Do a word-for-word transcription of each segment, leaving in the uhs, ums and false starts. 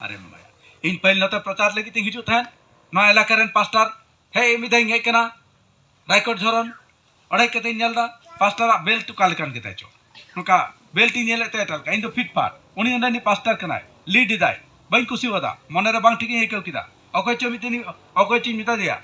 ᱟᱨᱮᱢ ᱮᱢᱟᱭᱟ᱾ ᱤᱧ ᱯᱟᱹᱦᱤᱞ ᱱᱚᱛᱮ ᱯᱨᱚᱪᱟᱨ ᱞᱟᱹᱜᱤᱫ ᱤᱧ ᱦᱤᱡᱩᱜ ᱛᱟᱦᱮᱸᱫ, ᱱᱚᱣᱟ ᱮᱞᱟᱠᱟ ᱨᱮᱱ ᱯᱟᱥᱴᱟᱨ, ᱦᱮᱡ ᱢᱤᱫ ᱫᱷᱟᱣ ᱤᱧ ᱦᱮᱡ ᱠᱟᱱᱟ ᱨᱟᱭᱠᱚᱴ ᱡᱷᱚᱨᱚᱱ, ᱚᱸᱰᱮ ᱦᱮᱡ ᱠᱟᱛᱮ ᱤᱧ ᱧᱮᱞ ᱮᱫᱟ ᱯᱟᱥᱴᱟᱨᱟᱜ ᱵᱮᱞᱴ ᱚᱠᱟ ᱞᱮᱠᱟᱱ ᱜᱮᱛᱟᱭ ᱪᱚ, ᱱᱚᱝᱠᱟ ᱵᱮᱞᱴ ᱤᱧ ᱧᱮᱞᱮᱫ ᱛᱟᱭᱟ ᱮᱴᱟᱜ ᱞᱮᱠᱟ᱾ ᱤᱧ ᱫᱚ ᱯᱷᱤᱴ ᱯᱷᱟᱴ, ᱩᱱᱤ ᱚᱸᱰᱮᱱᱤᱡ ᱯᱟᱥᱴᱟᱨ ᱠᱟᱱᱟᱭ, ᱞᱤᱰ ᱮᱫᱟᱭ, ᱵᱟᱹᱧ ᱠᱩᱥᱤᱣᱟᱫᱟ, ᱢᱚᱱᱮᱨᱮ ᱵᱟᱝ ᱴᱷᱤᱠ ᱤᱧ ᱟᱹᱭᱠᱟᱹᱣ ᱠᱮᱫᱟ᱾ ᱚᱠᱚᱭ ᱪᱚ ᱢᱤᱫᱴᱮᱱ, ᱚᱠᱚᱭ ᱪᱚᱧ ᱢᱮᱛᱟ ᱫᱮᱭᱟ,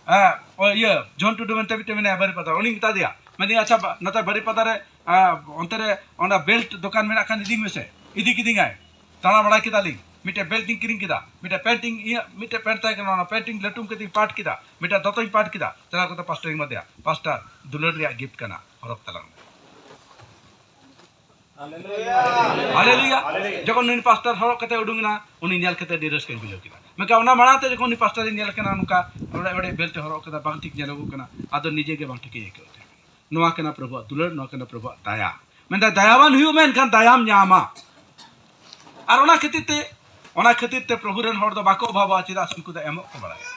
ᱦᱮᱸ, ᱚ, ᱤᱭᱟᱹ, ᱡᱚᱱ ᱴᱩᱰᱩ ᱢᱮᱱᱛᱮ ᱢᱤᱫᱴᱮᱱ ᱢᱮᱱᱟᱭᱟ ᱵᱟᱹᱨᱤᱯᱟᱫᱟ, ᱩᱱᱤᱧ ᱢᱮᱛᱟ ᱫᱮᱭᱟ, ᱢᱮᱱᱫᱟᱹᱧ, "ᱟᱪᱪᱷᱟ, ᱵᱟ-, ᱱᱚᱛᱮ ᱵᱟᱹᱨᱤᱯᱟᱫᱟ ᱨᱮ, ᱟ, ᱚᱱᱛᱮ ᱨᱮ ᱚᱱᱟ ᱵᱮᱞᱴ ᱫᱚᱠᱟᱱ ᱢᱮᱱᱟᱜ ᱠᱷᱟᱱ ᱤᱫᱤᱧ ᱢᱮᱥᱮ᱾" ᱤᱫᱤ ᱠᱤᱫᱤᱧᱟᱭ, ᱫᱟᱬᱟ ᱵᱟᱲᱟ ᱠᱮᱫᱟᱞᱤᱧ, ᱢᱤᱫᱴᱮᱡ ᱵᱮᱞᱴ ᱤᱧ ᱠᱤᱨᱤᱧ ᱠᱮᱫᱟ, ᱢᱤᱫᱴᱮᱡ ᱯᱮᱱᱴ ᱤᱧ, ᱤᱧᱟᱹᱜ ᱢᱤᱫᱴᱮᱡ ᱯᱮᱱᱴ ᱛᱟᱦᱮᱸ ᱠᱟᱱᱟ, ᱚᱱᱟ ᱯᱮᱱᱴ ᱤᱧ ᱞᱟᱹᱴᱩᱢ ᱠᱟᱛᱮᱧ ᱯᱟᱴ ᱠᱮᱫᱟ, ᱢᱤᱫᱴᱮᱡ ᱫᱚᱛᱚᱧ ᱯᱟᱴ ᱠᱮᱫᱟ, ᱪᱟᱞᱟᱣ ᱠᱟᱛᱮ ᱯᱟᱥᱴᱟᱨᱤᱧ ᱮᱢᱟ ᱫᱮᱭᱟ, "ᱯᱟᱥᱴᱟᱨ, ᱫᱩᱞᱟᱹᱲ ᱨᱮᱭᱟᱜ ᱜᱤᱯᱷᱴ ᱠᱟᱱᱟ, ᱦᱚᱨᱚᱜ ᱛᱟᱞᱟᱝ ᱢᱮ᱾" ᱦᱟᱞᱮᱞᱩᱭᱟ᱾ ᱡᱚᱠᱷᱚᱱ ᱩᱱᱤ ᱯᱟᱥᱴᱟᱨ ᱦᱚᱨᱚᱜ ᱠᱟᱛᱮ ᱩᱰᱩᱝ ᱮᱱᱟ, ᱩᱱᱤ ᱧᱮᱞ ᱠᱟᱛᱮ ᱟᱹᱰᱤ ᱨᱟᱹᱥᱠᱟᱹᱧ ᱵᱩᱡᱷᱟᱹᱣ ᱠᱮᱫᱟ᱾ ᱢᱮᱱᱠᱷᱟᱱ ᱚᱱᱟ ᱢᱟᱲᱟᱝ ᱛᱮ ᱡᱚᱠᱷᱚᱱ ᱩᱱᱤ ᱯᱟᱥᱴᱟᱨᱤᱧ ᱧᱮᱞ ᱠᱟᱱᱟ, ᱱᱚᱝᱠᱟ ᱚᱲᱮᱡ ᱚᱲᱮᱡ ᱵᱮᱞᱴ ᱮ ᱦᱚᱨᱚᱜ ᱠᱟᱫᱟ, ᱵᱟᱝ ᱴᱷᱤᱠ ᱧᱮᱞᱚᱜᱚᱜ ᱠᱟᱱᱟ, ᱟᱫᱚ ᱱᱤᱡᱮ ᱜᱮ ᱵᱟᱝ ᱴᱷᱤᱠᱤᱧ ᱟᱹᱭᱠᱟᱹᱣ ᱛᱟᱦᱮᱸ᱾ ᱱᱚᱣᱟ ᱠᱟᱱᱟ ᱯᱨᱚᱵᱷᱩᱣᱟᱜ ᱫᱩᱞᱟᱹᱲ, ᱱᱚᱣᱟ ᱠᱟᱱᱟ ᱯᱨᱚᱵᱷᱩᱣᱟᱜ ᱫᱟᱭᱟ᱾ ᱢᱮᱱᱫᱟ, "ᱫᱟᱭᱟᱣᱟᱱ ᱦᱩᱭᱩᱜ ᱢᱮ, ᱮᱱᱠᱷᱟᱱ ᱫᱟᱭᱟᱢ ᱧᱟᱢᱟ᱾" ᱟᱨ ᱚᱱᱟ ᱠᱷᱟᱹᱛᱤᱨ ᱛᱮ, ᱚᱱᱟ ᱠᱷᱟᱹᱛᱤᱨ ᱛᱮ ᱯᱨᱚᱵᱷᱩ ᱨᱮᱱ ᱦᱚᱲ ᱫᱚ ᱵᱟᱠᱚ ᱚᱵᱷᱟᱵᱚᱜᱼᱟ, ᱪᱮᱫᱟᱜ ᱥᱮ ᱩᱱᱠᱩ ᱫᱚ ᱮᱢᱚᱜ ᱠᱚ ᱵᱟᱲᱟᱭᱟ᱾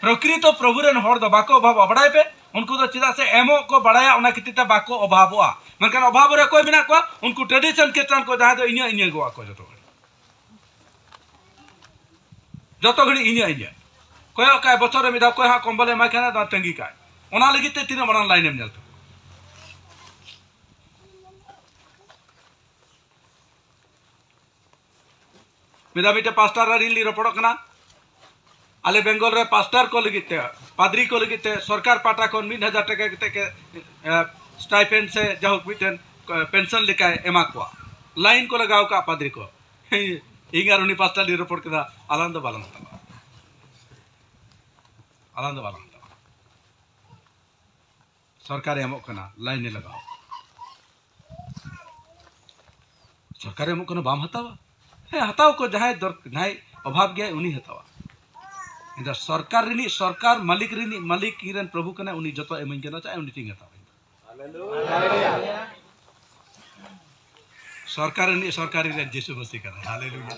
ᱯᱨᱚᱠᱨᱤᱛᱚ ᱯᱨᱚᱵᱷᱩ ᱨᱮᱱ ᱦᱚᱲ ᱫᱚ ᱵᱟᱠᱚ ᱚᱵᱷᱟᱵᱚᱜᱼᱟ, ᱵᱟᱲᱟᱭ ᱯᱮ, ᱩᱱᱠᱩ ᱫᱚ ᱪᱮᱫᱟᱜ ᱥᱮ ᱮᱢᱚᱜ ᱠᱚ ᱵᱟᱲᱟᱭᱟ, ᱚᱱᱟ ᱠᱷᱟᱹᱛᱤᱨ ᱛᱮ ᱵᱟᱠᱚ ᱚᱵᱷᱟᱵᱚᱜᱼᱟ᱾ ᱢᱮᱱᱠᱷᱟᱱ ᱚᱵᱷᱟᱵ ᱨᱮ ᱚᱠᱚᱭ ᱢᱮᱱᱟᱜ ᱠᱚᱣᱟ? ᱩᱱᱠᱩ ᱴᱨᱮᱰᱤᱥᱚᱱ ᱠᱷᱨᱤᱥᱴᱟᱱ ᱠᱚ, ᱡᱟᱦᱟᱸᱭ ᱫᱚ ᱤᱧᱟᱹᱜ, ᱤᱧᱟᱹᱜᱚᱜᱼᱟ ᱠᱚ ᱡᱚᱛᱚ ᱜᱷᱟᱹᱲᱤᱡ᱾ ᱡᱚᱛᱚ ᱜᱷᱟᱹᱲᱤᱡ ᱤᱧᱟᱹᱜ, ᱤᱧᱟᱹᱜ᱾ ᱠᱚᱭᱚᱜ ᱠᱟᱭ ᱵᱚᱪᱷᱚᱨ ᱨᱮ ᱢᱤᱫ ᱫᱷᱟᱣ, ᱚᱠᱚᱭ ᱦᱟᱸᱜ ᱠᱚᱢᱵᱚᱞᱮ ᱮᱢᱟᱭ ᱠᱟᱱᱟ, ᱚᱱᱟ ᱛᱟᱺᱜᱤ ᱠᱟᱭ᱾ ᱚᱱᱟ ᱞᱟᱹᱜᱤᱫ ᱛᱮ ᱛᱤᱱᱟᱹᱜ ᱢᱟᱨᱟᱝ ᱞᱟᱭᱤᱱ ᱮᱢ ᱧᱮᱞ ᱛᱟᱠᱚᱣᱟ᱾ ᱢᱤᱫ ᱫᱷᱟᱣ ᱢᱤᱫᱴᱮᱱ ᱯᱟᱥᱴᱟᱨ ᱟᱨ ᱤᱧ ᱞᱤᱧ ᱨᱚᱯᱚᱲᱚᱜ ᱠᱟᱱᱟ᱾ ᱟᱞᱮ ᱵᱮᱝᱜᱚᱞ ᱨᱮ ᱯᱟᱥᱴᱟᱨ ᱠᱚ ᱞᱟᱹᱜᱤᱫ ᱛᱮ, ᱯᱟᱫᱽᱨᱤ ᱠᱚ ᱞᱟᱹᱜᱤᱫ ᱛᱮ ᱥᱚᱨᱠᱟᱨ ᱯᱟᱦᱴᱟ ᱠᱷᱚᱱ ᱢᱤᱫ ᱦᱟᱡᱟᱨ ᱴᱟᱠᱟ ᱠᱟᱛᱮ ᱜᱮ, ᱮ, ᱥᱴᱟᱭᱯᱮᱱᱰ ᱥᱮ ᱡᱟᱭᱦᱳᱠ ᱢᱤᱫᱴᱮᱱ, ᱮ, ᱯᱮᱱᱥᱚᱱ ᱞᱮᱠᱟᱭ ᱮᱢᱟ ᱠᱚᱣᱟ᱾ ᱞᱟᱭᱤᱱ ᱠᱚ ᱞᱟᱜᱟᱣ ᱠᱟᱜᱼᱟ ᱯᱟᱫᱽᱨᱤ ᱠᱚ᱾ ᱤᱧ ᱟᱨ ᱩᱱᱤ ᱯᱟᱥᱴᱟᱨ ᱞᱤᱧ ᱨᱚᱯᱚᱲ ᱠᱮᱫᱟ, ᱟᱞᱟᱝ ᱫᱚ ᱵᱟᱞᱟᱝ ᱦᱟᱛᱟᱣᱟ᱾ ᱟᱞᱟᱝ ᱫᱚ ᱵᱟᱞᱟᱝ ᱦᱟᱛᱟᱣᱟ᱾ ᱥᱚᱨᱠᱟᱨᱮ ᱮᱢᱚᱜ ᱠᱟᱱᱟ, ᱞᱟᱭᱤᱱ ᱮ ᱞᱟᱜᱟᱣ᱾ ᱥᱚᱨᱠᱟᱨᱮ ᱮᱢᱚᱜ ᱠᱟᱱᱟ, ᱵᱟᱢ ᱦᱟᱛᱟᱣᱟ? ᱦᱮᱸ, ᱦᱟᱛᱟᱣ ᱠᱚ, ᱡᱟᱦᱟᱸᱭ ᱫᱚᱨ-, ᱡᱟᱦᱟᱸᱭ ᱚᱵᱷᱟᱵ ᱜᱮᱭᱟᱭ, ᱩᱱᱤ ᱦᱟᱛᱟᱣᱟ᱾ ᱤᱧ ᱫᱚ ᱥᱚᱨᱠᱟᱨ ᱨᱤᱱᱤᱡ ᱥᱚᱨᱠᱟᱨ, ᱢᱟᱹᱞᱤᱠ ᱨᱤᱱᱤᱡ ᱢᱟᱹᱞᱤᱠ, ᱤᱧ ᱨᱮᱱ ᱯᱨᱚᱵᱷᱩ ᱠᱟᱱᱟᱭ, ᱩᱱᱤ ᱡᱚᱛᱚ ᱮᱢᱟᱹᱧ ᱠᱟᱱᱟ, ᱪᱟᱦᱮ ᱩᱱᱤ ᱴᱷᱮᱱ ᱤᱧ ᱦᱟᱛᱟᱣᱟ᱾ ᱥᱚᱨᱠᱟᱨ ᱨᱤᱱᱤᱡ ᱥᱚᱨᱠᱟᱨ, ᱤᱧ ᱨᱮᱱ ᱡᱤᱥᱩ ᱢᱟᱹᱥᱤ ᱠᱟᱱᱟᱭ᱾ ᱦᱟᱞᱮᱞᱩᱭᱟ᱾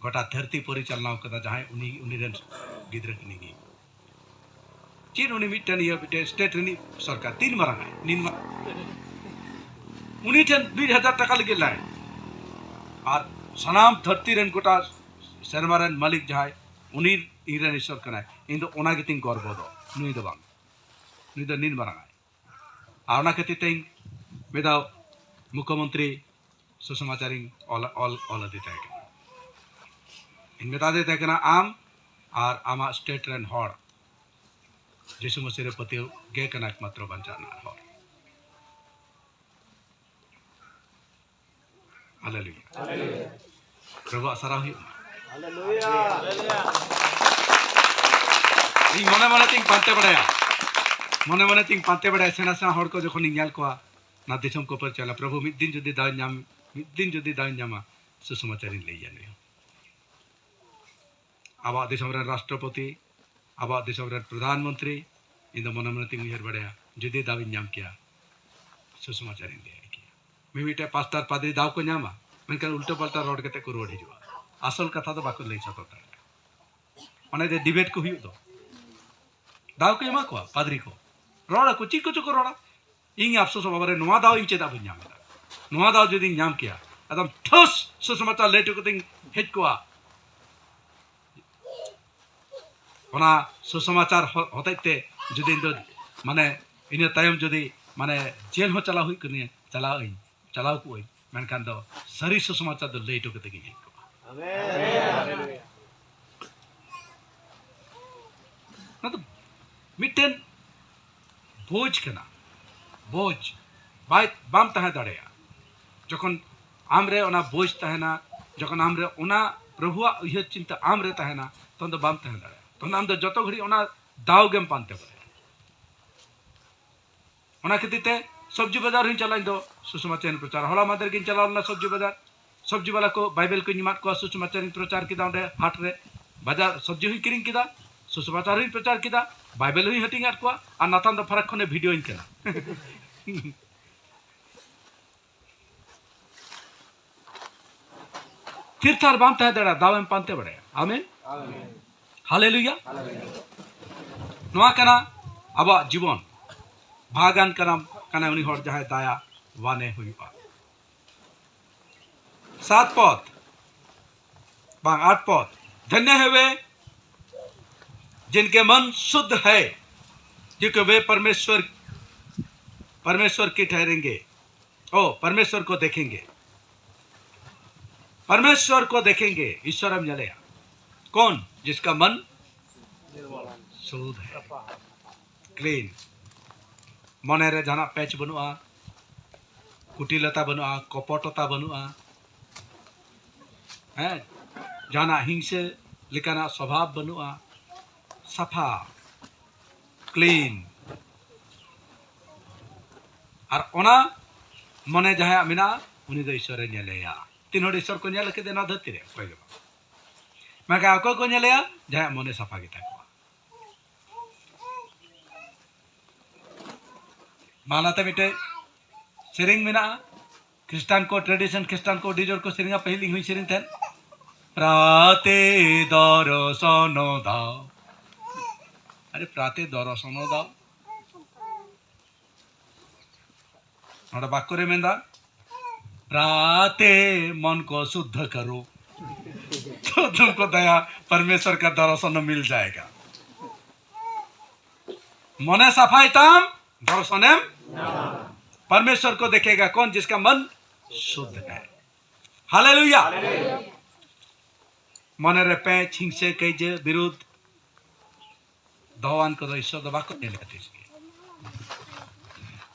ᱜᱚᱴᱟ ᱫᱷᱟᱹᱨᱛᱤ ᱯᱚᱨᱤᱪᱟᱞᱱᱟ ᱠᱟᱫᱟ ᱡᱟᱦᱟᱸᱭ, ᱩᱱᱤ, ᱩᱱᱤ ᱨᱮᱱ ᱜᱤᱫᱽᱨᱟᱹ ᱠᱟᱹᱱᱟᱹᱧ᱾ ᱪᱮᱫ ᱩᱱᱤ ᱢᱤᱫᱴᱮᱱ ᱤᱭᱟᱹ, ᱢᱤᱫᱴᱮᱱ ᱥᱴᱮᱴ ᱨᱤᱱᱤᱡ ᱥᱚᱨᱠᱟᱨ, ᱛᱤᱱ ᱢᱟᱨᱟᱝ ᱟᱭ, ᱱᱤᱱ ᱢᱟᱨᱟᱝ᱾ ᱩᱱᱤ ᱴᱷᱮᱱ ᱢᱤᱫ ᱦᱟᱡᱟᱨ ᱴᱟᱠᱟ ᱞᱟᱹᱜᱤᱫ ᱞᱟᱭᱤᱱ᱾ ᱟᱨ ᱥᱟᱱᱟᱢ ᱫᱷᱟᱹᱨᱛᱤ ᱨᱮᱱ, ᱜᱚᱴᱟ ᱥᱮᱨᱢᱟ ᱨᱮᱱ ᱢᱟᱹᱞᱤᱠ ᱡᱟᱦᱟᱸᱭ, ᱩᱱᱤ ᱤᱧ ᱨᱮᱱ ᱤᱥᱥᱚᱨ ᱠᱟᱱᱟᱭ᱾ ᱤᱧ ᱫᱚ ᱚᱱᱟ ᱜᱮᱛᱤᱧ ᱜᱚᱨᱵᱚ ᱫᱚ, ᱱᱩᱭ ᱫᱚ ᱵᱟᱝ, ᱱᱩᱭ ᱫᱚ ᱱᱤᱱ ᱢᱟᱨᱟᱝ ᱟᱭ᱾ ᱟᱨ ᱚᱱᱟ ᱠᱷᱟᱹᱛᱤᱨ ᱛᱮ ᱤᱧ ᱢᱤᱫ ᱫᱷᱟᱣ ᱢᱩᱠᱷᱭᱚᱢᱚᱱᱛᱨᱤ ᱥᱩᱥᱚᱢᱟᱪᱟᱨᱤᱧ ᱚᱞ, ᱚᱞ, ᱚᱞ ᱟᱫᱮ ᱛᱟᱦᱮᱸ ᱠᱟᱱᱟ᱾ ᱤᱧ ᱢᱮᱛᱟ ᱫᱮ ᱛᱟᱦᱮᱸ ᱠᱟᱱᱟ, "ᱟᱢ ᱟᱨ ᱟᱢᱟᱜ ᱥᱴᱮᱴ ᱨᱮᱱ ᱦᱚᱲ ᱡᱤᱥᱩ ᱢᱟᱹᱥᱤ ᱨᱮ ᱯᱟᱹᱛᱭᱟᱹᱣ ᱜᱮ ᱠᱟᱱᱟ ᱮᱠᱢᱟᱛᱨᱚ ᱵᱟᱧᱪᱟᱣ ᱨᱮᱱᱟᱜ ᱦᱚᱨ᱾" ᱦᱟᱞᱮᱞᱩᱭᱟ᱾ ᱯᱨᱚᱵᱷᱩᱣᱟᱜ ᱥᱟᱨᱦᱟᱣ ᱦᱩᱭᱩᱜ ᱢᱟ᱾ ᱤᱧ ᱢᱚᱱᱮ ᱢᱚᱱᱮ ᱛᱤᱧ ᱯᱟᱱᱛᱮ ᱵᱟᱲᱟᱭᱟ, ᱢᱚᱱᱮ ᱢᱚᱱᱮ ᱛᱤᱧ ᱯᱟᱱᱛᱮ ᱵᱟᱲᱟᱭᱟ᱾ ᱥᱮᱬᱟ ᱥᱮᱬᱟ ᱦᱚᱲ ᱠᱚ ᱡᱚᱠᱷᱚᱱᱤᱧ ᱧᱮᱞ ᱠᱚᱣᱟ, ᱚᱱᱟ ᱫᱤᱥᱚᱢ ᱠᱚ ᱯᱚᱨᱤᱪᱟᱞᱚᱱᱟ, ᱯᱨᱚᱵᱷᱩ, ᱢᱤᱫ ᱫᱤᱱ ᱡᱩᱫᱤ ᱫᱟᱣ ᱧᱟᱢ, ᱢᱤᱫ ᱫᱤᱱ ᱡᱩᱫᱤ ᱫᱟᱣ ᱧᱟᱢᱟ, ᱥᱩᱥᱚᱢᱟᱪᱟᱨᱤᱧ ᱞᱟᱹᱭᱟ ᱱᱩᱭ ᱦᱚᱸ᱾ ᱟᱵᱚᱣᱟᱜ ᱫᱤᱥᱚᱢ ᱨᱮᱱ ᱨᱟᱥᱴᱨᱚᱯᱚᱛᱤ, ᱟᱵᱚᱣᱟᱜ ᱫᱤᱥᱚᱢ ᱨᱮᱱ ᱯᱨᱚᱫᱷᱟᱱ ᱢᱚᱱᱛᱨᱤ, ᱤᱧ ᱫᱚ ᱢᱚᱱᱮ ᱢᱚᱱᱮ ᱛᱤᱧ ᱩᱭᱦᱟᱹᱨ ᱵᱟᱲᱟᱭᱟ, ᱡᱩᱫᱤ ᱫᱟᱣ ᱤᱧ ᱧᱟᱢ ᱠᱮᱭᱟ, ᱥᱩᱥᱚᱢᱟᱪᱟᱨᱤᱧ ᱞᱟᱹᱭ ᱟᱭ ᱠᱮᱭᱟ᱾ ᱢᱤᱢᱤᱫᱴᱮᱡ ᱯᱟᱥᱴᱟᱨ ᱯᱟᱫᱽᱨᱤ ᱫᱟᱣ ᱠᱚ ᱧᱟᱢᱟ, ᱢᱮᱱᱠᱷᱟᱱ ᱩᱞᱴᱟᱹ ᱯᱟᱞᱴᱟ ᱨᱚᱲ ᱠᱟᱛᱮ ᱠᱚ ᱨᱩᱣᱟᱹᱲ ᱦᱤᱡᱩᱜᱼᱟ᱾ ᱟᱥᱚᱞ ᱠᱟᱛᱷᱟ ᱫᱚ ᱵᱟᱠᱚ ᱞᱟᱹᱭ ᱥᱚᱫᱚᱨ ᱫᱟᱲᱮᱭᱟᱜᱼᱟ᱾ ᱚᱱᱮ ᱡᱮ ᱰᱤᱵᱮᱴ ᱠᱚ ᱦᱩᱭᱩᱜ ᱫᱚ, ᱫᱟᱣ ᱠᱚ ᱮᱢᱟ ᱠᱚᱣᱟ ᱯᱟᱫᱽᱨᱤ ᱠᱚ, ᱨᱚᱲ ᱟᱠᱚ, ᱪᱮᱫ ᱠᱚᱪᱚ ᱠᱚ ᱨᱚᱲᱟ᱾ ᱤᱧ ᱟᱯᱥᱳᱥᱚᱜᱼᱟ, "ᱵᱟᱵᱟᱨᱮ, ᱱᱚᱣᱟ ᱫᱟᱣ ᱤᱧ ᱪᱮᱫᱟᱜ ᱵᱟᱹᱧ ᱧᱟᱢ ᱮᱫᱟ? ᱱᱚᱣᱟ ᱫᱟᱣ ᱡᱩᱫᱤᱧ ᱧᱟᱢ ᱠᱮᱭᱟ, ᱮᱠᱫᱚᱢ ᱴᱷᱟᱹᱥ ᱥᱩᱥᱚᱢᱟᱪᱟᱨ ᱞᱟᱹᱭ ᱦᱚᱴᱚ ᱠᱟᱛᱮᱧ ᱦᱮᱡ ᱠᱚᱜᱼᱟ᱾" ᱚᱱᱟ ᱥᱩᱥᱚᱢᱟᱪᱟᱨ ᱦᱚ-, ᱦᱚᱛᱮᱡ ᱛᱮ ᱡᱩᱫᱤ ᱤᱧ ᱫᱚ, ᱢᱟᱱᱮ, ᱤᱱᱟᱹ ᱛᱟᱭᱚᱢ ᱡᱩᱫᱤ, ᱢᱟᱱᱮ, ᱡᱮᱞ ᱦᱚᱸ ᱪᱟᱞᱟᱣ ᱦᱩᱭᱩᱜ ᱠᱟᱹᱱᱟᱹᱧ, ᱪᱟᱞᱟᱣ ᱟᱹᱧ, ᱪᱟᱞᱟᱣ ᱠᱚᱜ ᱟᱹᱧ, ᱢᱮᱱᱠᱷᱟᱱ ᱫᱚ ᱥᱟᱹᱨᱤ ᱥᱩᱥᱚᱢᱟᱪᱟᱨ ᱫᱚ ᱞᱟᱹᱭ ᱦᱚᱴᱚ ᱠᱟᱛᱮ ᱜᱤᱧ ᱦᱮᱡ ᱠᱚᱜᱼᱟ᱾ ᱚᱱᱟ ᱫᱚ ᱢᱤᱫᱴᱮᱱ ᱵᱳᱡᱽ ᱠᱟᱱᱟ, ᱵᱳᱡᱽ᱾ ᱵᱟᱭ, ᱵᱟᱢ ᱛᱟᱦᱮᱸ ᱫᱟᱲᱮᱭᱟᱜᱼᱟ᱾ ᱡᱚᱠᱷᱚᱱ ᱟᱢᱨᱮ ᱚᱱᱟ ᱵᱳᱡᱽ ᱛᱟᱦᱮᱱᱟ, ᱡᱚᱠᱷᱚᱱ ᱟᱢᱨᱮ ᱚᱱᱟ ᱯᱨᱚᱵᱷᱩᱣᱟᱜ ᱩᱭᱦᱟᱹᱨ ᱪᱤᱱᱛᱟᱹ ᱟᱢᱨᱮ ᱛᱟᱦᱮᱱᱟ, ᱛᱚᱠᱷᱚᱱ ᱫᱚ ᱵᱟᱢ ᱛᱟᱦᱮᱸ ᱫᱟᱲᱮᱭᱟᱜᱼᱟ᱾ ᱛᱚᱠᱷᱚᱱ ᱟᱢ ᱫᱚ ᱡᱚᱛᱚ ᱜᱷᱟᱹᱲᱤᱡ ᱚᱱᱟ ᱫᱟᱣ ᱜᱮᱢ ᱯᱟᱱᱛᱮ ᱵᱟᱲᱟᱭᱟ᱾ ᱚᱱᱟ ᱠᱷᱟᱹᱛᱤᱨ ᱛᱮ ᱥᱚᱵᱽᱡᱤ ᱵᱟᱡᱟᱨ ᱦᱚᱸᱧ ᱪᱟᱞᱟᱜᱼᱟ ᱤᱧ ᱫᱚ ᱥᱩᱥᱚᱢᱟᱪᱟᱨᱤᱧ ᱯᱨᱚᱪᱟᱨ᱾ ᱦᱚᱞᱟ ᱢᱟᱫᱷᱮᱨ ᱜᱤᱧ ᱪᱟᱞᱟᱣ ᱞᱮᱱᱟ ᱥᱚᱵᱽᱡᱤ ᱵᱟᱡᱟᱨ᱾ ᱥᱚᱵᱽᱡᱤ ᱵᱟᱞᱟ ᱠᱚ ᱵᱟᱭᱵᱮᱞ ᱠᱚᱧ ᱮᱢᱟᱫ ᱠᱚᱣᱟ, ᱥᱩᱥᱚᱢᱟᱪᱟᱨᱤᱧ ᱯᱨᱚᱪᱟᱨ ᱠᱮᱫᱟ ᱚᱸᱰᱮ ᱦᱟᱴ ᱨᱮ᱾ ᱵᱟᱡᱟᱨ ᱥᱚᱵᱽᱡᱤ ᱦᱚᱸᱧ ᱠᱤᱨᱤᱧ ᱠᱮᱫᱟ, ᱥᱩᱥᱚᱢᱟᱪᱟᱨ ᱦᱚᱸᱧ ᱯᱨᱚᱪᱟᱨ ᱠᱮᱫᱟ, ᱵᱟᱭᱵᱮᱞ ᱦᱚᱸᱧ ᱦᱟᱹᱴᱤᱧ ᱟᱫ ᱠᱚᱣᱟ, ᱟᱨ ᱱᱟᱛᱟᱱ ᱫᱚ ᱯᱷᱟᱨᱟᱠ ᱠᱷᱚᱱᱮ ᱵᱷᱤᱰᱤᱭᱳᱧ ᱠᱟᱱᱟ᱾ ᱛᱷᱤᱨ ᱛᱷᱟᱨ ᱵᱟᱢ ᱛᱟᱦᱮᱸ ᱫᱟᱲᱮᱭᱟᱜᱼᱟ, ᱫᱟᱣ ᱮᱢ ᱯᱟᱱᱛᱮ ᱵᱟᱲᱟᱭᱟ᱾ ᱟᱢᱮᱱ? ᱦᱟᱞᱮᱞᱩᱭᱟ᱾ ᱱᱚᱣᱟ ᱠᱟᱱᱟ ᱟᱵᱚᱣᱟᱜ ᱡᱤᱵᱚᱱ᱾ ᱵᱷᱟᱜᱟᱱ ᱠᱟᱱᱟᱢ, ᱠᱟᱱᱟᱭ ᱩᱱᱤ ᱦᱚᱲ ᱡᱟᱦᱟᱸᱭ ᱫᱟᱭᱟ ᱣᱟᱱᱮ ᱦᱩᱭᱩᱜᱼᱟ᱾ ᱥᱟᱛ ᱯᱚᱫ, ᱵᱟᱝ, ᱟᱴ ᱯᱚᱫ᱾ धन्य है वे जिनके मन शुद्ध है, क्योंकि वे परमेश्वर, परमेश्वर की ठहरेंगे। ओ, परमेश्वर को देखेंगे। परमेश्वर को देखेंगे, ईश्वर हम ᱧᱮᱞᱮᱭᱟ। कौन? जिसका मन शुद्ध है, क्लीन। ᱢᱚᱱᱮ ᱨᱮ ᱡᱟᱦᱟᱱᱟᱜ ᱯᱮᱪ ᱵᱟᱹᱱᱩᱜᱼᱟ, ᱠᱩᱴᱤᱞᱚᱛᱟ ᱵᱟᱹᱱᱩᱜᱼᱟ, ᱠᱚᱯᱚᱴᱚᱛᱟ ᱵᱟᱹᱱᱩᱜᱼᱟ, ᱦᱮᱸ, ᱡᱟᱦᱟᱱᱟᱜ ᱦᱤᱝᱥᱟᱹ ᱞᱮᱠᱟᱱᱟᱜ ᱥᱚᱵᱷᱟᱵ ᱵᱟᱹᱱᱩᱜᱼᱟ, ᱥᱟᱯᱷᱟ, ᱠᱞᱤᱱ᱾ ᱟᱨ ᱚᱱᱟ ᱢᱚᱱᱮ ᱡᱟᱦᱟᱸᱭᱟᱜ ᱢᱮᱱᱟᱜᱼᱟ, ᱩᱱᱤ ᱫᱚ ᱤᱥᱥᱚᱨᱮ ᱧᱮᱞᱮᱭᱟ᱾ ᱛᱤᱱ ᱦᱚᱲ ᱤᱥᱥᱚᱨ ᱠᱚ ᱧᱮᱞ ᱠᱮᱫᱮ ᱱᱚᱣᱟ ᱫᱷᱟᱹᱨᱛᱤ ᱨᱮ? ᱚᱠᱚᱭ ᱜᱮ ᱵᱟᱝ᱾ ᱢᱮᱱᱠᱷᱟᱱ ᱚᱠᱚᱭ ᱠᱚ ᱧᱮᱞᱮᱭᱟ? ᱡᱟᱦᱟᱸᱭᱟᱜ ᱢᱚᱱᱮ ᱥᱟᱯᱷᱟ ᱜᱮᱛᱟ ᱠᱚᱣᱟ᱾ ᱢᱟᱞᱟᱛᱮ ᱢᱤᱫᱴᱮᱡ ᱥᱮᱨᱮᱧ ᱢᱮᱱᱟᱜᱼᱟ, ᱠᱷᱨᱤᱥᱴᱟᱱ ᱠᱚ, ᱴᱨᱮᱰᱤᱥᱚᱱ ᱠᱷᱨᱤᱥᱴᱟᱱ ᱠᱚ ᱟᱹᱰᱤ ᱡᱳᱨ ᱠᱚ ᱥᱮᱨᱮᱧᱟ, ᱯᱟᱹᱦᱤᱞ ᱤᱧ ᱦᱚᱸᱧ ᱥᱮᱨᱮᱧ ᱛᱟᱦᱮᱸᱫ, ᱯᱨᱟᱛᱮ ᱫᱚᱨᱥᱚᱱ ᱫᱟᱣ᱾ ᱟᱨᱮ, ᱯᱨᱟᱛᱮ ᱫᱚᱨᱥᱚᱱ ᱫᱟᱣ᱾ ᱱᱚᱰᱮ ᱵᱟᱠᱠᱚ ᱨᱮ ᱢᱮᱱᱫᱟ, ᱯᱨᱟᱛᱮ ᱢᱚᱱ ᱠᱚ ᱥᱩᱫᱽᱫᱷ ᱠᱟᱨᱳ, ᱛᱚ ᱛᱩᱢᱠᱚ ᱫᱟᱭᱟ ᱯᱚᱨᱢᱮᱥᱣᱚᱨ ᱠᱟ ᱫᱚᱨᱥᱚᱱ ᱢᱤᱞ ᱡᱟᱭᱮᱜᱟ᱾ ᱢᱚᱱᱮ ᱥᱟᱯᱷᱟᱭ ᱛᱟᱢ, ᱫᱚᱨᱥᱚᱱᱮᱢ᱾ परमेश्वर को देखेगा कौन? जिसका मन शुद्ध है। हालेलुया। ᱢᱚᱱᱮ ᱨᱮ ᱯᱮᱸᱪ, ᱦᱤᱝᱥᱟᱹ, ᱠᱟᱹᱭᱡᱟᱹ, ᱵᱤᱨᱩᱫᱷ ᱫᱚᱦᱚᱣᱟᱱ ᱠᱚᱫᱚ ᱤᱥᱥᱚᱨ ᱫᱚ ᱵᱟᱠᱚ ᱧᱮᱞᱮᱜᱼᱟ ᱛᱤᱥ ᱜᱮ᱾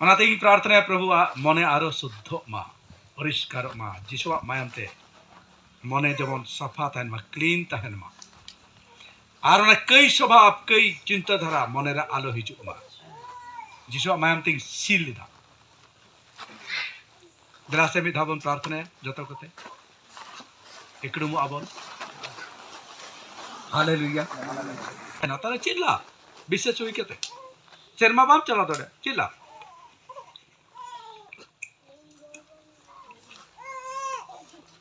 ᱚᱱᱟᱛᱮ ᱤᱧ ᱯᱨᱟᱨᱛᱷᱱᱟᱭᱟ, ᱯᱨᱚᱵᱷᱩᱣᱟᱜ ᱢᱚᱱᱮ ᱟᱨᱚ ᱥᱩᱫᱽᱫᱷᱚᱜ ᱢᱟ, ᱯᱚᱨᱤᱥᱠᱟᱨᱚᱜ ᱢᱟ ᱡᱤᱥᱩᱣᱟᱜ ᱢᱟᱭᱟᱢ ᱛᱮ᱾ ᱢᱚᱱᱮ ᱡᱮᱢᱚᱱ ᱥᱟᱯᱷᱟ ᱛᱟᱦᱮᱱ ᱢᱟ, ᱠᱞᱤᱱ ᱛᱟᱦᱮᱱ ᱢᱟ᱾ ᱟᱨ ᱚᱱᱟ ᱠᱟᱹᱭ ᱥᱚᱵᱷᱟᱵ, ᱠᱟᱹᱭ ᱪᱤᱱᱛᱟᱹ ᱫᱷᱟᱨᱟ ᱢᱚᱱᱮ ᱨᱮ ᱟᱞᱚ ᱦᱤᱡᱩᱜ ᱢᱟ᱾ ᱡᱤᱥᱩᱣᱟᱜ ᱢᱟᱭᱟᱢ ᱛᱮᱧ ᱥᱤᱞ ᱮᱫᱟ᱾ ᱫᱮᱞᱟ ᱥᱮ ᱢᱤᱫ ᱫᱷᱟᱣ ᱵᱚᱱ ᱯᱨᱟᱨᱛᱷᱱᱟᱭᱟ ᱡᱚᱛᱚ ᱠᱚᱛᱮ᱾ ᱤᱠᱲᱩᱢᱚᱜ ᱟᱵᱚᱱ᱾ ᱦᱟᱞᱮᱞᱩᱭᱟ᱾ ᱱᱮᱛᱟᱨ ᱪᱮᱫ ᱞᱟ? ᱵᱤᱥᱮᱥ ᱦᱩᱭ ᱠᱟᱛᱮ ᱥᱮᱨᱢᱟ ᱵᱟᱢ ᱪᱟᱞᱟᱣ ᱫᱟᱲᱮᱭᱟᱜᱼᱟ, ᱪᱮᱫ ᱞᱟ?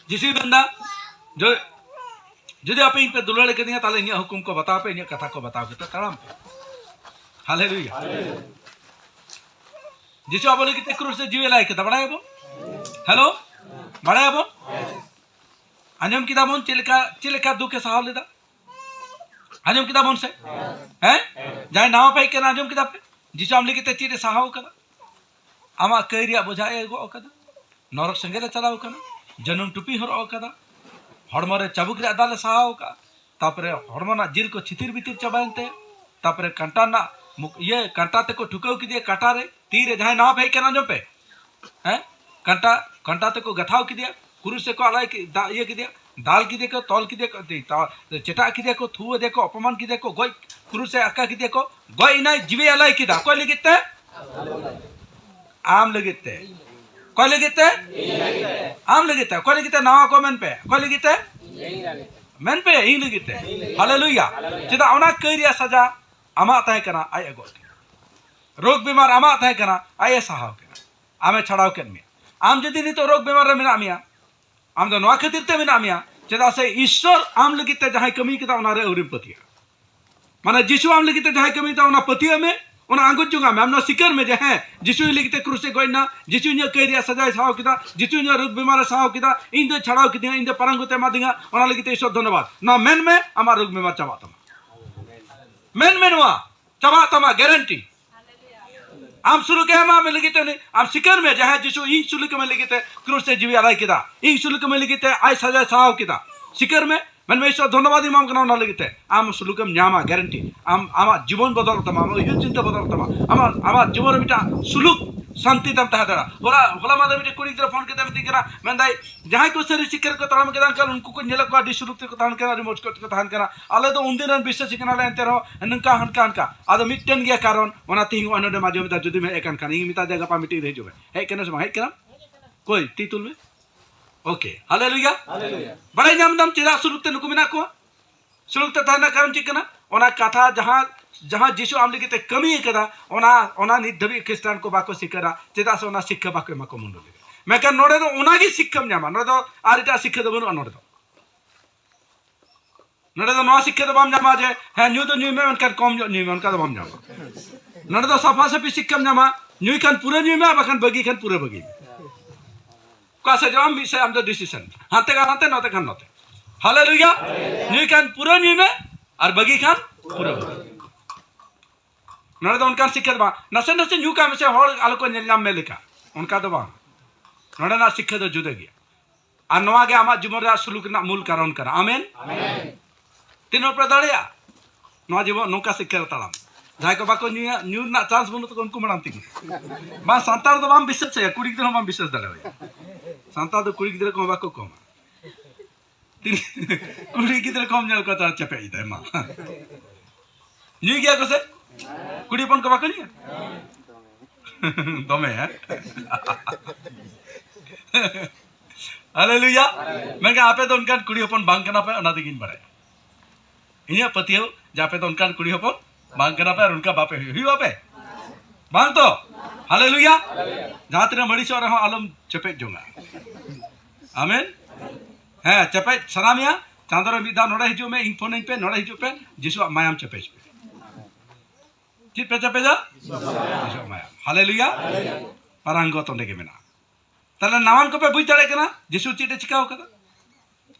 ᱡᱤᱥᱩᱭ ᱢᱮᱱᱫᱟ, ᱡᱚ-, ᱡᱩᱫᱤ ᱟᱯᱮ ᱤᱧ ᱯᱮ ᱫᱩᱞᱟᱹᱲ ᱠᱟᱫᱤᱧᱟ, ᱛᱟᱦᱞᱮ ᱤᱧᱟᱹᱜ ᱦᱩᱠᱩᱢ ᱠᱚ ᱵᱟᱛᱟᱣ ᱯᱮ, ᱤᱧᱟᱹᱜ ᱠᱟᱛᱷᱟ ᱠᱚ ᱵᱟᱛᱟᱣ ᱠᱟᱛᱮ ᱛᱟᱲᱟᱢ ᱯᱮ᱾ ᱦᱟᱞᱮᱞᱩᱭᱟ᱾ ᱡᱤᱥᱩ ᱟᱵᱚ ᱞᱟᱹᱜᱤᱫ ᱛᱮ ᱠᱨᱩᱥ ᱨᱮ ᱡᱤᱣᱤ ᱮᱞᱟᱭ ᱠᱮᱫᱟ, ᱵᱟᱲᱟᱭᱟᱵᱚᱱ? ᱦᱮᱞᱳ, ᱵᱟᱲᱟᱭᱟᱵᱚᱱ? ᱟᱸᱡᱚᱢ ᱠᱮᱫᱟ ᱵᱚᱱ ᱪᱮᱫ ᱞᱮᱠᱟ, ᱪᱮᱫ ᱞᱮᱠᱟ ᱫᱩᱠ ᱮ ᱥᱟᱦᱟᱣ ᱞᱮᱫᱟ? ᱟᱸᱡᱚᱢ ᱠᱮᱫᱟ ᱵᱚᱱ ᱥᱮ? ᱦᱮᱸ? ᱡᱟᱦᱟᱸᱭ ᱱᱟᱣᱟ ᱯᱮ ᱦᱮᱡ ᱠᱟᱱᱟ, ᱟᱸᱡᱚᱢ ᱠᱮᱫᱟ ᱯᱮ? ᱡᱤᱥᱩ ᱟᱢ ᱞᱟᱹᱜᱤᱫ ᱛᱮ ᱪᱮᱫ ᱮ ᱥᱟᱦᱟᱣ ᱠᱟᱫᱟ? ᱟᱢᱟᱜ ᱠᱟᱹᱭ ᱨᱮᱭᱟᱜ ᱵᱚᱡᱷᱟ ᱮ ᱜᱚᱜ ᱠᱟᱫᱟ, ᱱᱚᱨᱚᱠ ᱥᱮᱸᱜᱮᱞ ᱮ ᱪᱟᱞᱟᱣ ᱠᱟᱱᱟ, ᱡᱟᱹᱱᱩᱢ ᱴᱩᱯᱤ ᱦᱚᱨᱚᱜ ᱠᱟᱫᱟ, ᱦᱚᱲᱢᱚ ᱨᱮ ᱪᱟᱵᱩᱠ ᱨᱮᱭᱟᱜ ᱫᱟᱞ ᱮ ᱥᱟᱦᱟᱣ ᱠᱟᱜᱼᱟ, ᱛᱟᱯᱚᱨᱮ ᱦᱚᱲᱢᱚ ᱨᱮᱱᱟᱜ ᱡᱤᱞ ᱠᱚ ᱪᱷᱤᱛᱤᱨ ᱵᱤᱛᱤᱨ ᱪᱟᱵᱟᱭᱮᱱ ᱛᱟᱭᱟ, ᱛᱟᱯᱚᱨᱮ ᱠᱟᱱᱴᱟ ᱨᱮᱱᱟᱜ ᱢᱩᱠ-, ᱤᱭᱟᱹ ᱠᱟᱱᱴᱟ ᱛᱮᱠᱚ ᱴᱷᱩᱠᱟᱹᱣ ᱠᱮᱫᱮᱭᱟ ᱠᱟᱴᱟ ᱨᱮ, ᱛᱤ ᱨᱮ, ᱡᱟᱦᱟᱸᱭ ᱱᱟᱣᱟ ᱯᱮ ᱦᱮᱡ ᱠᱟᱱᱟ, ᱟᱸᱡᱚᱢ ᱯᱮ, ᱦᱮᱸ, ᱠᱟᱱᱴᱟ, ᱠᱟᱱᱴᱟ ᱛᱮᱠᱚ ᱜᱟᱛᱷᱟᱣ ᱠᱮᱫᱮᱭᱟ, ᱠᱨᱩᱥ ᱨᱮᱠᱚ ᱟᱞᱟᱭ ᱠᱮ-, ᱫᱟ-, ᱤᱭᱟᱹ ᱠᱮᱫᱮᱭᱟ, ᱫᱟᱞ ᱠᱮᱫᱮᱭᱟ ᱠᱚ, ᱛᱚᱞ ᱠᱮᱫᱮᱭᱟ ᱠᱚ, ᱛᱤ-, ᱛᱟ-, ᱪᱮᱴᱟᱜ ᱠᱮᱫᱮᱭᱟ ᱠᱚ, ᱛᱷᱩᱣᱟᱹ ᱟᱫᱮᱭᱟ ᱠᱚ, ᱚᱯᱚᱢᱟᱱ ᱠᱮᱫᱮᱭᱟ ᱠᱚ, ᱜᱚᱡ, ᱠᱨᱩᱥ ᱨᱮ ᱟᱠᱟ ᱠᱮᱫᱮᱭᱟ ᱠᱚ, ᱜᱚᱡ ᱮᱱᱟᱭ, ᱡᱤᱣᱤ ᱟᱞᱟᱭ ᱠᱮᱫᱟ᱾ ᱚᱠᱚᱭ ᱞᱟᱹᱜᱤᱫ ᱛᱮ? ᱟᱢ ᱞᱟᱹᱜᱤᱫ ᱛᱮ᱾ ᱚᱠᱚᱭ ᱞᱟᱹᱜᱤᱫ ᱛᱮ? ᱟᱢ ᱞᱟᱹᱜᱤᱫ ᱛᱮ᱾ ᱚᱠᱚᱭ ᱞᱟᱹᱜᱤᱫ ᱛᱮ? ᱱᱟᱣᱟ ᱠᱚ ᱢᱮᱱ ᱯᱮ᱾ ᱚᱠᱚᱭ ᱞᱟᱹᱜᱤᱫ ᱛᱮ? ᱢᱮᱱ ᱯᱮ, ᱤᱧ ᱞᱟᱹᱜᱤᱫ ᱛᱮ᱾ ᱦᱟᱞᱮᱞᱩᱭᱟ᱾ ᱪᱮᱫᱟᱜ ᱚᱱᱟ ᱠᱟᱹᱭ ᱨᱮᱭᱟᱜ ᱥᱟᱡᱟ ᱟᱢᱟᱜ ᱛᱟᱦᱮᱸ ᱠᱟᱱᱟ, ᱟᱡ ᱮ ᱜᱚᱜ ᱠᱮᱫᱟ᱾ ᱨᱳᱜᱽ ᱵᱤᱢᱟᱨ ᱟᱢᱟᱜ ᱛᱟᱦᱮᱸ ᱠᱟᱱᱟ, ᱟᱡ ᱮ ᱥᱟᱦᱟᱣ ᱠᱮᱫᱟ᱾ ᱟᱢᱮ ᱪᱷᱟᱲᱟᱣ ᱠᱮᱫ ᱢᱮᱭᱟ᱾ ᱟᱢ ᱡᱩᱫᱤ ᱱᱤᱛᱚᱜ ᱨᱳᱜᱽ ᱵᱤᱢᱟᱨ ᱨᱮ ᱢᱮᱱᱟᱜ ᱢᱮᱭᱟ, ᱟᱢ ᱫᱚ ᱱᱚᱣᱟ ᱠᱷᱟᱹᱛᱤᱨ ᱛᱮ ᱢᱮᱱᱟᱜ ᱢᱮᱭᱟ, ᱪᱮᱫᱟᱜ ᱥᱮ ᱤᱥᱥᱚᱨ ᱟᱢ ᱞᱟᱹᱜᱤᱫ ᱛᱮ ᱡᱟᱦᱟᱸᱭ ᱠᱟᱹᱢᱤ ᱠᱮᱫᱟ, ᱚᱱᱟ ᱨᱮ ᱟᱹᱣᱨᱤᱢ ᱯᱟᱹᱛᱭᱟᱹᱜᱼᱟ᱾ ᱢᱟᱱᱮ ᱡᱤᱥᱩ ᱟᱢ ᱞᱟᱹᱜᱤᱫ ᱛᱮ ᱡᱟᱦᱟᱸᱭ ᱠᱟᱹᱢᱤ ᱠᱮᱫᱟ, ᱚᱱᱟ ᱯᱟᱹᱛᱭᱟᱹᱜ ᱢᱮ, ᱚᱱᱟ ᱟᱸᱜᱚᱪ ᱡᱚᱝᱟᱜ ᱢᱮ᱾ ᱟᱢ ᱱᱚᱣᱟ ᱥᱤᱠᱟᱹᱨ ᱢᱮ ᱡᱮ, ᱦᱮᱸ, ᱡᱤᱥᱩ ᱤᱧ ᱞᱟᱹᱜᱤᱫ ᱛᱮ ᱠᱨᱩᱥ ᱨᱮ ᱜᱚᱡ ᱮᱱᱟ, ᱡᱤᱥᱩ ᱤᱧᱟᱹᱜ ᱠᱟᱹᱭ ᱨᱮᱭᱟᱜ ᱥᱟᱡᱟᱭ ᱥᱟᱦᱟᱣ ᱠᱮᱫᱟ, ᱡᱤᱥᱩ ᱤᱧᱟᱹᱜ ᱨᱳᱜᱽ ᱵᱤᱢᱟᱨ ᱮ ᱥᱟᱦᱟᱣ ᱠᱮᱫᱟ, ᱤᱧ ᱫᱚᱭ ᱪᱷᱟᱲᱟᱣ ᱠᱤᱫᱤᱧᱟ, ᱤᱧ ᱫᱚ ᱯᱟᱨᱟᱝ ᱠᱚᱛᱮ ᱮᱢᱟᱫᱤᱧᱟ, ᱚᱱᱟ ᱞᱟᱹᱜᱤᱫ ᱛᱮ ᱤᱥᱥᱚᱨ ᱫᱷᱚᱱᱱᱚᱵᱟᱫ᱾ ᱱᱚᱣᱟ ᱢᱮᱱ ᱢᱮ, ᱟᱢᱟᱜ ᱨᱳᱜᱽ ᱵᱤᱢᱟᱨ ᱪᱟᱵᱟᱜ ᱛᱟᱢᱟ᱾ ᱢᱮᱱ ᱢᱮ, ᱱᱚᱣᱟ ᱪᱟᱵᱟᱜ ᱛᱟᱢᱟ, guarantee᱾ ᱟᱢ ᱥᱩᱞᱩᱠ ᱮ ᱮᱢᱟ ᱢᱮ ᱞᱟᱹᱜᱤᱫ ᱛᱮ ᱩᱱᱤ, ᱟᱢ ᱥᱤᱠᱟᱹᱨ ᱢᱮ ᱡᱮ, ᱦᱮᱸ, ᱡᱤᱥᱩ ᱤᱧ ᱥᱩᱞᱩᱠ ᱮᱢ ᱞᱟᱹᱜᱤᱫ ᱛᱮ ᱠᱨᱩᱥ ᱨᱮ ᱡᱤᱣᱤ ᱟᱞᱟᱭ ᱠᱮᱫᱟ, ᱤᱧ ᱥᱩᱞᱩᱠ ᱮᱢ ᱞᱟᱹᱜᱤᱫ ᱛᱮ ᱟᱡ ᱥᱟᱡᱟᱭ ᱥᱟᱦᱟᱣ ᱠᱮᱫᱟ᱾ ᱥᱤᱠᱟᱹᱨ ᱢᱮ, ᱢᱮᱱ ᱢᱮ, ᱤᱥᱥᱚᱨ, ᱫᱷᱚᱱᱱᱚᱵᱟᱫ ᱤᱧ ᱮᱢᱟᱢ ᱠᱟᱱᱟ ᱚᱱᱟ ᱞᱟᱹᱜᱤᱫ ᱛᱮ᱾ ᱟᱢ ᱥᱩᱞᱩᱠ ᱮᱢ ᱧᱟᱢᱟ, guarantee᱾ ᱟᱢ, ᱟᱢᱟᱜ ᱡᱤᱵᱚᱱ ᱵᱚᱫᱚᱞᱚᱜ ᱛᱟᱢᱟ, ᱟᱢᱟᱜ ᱩᱭᱦᱟᱹᱨ ᱪᱤᱱᱛᱟᱹ ᱵᱚᱫᱚᱞᱚᱜ ᱛᱟᱢᱟ, ᱟᱢᱟᱜ, ᱟᱢᱟᱜ ᱡᱤᱵᱚᱱ ᱨᱮ ᱢᱤᱫᱴᱟᱝ ᱥᱩᱞᱩᱠ ᱥᱟᱱᱛᱤ ᱛᱟᱢ ᱛᱟᱦᱮᱸ ᱫᱟᱲᱮᱭᱟᱜᱼᱟ᱾ ᱦᱚᱞᱟ, ᱦᱚᱞᱟ ᱢᱟᱫᱷᱮᱨ ᱢᱤᱫᱴᱮᱱ ᱠᱩᱲᱤ ᱜᱤᱫᱽᱨᱟᱹ ᱯᱷᱳᱱ ᱠᱟᱛᱮ ᱢᱮᱛᱟᱹᱧ ᱠᱟᱱᱟ, ᱢᱮᱱᱫᱟᱭ, ᱡᱟᱦᱟᱸᱭ ᱠᱚ ᱥᱟᱹᱨᱤ ᱥᱤᱠᱟᱹᱨ ᱠᱚ ᱛᱟᱲᱟᱢ ᱠᱮᱫᱟ, ᱮᱱᱠᱷᱟᱱ ᱩᱱᱠᱩ ᱠᱚ ᱧᱮᱞᱮᱫ ᱠᱚᱣᱟ, ᱟᱹᱰᱤ ᱥᱩᱞᱩᱠ ᱛᱮᱠᱚ ᱛᱟᱦᱮᱱ ᱠᱟᱱᱟ, ᱟᱹᱰᱤ ᱢᱚᱡᱽ ᱠᱚ ᱛᱟᱦᱮᱱ ᱠᱟᱱᱟ᱾ ᱟᱞᱮ ᱫᱚ ᱩᱱᱫᱤᱱ ᱨᱮᱱ ᱵᱤᱥᱥᱟᱹᱥᱤ ᱠᱟᱱᱟᱞᱮ, ᱮᱱᱛᱮ ᱨᱮᱦᱚᱸ ᱱᱚᱝᱠᱟ ᱦᱟᱱᱠᱟ ᱦᱟᱱᱠᱟ᱾ ᱟᱫᱚ ᱢᱤᱫᱴᱮᱱ ᱜᱮᱭᱟ ᱠᱟᱨᱚᱱ, ᱚᱱᱟ ᱛᱮᱦᱮᱧ ᱱᱚᱜᱼᱚᱭ ᱱᱚᱰᱮ ᱢᱟᱡᱷᱮ ᱢᱚᱫᱽᱫᱷᱮ ᱡᱩᱫᱤᱢ ᱦᱮᱡ ᱟᱠᱟᱱ ᱠᱷᱟᱱ, ᱤᱧ ᱢᱮᱛᱟ ᱫᱮᱭᱟ ᱜᱟᱯᱟ meeting ᱨᱮ ᱦᱤᱡᱩᱜ ᱢᱮ᱾ ᱦᱮᱡ ᱠᱟᱱᱟ ᱥᱮ ᱵᱟᱝ? ᱦᱮᱡ ᱠᱟᱱᱟᱢ? ᱠᱚᱭ, ᱛᱤ ᱛᱩᱞ ᱢᱮ᱾ Okay, ᱦᱟᱞᱮᱞᱩᱭᱟ᱾ ᱦᱟᱞᱮᱞᱩᱭᱟ᱾ ᱵᱟᱲᱟᱭ ᱧᱟᱢ ᱫᱟᱢ ᱪᱮᱫᱟᱜ ᱥᱩᱞᱩᱠ ᱛᱮ ᱱᱩᱠᱩ ᱢᱮᱱᱟᱜ ᱠᱚᱣᱟ? ᱥᱩᱞᱩᱠ ᱛᱮ ᱛᱟᱦᱮᱱ ᱨᱮᱱᱟᱜ ᱠᱟᱨᱚᱱ ᱪᱮᱫ ᱠᱟᱱᱟ? ᱚᱱᱟ ᱠᱟᱛᱷᱟ ᱡᱟᱦᱟᱸ, ᱡᱟᱦᱟᱸ ᱡᱤᱥᱩ ᱟᱢ ᱞᱟᱹᱜᱤᱫ ᱛᱮ ᱠᱟᱹᱢᱤ ᱟᱠᱟᱫᱟ, ᱚᱱᱟ, ᱚᱱᱟ ᱱᱤᱛ ᱫᱷᱟᱹᱵᱤᱡ ᱠᱷᱨᱤᱥᱴᱟᱱ ᱠᱚ ᱵᱟᱠᱚ ᱥᱤᱠᱟᱹᱨᱟ᱾ ᱪᱮᱫᱟᱜ ᱥᱮ ᱚᱱᱟ ᱥᱤᱠᱠᱷᱟ ᱵᱟᱠᱚ ᱮᱢᱟ ᱠᱚ ᱢᱚᱱᱰᱚᱞᱤ ᱨᱮ᱾ ᱢᱮᱱᱠᱷᱟᱱ ᱱᱚᱰᱮ ᱫᱚ ᱚᱱᱟᱜᱮ ᱥᱤᱠᱠᱷᱟᱢ ᱧᱟᱢᱟ, ᱱᱚᱰᱮ ᱫᱚ ᱟᱨ ᱮᱴᱟᱜ ᱥᱤᱠᱠᱷᱟ ᱫᱚ ᱵᱟᱹᱱᱩᱜᱼᱟ᱾ ᱱᱚᱰᱮ ᱫᱚ, ᱱᱚᱰᱮ ᱫᱚ ᱱᱚᱣᱟ ᱥᱤᱠᱠᱷᱟ ᱫᱚ ᱵᱟᱢ ᱧᱟᱢᱟ ᱡᱮ, ᱦᱮᱸ, ᱧᱩ ᱫᱚ ᱧᱩᱭ ᱢᱮ, ᱢᱮᱱᱠᱷᱟᱱ ᱠᱚᱢ ᱧᱚᱜ ᱧᱩᱭ ᱢᱮ, ᱚᱱᱠᱟ ᱫᱚ ᱵᱟᱢ ᱧᱟᱢᱟ᱾ ᱱᱚᱰᱮ ᱫᱚ ᱥᱟᱯᱷᱟ ᱥᱟᱹᱯᱷᱤ ᱥᱤᱠᱠᱷᱟᱢ ᱧᱟᱢᱟ, ᱧᱩᱭ ᱠᱷᱟᱱ ᱯᱩᱨᱟᱹ ᱧᱩᱭ ᱢᱮ, ᱟᱨ ᱵᱟᱠᱷᱟᱱ ᱵᱟᱹᱜᱤ ᱠᱷᱟᱱ ᱯᱩᱨᱟᱹ ᱵᱟᱹᱜᱤ ᱢᱮ᱾ ᱚᱠᱟ ᱥᱮᱫ ᱡᱚᱢ, ᱢᱤᱫ ᱥᱮᱫ ᱟᱢ ᱫᱚ decision᱾ ᱦᱟᱱᱛᱮ ᱠᱷᱟᱱ ᱦᱟᱱᱛᱮ, ᱱᱚᱛᱮ ᱠᱷᱟᱱ ᱱᱚᱛᱮ᱾ ᱦᱟᱞᱮᱞᱩᱭᱟ᱾ ᱧᱩᱭ ᱠᱷᱟᱱ ᱯᱩᱨᱟᱹ ᱧᱩᱭ ᱢᱮ, ᱟᱨ ᱵᱟᱹᱜᱤ ᱠᱷᱟᱱ ᱯᱩᱨᱟᱹ ᱵᱟᱹᱜᱤ᱾ ᱱᱚᱰᱮ ᱫᱚ ᱚᱱᱠᱟᱱ ᱥᱤᱠᱠᱷᱟ ᱫᱚ ᱵᱟᱝ, ᱱᱟᱥᱮ ᱱᱟᱥᱮ ᱧᱩ ᱠᱟᱜ ᱢᱮᱥᱮ, ᱦᱚᱲ ᱟᱞᱚ ᱠᱚ ᱧᱮᱞ ᱧᱟᱢ ᱢᱮ ᱞᱮᱠᱟ, ᱚᱱᱠᱟ ᱫᱚ ᱵᱟᱝ᱾ ᱱᱚᱰᱮᱱᱟᱜ ᱥᱤᱠᱠᱷᱟ ᱫᱚ ᱡᱩᱫᱟᱹ ᱜᱮᱭᱟ᱾ ᱟᱨ ᱱᱚᱣᱟ ᱜᱮ ᱟᱢᱟᱜ ᱡᱤᱵᱚᱱ ᱨᱮᱭᱟᱜ ᱥᱩᱞᱩᱠ ᱨᱮᱱᱟᱜ ᱢᱩᱞ ᱠᱟᱨᱚᱱ ᱠᱟᱱᱟ᱾ ᱟᱢᱮᱱ? ᱟᱢᱮᱱ᱾ ᱛᱤᱱ ᱦᱚᱲ ᱯᱮ ᱫᱟᱲᱮᱭᱟᱜᱼᱟ ᱱᱚᱣᱟ ᱡᱤᱵᱚᱱ ᱱᱚᱝᱠᱟ ᱥᱤᱠᱠᱷᱟ ᱨᱮ ᱛᱟᱲᱟᱢ? ᱡᱟᱦᱟᱸᱭ ᱠᱚ ᱵᱟᱠᱚ ᱧᱩᱭᱟ, ᱧᱩ ᱨᱮᱱᱟᱜ chance ᱵᱟᱹᱱᱩᱜ ᱛᱟᱠᱚᱣᱟ, ᱩᱱᱠᱩ ᱢᱟᱲᱟᱝ ᱛᱮᱜᱮ᱾ ᱵᱟᱝ, ᱥᱟᱱᱛᱟᱲ ᱫᱚ ᱵᱟᱢ ᱵᱤᱥᱥᱟᱹᱥ ᱟᱭᱟ, ᱠᱩᱲᱤ ᱜᱤᱫᱽᱨᱟᱹ ᱦᱚᱸ ᱵᱟᱢ ᱵᱤᱥᱥᱟᱹᱥ ᱫᱟᱲᱮᱣᱟᱭᱟ᱾ ᱥᱟᱱᱛᱟᱲ ᱫᱚ ᱠᱩᱲᱤ ᱜᱤᱫᱽᱨᱟᱹ ᱠᱚᱦᱚᱸ ᱵᱟᱠᱚ ᱠᱚᱢᱟ᱾ ᱛᱤᱱ-, ᱠᱩᱲᱤ ᱜᱤᱫᱽᱨᱟᱹ ᱠᱚᱢ ᱧᱮᱞ ᱠᱚᱣᱟ, ᱛᱟᱨ ᱪᱮᱯᱮᱡ ᱮᱫᱟᱭ ᱢᱟ᱾ ᱧᱩᱭ ᱜᱮᱭᱟ ᱠᱚ ᱥᱮ? ᱠᱩᱲᱤ ᱦᱚᱯᱚᱱ ᱠᱚ ᱵᱟᱠᱚ ᱧᱩᱭᱟ? ᱫᱚᱢᱮ, ᱦᱮᱸ? ᱦᱟᱞᱮᱞᱩᱭᱟ᱾ ᱢᱮᱱᱠᱷᱟᱱ ᱟᱯᱮ ᱫᱚ ᱚᱱᱠᱟᱱ ᱠᱩᱲᱤ ᱦᱚᱯᱚᱱ ᱵᱟᱝ ᱠᱟᱱᱟ ᱯᱮ, ᱚᱱᱟ ᱛᱮᱜᱤᱧ ᱵᱟᱲᱟᱭᱟ᱾ ᱤᱧᱟᱹᱜ ᱯᱟᱹᱛᱭᱟᱹᱣ ᱡᱮ ᱟᱯᱮ ᱫᱚ ᱚᱱᱠᱟᱱ ᱠᱩᱲᱤ ᱦᱚᱯᱚᱱ ᱵᱟᱝ ᱠᱟᱱᱟ ᱯᱮ, ᱟᱨ ᱚᱱᱠᱟ ᱵᱟᱯᱮ ᱦᱩᱭᱩᱜ, ᱦᱩᱭᱩᱜ ᱟᱯᱮ? ᱵᱟᱝ ᱛᱚ? ᱦᱟᱞᱮᱞᱩᱭᱟ᱾ ᱡᱟᱦᱟᱸ ᱛᱤᱱᱟᱹᱜ ᱢᱟᱹᱲᱤᱥᱚᱜ ᱨᱮᱦᱚᱸ ᱟᱞᱚᱢ ᱪᱮᱯᱮᱡ ᱡᱚᱝᱟ᱾ ᱟᱢᱮᱱ᱾ ᱦᱮᱸ, ᱪᱮᱯᱮᱡ ᱥᱟᱱᱟ ᱢᱮᱭᱟ, ᱪᱟᱸᱫᱳ ᱨᱮ ᱢᱤᱫ ᱫᱷᱟᱣ ᱱᱚᱰᱮ ᱦᱤᱡᱩᱜ ᱢᱮ, ᱤᱧ ᱯᱷᱳᱱ ᱟᱹᱧ ᱯᱮ, ᱱᱚᱰᱮ ᱦᱤᱡᱩᱜ ᱯᱮ, ᱡᱤᱥᱩᱣᱟᱜ ᱢᱟᱭᱟᱢ ᱪᱮᱯᱮᱡ ᱯᱮ᱾ ᱪᱮᱫ ᱯᱮ ᱪᱮᱯᱮᱡᱟ? ᱡᱤᱥᱩᱣᱟᱜ ᱢᱟᱭᱟᱢ᱾ ᱦᱟᱞᱮᱞᱩᱭᱟ᱾ ᱯᱟᱨᱟᱝᱜᱚᱛ ᱚᱸᱰᱮ ᱜᱮ ᱢᱮᱱᱟᱜᱼᱟ᱾ ᱛᱟᱦᱞᱮ ᱱᱟᱣᱟᱱ ᱠᱚᱯᱮ ᱵᱩᱡᱽ ᱫᱟᱲᱮᱭᱟᱜ ᱠᱟᱱᱟ ᱡᱤᱥᱩ ᱪᱮᱫ ᱮ ᱪᱤᱠᱟᱹᱣ ᱠᱟᱫᱟ?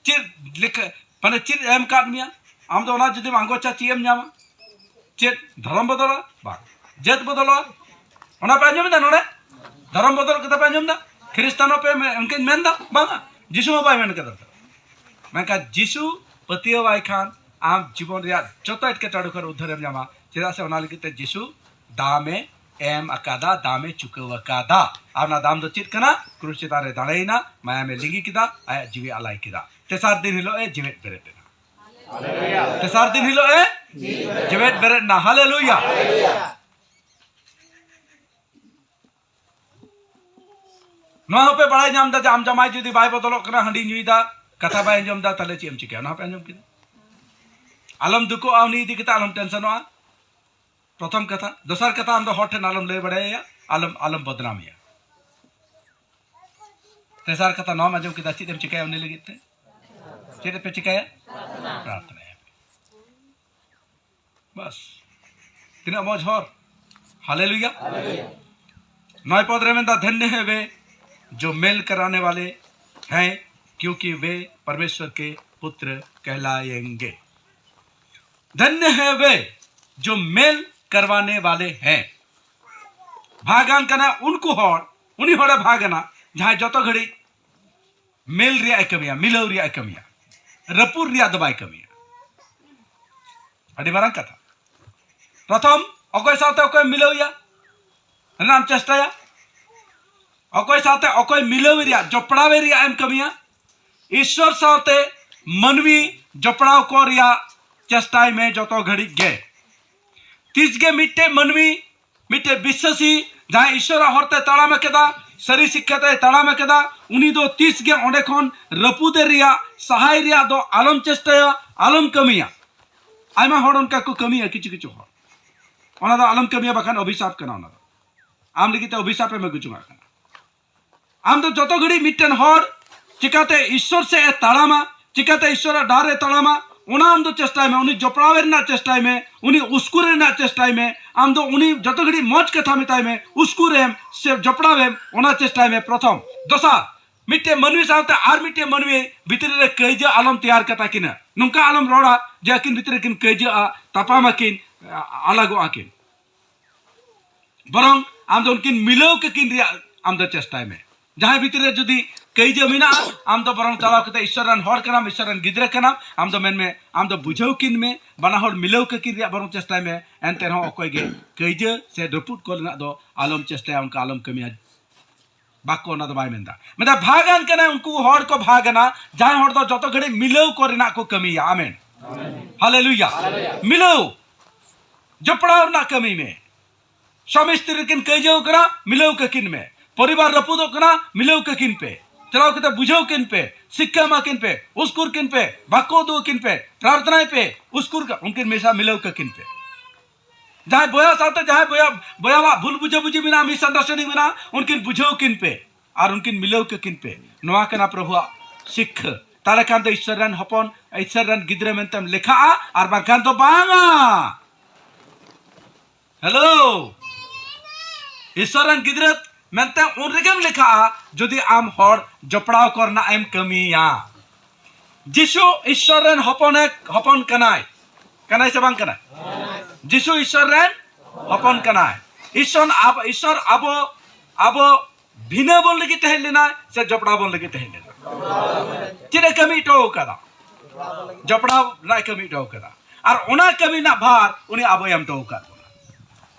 ᱪᱮᱫ ᱞᱮᱠᱟ, ᱢᱟᱱᱮ ᱪᱮᱫ ᱮ ᱮᱢ ᱠᱟᱫ ᱢᱮᱭᱟ? ᱟᱢ ᱫᱚ ᱚᱱᱟ ᱡᱩᱫᱤᱢ ᱟᱸᱜᱚᱪᱟ, ᱪᱮᱫ ᱮᱢ ᱧᱟᱢᱟ? ᱪᱮᱫ ᱫᱷᱚᱨᱚᱢ ᱵᱚᱫᱚᱞᱚᱜᱼᱟ? ᱵᱟᱝ᱾ ᱡᱟᱹᱛ ᱵᱚᱫᱚᱞᱚᱜᱼᱟ? ᱚᱱᱟ ᱯᱮ ᱟᱸᱡᱚᱢ ᱮᱫᱟ ᱱᱚᱰᱮ? ᱫᱷᱚᱨᱚᱢ ᱵᱚᱫᱚᱞ ᱠᱟᱛᱷᱟ ᱯᱮ ᱟᱸᱡᱚᱢ ᱮᱫᱟ? ᱠᱷᱨᱤᱥᱴᱟᱱᱚᱜ ᱯᱮ ᱢᱮ-, ᱚᱱᱠᱟᱧ ᱢᱮᱱ ᱮᱫᱟ? ᱵᱟᱝᱟ, ᱡᱤᱥᱩ ᱦᱚᱸ ᱵᱟᱭ ᱢᱮᱱ ᱠᱟᱫᱟ᱾ ᱢᱮᱱᱠᱷᱟᱱ ᱡᱤᱥᱩ ᱯᱟᱹᱛᱭᱟᱹᱣᱟᱭ ᱠᱷᱟᱱ ᱟᱢ ᱡᱤᱵᱚᱱ ᱨᱮᱭᱟᱜ ᱡᱚᱛᱚ ᱮᱴᱠᱮᱴᱚᱬᱮ ᱠᱷᱚᱱ ᱩᱫᱷᱟᱹᱨᱮᱢ ᱧᱟᱢᱟ᱾ ᱪᱮᱫᱟᱜ ᱥᱮ ᱚᱱᱟ ᱞᱟᱹᱜᱤᱫ ᱛᱮ ᱡᱤᱥᱩ ᱫᱟᱢᱮ ᱮᱢ ᱟᱠᱟᱫᱟ, ᱫᱟᱢᱮ ᱪᱩᱠᱟᱹᱣ ᱟᱠᱟᱫᱟ᱾ ᱟᱨ ᱚᱱᱟ ᱫᱟᱢ ᱫᱚ ᱪᱮᱫ ᱠᱟᱱᱟ? ᱠᱨᱩᱥ ᱪᱮᱛᱟᱱ ᱨᱮ ᱫᱟᱲᱮᱭᱮᱱᱟ, ᱢᱟᱭᱟᱢᱮ ᱞᱤᱸᱜᱤ ᱠᱮᱫᱟ, ᱟᱭᱟᱜ ᱡᱤᱣᱤ ᱟᱞᱟᱭ ᱠᱮᱫᱟ᱾ ᱛᱮᱥᱟᱨ ᱫᱤᱱ ᱦᱤᱞᱳᱜ ᱮ ᱡᱮᱣᱮᱫ ᱵᱮᱨᱮᱫ ᱮᱱᱟ᱾ ᱛᱮᱥᱟᱨ ᱫᱤᱱ ᱦᱤᱞᱳᱜ ᱮ ᱡᱮᱣᱮᱫ ᱵᱮᱨᱮᱫ ᱮᱱᱟ᱾ ᱦᱟᱞᱮᱞᱩᱭᱟ᱾ ᱱᱚᱣᱟ ᱦᱚᱸᱯᱮ ᱵᱟᱲᱟᱭ ᱧᱟᱢ ᱮᱫᱟ ᱡᱮ ᱟᱢ ᱡᱟᱢᱟᱭ ᱡᱩᱫᱤ ᱵᱟᱭ ᱵᱚᱫᱚᱞᱚᱜ ᱠᱟᱱᱟ, ᱦᱟᱺᱰᱤ ᱧᱩᱭᱮᱫᱟ, ᱠᱟᱛᱷᱟ ᱵᱟᱭ ᱟᱸᱡᱚᱢ ᱮᱫᱟ, ᱛᱟᱦᱞᱮ ᱪᱮᱫ ᱮᱢ ᱪᱤᱠᱟᱹᱭᱟ? ᱚᱱᱟ ᱦᱚᱸᱯᱮ ᱟᱸᱡᱚᱢ ᱠᱮᱫᱟ? ᱟᱞᱚᱢ ᱫᱩᱠᱚᱜᱼᱟ ᱩᱱᱤ ᱤᱫᱤ ᱠᱟᱛᱮ, ᱟᱞᱚᱢ ᱴᱮᱱᱥᱚᱱᱚᱜᱼᱟ᱾ ᱯᱨᱚᱛᱷᱚᱢ ᱠᱟᱛᱷᱟ᱾ ᱫᱚᱥᱟᱨ ᱠᱟᱛᱷᱟ, ᱟᱢ ᱫᱚ ᱦᱚᱲ ᱴᱷᱮᱱ ᱟᱞᱚᱢ ᱞᱟᱹᱭ ᱵᱟᱲᱟᱭᱟ, ᱟᱞᱚᱢ, ᱟᱞᱚᱢ ᱵᱚᱫᱱᱟᱢᱮᱭᱟ᱾ ᱛᱮᱥᱟᱨ ᱠᱟᱛᱷᱟ, ᱱᱚᱣᱟᱢ ᱟᱸᱡᱚᱢ ᱠᱮᱫᱟ, ᱪᱮᱫ ᱮᱢ ᱪᱤᱠᱟᱹᱭᱟ ᱩᱱᱤ ᱞᱟᱹᱜᱤᱫ ᱛᱮ? ᱪᱮᱫ ᱯᱮ ᱪᱤᱠᱟᱹᱭᱟ? ᱯᱨᱟᱨᱛᱷᱱᱟᱭᱟ᱾ ᱵᱟᱥ᱾ ᱛᱤᱱᱟᱹᱜ ᱢᱚᱡᱽ ᱦᱚᱨ᱾ ᱦᱟᱞᱮᱞᱩᱭᱟ᱾ ᱱᱚᱭ ᱯᱚᱫ ᱨᱮ ᱢᱮᱱᱫᱟ, ᱫᱷᱚᱱᱭᱚ ᱦᱮ ᱵᱮ जो मेल कराने वाले हैं, क्योंकि वे परमेश्वर के पुत्र कहलाएंगे। धन्य है वे जो मेल करवाने वाले हैं। ᱵᱷᱟᱜᱟᱱ ᱠᱟᱱᱟ ᱩᱱᱠᱩ ᱦᱚᱲ, ᱩᱱᱤ ᱦᱚᱲᱮ ᱵᱷᱟᱜᱟᱱᱟ ᱡᱟᱦᱟᱸᱭ ᱡᱚᱛᱚ ᱜᱷᱟᱹᱲᱤᱡ ᱢᱮᱞ ᱨᱮᱭᱟᱜ ᱮ ᱠᱟᱹᱢᱤᱭᱟ, ᱢᱤᱞᱟᱹᱣ ᱨᱮᱭᱟᱜ ᱮ ᱠᱟᱹᱢᱤᱭᱟ, ᱨᱟᱹᱯᱩᱫ ᱨᱮᱭᱟᱜ ᱫᱚ ᱵᱟᱭ ᱠᱟᱹᱢᱤᱭᱟ᱾ ᱟᱹᱰᱤ ᱢᱟᱨᱟᱝ ᱠᱟᱛᱷᱟ᱾ ᱯᱨᱚᱛᱷᱚᱢ ᱚᱠᱚᱭ ᱥᱟᱶᱛᱮ ᱚᱠᱚᱭ ᱢᱤᱞᱟᱹᱣ ᱮᱭᱟ ᱨᱮᱱᱟᱜ ᱮᱢ ᱪᱮᱥᱴᱟᱭᱟ, ᱚᱠᱚᱭ ᱥᱟᱶᱛᱮ ᱚᱠᱚᱭ ᱢᱤᱞᱟᱹᱣ ᱨᱮᱭᱟᱜ, ᱡᱚᱯᱲᱟᱣ ᱨᱮᱭᱟᱜ ᱮᱢ ᱠᱟᱹᱢᱤᱭᱟ᱾ ᱤᱥᱥᱚᱨ ᱥᱟᱶᱛᱮ ᱢᱟᱹᱱᱢᱤ ᱡᱚᱯᱲᱟᱣ ᱠᱚ ᱨᱮᱭᱟᱜ ᱪᱮᱥᱴᱟᱭ ᱢᱮ ᱡᱚᱛᱚ ᱜᱷᱟᱹᱲᱤᱡ ᱜᱮ᱾ ᱛᱤᱥ ᱜᱮ ᱢᱤᱫᱴᱮᱡ ᱢᱟᱹᱱᱢᱤ, ᱢᱤᱫᱴᱮᱡ ᱵᱤᱥᱥᱟᱹᱥᱤ ᱡᱟᱦᱟᱸᱭ ᱤᱥᱥᱚᱨᱟᱜ ᱦᱚᱨᱛᱮ ᱛᱟᱲᱟᱢ ᱟᱠᱟᱫᱟ, ᱥᱟᱹᱨᱤ ᱥᱤᱠᱠᱷᱟ ᱛᱮᱭ ᱛᱟᱲᱟᱢ ᱟᱠᱟᱫᱟ, ᱩᱱᱤ ᱫᱚ ᱛᱤᱥ ᱜᱮ ᱚᱸᱰᱮ ᱠᱷᱚᱱ ᱨᱟᱹᱯᱩᱫᱮ ᱨᱮᱭᱟᱜ, ᱥᱟᱦᱟᱭ ᱨᱮᱭᱟᱜ ᱫᱚ ᱟᱞᱚᱢ ᱪᱮᱥᱴᱟᱭᱟ, ᱟᱞᱚᱢ ᱠᱟᱹᱢᱤᱭᱟ᱾ ᱟᱭᱢᱟ ᱦᱚᱲ ᱚᱱᱠᱟ ᱠᱚ ᱠᱟᱹᱢᱤᱭᱟ, ᱠᱤᱪᱷᱩ ᱠᱤᱪᱷᱩ ᱦᱚᱲ᱾ ᱚᱱᱟ ᱫᱚ ᱟᱞᱚᱢ ᱠᱟᱹᱢᱤᱭᱟ, ᱵᱟᱠᱷᱟᱱ ᱚᱵᱷᱤᱥᱟᱯ ᱠᱟᱱᱟ᱾ ᱚᱱᱟ ᱫᱚ ᱟᱢ ᱞᱟᱹᱜᱤᱫ ᱛᱮ ᱚᱵᱷᱤᱥᱟᱯ ᱮᱢ ᱟᱹᱜᱩ ᱡᱚᱝᱟᱜ ᱠᱟᱱᱟ᱾ ᱟᱢ ᱫᱚ ᱡᱚᱛᱚ ᱜᱷᱟᱹᱲᱤᱡ ᱢᱤᱫᱴᱮᱱ ᱦᱚᱲ ᱪᱤᱠᱟᱛᱮ ᱤᱥᱥᱚᱨ ᱥᱮᱫ ᱮ ᱛᱟᱲᱟᱢᱟ, ᱪᱤᱠᱟᱛᱮ ᱤᱥᱥᱚᱨᱟᱜ ᱰᱟᱦᱟᱨ ᱨᱮ ᱛᱟᱲᱟᱢᱟ, ᱚᱱᱟ ᱟᱢ ᱫᱚ ᱪᱮᱥᱴᱟᱭ ᱢᱮ᱾ ᱩᱱᱤ ᱡᱚᱯᱲᱟᱣ ᱨᱮᱱᱟᱜ ᱪᱮᱥᱴᱟᱭ ᱢᱮ, ᱩᱱᱤ ᱩᱥᱠᱩᱨ ᱨᱮᱱᱟᱜ ᱪᱮᱥᱴᱟᱭ ᱢᱮ᱾ ᱟᱢ ᱫᱚ ᱩᱱᱤ ᱡᱚᱛᱚ ᱜᱷᱟᱹᱲᱤᱡ ᱢᱚᱡᱽ ᱠᱟᱛᱷᱟ ᱢᱮᱛᱟᱭ ᱢᱮ, ᱩᱥᱠᱩᱨ ᱮᱢ ᱥᱮ ᱡᱚᱯᱲᱟᱣ ᱮᱢ, ᱚᱱᱟ ᱪᱮᱥᱴᱟᱭ ᱢᱮ ᱯᱨᱚᱛᱷᱚᱢ᱾ ᱫᱚᱥᱟᱨ, ᱢᱤᱫᱴᱮᱱ ᱢᱟᱹᱱᱢᱤ ᱥᱟᱶᱛᱮ ᱟᱨ ᱢᱤᱫᱴᱮᱱ ᱢᱟᱹᱱᱢᱤ ᱵᱷᱤᱛᱨᱤ ᱨᱮ ᱠᱟᱹᱭᱡᱟᱹ ᱟᱞᱚᱢ ᱛᱮᱭᱟᱨ ᱠᱟᱛᱟ ᱠᱤᱱᱟ᱾ ᱱᱚᱝᱠᱟ ᱟᱞᱚᱢ ᱨᱚᱲᱟ ᱡᱮ ᱟᱹᱠᱤᱱ ᱵᱷᱤᱛᱨᱤ ᱨᱮ ᱠᱤᱱ ᱠᱟᱹᱭᱡᱟᱹᱜᱼᱟ, ᱛᱟᱯᱟᱢ ᱟᱹᱠᱤᱱ, ᱟ-, ᱟᱞᱟᱜᱚᱜᱼᱟ ᱠᱤᱱ᱾ ᱵᱚᱨᱚᱝ ᱟᱢ ᱫᱚ ᱩᱱᱠᱤᱱ ᱢᱤᱞᱟᱹᱣ ᱠᱟᱹᱠᱤᱱ ᱨᱮᱭᱟᱜ ᱟᱢ ᱫᱚ ᱪᱮᱥᱴᱟᱭ ᱢᱮ᱾ ᱡᱟᱦᱟᱸᱭ ᱵᱷᱤᱛᱨᱤ ᱨᱮ ᱡᱩᱫᱤ ᱠᱟᱹᱭᱡᱟᱹ ᱢᱮᱱᱟᱜᱼᱟ, ᱟᱢ ᱫᱚ ᱵᱚᱨᱚᱝ ᱪᱟᱞᱟᱣ ᱠᱟᱛᱮ ᱤᱥᱥᱚᱨ ᱨᱮᱱ ᱦᱚᱲ ᱠᱟᱱᱟᱢ, ᱤᱥᱥᱚᱨ ᱨᱮᱱ ᱜᱤᱫᱽᱨᱟᱹ ᱠᱟᱱᱟᱢ, ᱟᱢ ᱫᱚ ᱢᱮᱱ ᱢᱮ, ᱟᱢ ᱫᱚ ᱵᱩᱡᱷᱟᱹᱣ ᱠᱤᱱ ᱢᱮ, ᱵᱟᱱᱟ ᱦᱚᱲ ᱢᱤᱞᱟᱹᱣ ᱠᱟᱹᱠᱤᱱ ᱨᱮᱭᱟᱜ ᱵᱚᱨᱚᱝ ᱪᱮᱥᱴᱟᱭ ᱢᱮ᱾ ᱮᱱᱛᱮ ᱨᱮᱦᱚᱸ ᱚᱠᱚᱭ ᱜᱮ ᱠᱟᱹᱭᱡᱟᱹ ᱥᱮ ᱨᱟᱹᱯᱩᱫ ᱠᱚ ᱨᱮᱱᱟᱜ ᱫᱚ ᱟᱞᱚᱢ ᱪᱮᱥᱴᱟᱭᱟ, ᱚᱱᱠᱟ ᱟᱞᱚᱢ ᱠᱟᱹᱢᱤᱭᱟ᱾ ᱵᱟᱠᱚ, ᱚᱱᱟ ᱫᱚ ᱵᱟᱭ ᱢᱮᱱᱫᱟ᱾ ᱢᱮᱱᱫᱟ ᱵᱷᱟᱜᱟᱱ ᱠᱟᱱᱟᱭ, ᱩᱱᱠᱩ ᱦᱚᱲ ᱠᱚ ᱵᱷᱟᱜᱟᱱᱟ, ᱡᱟᱦᱟᱸᱭ ᱦᱚᱲ ᱫᱚ ᱡᱚᱛᱚ ᱜᱷᱟᱹᱲᱤᱡ ᱢᱤᱞᱟᱹᱣ ᱠᱚ ᱨᱮᱱᱟᱜ ᱠᱚ ᱠᱟᱹᱢᱤᱭᱟ᱾ ᱟᱢᱮᱱ᱾ ᱦᱟᱞᱮᱞᱩᱭᱟ᱾ ᱢᱤᱞᱟᱹᱣ, ᱡᱚᱯᱲᱟᱣ ᱨᱮᱱᱟᱜ ᱠᱟᱹᱢᱤ ᱢᱮ᱾ ᱥᱣᱟᱢᱤ ᱥᱛᱨᱤ ᱠᱤᱱ ᱠᱟᱹᱭᱡᱟᱹᱣ ᱠᱟᱱᱟ, ᱢᱤᱞᱟᱹᱣ ᱠᱟᱹᱠᱤᱱ ᱢᱮ᱾ ᱯᱚᱨᱤᱵᱟᱨ ᱨᱟᱹᱯᱩᱫᱚᱜ ᱠᱟᱱᱟ, ᱢᱤᱞᱟᱹᱣ ᱠᱟᱹᱠᱤᱱ ᱯᱮ᱾ ᱪᱟᱞᱟᱣ ᱠᱟᱛᱮ ᱵᱩᱡᱷᱟᱹᱣ ᱠᱤᱱ ᱯᱮ, ᱥᱤᱠᱠᱷᱟ ᱮᱢᱟ ᱠᱤᱱ ᱯᱮ, ᱩᱥᱠᱩᱨ ᱠᱤᱱ ᱯᱮ, ᱵᱟᱠᱚ ᱩᱫᱩᱜ ᱟᱹᱠᱤᱱ ᱯᱮ, ᱯᱨᱟᱨᱛᱷᱱᱟᱭ ᱯᱮ, ᱩᱥᱠᱩᱨ ᱠᱟ-, ᱩᱱᱠᱤᱱ ᱢᱮᱥᱟ ᱢᱤᱞᱟᱹᱣ ᱠᱟᱹᱠᱤᱱ ᱯᱮ᱾ ᱡᱟᱦᱟᱸᱭ ᱵᱚᱭᱦᱟ ᱥᱟᱶᱛᱮ ᱡᱟᱦᱟᱸᱭ ᱵᱚᱭᱦᱟ, ᱵᱚᱭᱦᱟᱣᱟᱜ ᱵᱷᱩᱞ ᱵᱩᱡᱷᱟᱹᱵᱩᱡᱷᱤ ᱢᱮᱱᱟᱜᱼᱟ, ᱢᱤᱥᱟᱱᱰᱟᱨᱥᱴᱮᱱᱰᱤᱝ ᱢᱮᱱᱟᱜᱼᱟ, ᱩᱱᱠᱤᱱ ᱵᱩᱡᱷᱟᱹᱣ ᱠᱤᱱ ᱯᱮ ᱟᱨ ᱩᱱᱠᱤᱱ ᱢᱤᱞᱟᱹᱣ ᱠᱟᱹᱠᱤᱱ ᱯᱮ᱾ ᱱᱚᱣᱟ ᱠᱟᱱᱟ ᱯᱨᱚᱵᱷᱩᱣᱟᱜ ᱥᱤᱠᱠᱷᱟᱹ᱾ ᱛᱟᱦᱞᱮ ᱠᱷᱟᱱ ᱫᱚ ᱤᱥᱥᱚᱨ ᱨᱮᱱ ᱦᱚᱯᱚᱱ, ᱤᱥᱥᱚᱨ ᱨᱮᱱ ᱜᱤᱫᱽᱨᱟᱹ ᱢᱮᱱᱛᱮᱢ ᱞᱮᱠᱷᱟᱜᱼᱟ, ᱟᱨ ᱵᱟᱝᱠᱷᱟᱱ ᱫᱚ ᱵᱟᱝᱟ᱾ ᱦᱮᱞᱳ, ᱤᱥᱥᱚᱨ ᱨᱮᱱ ᱜᱤᱫᱽᱨᱟᱹ ᱢᱮᱱᱛᱮ ᱩᱱ ᱨᱮᱜᱮᱢ ᱞᱮᱠᱷᱟᱜᱼᱟ, ᱡᱩᱫᱤ ᱟᱢ ᱦᱚᱲ ᱡᱚᱯᱲᱟᱣ ᱠᱚᱨᱮᱱᱟᱜ ᱮᱢ ᱠᱟᱹᱢᱤᱭᱟ᱾ ᱡᱤᱥᱩ ᱤᱥᱥᱚᱨ ᱨᱮᱱ ᱦᱚᱯᱚᱱᱮ, ᱦᱚᱯᱚᱱ ᱠᱟᱱᱟᱭ, ᱠᱟᱱᱟᱭ ᱥᱮ ᱵᱟᱝ ᱠᱟᱱᱟᱭ? ᱡᱤᱥᱩ ᱤᱥᱥᱚᱨ ᱨᱮᱱ ᱦᱚᱯᱚᱱ ᱠᱟᱱᱟᱭ᱾ ᱤᱥᱥᱚᱨ ᱟᱵ-, ᱤᱥᱥᱚᱨ ᱟᱵᱚ, ᱟᱵᱚ ᱵᱷᱤᱱᱟᱹ ᱵᱚᱱ ᱞᱟᱹᱜᱤᱫ ᱛᱮ ᱦᱮᱡ ᱞᱮᱱᱟᱭ ᱥᱮ ᱡᱚᱯᱲᱟᱣ ᱵᱚᱱ ᱞᱟᱹᱜᱤᱫ ᱛᱮ ᱦᱮᱡ ᱞᱮᱱᱟᱭ? ᱪᱮᱫ ᱮ ᱠᱟᱹᱢᱤ ᱦᱚᱴᱚ ᱟᱠᱟᱫᱟ? ᱡᱚᱯᱲᱟᱣ ᱨᱮᱱᱟᱜ ᱮ ᱠᱟᱹᱢᱤ ᱦᱚᱴᱚ ᱟᱠᱟᱫᱟ᱾ ᱟᱨ ᱚᱱᱟ ᱠᱟᱹᱢᱤ ᱨᱮᱱᱟᱜ ᱵᱷᱟᱨ ᱩᱱᱤ ᱟᱵᱚᱭ ᱮᱢ ᱦᱚᱴᱚ ᱟᱠᱟᱫ ᱵᱚᱱᱟ᱾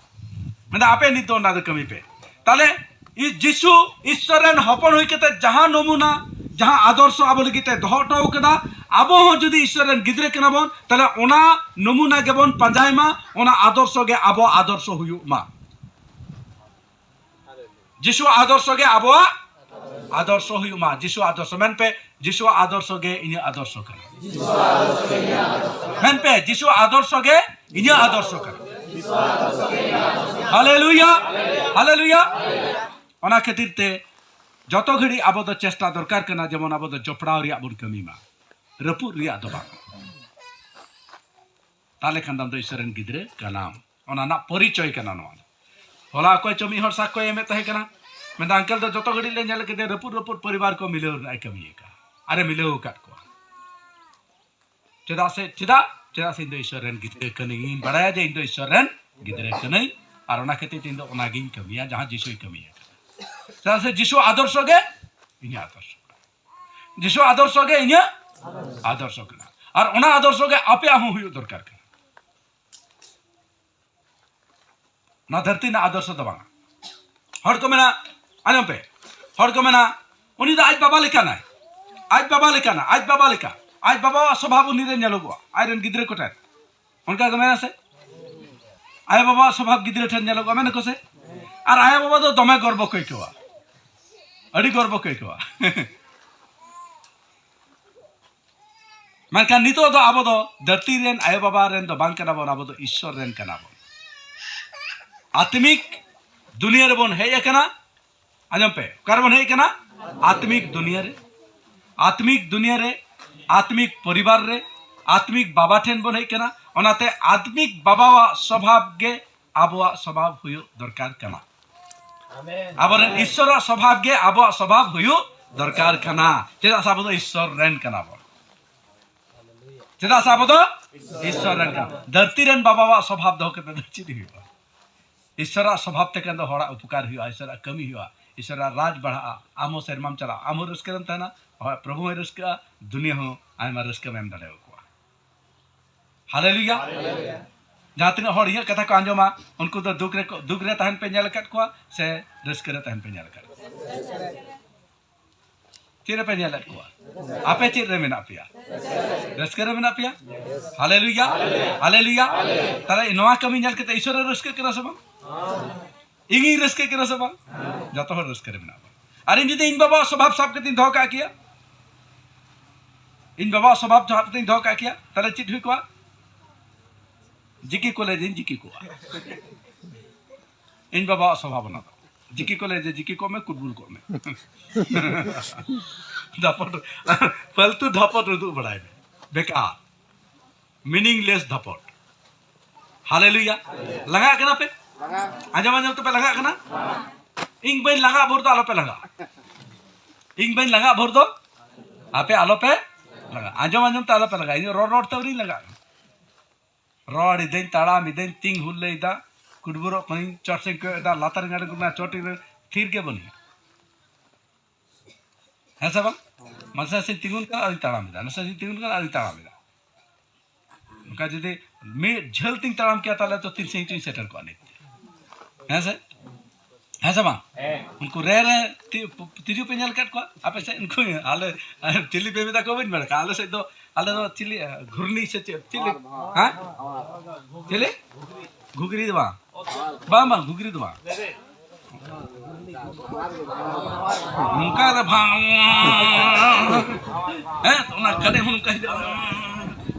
ᱢᱮᱱᱫᱟ, ᱟᱯᱮ ᱱᱤᱛ ᱫᱚ ᱚᱱᱟ ᱫᱚ ᱠᱟᱹᱢᱤ ᱯᱮ᱾ ᱛᱟᱦᱞᱮ ᱤ-, ᱡᱤᱥᱩ ᱤᱥᱥᱚᱨ ᱨᱮᱱ ᱦᱚᱯᱚᱱ ᱦᱩᱭ ᱠᱟᱛᱮ ᱡᱟᱦᱟᱸ ᱱᱚᱢᱩᱱᱟ, ᱡᱟᱦᱟᱸ ᱟᱫᱚᱨᱥᱚ ᱟᱵᱚ ᱞᱟᱹᱜᱤᱫ ᱛᱮ ᱫᱚᱦᱚ ᱦᱚᱴᱚ ᱟᱠᱟᱫᱟ, ᱟᱵᱚ ᱦᱚᱸ ᱡᱩᱫᱤ ᱤᱥᱥᱚᱨ ᱨᱮᱱ ᱜᱤᱫᱽᱨᱟᱹ ᱠᱟᱱᱟ ᱵᱚᱱ, ᱛᱟᱦᱞᱮ ᱚᱱᱟ ᱱᱚᱢᱩᱱᱟ ᱜᱮᱵᱚᱱ ᱯᱟᱸᱡᱟᱭ ᱢᱟ, ᱚᱱᱟ ᱟᱫᱚᱨᱥᱚ ᱜᱮ ᱟᱵᱚᱣᱟᱜ ᱟᱫᱚᱨᱥᱚ ᱦᱩᱭᱩᱜ ᱢᱟ᱾ ᱡᱤᱥᱩᱣᱟᱜ ᱟᱫᱚᱨᱥᱚ ᱜᱮ ᱟᱵᱚᱣᱟᱜ ᱟᱫᱚᱨᱥᱚ ᱦᱩᱭᱩᱜ ᱢᱟ᱾ ᱡᱤᱥᱩᱣᱟᱜ ᱟᱫᱚᱨᱥᱚ ᱢᱮᱱ ᱯᱮ, ᱡᱤᱥᱩᱣᱟᱜ ᱟᱫᱚᱨᱥᱚ ᱜᱮ ᱤᱧᱟᱹᱜ ᱟᱫᱚᱨᱥᱚ ᱠᱟᱱᱟ᱾ ᱢᱮᱱ ᱯᱮ, ᱡᱤᱥᱩᱣᱟᱜ ᱟᱫᱚᱨᱥᱚ ᱜᱮ ᱤᱧᱟᱹᱜ ᱟᱫᱚᱨᱥᱚ ᱠᱟᱱᱟ᱾ ᱦᱟᱞᱮᱞᱩᱭᱟ, ᱦᱟᱞᱮᱞᱩᱭᱟ᱾ ᱚᱱᱟ ᱠᱷᱟᱹᱛᱤᱨ ᱛᱮ ᱡᱚᱛᱚ ᱜᱷᱟᱹᱲᱤᱡ ᱟᱵᱚ ᱫᱚ ᱪᱮᱥᱴᱟ ᱫᱚᱨᱠᱟᱨ ᱠᱟᱱᱟ, ᱡᱮᱢᱚᱱ ᱟᱵᱚ ᱫᱚ ᱡᱚᱯᱲᱟᱣ ᱨᱮᱭᱟᱜ ᱵᱚᱱ ᱠᱟᱹᱢᱤ ᱢᱟ, ᱨᱟᱹᱯᱩᱫ ᱨᱮᱭᱟᱜ ᱫᱚ ᱵᱟᱝ᱾ ᱛᱟᱦᱞᱮ ᱠᱷᱟᱱ ᱫᱚ ᱟᱢ ᱫᱚ ᱤᱥᱥᱚᱨ ᱨᱮᱱ ᱜᱤᱫᱽᱨᱟᱹ ᱠᱟᱱᱟᱢ᱾ ᱚᱱᱟ ᱨᱮᱱᱟᱜ ᱯᱚᱨᱤᱪᱚᱭ ᱠᱟᱱᱟ ᱱᱚᱣᱟ ᱫᱚ᱾ ᱦᱚᱞᱟ ᱚᱠᱚᱭ ᱪᱚ ᱢᱤᱫ ᱦᱚᱲ ᱥᱟᱠᱠᱚᱭ ᱮᱢᱮᱫ ᱛᱟᱦᱮᱸ ᱠᱟᱱᱟ, ᱢᱮᱱᱫᱟ, ᱟᱝᱠᱮᱞ ᱫᱚ ᱡᱚᱛᱚ ᱜᱷᱟᱹᱲᱤᱡ ᱞᱮ ᱧᱮᱞ ᱠᱮᱫᱮ, ᱨᱟᱹᱯᱩᱫ ᱨᱟᱹᱯᱩᱫ ᱯᱚᱨᱤᱵᱟᱨ ᱠᱚ ᱢᱤᱞᱟᱹᱣ ᱨᱮᱱᱟᱜ ᱮ ᱠᱟᱹᱢᱤ ᱟᱠᱟᱫ, ᱟᱨᱮ ᱢᱤᱞᱟᱹᱣ ᱟᱠᱟᱫ ᱠᱚᱣᱟ᱾ ᱪᱮᱫᱟᱜ ᱥᱮ, ᱪᱮᱫᱟᱜ? ᱪᱮᱫᱟᱜ ᱥᱮ ᱤᱧ ᱫᱚ ᱤᱥᱥᱚᱨ ᱨᱮᱱ ᱜᱤᱫᱽᱨᱟᱹ ᱠᱟᱹᱱᱟᱹᱧ, ᱤᱧ ᱵᱟᱲᱟᱭᱟ ᱡᱮ ᱤᱧ ᱫᱚ ᱤᱥᱥᱚᱨ ᱨᱮᱱ ᱜᱤᱫᱽᱨᱟᱹ ᱠᱟᱹᱱᱟᱹᱧ, ᱟᱨ ᱚᱱᱟ ᱠᱷᱟᱹᱛᱤᱨ ᱛᱮ ᱤᱧ ᱫᱚ ᱚᱱᱟᱜᱤᱧ ᱠᱟᱹᱢᱤᱭᱟ ᱡᱟᱦᱟᱸ ᱡᱤᱥᱩᱭ ᱠᱟᱹᱢᱤᱭᱟ᱾ ᱪᱮᱫᱟᱜ ᱥᱮ ᱡᱤᱥᱩ ᱟᱫᱚᱨᱥᱚ ᱜᱮ ᱤᱧᱟᱹᱜ ᱟᱫᱚᱨᱥᱚ ᱠᱟᱱᱟ᱾ ᱡᱤᱥᱩ ᱟᱫᱚᱨᱥᱚ ᱜᱮ ᱤᱧᱟᱹᱜ ᱟᱫᱚᱨᱥᱚ ᱠᱟᱱᱟ, ᱟᱨ ᱚᱱᱟ ᱟᱫᱚᱨᱥᱚ ᱜᱮ ᱟᱯᱮᱭᱟᱜ ᱦᱚᱸ ᱦᱩᱭᱩᱜ ᱫᱚᱨᱠᱟᱨ ᱠᱟᱱᱟ᱾ ᱱᱚᱣᱟ ᱫᱷᱟᱹᱨᱛᱤ ᱨᱮᱱᱟᱜ ᱟᱫᱚᱨᱥᱚ ᱫᱚ ᱵᱟᱝᱟ᱾ ᱦᱚᱲ ᱠᱚ ᱢᱮᱱᱟ, ᱟᱸᱡᱚᱢ ᱯᱮ, ᱦᱚᱲ ᱠᱚ ᱢᱮᱱᱟ, "ᱩᱱᱤ ᱫᱚ ᱟᱡ ᱵᱟᱵᱟ ᱞᱮᱠᱟᱱᱟᱭ, ᱟᱡ ᱵᱟᱵᱟ ᱞᱮᱠᱟᱱᱟ, ᱟᱡ ᱵᱟᱵᱟ ᱞᱮᱠᱟ, ᱟᱡ ᱵᱟᱵᱟᱣᱟᱜ ᱥᱚᱵᱷᱟᱵ ᱩᱱᱤ ᱨᱮ ᱧᱮᱞᱚᱜᱚᱜᱼᱟ, ᱟᱡ ᱨᱮᱱ ᱜᱤᱫᱽᱨᱟᱹ ᱠᱚᱴᱷᱮᱱ", ᱚᱱᱠᱟ ᱠᱚ ᱢᱮᱱᱟ ᱥᱮ? ᱟᱭᱳ ᱵᱟᱵᱟᱣᱟᱜ ᱥᱚᱵᱷᱟᱵ ᱜᱤᱫᱽᱨᱟᱹ ᱴᱷᱮᱱ ᱧᱮᱞᱚᱜᱚᱜᱼᱟ, ᱢᱮᱱᱟ ᱠᱚ ᱥᱮ? ᱟᱨ ᱟᱭᱳ ᱵᱟᱵᱟ ᱫᱚ ᱫᱚᱢᱮ ᱜᱚᱨᱵᱚ ᱠᱚ ᱟᱹᱭᱠᱟᱹᱣᱟ, ᱟᱹᱰᱤ ᱜᱚᱨᱵᱚ ᱠᱚ ᱟᱹᱭᱠᱟᱹᱣᱟ᱾ ᱢᱮᱱᱠᱷᱟᱱ ᱱᱤᱛᱚᱜ ᱫᱚ ᱟᱵᱚ ᱫᱚ ᱫᱷᱟᱹᱨᱛᱤ ᱨᱮᱱ ᱟᱭᱳ ᱵᱟᱵᱟ ᱨᱮᱱ ᱫᱚ ᱵᱟᱝ ᱠᱟᱱᱟ ᱵᱚᱱ, ᱟᱵᱚ ᱫᱚ ᱤᱥᱥᱚᱨ ᱨᱮᱱ ᱠᱟᱱᱟ ᱵᱚᱱ᱾ ᱟᱛᱢᱤᱠ ᱫᱩᱱᱤᱭᱟᱹ ᱨᱮᱵᱚᱱ ᱦᱮᱡ ᱟᱠᱟᱱᱟ᱾ ᱟᱸᱡᱚᱢ ᱯᱮ, ᱚᱠᱟ ᱨᱮᱵᱚᱱ ᱦᱮᱡ ᱟᱠᱟᱱᱟ? ᱟᱛᱢᱤᱠ ᱫᱩᱱᱤᱭᱟᱹ ᱨᱮ᱾ ᱟᱛᱢᱤᱠ ᱫᱩᱱᱤᱭᱟᱹ ᱨᱮ, ᱟᱛᱢᱤᱠ ᱯᱚᱨᱤᱵᱟᱨ ᱨᱮ, ᱟᱛᱢᱤᱠ ᱵᱟᱵᱟ ᱴᱷᱮᱱ ᱵᱚᱱ ᱦᱮᱡ ᱟᱠᱟᱱᱟ᱾ ᱚᱱᱟᱛᱮ ᱟᱛᱢᱤᱠ ᱵᱟᱵᱟᱣᱟᱜ ᱥᱚᱵᱷᱟᱵ ᱜᱮ ᱟᱵᱚᱣᱟᱜ ᱥᱚᱵᱷᱟᱵ ᱦᱩᱭᱩᱜ ᱫᱚᱨᱠᱟᱨ ᱠᱟᱱᱟ᱾ ᱟᱵᱚᱨᱮᱱ ᱤᱥᱥᱚᱨᱟᱜ ᱥᱚᱵᱷᱟᱵ ᱜᱮ ᱟᱵᱚᱣᱟᱜ ᱥᱚᱵᱷᱟᱵ ᱦᱩᱭᱩᱜ ᱫᱚᱨᱠᱟᱨ ᱠᱟᱱᱟ᱾ ᱪᱮᱫᱟᱜ ᱥᱮ ᱟᱵᱚ ᱫᱚ ᱤᱥᱥᱚᱨ ᱨᱮᱱ ᱠᱟᱱᱟ ᱵᱚᱱ᱾ ᱪᱮᱫᱟᱜ ᱥᱮ ᱟᱵᱚ ᱫᱚ ᱤᱥᱥᱚᱨ ᱨᱮᱱ ᱠᱟᱱᱟ᱾ ᱫᱷᱟᱹᱨᱛᱤ ᱨᱮᱱ ᱵᱟᱵᱟᱣᱟᱜ ᱥᱚᱵᱷᱟᱵ ᱫᱚᱦᱚ ᱠᱟᱛᱮ ᱫᱚ ᱪᱮᱫ ᱦᱩᱭᱩᱜᱼᱟ? ᱤᱥᱥᱚᱨᱟᱜ ᱥᱚᱵᱷᱟᱵ ᱛᱮ ᱠᱷᱟᱱ ᱫᱚ ᱦᱚᱲᱟᱜ ᱩᱯᱚᱠᱟᱨ ᱦᱩᱭᱩᱜᱼᱟ, ᱤᱥᱥᱚᱨᱟᱜ ᱠᱟᱹᱢᱤ ᱦᱩᱭᱩᱜᱼᱟ, ᱤᱥᱥᱚᱨᱟᱜ ᱨᱟᱡᱽ ᱵᱟᱲᱦᱟᱜᱼᱟ, ᱟᱢ ᱦᱚᱸ ᱥᱮᱨᱢᱟᱢ ᱪᱟᱞᱟᱜᱼᱟ, ᱟᱢ ᱦᱚᱸ ᱨᱟᱹᱥᱠᱟᱹ ᱨᱮᱢ ᱛᱟᱦᱮᱱᱟ, ᱦᱳᱭ, ᱯᱨᱚᱵᱷᱩ ᱦᱚᱸᱭ ᱨᱟᱹᱥᱠᱟᱹᱜᱼᱟ, ᱫᱩᱱᱤᱭᱟᱹ ᱦᱚᱸ ᱟᱭᱢᱟ ᱨᱟᱹᱥᱠᱟᱹᱢ ᱮᱢ ᱫᱟᱲᱮᱭᱟᱠᱚᱣᱟ᱾ ᱦᱟᱞᱮᱞᱩᱭᱟ᱾ ᱡᱟᱦᱟᱸ ᱛᱤᱱᱟᱹᱜ ᱦᱚᱲ ᱤᱧᱟᱹᱜ ᱠᱟᱛᱷᱟ ᱠᱚ ᱟᱸᱡᱚᱢᱟ, ᱩᱱᱠᱩ ᱫᱚ ᱫᱩᱠ ᱨᱮ, ᱫᱩᱠ ᱨᱮ ᱛᱟᱦᱮᱱ ᱯᱮ ᱧᱮᱞ ᱟᱠᱟᱫ ᱠᱚᱣᱟ ᱥᱮ ᱨᱟᱹᱥᱠᱟᱹ ᱨᱮ ᱛᱟᱦᱮᱱ ᱯᱮ ᱧᱮᱞ ᱟᱠᱟᱫ ᱠᱚᱣᱟ? ᱪᱮᱫ ᱨᱮᱯᱮ ᱧᱮᱞᱮᱫ ᱠᱚᱣᱟ? ᱟᱯᱮ ᱪᱮᱫ ᱨᱮ ᱢᱮᱱᱟᱜ ᱯᱮᱭᱟ? ᱨᱟᱹᱥᱠᱟᱹ ᱨᱮ ᱢᱮᱱᱟᱜ ᱯᱮᱭᱟ? ᱦᱟᱞᱮᱞᱩᱭᱟ, ᱦᱟᱞᱮᱞᱩᱭᱟ᱾ ᱛᱟᱦᱞᱮ ᱱᱚᱣᱟ ᱠᱟᱹᱢᱤ ᱧᱮᱞ ᱠᱟᱛᱮ ᱤᱥᱚᱨ ᱮ ᱨᱟᱹᱥᱠᱟᱹᱜ ᱠᱟᱱᱟ ᱥᱮ ᱵᱟᱝ? ᱤᱧᱤᱧ ᱨᱟᱹᱥᱠᱟᱹᱜ ᱠᱟᱱᱟ ᱥᱮ ᱵᱟᱝ? ᱡᱚᱛᱚ ᱦᱚᱲ ᱨᱟᱹᱥᱠᱟᱹ ᱨᱮ ᱢᱮᱱᱟᱜ ᱵᱚᱱᱟ᱾ ᱟᱨ ᱤᱧ ᱡᱩᱫᱤ ᱤᱧ ᱵᱟᱵᱟᱣᱟᱜ ᱥᱚᱵᱷᱟᱵ ᱥᱟᱵ ᱠᱟᱛᱮᱧ ᱫᱚᱦᱚ ᱠᱟᱜ ᱠᱮᱭᱟ, ᱤᱧ ᱵᱟᱵᱟᱣᱟᱜ ᱥᱚᱵᱷᱟᱵ ᱥᱟᱵ ᱠᱟᱛᱮᱧ ᱫᱚᱦᱚ ᱠᱟᱜ ᱠᱮᱭᱟ, ᱛᱟᱦᱞᱮ ᱪᱮᱫ ᱦᱩᱭ ᱠᱚᱜᱼᱟ? ᱡᱤᱠᱤ ᱠᱚᱞᱮᱡᱽ ᱤᱧ ᱡᱤᱠᱤ ᱠᱚᱜᱼᱟ᱾ ᱤᱧ ᱵᱟᱵᱟᱣᱟᱜ ᱥᱚᱵᱷᱟᱵ ᱚᱱᱟ ᱫᱚ᱾ ᱡᱤᱠᱤ ᱠᱚᱞᱮᱡᱽ ᱡᱤᱠᱤ ᱠᱚᱜ ᱢᱮ, ᱠᱩᱴᱵᱩᱞ ᱠᱚᱜ ᱢᱮ᱾ ᱫᱷᱟᱯᱚᱴ, ᱯᱷᱟᱞᱛᱩ ᱫᱷᱟᱯᱚᱴ ᱩᱫᱩᱜ ᱵᱟᱲᱟᱭ ᱢᱮ, ᱵᱮᱠᱟᱨ, meaningless ᱫᱷᱟᱯᱚᱴ᱾ ᱦᱟᱞᱮᱞᱩᱭᱟ᱾ ᱞᱟᱸᱜᱟᱜ ᱠᱟᱱᱟ ᱯᱮ? ᱟᱸᱡᱚᱢ ᱟᱸᱡᱚᱢ ᱛᱮᱯᱮ ᱞᱟᱸᱜᱟᱜ ᱠᱟᱱᱟ? ᱤᱧ ᱵᱟᱹᱧ ᱞᱟᱸᱜᱟᱜ ᱵᱷᱳᱨ ᱫᱚ ᱟᱞᱚᱯᱮ ᱞᱟᱸᱜᱟᱜᱼᱟ᱾ ᱤᱧ ᱵᱟᱹᱧ ᱞᱟᱸᱜᱟᱜ ᱵᱷᱳᱨ ᱫᱚ ᱟᱯᱮ ᱟᱞᱚᱯᱮ ᱞᱟᱸᱜᱟᱜᱼᱟ᱾ ᱟᱸᱡᱚᱢ ᱟᱸᱡᱚᱢ ᱛᱮ ᱟᱞᱚᱯᱮ ᱞᱟᱸᱜᱟᱜᱼᱟ᱾ ᱤᱧ ᱨᱚᱲ ᱨᱚᱲ ᱛᱮ ᱟᱹᱣᱨᱤᱧ ᱞᱟᱸᱜᱟᱜᱼᱟ᱾ ᱨᱚᱲ ᱤᱫᱟᱹᱧ, ᱛᱟᱲᱟᱢ ᱤᱫᱟᱹᱧ, ᱛᱤᱧ ᱦᱩᱞ ᱞᱟᱹᱭ ᱫᱟ, ᱠᱩᱴᱵᱩᱨᱚᱜ ᱠᱟᱹᱱᱟᱹᱧ, ᱪᱚᱴ ᱥᱮᱧ ᱠᱚᱭᱚᱜ ᱮᱫᱟ, ᱞᱟᱛᱟᱨ ᱨᱮ ᱜᱟᱹᱰᱤ ᱠᱚ ᱪᱚᱴ ᱨᱮ ᱛᱷᱤᱨ ᱜᱮ ᱵᱟᱹᱱᱩᱧᱟ᱾ ᱦᱮᱸ ᱥᱮ ᱵᱟᱝ? ᱱᱟᱥᱮ ᱱᱟᱥᱮᱧ ᱛᱤᱸᱜᱩᱱ ᱠᱟᱱᱟ, ᱟᱨᱤᱧ ᱛᱟᱲᱟᱢ ᱮᱫᱟ, ᱱᱟᱥᱮ ᱱᱟᱥᱮᱧ ᱛᱤᱸᱜᱩᱱ ᱠᱟᱱᱟ, ᱟᱨᱤᱧ ᱛᱟᱲᱟᱢ ᱮᱫᱟ᱾ ᱚᱱᱠᱟ ᱡᱩᱫᱤ ᱢᱤᱫ ᱡᱷᱟᱹᱞ ᱛᱤᱧ ᱛᱟᱲᱟᱢ ᱠᱮᱭᱟ, ᱛᱟᱦᱞᱮ ᱛᱚ ᱛᱤᱱ ᱥᱟᱺᱜᱤᱧ ᱪᱚᱧ ᱥᱮᱴᱮᱨ ᱠᱚᱜᱼᱟ ᱱᱤᱛ᱾ ᱦᱮᱸ ᱥᱮ? ᱦᱮᱸ ᱥᱮ ᱵᱟᱝ? ᱦᱮᱸ᱾ ᱩᱱᱠᱩ ᱨᱮ ᱨᱮ ᱛᱤ-, ᱛᱤᱡᱩ ᱯᱮ ᱧᱮᱞ ᱟᱠᱟᱫ ᱠᱚᱣᱟ? ᱟᱯᱮ ᱥᱮᱫ ᱩᱱᱠᱩ ᱟᱞᱮ, ᱪᱤᱞᱤ ᱯᱮ ᱢᱮᱛᱟ ᱠᱚᱣᱟ ᱵᱟᱹᱧ ᱵᱟᱲᱟᱭ ᱠᱟᱱᱟ᱾ ᱟᱞᱮ ᱥᱮᱫ ᱫᱚ, ᱟᱞᱮ ᱫᱚ ᱪᱤᱞᱤ, ᱜᱷᱩᱨᱱᱤ ᱥᱮ ᱪᱮᱫ? ᱪᱤᱞᱤ? ᱦᱮᱸ? ᱪᱤᱞᱤ? ᱜᱷᱩᱜᱽᱨᱤ ᱫᱚ ᱵᱟᱝ᱾ ᱵᱟᱝ, ᱵᱟᱝ, ᱜᱷᱩᱜᱽᱨᱤ ᱫᱚ ᱵᱟᱝ᱾ ᱱᱚᱝᱠᱟ ᱨᱮ ᱵᱷᱟᱝ᱾ ᱦᱮᱸ, ᱚᱱᱟ ᱜᱟᱹᱰᱤ ᱦᱚᱸ ᱱᱚᱝᱠᱟ ᱦᱤᱡᱩᱜᱼᱟ᱾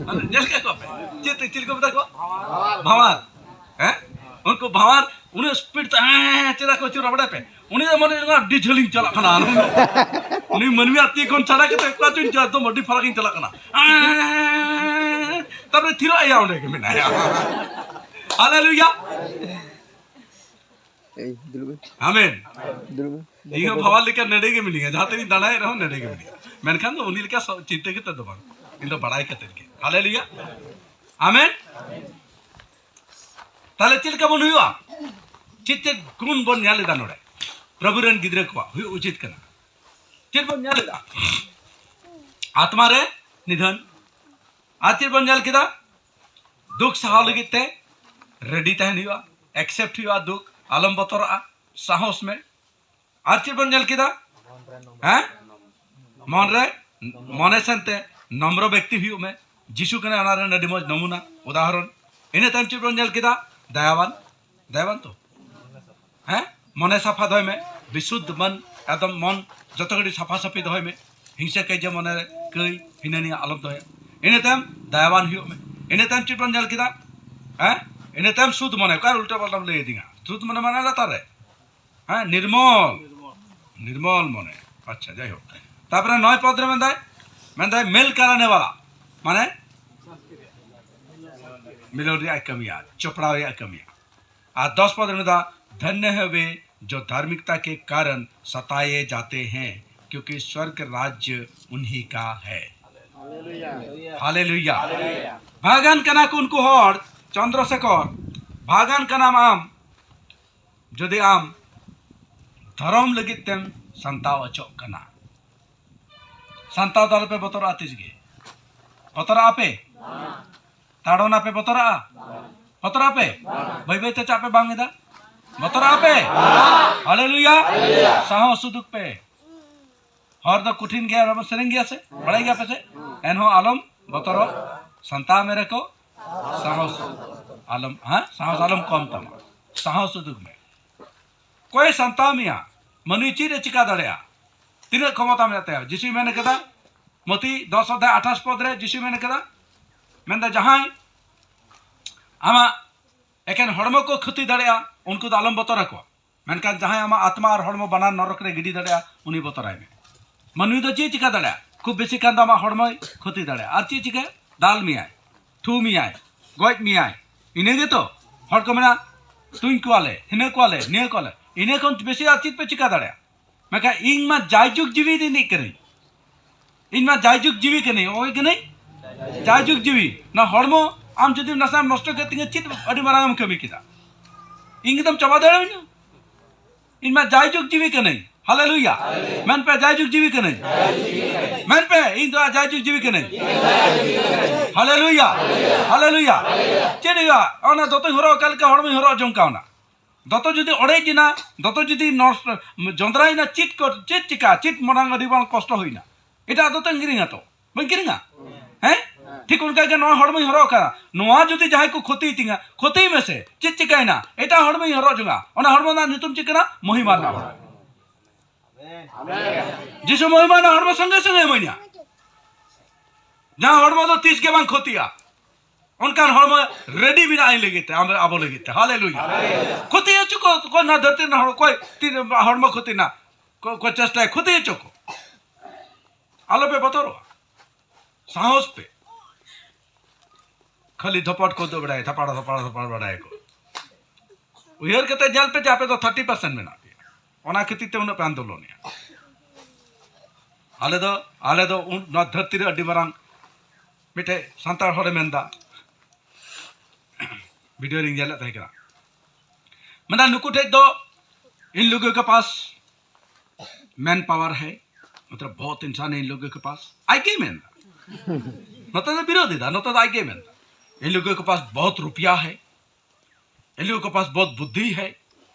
ᱢᱟᱱᱮ, ᱧᱮᱞ ᱠᱮᱫ ᱠᱚᱣᱟ ᱯᱮ? ᱪᱮᱫ ᱛᱮ, ᱪᱤᱞᱤ ᱠᱚ ᱢᱮᱛᱟ ᱠᱚᱣᱟ? ᱵᱷᱟᱶᱟᱨ᱾ ᱦᱮᱸ? ᱩᱱᱠᱩ ᱵᱷᱟᱶᱟᱨ ᱩᱱᱟᱹᱜ speed ᱛᱮ, ᱦᱮᱸ, ᱦᱮᱸ, ᱪᱮᱫᱟᱜ ᱠᱚ ᱟᱹᱪᱩᱨᱟ ᱵᱟᱲᱟᱭ ᱯᱮ? ᱩᱱᱤ ᱫᱚ ᱢᱚᱱᱮ ᱦᱩᱭᱩᱜ ᱠᱟᱱᱟ ᱟᱹᱰᱤ ᱡᱷᱟᱹᱞᱤᱧ ᱪᱟᱞᱟᱜ ᱠᱟᱱᱟ᱾ ᱩᱱᱤ ᱢᱟᱹᱱᱢᱤᱭᱟᱜ ᱛᱤ ᱠᱷᱚᱱ ᱪᱷᱟᱰᱟ ᱠᱟᱛᱮ ᱚᱠᱟ ᱪᱚᱧ ᱪᱟᱞᱟᱜ, ᱮᱠᱫᱚᱢ ᱟᱹᱰᱤ ᱯᱷᱟᱨᱟᱠ ᱤᱧ ᱪᱟᱞᱟᱜ ᱠᱟᱱᱟ᱾ ᱛᱟᱨᱯᱚᱨᱮ ᱛᱷᱤᱨᱚᱜ ᱟᱭᱟ, ᱚᱸᱰᱮ ᱜᱮ ᱢᱮᱱᱟᱭᱟ᱾ ᱦᱟᱞᱮᱞᱩᱭᱟ᱾ ᱮᱭ, ᱫᱩᱲᱩᱵ ᱢᱮ᱾ ᱟᱢᱮᱱ᱾ ᱫᱩᱲᱩᱵ ᱢᱮ᱾ ᱤᱧ ᱦᱚᱸ ᱵᱟᱵᱟ ᱞᱮᱠᱟ ᱱᱚᱰᱮ ᱜᱮ ᱢᱤᱱᱟᱹᱧᱟ, ᱡᱟᱦᱟᱸ ᱛᱮᱜᱤᱧ ᱫᱟᱬᱟᱭᱮᱫ ᱨᱮᱦᱚᱸ ᱱᱚᱰᱮ ᱜᱮ ᱢᱤᱱᱟᱹᱧᱟ᱾ ᱢᱮᱱᱠᱷᱟᱱ ᱫᱚ ᱩᱱᱤ ᱞᱮᱠᱟ ᱥᱚ-, ᱪᱤᱱᱛᱟᱹ ᱠᱟᱛᱮ ᱫᱚ ᱵᱟᱝ, ᱤᱧ ᱫᱚ ᱵᱟᱲᱟᱭ ᱠᱟᱛᱮ ᱜᱮ᱾ ᱦᱟᱞᱮᱞᱩᱭᱟ, ᱟᱢᱮᱱ᱾ ᱛᱟᱦᱞᱮ ᱪᱮᱫ ᱞᱮᱠᱟ ᱵᱚᱱ ᱦᱩᱭᱩᱜᱼᱟ? ᱪᱮᱫ ᱪᱮᱫ ᱜᱩᱱ ᱵᱚᱱ ᱧᱮᱞ ᱮᱫᱟ ᱱᱚᱰᱮ? ᱯᱨᱚᱵᱷᱩ ᱨᱮᱱ ᱜᱤᱫᱽᱨᱟᱹ ᱠᱚᱣᱟᱜ ᱦᱩᱭᱩᱜ ᱩᱪᱤᱛ ᱠᱟᱱᱟ᱾ ᱪᱮᱫ ᱵᱚᱱ ᱧᱮᱞ ᱮᱫᱟ? ᱟᱛᱢᱟ ᱨᱮ ᱱᱤᱫᱷᱟᱹᱱ᱾ ᱟᱨ ᱪᱮᱫ ᱵᱚᱱ ᱧᱮᱞ ᱠᱮᱫᱟ? ᱫᱩᱠ ᱥᱟᱦᱟᱣ ᱞᱟᱹᱜᱤᱫ ᱛᱮ ᱨᱮᱰᱤ ᱛᱟᱦᱮᱱ ᱦᱩᱭᱩᱜᱼᱟ, ᱮᱠᱥᱮᱯᱴ ᱦᱩᱭᱩᱜᱼᱟ ᱫᱩᱠ, ᱟᱞᱚᱢ ᱵᱚᱛᱚᱨᱚᱜᱼᱟ, ᱥᱟᱦᱚᱥ ᱢᱮ᱾ ᱟᱨ ᱪᱮᱫ ᱵᱚᱱ ᱧᱮᱞ ᱠᱮᱫᱟ? ᱦᱮᱸ? ᱢᱚᱱ ᱨᱮ, ᱢᱚᱱᱮ ᱥᱮᱱᱛᱮ ᱱᱚᱢᱨᱚ ᱵᱮᱠᱛᱤ ᱦᱩᱭᱩᱜ ᱢᱮ᱾ ᱡᱤᱥᱩ ᱠᱟᱱᱟᱭ ᱚᱱᱟ ᱨᱮᱱ ᱟᱹᱰᱤ ᱢᱚᱡᱽ ᱱᱚᱢᱩᱱᱟ, ᱩᱫᱟᱦᱚᱨᱚᱱ᱾ ᱤᱱᱟᱹ ᱛᱟᱭᱚᱢ ᱪᱮᱫ ᱵᱚᱱ ᱧᱮᱞ ᱠᱮᱫᱟ? ᱫᱟᱭᱟᱣᱟᱱ, ᱫᱟᱭᱟᱣᱟᱱ ᱛᱚ, ᱦᱮᱸ? ᱢᱚᱱᱮ ᱥᱟᱯᱷᱟ ᱫᱚᱦᱚᱭ ᱢᱮ, ᱵᱤᱥᱩᱫᱽᱫᱷ ᱢᱚᱱ, ᱮᱠᱫᱚᱢ ᱢᱚᱱ ᱡᱚᱛᱚ ᱜᱷᱟᱹᱲᱤᱡ ᱥᱟᱯᱷᱟ ᱥᱟᱯᱷᱤ ᱫᱚᱦᱚᱭ ᱢᱮ᱾ ᱦᱤᱝᱥᱟᱹ ᱠᱟᱹᱭᱡᱟᱹ ᱢᱚᱱᱮ ᱨᱮ ᱠᱟᱹᱭ ᱦᱤᱱᱟᱹ ᱱᱤᱭᱟᱹ ᱟᱞᱚᱢ ᱫᱚᱦᱚᱭᱟ᱾ ᱤᱱᱟᱹ ᱛᱟᱭᱚᱢ ᱫᱟᱭᱟᱣᱟᱱ ᱦᱩᱭᱩᱜ ᱢᱮ᱾ ᱤᱱᱟᱹ ᱛᱟᱭᱚᱢ ᱪᱮᱫ ᱵᱚᱱ ᱧᱮᱞ ᱠᱮᱫᱟ? ᱦᱮᱸ? ᱤᱱᱟᱹ ᱛᱟᱭᱚᱢ ᱥᱩᱫᱽ ᱢᱚᱱᱮ, ᱚᱠᱟ ᱩᱞᱴᱟᱹ ᱯᱟᱞᱴᱟᱢ ᱞᱟᱹᱭ ᱟᱹᱫᱤᱧᱟ? ᱥᱩᱫᱽ ᱢᱚᱱᱮ ᱢᱟᱱᱮ ᱞᱟᱛᱟᱨ ᱨᱮ, ᱦᱮᱸ, ᱱᱤᱨᱢᱚᱞ, ᱱᱤᱨᱢᱚᱞ ᱢᱚᱱᱮ᱾ ᱟᱪᱪᱷᱟ, ᱡᱟᱭᱦᱳᱠ, ᱛᱟᱨᱯᱚᱨᱮ ᱱᱚᱭ ᱯᱚᱫ ᱨᱮ ᱢᱮᱱᱫᱟᱭ, ᱢᱮᱱᱫᱟᱭ ᱢᱮᱞ ᱠᱟᱨᱟᱱᱮ ᱣᱟᱞᱟ, ᱢᱟᱱᱮ ᱢᱤᱞᱚᱱ ᱨᱮᱭᱟᱜ ᱮ ᱠᱟᱹᱢᱤᱭᱟ, ᱪᱚᱯᱲᱟᱣ ᱨᱮᱭᱟᱜ ᱮ ᱠᱟᱹᱢᱤᱭᱟ᱾ ᱟᱨ ᱫᱚᱥ ᱯᱚᱫ ᱨᱮ ᱢᱮᱱᱫᱟ, ᱫᱷᱚᱱᱭᱚ ᱦᱮ ᱣᱮ ᱡᱚ ᱫᱷᱟᱨᱢᱤᱠᱛᱟ ᱠᱮ ᱠᱟᱨᱚᱱ ᱥᱟᱛᱟᱭᱮ ᱡᱟᱛᱮ ᱦᱮᱸ, ᱠᱤᱭᱩᱸᱠᱤ ᱥᱣᱚᱨᱜᱽ ᱨᱟᱡᱽᱭᱚ ᱩᱱᱦᱤ ᱠᱟ ᱦᱮ᱾ ᱦᱟᱞᱮᱞᱩᱭᱟ᱾ ᱵᱷᱟᱜᱟᱱ ᱠᱟᱱᱟ ᱠᱚ ᱩᱱᱠᱩ ᱦᱚᱲ, ᱪᱚᱱᱫᱨᱚᱥᱮᱠᱷᱚᱨ, ᱵᱷᱟᱜᱟᱱ ᱠᱟᱱᱟᱢ ᱟᱢ, ᱡᱩᱫᱤ ᱟᱢ ᱫᱷᱚᱨᱚᱢ ᱞᱟᱹᱜᱤᱫ ᱛᱮᱢ ᱥᱟᱱᱛᱟᱣ ᱚᱪᱚᱜ ᱠᱟᱱᱟ᱾ ᱥᱟᱱᱛᱟᱣ ᱫᱚ ᱟᱞᱚᱯᱮ ᱵᱚᱛᱚᱨᱚᱜᱼᱟ ᱛᱤᱥ ᱜᱮ᱾ ᱵᱚᱛᱚᱨᱚᱜᱼᱟ ᱯᱮ? ᱛᱟᱲᱚᱱᱟ ᱯᱮ, ᱵᱚᱛᱚᱨᱚᱜᱼᱟ? ᱵᱚᱛᱚᱨᱚᱜᱼᱟ ᱯᱮ? ᱵᱟᱹᱭ ᱵᱟᱹᱭ ᱛᱮ ᱪᱟᱜ ᱯᱮ ᱵᱟᱝ ᱮᱫᱟ? ᱵᱚᱛᱚᱨᱚᱜᱼᱟ ᱯᱮ? ᱦᱟᱞᱮᱞᱩᱭᱟ᱾ ᱥᱟᱦᱚᱥ ᱩᱫᱩᱜ ᱯᱮ᱾ ᱦᱚᱨ ᱫᱚ ᱠᱚᱴᱷᱤᱱ ᱜᱮᱭᱟ, ᱚᱱᱟ ᱵᱚᱱ ᱥᱮᱨᱮᱧ ᱜᱮᱭᱟ ᱥᱮ? ᱵᱟᱲᱟᱭ ᱜᱮᱭᱟ ᱯᱮ ᱥᱮ? ᱮᱱᱦᱚᱸ ᱟᱞᱚᱢ ᱵᱚᱛᱚᱨᱚᱜ, ᱥᱟᱱᱛᱟᱣ ᱢᱮ ᱨᱮᱠᱚ ᱥᱟᱦᱚᱥ ᱟᱞᱚᱢ, ᱦᱮᱸ? ᱥᱟᱦᱚᱥ ᱟᱞᱚᱢ ᱠᱚᱢ ᱛᱟᱢᱟ, ᱥᱟᱦᱚᱥ ᱩᱫᱩᱜ ᱢᱮ᱾ ᱚᱠᱚᱭᱮ ᱥᱟᱱᱛᱟᱣ ᱢᱮᱭᱟ? ᱢᱟᱹᱱᱢᱤ ᱪᱮᱫ ᱮ ᱪᱤᱠᱟ ᱫᱟᱲᱮᱭᱟᱜᱼᱟ? ᱛᱤᱱᱟᱹᱜ ᱠᱷᱚᱢᱚᱛᱟ ᱢᱮᱱᱟᱜ ᱛᱟᱭᱟ? ᱡᱤᱥᱩᱭ ᱢᱮᱱ ᱠᱟᱫᱟ, ᱢᱚᱛᱤ ᱫᱚᱥ ᱚᱫᱷᱟᱭ ᱟᱴᱷᱟᱥ ᱯᱚᱫ ᱨᱮ ᱡᱤᱥᱩᱭ ᱢᱮᱱ ᱠᱟᱫᱟ, ᱢᱮᱱᱫᱟ, ᱡᱟᱦᱟᱸᱭ ᱟᱢᱟᱜ ᱮᱠᱮᱱ ᱦᱚᱲᱢᱚ ᱠᱚ ᱠᱷᱚᱛᱤ ᱫᱟᱲᱮᱭᱟᱜᱼᱟ, ᱩᱱᱠᱩ ᱫᱚ ᱟᱞᱚᱢ ᱵᱚᱛᱚᱨ ᱟᱠᱚᱣᱟ, ᱢᱮᱱᱠᱷᱟᱱ ᱡᱟᱦᱟᱸᱭ ᱟᱢᱟᱜ ᱟᱛᱢᱟ ᱟᱨ ᱦᱚᱲᱢᱚ ᱵᱟᱱᱟᱨ ᱱᱚᱨᱚᱠ ᱨᱮ ᱜᱤᱰᱤ ᱫᱟᱲᱮᱭᱟᱜᱼᱟ, ᱩᱱᱤ ᱵᱚᱛᱚᱨᱟᱭ ᱢᱮ᱾ ᱢᱟᱹᱱᱢᱤ ᱫᱚ ᱪᱮᱫ ᱪᱤᱠᱟ ᱫᱟᱲᱮᱭᱟᱜᱼᱟ? ᱠᱷᱩᱵ ᱵᱮᱥᱤ ᱠᱷᱟᱱ ᱫᱚ ᱟᱢᱟᱜ ᱦᱚᱲᱢᱚᱭ ᱠᱷᱚᱛᱤ ᱫᱟᱲᱮᱭᱟᱜᱼᱟ᱾ ᱟᱨ ᱪᱮᱫ ᱪᱤᱠᱟᱹ? ᱫᱟᱞ ᱢᱮᱭᱟᱭ, ᱛᱷᱩ ᱢᱮᱭᱟᱭ, ᱜᱚᱡ ᱢᱮᱭᱟᱭ᱾ ᱤᱱᱟᱹ ᱜᱮᱛᱚ ᱦᱚᱲ ᱠᱚ ᱢᱮᱱᱟ, ᱛᱩᱧ ᱠᱚᱣᱟᱞᱮ, ᱦᱤᱱᱟᱹ ᱠᱚᱣᱟᱞᱮ, ᱱᱤᱭᱟᱹ ᱠᱚᱣᱟᱞᱮ, ᱤᱱᱟᱹ ᱠᱷᱚᱱ ᱵᱮᱥᱤ ᱟᱨ ᱪᱮᱫ ᱯᱮ ᱪᱤᱠᱟ ᱫᱟᱲᱮᱭᱟᱜᱼᱟ? ᱢᱮᱱᱠᱷᱟᱱ ᱤᱧ ᱢᱟ ᱡᱟᱭᱡᱩᱜᱽ ᱡᱤᱣᱤ ᱨᱤᱱᱤᱡ ᱠᱟᱹᱱᱟᱹᱧ, ᱤᱧ ᱢᱟ ᱡᱟᱭᱡᱩᱜᱽ ᱡᱤᱣᱤ ᱠᱟᱹᱱᱟᱹᱧ, ᱚᱠᱚᱭ ᱠᱟᱹᱱᱟᱹᱧ? ᱡᱟᱭᱡᱩᱜᱽ ᱡᱤᱣᱤ᱾ ᱱᱚᱣᱟ ᱦᱚᱲᱢᱚ ᱟᱢ ᱡᱩᱫᱤ ᱱᱟᱥᱮᱱᱟᱜ ᱮᱢ ᱱᱚᱥᱴᱚ ᱠᱮᱫ ᱛᱤᱧᱟ, ᱪᱮᱫ ᱟᱹᱰᱤ ᱢᱟᱨᱟᱝ ᱮᱢ ᱠᱟᱹᱢᱤ ᱠᱮᱫᱟ? ᱤᱧ ᱠᱤ ᱫᱚᱢ ᱪᱟᱵᱟ ᱫᱟᱲᱮᱭᱟᱹᱧᱟ? ᱤᱧ ᱢᱟ ᱡᱟᱭᱡᱩᱜᱽ ᱡᱤᱣᱤ ᱠᱟᱹᱱᱟᱹᱧ᱾ ᱦᱟᱞᱮᱞᱩᱭᱟ᱾ ᱢᱮᱱ ᱯᱮ, ᱡᱟᱭᱡᱩᱜᱽ ᱡᱤᱣᱤ ᱠᱟᱹᱱᱟᱹᱧ᱾ ᱢᱮᱱ ᱯᱮ, ᱤᱧ ᱫᱚ ᱡᱟᱭᱡᱩᱜᱽ ᱡᱤᱣᱤ ᱠᱟᱹᱱᱟᱹᱧ᱾ ᱦᱟᱞᱮᱞᱩᱭᱟ᱾ ᱦᱟᱞᱮᱞᱩᱭᱟ᱾ ᱪᱮᱫ ᱦᱩᱭᱩᱜᱼᱟ? ᱚᱱᱟ ᱫᱚᱛᱚᱧ ᱦᱚᱨᱚᱜ ᱚᱠᱟ ᱞᱮᱠᱟ ᱦᱚᱲᱢᱚᱧ ᱦᱚᱨᱚᱜ ᱡᱚᱝ ᱠᱟᱣᱱᱟ᱾ ᱫᱚᱛᱚ ᱡᱩᱫᱤ ᱚᱲᱮᱡ ᱮᱱᱟ, ᱫᱚᱛᱚ ᱡᱩᱫᱤ ᱱᱚᱥᱴᱚ, ᱡᱚᱸᱫᱽᱨᱟᱭᱮᱱᱟ, ᱪᱮᱫ ᱠᱚ, ᱪᱮᱫ ᱪᱤᱠᱟ, ᱪᱮᱫ ᱢᱟᱨᱟᱝ ᱟᱹᱰᱤ ᱢᱟᱨᱟᱝ ᱠᱚᱥᱴᱚ ᱦᱩᱭᱱᱟ᱾ ᱮᱴᱟᱜ ᱫᱚᱛᱚᱧ ᱠᱤᱨᱤᱧᱟ ᱛᱚ? ᱵᱟᱹᱧ ᱠᱤᱨᱤᱧᱟ? ᱦᱮᱸ? ᱴᱷᱤᱠ ᱚᱱᱠᱟ ᱜᱮ ᱱᱚᱣᱟ ᱦᱚᱲᱢᱚᱧ ᱦᱚᱨᱚᱜ ᱟᱠᱟᱫᱟ᱾ ᱱᱚᱣᱟ ᱡᱩᱫᱤ ᱡᱟᱦᱟᱸᱭ ᱠᱚ ᱠᱷᱚᱛᱤᱭ ᱛᱤᱧᱟ, ᱠᱷᱚᱛᱤᱭ ᱢᱮᱥᱮ᱾ ᱪᱮᱫ ᱪᱤᱠᱟᱭᱮᱱᱟ? ᱮᱴᱟᱜ ᱦᱚᱲᱢᱚᱧ ᱦᱚᱨᱚᱜ ᱡᱚᱝᱟ᱾ ᱚᱱᱟ ᱦᱚᱲᱢᱚ ᱨᱮᱱᱟᱜ ᱧᱩᱛᱩᱢ ᱪᱮᱫ ᱠᱟᱱᱟ? ᱢᱚᱦᱤᱢᱟ ᱨᱮᱱᱟᱜ ᱦᱚᱲᱢᱚ᱾ ᱡᱤᱥᱩ ᱢᱚᱦᱤᱢᱟ ᱨᱮᱱᱟᱜ ᱦᱚᱲᱢᱚ ᱥᱚᱸᱜᱮ ᱥᱚᱸᱜᱮ ᱤᱢᱟᱹᱧᱟ᱾ ᱡᱟᱦᱟᱸ ᱦᱚᱲᱢᱚ ᱫᱚ ᱛᱤᱥ ᱜᱮ ᱵᱟᱝ ᱠᱷᱚᱛᱤᱜᱼᱟ᱾ ᱚᱱᱠᱟᱱ ᱦᱚᱲᱢᱚ ᱨᱮᱰᱤ ᱢᱮᱱᱟᱜᱼᱟ ᱤᱧ ᱞᱟᱹᱜᱤᱫ ᱛᱮ, ᱟᱢ, ᱟᱵᱚ ᱞᱟᱹᱜᱤᱫ ᱛᱮ᱾ ᱦᱟᱞᱮᱞᱩᱭᱟ᱾ ᱠᱷᱚᱛᱤ ᱦᱚᱪᱚ ᱠᱚ, ᱚᱠᱚᱭ ᱱᱚᱣᱟ ᱫᱷᱟᱹᱨᱛᱤ ᱨᱮᱱ ᱦᱚᱲ, ᱚᱠᱚᱭ ᱛᱤᱱ ᱦᱚᱲᱢᱚ ᱠᱷᱚᱛᱤ ᱨᱮᱱᱟᱜ ᱠᱚ, ᱠᱚ ᱪᱮᱥᱴᱟᱭᱟ, ᱠᱷᱚᱛᱤ ᱦᱚᱪᱚ ᱠᱚ᱾ ᱟᱞᱚᱯᱮ ᱵᱚᱛᱚᱨᱚᱜᱼᱟ, ᱥᱟᱦᱚᱥ ᱯᱮ᱾ ᱠᱷᱟᱹᱞᱤ ᱫᱷᱚᱯᱚᱴ ᱠᱚ ᱫᱚ ᱵᱟᱲᱟᱭᱟ, ᱛᱷᱟᱯᱟᱲ, ᱛᱷᱟᱯᱟᱲ, ᱛᱷᱟᱯᱟᱲ ᱵᱟᱲᱟᱭᱟᱠᱚ᱾ ᱩᱭᱦᱟᱹᱨ ᱠᱟᱛᱮ ᱧᱮᱞ ᱯᱮ ᱡᱮ ᱟᱯᱮ ᱫᱚ ᱛᱷᱟᱨᱴᱤ ᱯᱟᱨᱥᱮᱱᱴ ᱢᱮᱱᱟᱜ ᱯᱮᱭᱟ, ᱚᱱᱟ ᱠᱷᱟᱹᱛᱤᱨ ᱛᱮ ᱩᱱᱟᱹᱜ ᱯᱮ ᱟᱱᱫᱳᱞᱚᱱᱮᱜᱼᱟ᱾ ᱟᱞᱮ ᱫᱚ, ᱟᱞᱮ ᱫᱚ ᱩᱱ, ᱱᱚᱣᱟ ᱫᱷᱟᱹᱨᱛᱤ ᱨᱮ ᱟᱹᱰᱤ ᱢᱟᱨᱟᱝ ᱢᱤᱫᱴᱮᱡ ᱥᱟᱱᱛᱟᱲ ᱦᱚᱲᱮ ᱢᱮᱱᱫᱟ, ᱵᱷᱤᱰᱤᱭᱳ ᱨᱤᱧ ᱧᱮᱞᱮᱫ ᱛᱟᱦᱮᱸ ᱠᱟᱱᱟ, ᱢᱮᱱᱫᱟ ᱱᱩᱠᱩ ᱴᱷᱮᱡ ᱫᱚ इन लोगों के पास मैन पावर है, मतलब बहुत इंसान है इन लोगों के पास, ᱟᱡ ᱜᱮᱭ ᱢᱮᱱᱫᱟ᱾ ᱱᱚᱛᱮ ᱫᱚ ᱵᱤᱨᱳᱫᱷ ᱮᱫᱟ, ᱱᱚᱛᱮ ᱫᱚ ᱟᱡ ᱜᱮᱭ ᱢᱮᱱᱫᱟ, इन लोगों के पास बहुत रुपया है, इन लोगों के पास बहुत बुद्धि है,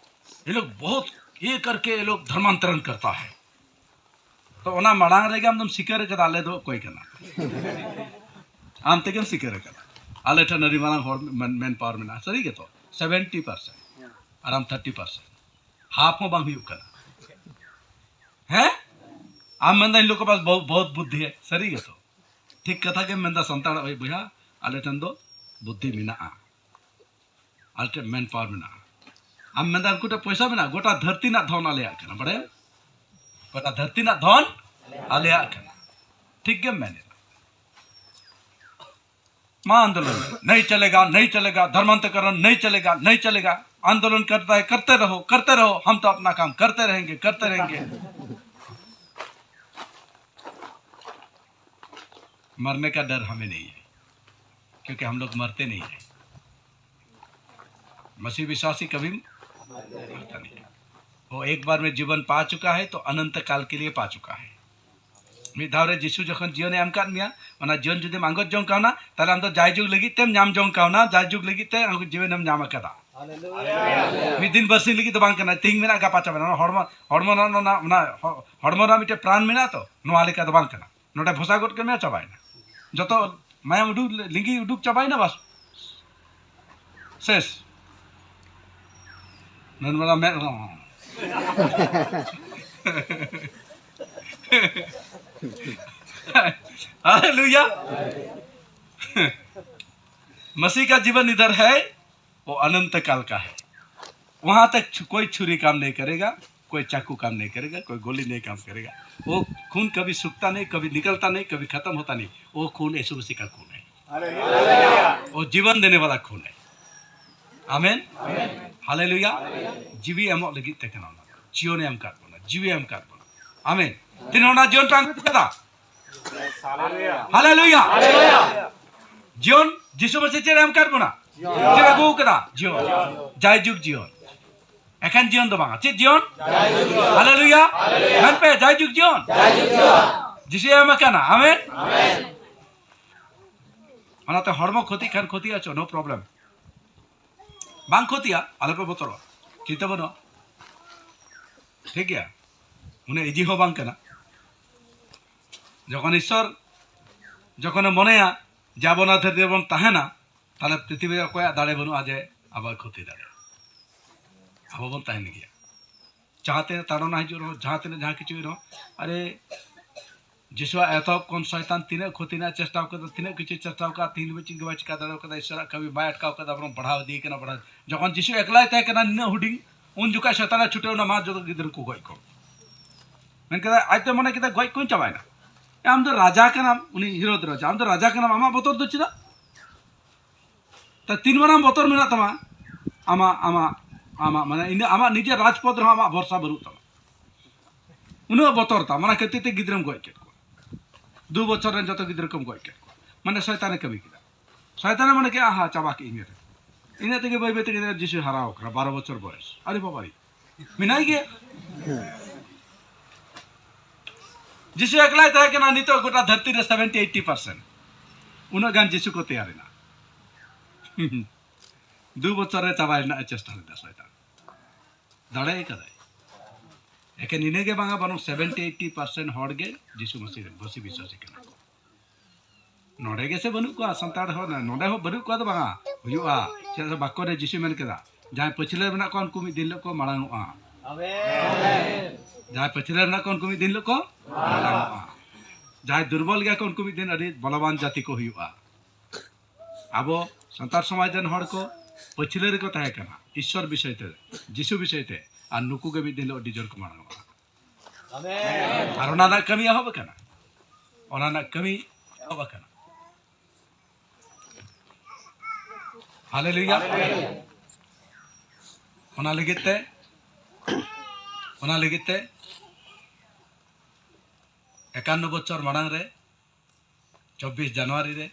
ये लोग बहुत ये करके ये लोग धर्मांतरण करता है। ᱛᱚ ᱚᱱᱟ ᱢᱟᱲᱟᱝ ᱨᱮᱜᱮ ᱟᱢ ᱫᱚᱢ ᱥᱤᱠᱟᱹᱨ ᱟᱠᱟᱫᱟ, ᱟᱞᱮ ᱫᱚ ᱚᱠᱚᱭ ᱠᱟᱱᱟ? ᱟᱢ ᱛᱮᱜᱮᱢ ᱥᱤᱠᱟᱹᱨ ᱟᱠᱟᱫᱟ᱾ ᱟᱞᱮ ᱴᱷᱮᱱ ᱟᱹᱰᱤ ᱢᱟᱨᱟᱝ ᱦᱚᱲ ᱢᱮᱱ, ᱢᱮᱱ ᱯᱟᱣᱟᱨ ᱢᱮᱱᱟᱜᱼᱟ, ᱥᱟᱹᱨᱤ ᱜᱮᱛᱚ? ᱥᱮᱵᱷᱮᱱᱴᱤ ᱯᱟᱨᱥᱮᱱᱴ ᱟᱨ ᱟᱢ ᱛᱷᱟᱨᱴᱤ ᱯᱟᱨᱥᱮᱱᱴ, ᱦᱟᱯ ᱦᱚᱸ ᱵᱟᱝ ᱦᱩᱭᱩᱜ ᱠᱟᱱᱟ᱾ ᱦᱮᱸ? ᱟᱢ ᱢᱮᱱᱫᱟ ᱤᱱ ᱞᱳᱜ ᱠᱮ ᱯᱟᱥ ᱵᱚᱦᱩᱛ, ᱵᱚᱦᱩᱛ ᱵᱩᱫᱽᱫᱷᱤ ᱦᱮ, ᱥᱟᱹᱨᱤ ᱜᱮᱛᱚ? ᱴᱷᱤᱠ ᱠᱟᱛᱷᱟ ᱜᱮᱢ ᱢᱮᱱᱫᱟ, ᱥᱟᱱᱛᱟᱲ ᱵᱚᱭᱦᱟ, ᱟᱞᱮ ᱴᱷᱮᱱ ᱫᱚ ᱵᱩᱫᱽᱫᱷᱤ ᱢᱮᱱᱟᱜᱼᱟ, ᱟᱞᱮ ᱴᱷᱮᱱ ᱢᱮᱱ ᱯᱟᱣᱟᱨ ᱢᱮᱱᱟᱜᱼᱟ᱾ ᱟᱢ ᱢᱮᱱᱫᱟ ᱩᱱᱠᱩ ᱴᱷᱮᱱ ᱯᱚᱭᱥᱟ ᱢᱮᱱᱟᱜᱼᱟ? ᱜᱚᱴᱟ ᱫᱷᱟᱹᱨᱛᱤ ᱨᱮᱱᱟᱜ ᱫᱷᱚᱱ ᱟᱞᱮᱭᱟᱜ ᱠᱟᱱᱟ, ᱵᱟᱲᱟᱭᱟᱢ? ᱜᱚᱴᱟ ᱫᱷᱟᱹᱨᱛᱤ ᱨᱮᱱᱟᱜ ᱫᱷᱚᱱ ᱟᱞᱮᱭᱟᱜ ᱠᱟᱱᱟ᱾ ᱴᱷᱤᱠ ᱜᱮᱢ ᱢᱮᱱᱮᱫᱟ᱾ ᱢᱟ ᱟᱱᱫᱳᱞᱚᱱ ᱢᱮ, ᱱᱟᱹᱭ ᱪᱟᱞᱮᱜᱟ, ᱱᱟᱹᱭ ᱪᱟᱞᱮᱜᱟ, ᱫᱷᱚᱨᱢᱟᱱᱛᱚᱠᱚᱨᱚᱱ ᱱᱟᱹᱭ ᱪᱟᱞᱮᱜᱟ, ᱱᱟᱹᱭ ᱪᱟᱞᱮᱜᱟ᱾ आंदोलन करता है, करते रहो, करते रहो, हम तो अपना काम करते रहेंगे, करते रहेंगे। मरने का डर हमें नहीं है, क्योंकि हम लोग मरते नहीं है। मसीह विश्वासी कभी मरता नहीं। वो एक बार में जीवन पा चुका है, तो अनंत काल के लिए पा चुका है। ᱢᱤᱫ ᱫᱷᱟᱣ ᱨᱮ ᱡᱤᱥᱩ ᱡᱚᱠᱷᱚᱱ ᱡᱤᱭᱚᱱᱮ ᱮᱢ ᱠᱟᱫ ᱢᱮᱭᱟ, ᱚᱱᱟ ᱡᱤᱭᱚᱱ ᱡᱩᱫᱤᱢ ᱟᱸᱜᱚᱪ ᱡᱚᱝ ᱠᱟᱣᱱᱟ, ᱛᱟᱦᱞᱮ ᱟᱢ ᱫᱚ ᱡᱟᱭᱡᱩᱜᱽ ᱞᱟᱹᱜᱤᱫ ᱛᱮᱢ ᱧᱟᱢ ᱡᱚᱝ ᱠᱟᱣᱱᱟ, ᱡᱟᱭᱡᱩᱜᱽ ᱞᱟᱹᱜᱤᱫ ᱛᱮ ᱟᱢ ᱡᱤᱭᱚᱱᱮᱢ ᱧᱟᱢ ᱟᱠᱟᱫᱟ᱾ ᱢᱤᱫ ᱫᱤᱱ ᱵᱟᱨᱥᱤᱧ ᱞᱟᱹᱜᱤᱫ ᱫᱚ ᱵᱟᱝ ᱠᱟᱱᱟ, ᱛᱮᱦᱮᱧ ᱢᱮᱱᱟᱜ, ᱜᱟᱯᱟ ᱪᱟᱵᱟᱭᱱᱟ᱾ ᱚᱱᱟ ᱦᱚᱲᱢᱚ, ᱦᱚᱲᱢᱚ ᱨᱮᱱᱟᱜ ᱚᱱᱟ, ᱚᱱᱟ ᱦᱚ-, ᱦᱚᱲᱢᱚ ᱨᱮᱱᱟᱜ ᱢᱤᱫᱴᱮᱱ ᱯᱨᱟᱱ ᱢᱮᱱᱟᱜᱼᱟ ᱛᱚ, ᱱᱚᱣᱟ ᱞᱮᱠᱟ ᱫᱚ ᱵᱟᱝ ᱠᱟᱱᱟ᱾ ᱱᱚᱰᱮ ᱵᱷᱚᱥᱟ ᱜᱚᱫ ᱠᱮᱫ ᱢᱮᱭᱟ, ᱪᱟᱵᱟᱭᱱᱟ᱾ ᱡᱚᱛᱚ ᱢᱟᱭᱟᱢ ᱩᱰᱩᱠ, ᱞᱤᱸᱜᱤ ᱩᱰᱩᱠ ᱪᱟᱵᱟᱭᱱᱟ, ᱵᱟᱥ᱾ ᱥᱮᱥ᱾ ᱱᱚᱱᱢᱟᱨᱟ ᱢᱮᱫ ᱦᱚᱸ᱾ हालेलुया। मसीह का जीवन इधर है, वो अनंत काल का है। वहां तक छु-, कोई छुरी काम नहीं करेगा, कोई चाकू काम नहीं करेगा, कोई गोली नहीं काम करेगा। वो खून कभी सूखता नहीं, कभी निकलता नहीं, कभी खत्म होता नहीं। वो खून यीशु मसीह का खून है। वो जीवन देने वाला खून है। ᱟᱢᱮᱱ᱾ ᱦᱟᱞᱮᱞᱩᱭᱟ᱾ ᱡᱤᱣᱤ ᱮᱢᱚᱜ ᱞᱟᱹᱜᱤᱫ ᱛᱮ ᱠᱟᱱᱟ ᱚᱱᱟ᱾ ᱡᱤᱭᱚᱱᱮ ᱮᱢ ᱠᱟᱫ ᱵᱚᱱᱟ, ᱡᱤᱣᱤ ᱮᱢ ᱠᱟᱫ ᱵᱚᱱᱟ᱾ ᱟᱢᱮᱱ᱾ ᱛᱤᱱᱟᱹᱜ ᱚᱱᱟ ᱡᱤᱭᱚᱱ ᱯᱮ ᱟᱹᱜᱩ ᱠᱟᱫᱟ? ᱦᱟᱞᱮᱞᱩᱭᱟ᱾ ᱡᱤᱭᱚᱱ, ᱡᱤᱥᱩ ᱢᱟᱥᱤ ᱪᱮᱫ ᱮ ᱮᱢ ᱠᱟᱫ ᱵᱚᱱᱟ? ᱪᱮᱫ ᱮ ᱟᱹᱜᱩ ᱠᱟᱫᱟ? ᱡᱤᱭᱚᱱ᱾ ᱡᱟᱭᱡᱩᱜᱽ ᱡᱤᱭᱚᱱ᱾ ᱮᱠᱷᱮᱱ ᱡᱤᱭᱚᱱ ᱫᱚ ᱵᱟᱝᱟ᱾ ᱪᱮᱫ ᱡᱤᱭᱚᱱ? ᱦᱟᱞᱮᱞᱩᱭᱟ᱾ ᱢᱮᱱ ᱯᱮ, ᱡᱟᱭᱡᱩᱜᱽ ᱡᱤᱭᱚᱱ᱾ ᱡᱤᱥᱩᱭ ᱮᱢ ᱟᱠᱟᱱᱟ᱾ ᱟᱢᱮᱱ᱾ ᱚᱱᱟᱛᱮ ᱦᱚᱲᱢᱚ ᱠᱷᱚᱛᱤᱜ ᱠᱷᱟᱱ ᱠᱷᱚᱛᱤᱜᱼᱟ ᱪᱚ, no problem᱾ ᱵᱟᱝ ᱠᱷᱚᱛᱤᱜᱼᱟ, ᱟᱞᱚᱯᱮ ᱵᱚᱛᱚᱨᱚᱜᱼᱟ, ᱪᱤᱱᱛᱟᱹ ᱵᱟᱹᱱᱩᱜᱼᱟ᱾ ᱴᱷᱤᱠ ᱜᱮᱭᱟ, ᱩᱱᱟᱹᱜ ᱤᱡᱤ ᱦᱚᱸ ᱵᱟᱝ ᱠᱟᱱᱟ᱾ ᱡᱚᱠᱷᱚᱱ ᱤᱥᱥᱚᱨ, ᱡᱚᱠᱷᱚᱱᱮ ᱢᱚᱱᱮᱭᱟ ᱡᱮ ᱟᱵᱚ ᱱᱚᱣᱟ ᱫᱷᱟᱹᱨᱛᱤ ᱨᱮᱵᱚᱱ ᱛᱟᱦᱮᱱᱟ, ᱛᱟᱦᱞᱮ ᱯᱨᱤᱛᱷᱤᱵᱤ ᱨᱮ ᱚᱠᱚᱭᱟᱜ ᱫᱟᱲᱮ ᱵᱟᱹᱱᱩᱜᱼᱟ ᱡᱮ ᱟᱵᱚᱭ ᱠᱷᱚᱛᱤ ᱫᱟᱲᱮᱭᱟᱜᱼᱟ᱾ ᱟᱵᱚ ᱵᱚᱱ ᱛᱟᱦᱮᱱ ᱜᱮᱭᱟ᱾ ᱡᱟᱦᱟᱸ ᱛᱤᱱᱟᱹᱜ ᱛᱟᱲᱚᱱᱟ ᱦᱤᱡᱩᱜ ᱨᱮᱦᱚᱸ, ᱡᱟᱦᱟᱸ ᱛᱤᱱᱟᱹᱜ ᱡᱟᱦᱟᱸ ᱠᱤᱪᱷᱩ ᱨᱮᱦᱚᱸ, ᱟᱨᱮ, ᱡᱤᱥᱩᱣᱟᱜ ᱮᱛᱚᱦᱚᱵ ᱠᱷᱚᱱ ᱥᱚᱭᱛᱟᱱ ᱛᱤᱱᱟᱹᱜ ᱠᱷᱚᱛᱤ ᱨᱮᱱᱟᱜ ᱪᱮᱥᱴᱟ ᱠᱟᱫᱟ, ᱛᱤᱱᱟᱹᱜ ᱠᱤᱪᱷᱩ ᱪᱮᱥᱴᱟ ᱠᱟᱫᱟ, ᱛᱤᱦᱤᱧ ᱫᱷᱟᱹᱵᱤᱡ ᱪᱮᱫ ᱜᱮ ᱵᱟᱭ ᱪᱤᱠᱟ ᱫᱟᱲᱮ ᱠᱟᱫᱟ᱾ ᱤᱥᱚᱨᱟᱜ ᱠᱟᱹᱢᱤ ᱵᱟᱭ ᱟᱴᱠᱟᱣ ᱠᱟᱫᱟ, ᱵᱚᱨᱚᱝ ᱵᱟᱲᱦᱟᱣ ᱤᱫᱤ ᱠᱟᱱᱟ, ᱵᱟᱲᱦᱟᱣ᱾ ᱡᱚᱠᱷᱚᱱ ᱡᱤᱥᱩ ᱮᱠᱞᱟᱭ ᱛᱟᱦᱮᱸ ᱠᱟᱱᱟ ᱱᱤᱱᱟᱹᱜ ᱦᱩᱰᱤᱧ, ᱩᱱ ᱡᱚᱠᱷᱟᱡ ᱥᱚᱭᱛᱟᱱᱮ ᱪᱷᱩᱴᱟᱹᱣ ᱮᱱᱟ, "ᱢᱟ ᱡᱚᱛᱚ ᱜᱤᱫᱽᱨᱟᱹ ᱠᱚ ᱜᱚᱡ ᱠᱚᱢ᱾" ᱢᱮᱱ ᱠᱮᱫᱟ, ᱟᱡ ᱛᱮ ᱢᱚᱱᱮ ᱠᱮᱫᱟ, "ᱜᱚᱡ ᱠᱚᱧ ᱪᱟᱵᱟᱭᱮᱱᱟ᱾ ᱮ, ᱟᱢ ᱫᱚ ᱨᱟᱡᱟ ᱠᱟᱱᱟᱢ, ᱩᱱᱤ ᱦᱤᱨᱳᱫ ᱨᱟᱡᱟ, ᱟᱢ ᱫᱚ ᱨᱟᱡᱟ ᱠᱟᱱᱟᱢ, ᱟᱢᱟᱜ ᱵᱚᱛᱚᱨ ᱫᱚ ᱪᱮᱫᱟᱜ?" ᱛᱟ ᱛᱤᱱ ᱢᱟᱨᱟᱝ ᱵᱚᱛᱚᱨ ᱢᱮᱱᱟᱜ ᱛᱟᱢᱟ, ᱟᱢᱟᱜ ᱟᱢᱟᱜ ᱟᱢᱟᱜ ᱢᱟᱱᱮ ᱤᱱᱟᱹ ᱟᱢᱟᱜ ᱱᱤᱡᱮᱨ ᱨᱟᱡᱽᱯᱚᱫᱽ ᱨᱮᱦᱚᱸ ᱟᱢᱟᱜ ᱵᱷᱚᱨᱥᱟ ᱵᱟᱹᱱᱩᱜ ᱛᱟᱢᱟ᱾ ᱩᱱᱟᱹᱜ ᱵᱚᱛᱚᱨ ᱛᱟᱢ, ᱚᱱᱟ ᱠᱷᱟᱹᱛᱤᱨ ᱛᱮ ᱜᱤᱫᱽᱨᱟᱹᱢ ᱜᱚᱡ ᱠᱮᱫ ᱠᱚᱣᱟ᱾ ᱫᱩ ᱵᱚᱪᱷᱚᱨ ᱨᱮᱱ ᱡᱚᱛᱚ ᱜᱤᱫᱽᱨᱟᱹ ᱠᱚᱢ ᱜᱚᱡ ᱠᱮᱫ ᱠᱚᱣᱟ᱾ ᱢᱟᱱᱮ ᱥᱚᱭᱛᱟᱱᱮ ᱠᱟᱹᱢᱤ ᱠᱮᱫᱟ᱾ ᱥᱚᱭᱛᱟᱱᱮ ᱢᱚᱱᱮ ᱠᱮᱫᱟ, ᱟᱦᱟ, ᱪᱟᱵᱟ ᱠᱮᱫ ᱤᱧ ᱜᱮ᱾ ᱤᱱᱟᱹ ᱛᱮᱜᱮ ᱵᱟᱹᱭ ᱵᱟᱹᱭ ᱛᱮ ᱜᱤᱫᱽᱨᱟᱹ ᱡᱤᱥᱩᱭ ᱦᱟᱨᱟᱣ ᱠᱟᱱᱟ, ᱵᱟᱨᱚ ᱵᱚᱪᱷᱚᱨ ᱵᱚᱭᱮᱥ᱾ ᱟᱨᱮ ᱵᱟᱵᱟ ᱨᱮ, ᱢᱮᱱᱟᱭ ᱜᱮᱭᱟ᱾ ᱡᱤᱥᱩ ᱮᱠᱞᱟᱭ ᱛᱟᱦᱮᱸ ᱠᱟᱱᱟ, ᱱᱤᱛᱚᱜ ᱜᱚᱴᱟ ᱫᱷᱟᱹᱨᱛᱤ ᱨᱮ ᱥᱮᱵᱷᱮᱱᱴᱤ ᱮᱭᱤᱴᱤ ᱯᱟᱨᱥᱮᱱᱴ ᱩᱱᱟᱹᱜ ᱜᱟᱱ ᱡᱤᱥᱩ ᱠᱚ ᱛᱮᱭᱟᱨ ᱮᱱᱟ᱾ ᱫᱩ ᱵᱚᱪᱷᱚᱨ ᱨᱮ ᱪᱟᱵᱟᱭ ᱨᱮᱱᱟᱜ ᱮ ᱪᱮᱥᱴᱟ ᱞᱮᱫᱟ ᱥᱚᱭᱛᱟᱱ᱾ ᱫᱟᱲᱮ ᱠᱟᱫᱟᱭ᱾ ᱮᱠᱮᱱ ᱤᱱᱟᱹ ᱜᱮ ᱵᱟᱝᱟ, ᱵᱚᱨᱚᱝ ᱥᱮᱵᱷᱮᱱᱴᱤ ᱮᱭᱤᱴᱤ ᱯᱟᱨᱥᱮᱱᱴ ᱦᱚᱲ ᱜᱮ ᱡᱤᱥᱩ ᱢᱟᱹᱥᱤ ᱨᱮᱱ ᱵᱟᱹᱥᱤ ᱵᱤᱥᱣᱟᱥᱤ ᱠᱟᱱᱟ ᱠᱚ᱾ ᱱᱚᱰᱮ ᱜᱮᱥᱮ ᱵᱟᱹᱱᱩᱜ ᱠᱚᱣᱟ ᱥᱟᱱᱛᱟᱲ ᱦᱚᱲ, ᱱᱚᱰᱮ ᱦᱚᱸ ᱵᱟᱹᱱᱩᱜ ᱠᱚᱣᱟ ᱫᱚ ᱵᱟᱝᱟ, ᱦᱩᱭᱩᱜᱼᱟ᱾ ᱪᱮᱫᱟᱜ ᱥᱮ ᱵᱟᱠᱠᱚ ᱨᱮ ᱡᱤᱥᱩ ᱢᱮᱱ ᱠᱮᱫᱟ, ᱡᱟᱦᱟᱸᱭ ᱯᱟᱹᱪᱷᱞᱟᱹ ᱨᱮ ᱢᱮᱱᱟᱜ ᱠᱚᱣᱟ ᱩᱱᱠᱩ ᱢᱤᱫ ᱫᱤᱱ ᱦᱤᱞᱳᱜ ᱠᱚ ᱢᱟᱲᱟᱝ ᱚᱜᱼᱟ᱾ ᱡᱟᱦᱟᱸᱭ ᱯᱟᱹᱪᱷᱞᱟᱹ ᱨᱮ ᱢᱮᱱᱟᱜ ᱠᱚᱣᱟ ᱩᱱᱠᱩ ᱢᱤᱫ ᱫᱤᱱ ᱦᱤᱞᱳᱜ ᱠᱚ ᱢᱟᱲᱟᱝ ᱚᱜᱼᱟ᱾ ᱡᱟᱦᱟᱸᱭ ᱫᱩᱨᱵᱚᱞ ᱜᱮᱭᱟ ᱠᱚ ᱩᱱᱠᱩ ᱢᱤᱫ ᱫᱤᱱ ᱟᱹᱰᱤ ᱵᱚᱞᱚᱵᱟᱱ ᱡᱟᱹᱛᱤ ᱠᱚ ᱦᱩᱭᱩᱜᱼᱟ᱾ ᱟᱵᱚ ᱥᱟᱱᱛᱟᱲ ᱥᱚᱢᱟᱡᱽ ᱨᱮᱱ ᱦᱚᱲ ᱠᱚ ᱯᱟᱹᱪᱷᱞᱟᱹ ᱨᱮᱠᱚ ᱛᱟᱦᱮᱸ ᱠᱟᱱᱟ ᱤᱥᱥᱚᱨ ᱵᱤᱥᱚᱭ ᱛᱮ, ᱡᱤᱥᱩ ᱵᱤᱥᱚᱭ ᱛᱮ, ᱟᱨ ᱱᱩᱠᱩ ᱜᱮ ᱢᱤᱫ ᱫᱤᱱ ᱦᱤᱞᱳᱜ ᱟᱹᱰᱤ ᱡᱳᱨ ᱠᱚ ᱢᱟᱲᱟᱝ ᱚᱜᱼᱟ᱾ ᱟᱨ ᱚᱱᱟ ᱨᱮᱱᱟᱜ ᱠᱟᱹᱢᱤ ᱮᱦᱚᱵ ᱟᱠᱟᱱᱟ, ᱚᱱᱟ ᱨᱮᱱᱟᱜ ᱠᱟᱹᱢᱤ ᱮᱦᱚᱵ ᱟᱠᱟᱱᱟ᱾ ᱦᱟᱞᱮᱞᱩᱭᱟ᱾ ᱚᱱᱟ ᱞᱟᱹᱜᱤᱫ ᱛᱮ, ᱚᱱᱟ ᱞᱟᱹᱜᱤᱫ ᱛᱮ ᱮᱠᱟᱱᱱᱚ ᱵᱚᱪᱷᱚᱨ ᱢᱟᱲᱟᱝ ᱨᱮ, ᱪᱚᱵᱵᱤᱥ ᱡᱟᱱᱩᱣᱟᱨᱤ ᱨᱮ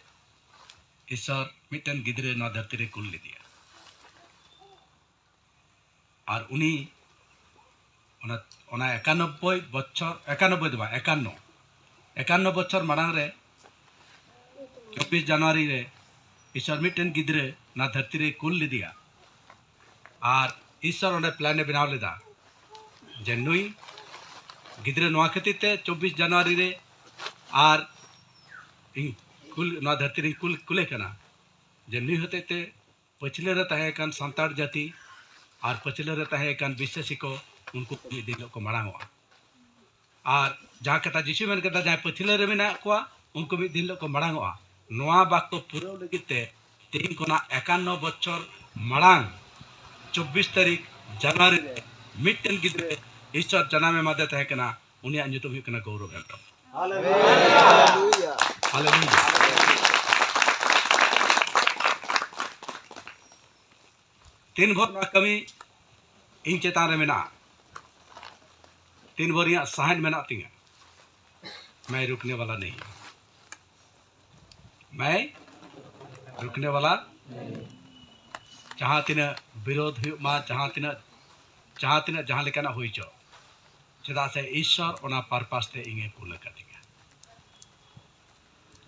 ᱤᱥᱚᱨ ᱢᱤᱫᱴᱮᱱ ᱜᱤᱫᱽᱨᱟᱹ ᱱᱚᱣᱟ ᱫᱷᱟᱹᱨᱛᱤ ᱨᱮ ᱠᱩᱞ ᱞᱮᱫᱮᱭᱟ᱾ ᱟᱨ ᱩᱱᱤ ᱚᱱᱟ, ᱚᱱᱟ ᱮᱠᱟᱱᱚᱵᱵᱳᱭ ᱵᱚᱪᱷᱚᱨ, ᱮᱠᱟᱱᱚᱵᱵᱳᱭ ᱫᱚ ᱵᱟᱝ, ᱮᱠᱟᱱᱱᱚ, ᱮᱠᱟᱱᱱᱚ ᱵᱚᱪᱷᱚᱨ ᱢᱟᱲᱟᱝ ᱨᱮ ᱪᱚᱵᱵᱤᱥ ᱡᱟᱱᱩᱣᱟᱨᱤ ᱨᱮ ᱤᱥᱚᱨ ᱢᱤᱫᱴᱮᱱ ᱜᱤᱫᱽᱨᱟᱹ ᱱᱚᱣᱟ ᱫᱷᱟᱹᱨᱛᱤ ᱨᱮ ᱠᱩᱞ ᱞᱮᱫᱮᱭᱟ᱾ ᱟᱨ ᱤᱥᱚᱨ ᱚᱸᱰᱮ ᱯᱞᱮᱱ ᱮ ᱵᱮᱱᱟᱣ ᱞᱮᱫᱟ ᱡᱮ ᱱᱩᱭ ᱜᱤᱫᱽᱨᱟᱹ ᱱᱚᱣᱟ ᱠᱷᱟᱹᱛᱤᱨ ᱛᱮ ᱪᱚᱵᱵᱤᱥ ᱡᱟᱱᱩᱣᱟᱨᱤ ᱨᱮ ᱟᱨ ᱤᱧ ᱠᱩᱞ, ᱱᱚᱣᱟ ᱫᱷᱟᱹᱨᱛᱤ ᱨᱤᱧ ᱠᱩᱞ, ᱠᱩᱞᱮ ᱠᱟᱱᱟ ᱡᱮ ᱱᱩᱭ ᱦᱚᱛᱮᱡ ᱛᱮ ᱯᱟᱹᱪᱷᱞᱟᱹ ᱨᱮ ᱛᱟᱦᱮᱸ ᱠᱟᱱ ᱥᱟᱱᱛᱟᱲ ᱡᱟᱹᱛᱤ ᱟᱨ ᱯᱟᱹᱪᱷᱞᱟᱹ ᱨᱮ ᱛᱟᱦᱮᱸ ᱠᱟᱱ ᱵᱤᱥᱥᱟᱹᱥᱤ ᱠᱚ, ᱩᱱᱠᱩ ᱠᱚ ᱢᱤᱫ ᱫᱤᱱ ᱦᱤᱞᱳᱜ ᱠᱚ ᱢᱟᱲᱟᱝ ᱚᱜᱼᱟ᱾ ᱟᱨ ᱡᱟᱦᱟᱸ ᱠᱟᱛᱷᱟ ᱡᱤᱥᱩ ᱢᱮᱱ ᱠᱮᱫᱟ, ᱡᱟᱦᱟᱸᱭ ᱯᱟᱹᱪᱷᱞᱟᱹ ᱨᱮ ᱢᱮᱱᱟᱜ ᱠᱚᱣᱟ, ᱩᱱᱠᱩ ᱢᱤᱫ ᱫᱤᱱ ᱦᱤᱞᱳᱜ ᱠᱚ ᱢᱟᱲᱟᱝ ᱚᱜᱼᱟ᱾ ᱱᱚᱣᱟ ᱵᱟᱠᱛᱚ ᱯᱩᱨᱟᱹᱣ ᱞᱟᱹᱜᱤᱫ ᱛᱮ ᱛᱮᱦᱮᱧ ᱠᱷᱚᱱᱟᱜ ᱮᱠᱟᱱᱱᱚ ᱵᱚᱪᱷᱚᱨ ᱢᱟᱲᱟᱝ ᱪᱚᱵᱵᱤᱥ ᱛᱟᱹᱨᱤᱠᱷ ᱡᱟᱱᱩᱣᱟᱨᱤ ᱨᱮ ᱢᱤᱫᱴᱮᱱ ᱜᱤᱫᱽᱨᱟᱹ ᱤᱥᱚᱨ ᱡᱟᱱᱟᱢ ᱮᱢᱟᱫᱮ ᱛᱟᱦᱮᱸ ᱠᱟᱱᱟ, ᱩᱱᱤᱭᱟᱜ ᱧᱩᱛᱩᱢ ᱦᱩᱭᱩᱜ ᱠᱟᱱᱟ ᱜᱳᱣᱨᱚᱵ ᱦᱮᱢᱵᱨᱚᱢ᱾ ᱦᱟᱞᱮᱞᱩᱭᱟ᱾ ᱦᱟᱞᱮᱞᱩᱭᱟ᱾ ᱛᱤᱱ ᱵᱷᱳᱨ ᱱᱚᱣᱟ ᱠᱟᱹᱢᱤ ᱤᱧ ᱪᱮᱛᱟᱱ ᱨᱮ ᱢᱮᱱᱟᱜᱼᱟ, ᱛᱤᱱ ᱵᱷᱳᱨ ᱤᱧᱟᱹᱜ ᱥᱟᱦᱮᱫ ᱢᱮᱱᱟᱜ ᱛᱤᱧᱟᱹ, ᱢᱮ ᱨᱩᱠᱱᱮ ᱣᱟᱞᱟ ᱱᱮᱦᱤ᱾ ᱢᱮ ᱨᱩᱠᱱᱮ ᱣᱟᱞᱟ, ᱡᱟᱦᱟᱸ ᱛᱤᱱᱟᱹᱜ ᱵᱤᱨᱳᱫᱷ ᱦᱩᱭᱩᱜ ᱢᱟ, ᱡᱟᱦᱟᱸ ᱛᱤᱱᱟᱹᱜ ᱡᱟᱦᱟᱸ ᱛᱤᱱᱟᱹᱜ ᱡᱟᱦᱟᱸ ᱞᱮᱠᱟᱱᱟᱜ ᱦᱩᱭ ᱪᱚ, ᱪᱮᱫᱟᱜ ᱥᱮ ᱤᱥᱥᱚᱨ ᱚᱱᱟ ᱯᱟᱨᱯᱟᱥ ᱛᱮ ᱤᱧᱮ ᱠᱩᱞ ᱟᱠᱟᱫᱤᱧᱟ᱾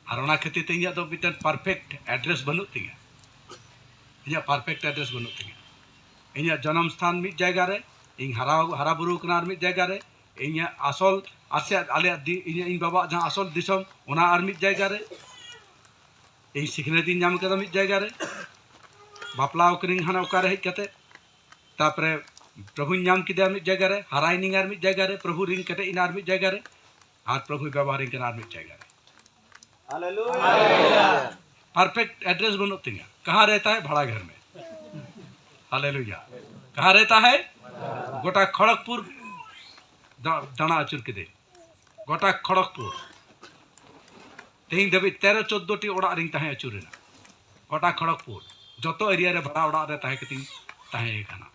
ᱟᱨ ᱚᱱᱟ ᱠᱷᱟᱹᱛᱤᱨ ᱛᱮ ᱤᱧᱟᱹᱜ ᱫᱚ ᱢᱤᱫᱴᱮᱱ ᱯᱟᱨᱯᱷᱮᱠᱴ ᱮᱰᱨᱮᱥ ᱵᱟᱹᱱᱩᱜ ᱛᱤᱧᱟᱹ᱾ ᱤᱧᱟᱹᱜ ᱯᱟᱨᱯᱷᱮᱠᱴ ᱮᱰᱨᱮᱥ ᱵᱟᱹᱱᱩᱜ ᱛᱤᱧᱟᱹ᱾ ᱤᱧᱟᱹᱜ ᱡᱟᱱᱟᱢ ᱥᱛᱷᱟᱱ ᱢᱤᱫ ᱡᱟᱭᱜᱟ ᱨᱮ, ᱤᱧ ᱦᱟᱨᱟ ᱦᱟᱨᱟ ᱵᱩᱨᱩ ᱠᱟᱱᱟ ᱟᱨ ᱢᱤᱫ ᱡᱟᱭᱜᱟ ᱨᱮ, ᱤᱧᱟᱹᱜ ᱟᱥᱚᱞ ᱟᱥᱮ ᱟᱞᱮᱭᱟᱜ ᱫᱤ- ᱤᱧᱟᱹᱜ ᱤᱧ ᱵᱟᱵᱟᱣᱟᱜ ᱡᱟᱦᱟᱸ ᱟᱥᱚᱞ ᱫᱤᱥᱚᱢ, ᱚᱱᱟ ᱟᱨ ᱢᱤᱫ ᱡᱟᱭᱜᱟ ᱨᱮ, ᱤᱧ ᱥᱤᱠᱷᱱᱟᱹᱛ ᱤᱧ ᱧᱟᱢ ᱠᱟᱫᱟ ᱢᱤᱫ ᱡᱟᱭᱜᱟ ᱨᱮ, ᱵᱟᱯᱞᱟ ᱟᱠᱟᱱᱟᱹᱧ ᱦᱟᱱᱟ ᱚᱠᱟᱨᱮ ᱦᱮᱡ ᱠᱟᱛᱮ, ᱛᱟᱯᱚᱨᱮ ᱯᱨᱚᱵᱷᱩᱧ ᱧᱟᱢ ᱠᱮᱫᱮᱭᱟ ᱢᱤᱫ ᱡᱟᱭᱜᱟ ᱨᱮ, ᱦᱟᱨᱟᱭᱮᱱᱟᱹᱧ ᱟᱨ ᱢᱤᱫ ᱡᱟᱭᱜᱟ ᱨᱮ, ᱯᱨᱚᱵᱷᱩ ᱨᱤᱧ ᱠᱮᱴᱮᱡ ᱮᱱᱟ ᱟᱨ ᱢᱤᱫ ᱡᱟᱭᱜᱟ ᱨᱮ, ᱟᱨ ᱯᱨᱚᱵᱷᱩᱭ ᱵᱮᱵᱚᱦᱟᱨᱤᱧ ᱠᱟᱱᱟ ᱟᱨ ᱢᱤᱫ ᱡᱟᱭᱜᱟ ᱨᱮ᱾ ᱯᱟᱨᱯᱷᱮᱠᱴ ᱮᱰᱨᱮᱥ ᱵᱟᱹᱱᱩᱜ ᱛᱤᱧᱟ, ᱠᱟᱦᱟᱸ ᱨᱮᱦᱛᱟ ᱦᱮ ᱵᱷᱟᱲᱟ ᱜᱷᱚᱨ ᱢᱮ᱾ ᱦᱟᱞᱮᱞᱩᱭᱟ᱾ ᱠᱟᱦᱟᱸ ᱨᱮᱦᱛᱟ ᱦᱮ? ᱜᱚᱴᱟ ᱠᱷᱚᱲᱚᱜᱽᱯᱩᱨ ᱫᱟ- ᱫᱟᱬᱟ ᱟᱹᱪᱩᱨ ᱠᱮᱫᱟᱹᱧ, ᱜᱚᱴᱟ ᱠᱷᱚᱲᱚᱜᱽᱯᱩᱨ᱾ ᱛᱮᱦᱮᱧ ᱫᱷᱟᱹᱵᱤᱡ ᱛᱮᱨᱚ ᱪᱳᱫᱽᱫᱳ ᱴᱤ ᱚᱲᱟᱜ ᱨᱤᱧ ᱛᱟᱦᱮᱸ ᱟᱹᱪᱩᱨ ᱮᱱᱟ, ᱜᱚᱴᱟ ᱠᱷᱚᱲᱚᱜᱽᱯᱩᱨ᱾ ᱡᱚᱛᱚ ᱮᱨᱤᱭᱟ ᱨᱮ ᱵᱷᱟᱲᱟ ᱚᱲᱟᱜ ᱨᱮ ᱛᱟᱦᱮᱸ ᱠᱟᱛᱮᱧ ᱛᱟᱦᱮᱸ ᱠᱟᱱᱟ,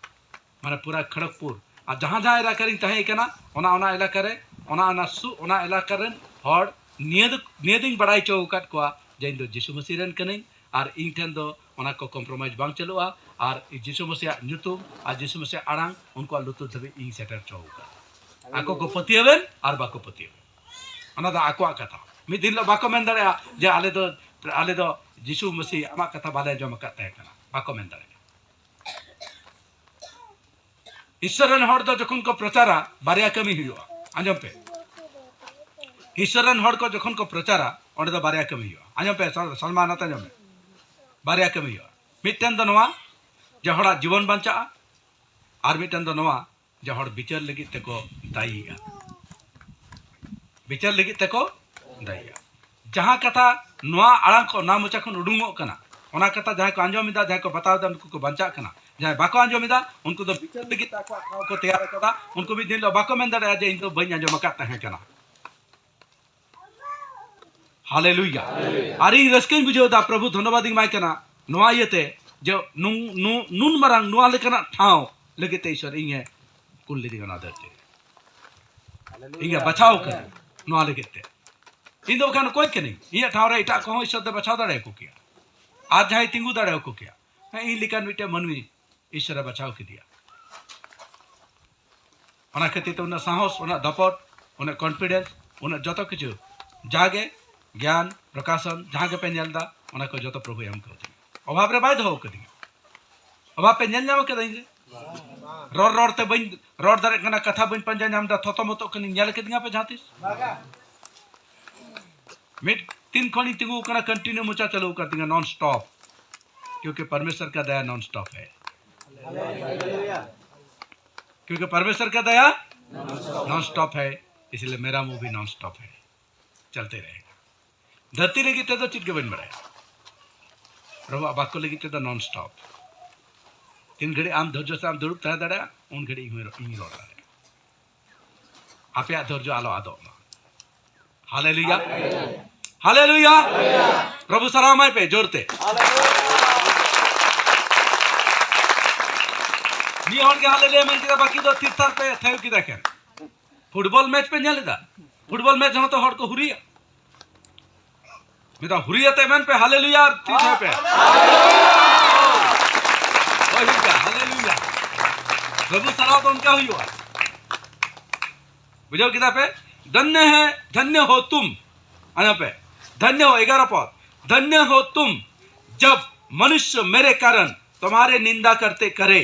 ᱢᱟᱱᱮ ᱯᱩᱨᱟ ᱠᱷᱚᱲᱚᱜᱽᱯᱩᱨ᱾ ᱟᱨ ᱡᱟᱦᱟᱸ ᱡᱟᱦᱟᱸ ᱮᱞᱟᱠᱟ ᱨᱤᱧ ᱛᱟᱦᱮᱸ ᱠᱟᱱᱟ, ᱚᱱᱟ ᱚᱱᱟ ᱮᱞᱟᱠᱟ ᱨᱮ, ᱚᱱᱟ ᱚᱱᱟ ᱥᱩ ᱚᱱᱟ ᱮᱞᱟᱠᱟ ᱨᱮᱱ ᱦᱚᱲ ᱱᱤᱭᱟᱹ ᱫᱚ ᱱᱤᱭᱟᱹ ᱫᱚᱧ ᱵᱟᱲᱟᱭ ᱦᱚᱪᱚ ᱟᱠᱟᱫ ᱠᱚᱣᱟ ᱡᱮ ᱤᱧ ᱫᱚ ᱡᱤᱥᱩ ᱢᱟᱹᱥᱤ ᱨᱮᱱ ᱠᱟᱹᱱᱟᱹᱧ, ᱟᱨ ᱤᱧ ᱴᱷᱮᱱ ᱫᱚ ᱚᱱᱟ ᱠᱚ ᱠᱚᱢᱯᱨᱳᱢᱟᱭᱤᱡᱽ ᱵᱟᱝ ᱪᱟᱹᱞᱩᱜᱼᱟ᱾ ᱟᱨ ᱡᱤᱥᱩ ᱢᱟᱹᱥᱤᱭᱟᱜ ᱧᱩᱛᱩᱢ ᱟᱨ ᱡᱤᱥᱩ ᱢᱟᱹᱥᱤᱭᱟᱜ ᱟᱲᱟᱝ ᱩᱱᱠᱩᱣᱟᱜ ᱞᱩᱛᱩᱨ ᱫᱷᱟᱹᱵᱤᱡ ᱤᱧ ᱥᱮᱴᱮᱨ ᱦᱚᱪᱚ ᱟᱠᱟᱫᱟ᱾ ᱟᱠᱚ ᱠᱚ ᱯᱟᱹᱛᱭᱟᱹᱣᱮᱱ ᱟᱨ ᱵᱟᱠᱚ ᱯᱟᱹᱛᱭᱟᱹᱣᱮᱱ, ᱚᱱᱟ ᱫᱚ ᱟᱠᱚᱣᱟᱜ ᱠᱟᱛᱷᱟ᱾ ᱢᱤᱫ ᱫᱤᱱ ᱦᱤᱞᱳᱜ ᱵᱟᱠᱚ ᱢᱮᱱ ᱫᱟᱲᱮᱭᱟᱜᱼᱟ ᱡᱮ ᱟᱞᱮ ᱫᱚ ᱟᱞᱮ ᱫᱚ ᱡᱤᱥᱩ ᱢᱟᱹᱥᱤ ᱟᱢᱟᱜ ᱠᱟᱛᱷᱟ ᱵᱟᱞᱮ ᱟᱸᱡᱚᱢ ᱟᱠᱟᱫ ᱛᱟᱦᱮᱸ ᱠᱟᱱᱟ, ᱵᱟᱠᱚ ᱢᱮᱱ ᱫᱟᱲᱮᱭᱟᱜᱼᱟ᱾ ᱤᱥᱥᱚᱨ ᱨᱮᱱ ᱦᱚᱲ ᱫᱚ ᱡᱚᱠᱷᱚᱱ ᱠᱚ ᱯᱨᱚᱪᱟᱨᱟ, ᱵᱟᱨᱭᱟ ᱠᱟᱹᱢᱤ ᱦᱩᱭᱩᱜᱼᱟ᱾ ᱟᱸᱡᱚᱢ ᱯᱮ, ᱤᱥᱥᱚᱨ ᱨᱮᱱ ᱦᱚᱲ ᱠᱚ ᱡᱚᱠᱷᱚᱱ ᱠᱚ ᱯᱨᱚᱪᱟᱨᱟ, ᱚᱸᱰᱮ ᱫᱚ ᱵᱟᱨᱭᱟ ᱠᱟᱹᱢᱤ ᱦᱩᱭᱩᱜᱼᱟ᱾ ᱟᱸᱡᱚᱢ ᱯᱮ, ᱥᱟᱞ- ᱥᱟᱞᱢᱟ ᱱᱟᱛᱮ ᱟᱸᱡᱚᱢ ᱯᱮ, ᱵᱟᱨᱭᱟ ᱠᱟᱹᱢᱤ ᱦᱩᱭᱩᱜᱼᱟ᱾ ᱢᱤᱫᱴᱮᱱ ᱫᱚ ᱱᱚᱣᱟ ᱡᱮ ᱦᱚᱲᱟᱜ ᱡᱤᱵᱚᱱ ᱵᱟᱧᱪᱟᱜᱼᱟ, ᱟᱨ ᱢᱤᱫᱴᱮᱱ ᱫᱚ ᱱᱚᱣᱟ ᱡᱮ ᱦᱚᱲ ᱵᱤᱪᱟᱹᱨ ᱞᱟᱹᱜᱤᱫ ᱛᱮᱠᱚ ᱫᱟᱭᱤᱜᱼᱟ, ᱵᱤᱪᱟᱹᱨ ᱞᱟᱹᱜᱤᱫ ᱛᱮᱠᱚ ᱫᱟᱭᱤᱜᱼᱟ᱾ ᱡᱟᱦᱟᱸ ᱠᱟᱛᱷᱟ ᱱᱚᱣᱟ ᱟᱲᱟᱝ ᱠᱚ, ᱱᱚᱣᱟ ᱢᱚᱪᱟ ᱠᱷᱚᱱ ᱩᱰᱩᱝᱚᱜ ᱠᱟᱱᱟ, ᱚᱱᱟ ᱠᱟᱛᱷᱟ ᱡᱟᱦᱟᱸᱭ ᱠᱚ ᱟᱸᱡᱚᱢ ᱮᱫᱟ, ᱡᱟᱦᱟᱸᱭ ᱠᱚ ᱵᱟᱛᱟᱣ ᱮᱫᱟ, ᱩᱱᱠᱩ ᱠᱚ ᱵᱟᱧᱪᱟᱜ ᱠᱟᱱᱟ᱾ ᱡᱟᱦᱟᱸᱭ ᱵᱟᱠᱚ ᱟᱸᱡᱚᱢ ᱮᱫᱟ, ᱩᱱᱠᱩ ᱫᱚ ᱵᱤᱪᱟᱹᱨ ᱞᱟᱹᱜᱤᱫ ᱛᱮ ᱟᱠᱚᱣᱟᱜ ᱴᱷᱟᱶ ᱠᱚ ᱛᱮᱭᱟᱨ ᱟᱠᱟᱫᱟ᱾ ᱩᱱᱠᱩ ᱢᱤᱫ ᱫᱤᱱ ᱦᱤᱞᱳᱜ ᱵᱟᱠᱚ ᱢᱮᱱ ᱫᱟᱲᱮᱭᱟᱜᱼᱟ ᱡᱮ ᱤᱧ ᱫᱚ ᱵᱟᱹᱧ ᱟᱸᱡᱚᱢ ᱟᱠᱟᱫ ᱛᱟᱦᱮᱸ ᱠᱟᱱᱟ᱾ ᱦᱟᱞᱮᱞᱩᱭᱟ᱾ ᱟᱨ ᱤᱧ ᱨᱟᱹᱥᱠᱟᱹᱧ ᱵᱩᱡᱷᱟᱹᱣ ᱮᱫᱟ, ᱯᱨᱚᱵᱷᱩ ᱫᱷᱚᱱᱱᱚᱵᱟᱫ ᱤᱧ ᱮᱢᱟᱭ ᱠᱟᱱᱟ ᱱᱚᱣᱟ ᱤᱭᱟᱹᱛᱮ ᱡᱮ ᱱᱩᱱ-, ᱱᱩ-, ᱱᱩᱱ ᱢᱟᱨᱟᱝ ᱱᱚᱣᱟ ᱞᱮᱠᱟᱱᱟᱜ ᱴᱷᱟᱶ ᱞᱟᱹᱜᱤᱫ ᱛᱮ ᱤᱥᱚᱨ ᱤᱧᱮ ᱠᱩᱞ ᱞᱤᱫᱤᱧᱟ ᱱᱚᱣᱟ ᱫᱷᱟᱹᱨᱛᱤ ᱨᱮ᱾ ᱤᱧᱮ ᱵᱟᱪᱷᱟᱣ ᱠᱟᱹᱫᱤᱧᱟ ᱱᱚᱣᱟ ᱞᱟᱹᱜᱤᱫ ᱛᱮ᱾ ᱤᱧ ᱫᱚ ᱵᱟᱠᱷᱟᱱ ᱚᱠᱚᱭ ᱠᱟᱹᱱᱟᱹᱧ? ᱤᱧᱟᱹᱜ ᱴᱷᱟᱶ ᱨᱮ ᱮᱴᱟᱜ ᱠᱚᱦᱚᱸ ᱤᱥᱚᱨ ᱫᱚ ᱵᱟᱪᱷᱟᱣ ᱫᱟᱲᱮᱭᱟᱠᱚ ᱠᱮᱭᱟ, ᱟᱨ ᱡᱟᱦᱟᱸᱭ ᱛᱤᱸᱜᱩ ᱫᱟᱲᱮᱭᱟᱠᱚ ᱠᱮᱭᱟ᱾ ᱦᱮᱸ, ᱤᱧ ᱞᱮᱠᱟᱱ ᱢᱤᱫᱴᱮᱱ ᱢᱟᱹᱱᱢᱤ ᱤᱥᱚᱨᱮ ᱵᱟᱪᱷᱟᱣ ᱠᱮᱫᱮᱭᱟ᱾ ᱚᱱᱟ ᱠᱷᱟᱹᱛᱤᱨ ᱛᱮ ᱩᱱᱟᱹᱜ ᱥᱟᱦᱚᱥ, ᱩᱱᱟᱹᱜ ᱫᱟᱯᱚᱴ, ᱩᱱᱟᱹᱜ confidence, ᱩᱱᱟᱹᱜ ᱡᱚᱛᱚ ᱠᱤᱪᱷᱩ, ᱡᱟᱜᱮ ᱜᱮᱭᱟᱱ, ᱯᱨᱚᱠᱟᱥᱚᱱ, ᱡᱟᱦᱟᱸ ᱜᱮᱯᱮ ᱧᱮᱞ ᱮᱫᱟ, ᱚᱱᱟ ᱠᱚ ᱡᱚᱛᱚ ᱯᱨᱚᱵᱷᱩᱭ ᱮᱢ ᱠᱟᱣᱫᱤᱧᱟ᱾ ᱚᱵᱷᱟᱵ ᱨᱮ ᱵᱟᱭ ᱫᱚᱦᱚ ᱠᱟᱫᱤᱧᱟ᱾ ᱚᱵᱷᱟᱵ ᱯᱮ ᱧᱮᱞ ᱧᱟᱢ ᱠᱟᱫᱟ ᱤᱧ ᱨᱮ? ᱨᱚᱲ ᱨᱚᱲ ᱛᱮ ᱵᱟᱹᱧ ᱨᱚᱲ ᱫᱟᱲᱮᱭᱟᱜ ᱠᱟᱱᱟ, ᱠᱟᱛᱷᱟ ᱵᱟᱹᱧ ᱯᱟᱸᱡᱟ ᱧᱟᱢ ᱮᱫᱟ, ᱛᱷᱚᱛᱚ ᱢᱚᱛᱚᱜ ᱠᱟᱹᱱᱟᱹᱧ, ᱧᱮᱞ ᱠᱟᱫᱤᱧᱟ ᱯᱮ ᱡᱟᱦᱟᱸ ᱛᱤᱥ? ᱢᱤᱫ ᱫᱤᱱ ᱠᱷᱚᱱᱤᱧ ᱛᱤᱸᱜᱩ ᱟᱠᱟᱱᱟ, continue ᱢᱚᱪᱟ ᱪᱟᱹᱞᱩ ᱟᱠᱟᱱ ᱛᱤᱧᱟ, non stop, क्योंकि परमेश्वर का दया non stop है। क्योंकि परमेश्वर का दया non stop है, इसलिए मेरा मुंह भी non stop है, चलते रहेगा। ᱫᱷᱟᱹᱨᱛᱤ ᱞᱟᱹᱜᱤᱫ ᱛᱮᱫᱚ ᱪᱮᱫ ᱜᱮ ᱵᱟᱹᱧ ᱵᱟᱲᱟᱭᱟ, ᱯᱨᱚᱵᱷᱩᱣᱟᱜ ᱵᱟᱠᱚ ᱞᱟᱹᱜᱤᱫ ᱛᱮᱫᱚ non stop᱾ ᱛᱤᱱ ᱜᱷᱟᱹᱲᱤᱡ ᱟᱢ ᱫᱷᱳᱨᱡᱚ ᱥᱟᱶ ᱫᱩᱲᱩᱵ ᱛᱟᱦᱮᱸ ᱫᱟᱲᱮᱭᱟᱜᱼᱟ, ᱩᱱ ᱜᱷᱟᱹᱲᱤᱡ ᱤᱧ ᱦᱚᱸ ᱤᱧ ᱨᱚᱲ ᱫᱟᱲᱮᱭᱟᱜᱼᱟ᱾ ᱟᱯᱮᱭᱟᱜ ᱫᱷᱳᱨᱡᱚ ᱟᱞᱚ ᱟᱫᱚᱜ ᱢᱟ᱾ ᱦᱟᱞᱮᱞᱩᱭᱟ, ᱦᱟᱞᱮᱞᱩᱭᱟ᱾ ᱯᱨᱚᱵᱷᱩ ᱥᱟᱨᱦᱟᱣ ᱮᱢᱟᱭ ᱯᱮ ᱡᱳᱨ ᱛᱮ᱾ ᱢᱤᱫ ᱦᱚᱲ ᱜᱮ ᱦᱟᱞᱮᱞᱩᱭᱟ ᱢᱮᱱ ᱠᱮᱫᱟ, ᱵᱟᱹᱠᱤ ᱫᱚ ᱛᱷᱤᱨ ᱛᱷᱟᱨ ᱯᱮ ᱛᱷᱟᱭᱚ ᱠᱮᱫᱟ᱾ ᱮᱠᱷᱮᱱ ᱯᱷᱩᱴᱵᱚᱞ ᱢᱮᱪ ᱯᱮ ᱧᱮᱞ ᱮᱫᱟ? ᱯᱷᱩᱴᱵᱚᱞ ᱢᱮᱪ ᱦᱚᱸ ᱛᱚ ᱦᱚᱲ ᱠᱚ ᱦᱩᱨᱤᱭᱟ᱾ ᱢᱤᱫ ᱫᱷᱟᱣ ᱦᱩᱨᱤᱭᱟᱛᱮ ᱢᱮᱱ ᱯᱮ, ᱦᱟᱞᱮᱞᱩᱭᱟ, ᱟᱨ ᱛᱷᱤᱨ ᱛᱷᱟᱭᱚ ᱯᱮ᱾ ᱦᱳᱭ, ᱦᱩᱭᱩᱜᱼᱟ, ᱦᱟᱞᱮᱞᱩᱭᱟ᱾ ᱯᱨᱚᱵᱷᱩ ᱥᱟᱨᱦᱟᱣ ᱫᱚ ᱚᱱᱠᱟ ᱦᱩᱭᱩᱜᱼᱟ᱾ ᱵᱩᱡᱷᱟᱹᱣ ᱠᱮᱫᱟ ᱯᱮ? ᱫᱷᱚᱱᱭᱚ ᱦᱮ, ᱫᱷᱚᱱᱭᱚ ᱦᱳ ᱛᱩᱢ᱾ ᱟᱸᱡᱚᱢ ᱯᱮ, ᱫᱷᱚᱱᱭᱚ ᱦᱳ, ᱮᱜᱟᱨᱚ ᱯᱚᱫ, ᱫᱷᱚᱱᱭᱚ ᱦᱳ ᱛᱩᱢ, ᱡᱚᱵ ᱢᱚᱱᱩᱥᱭᱚ ᱢᱮᱨᱮ ᱠᱟᱨᱚᱱ ᱛᱩᱢᱦᱟᱨᱮ ᱱᱤᱱᱫᱟ ᱠᱟᱨᱛᱮ ᱠᱟᱨᱮ᱾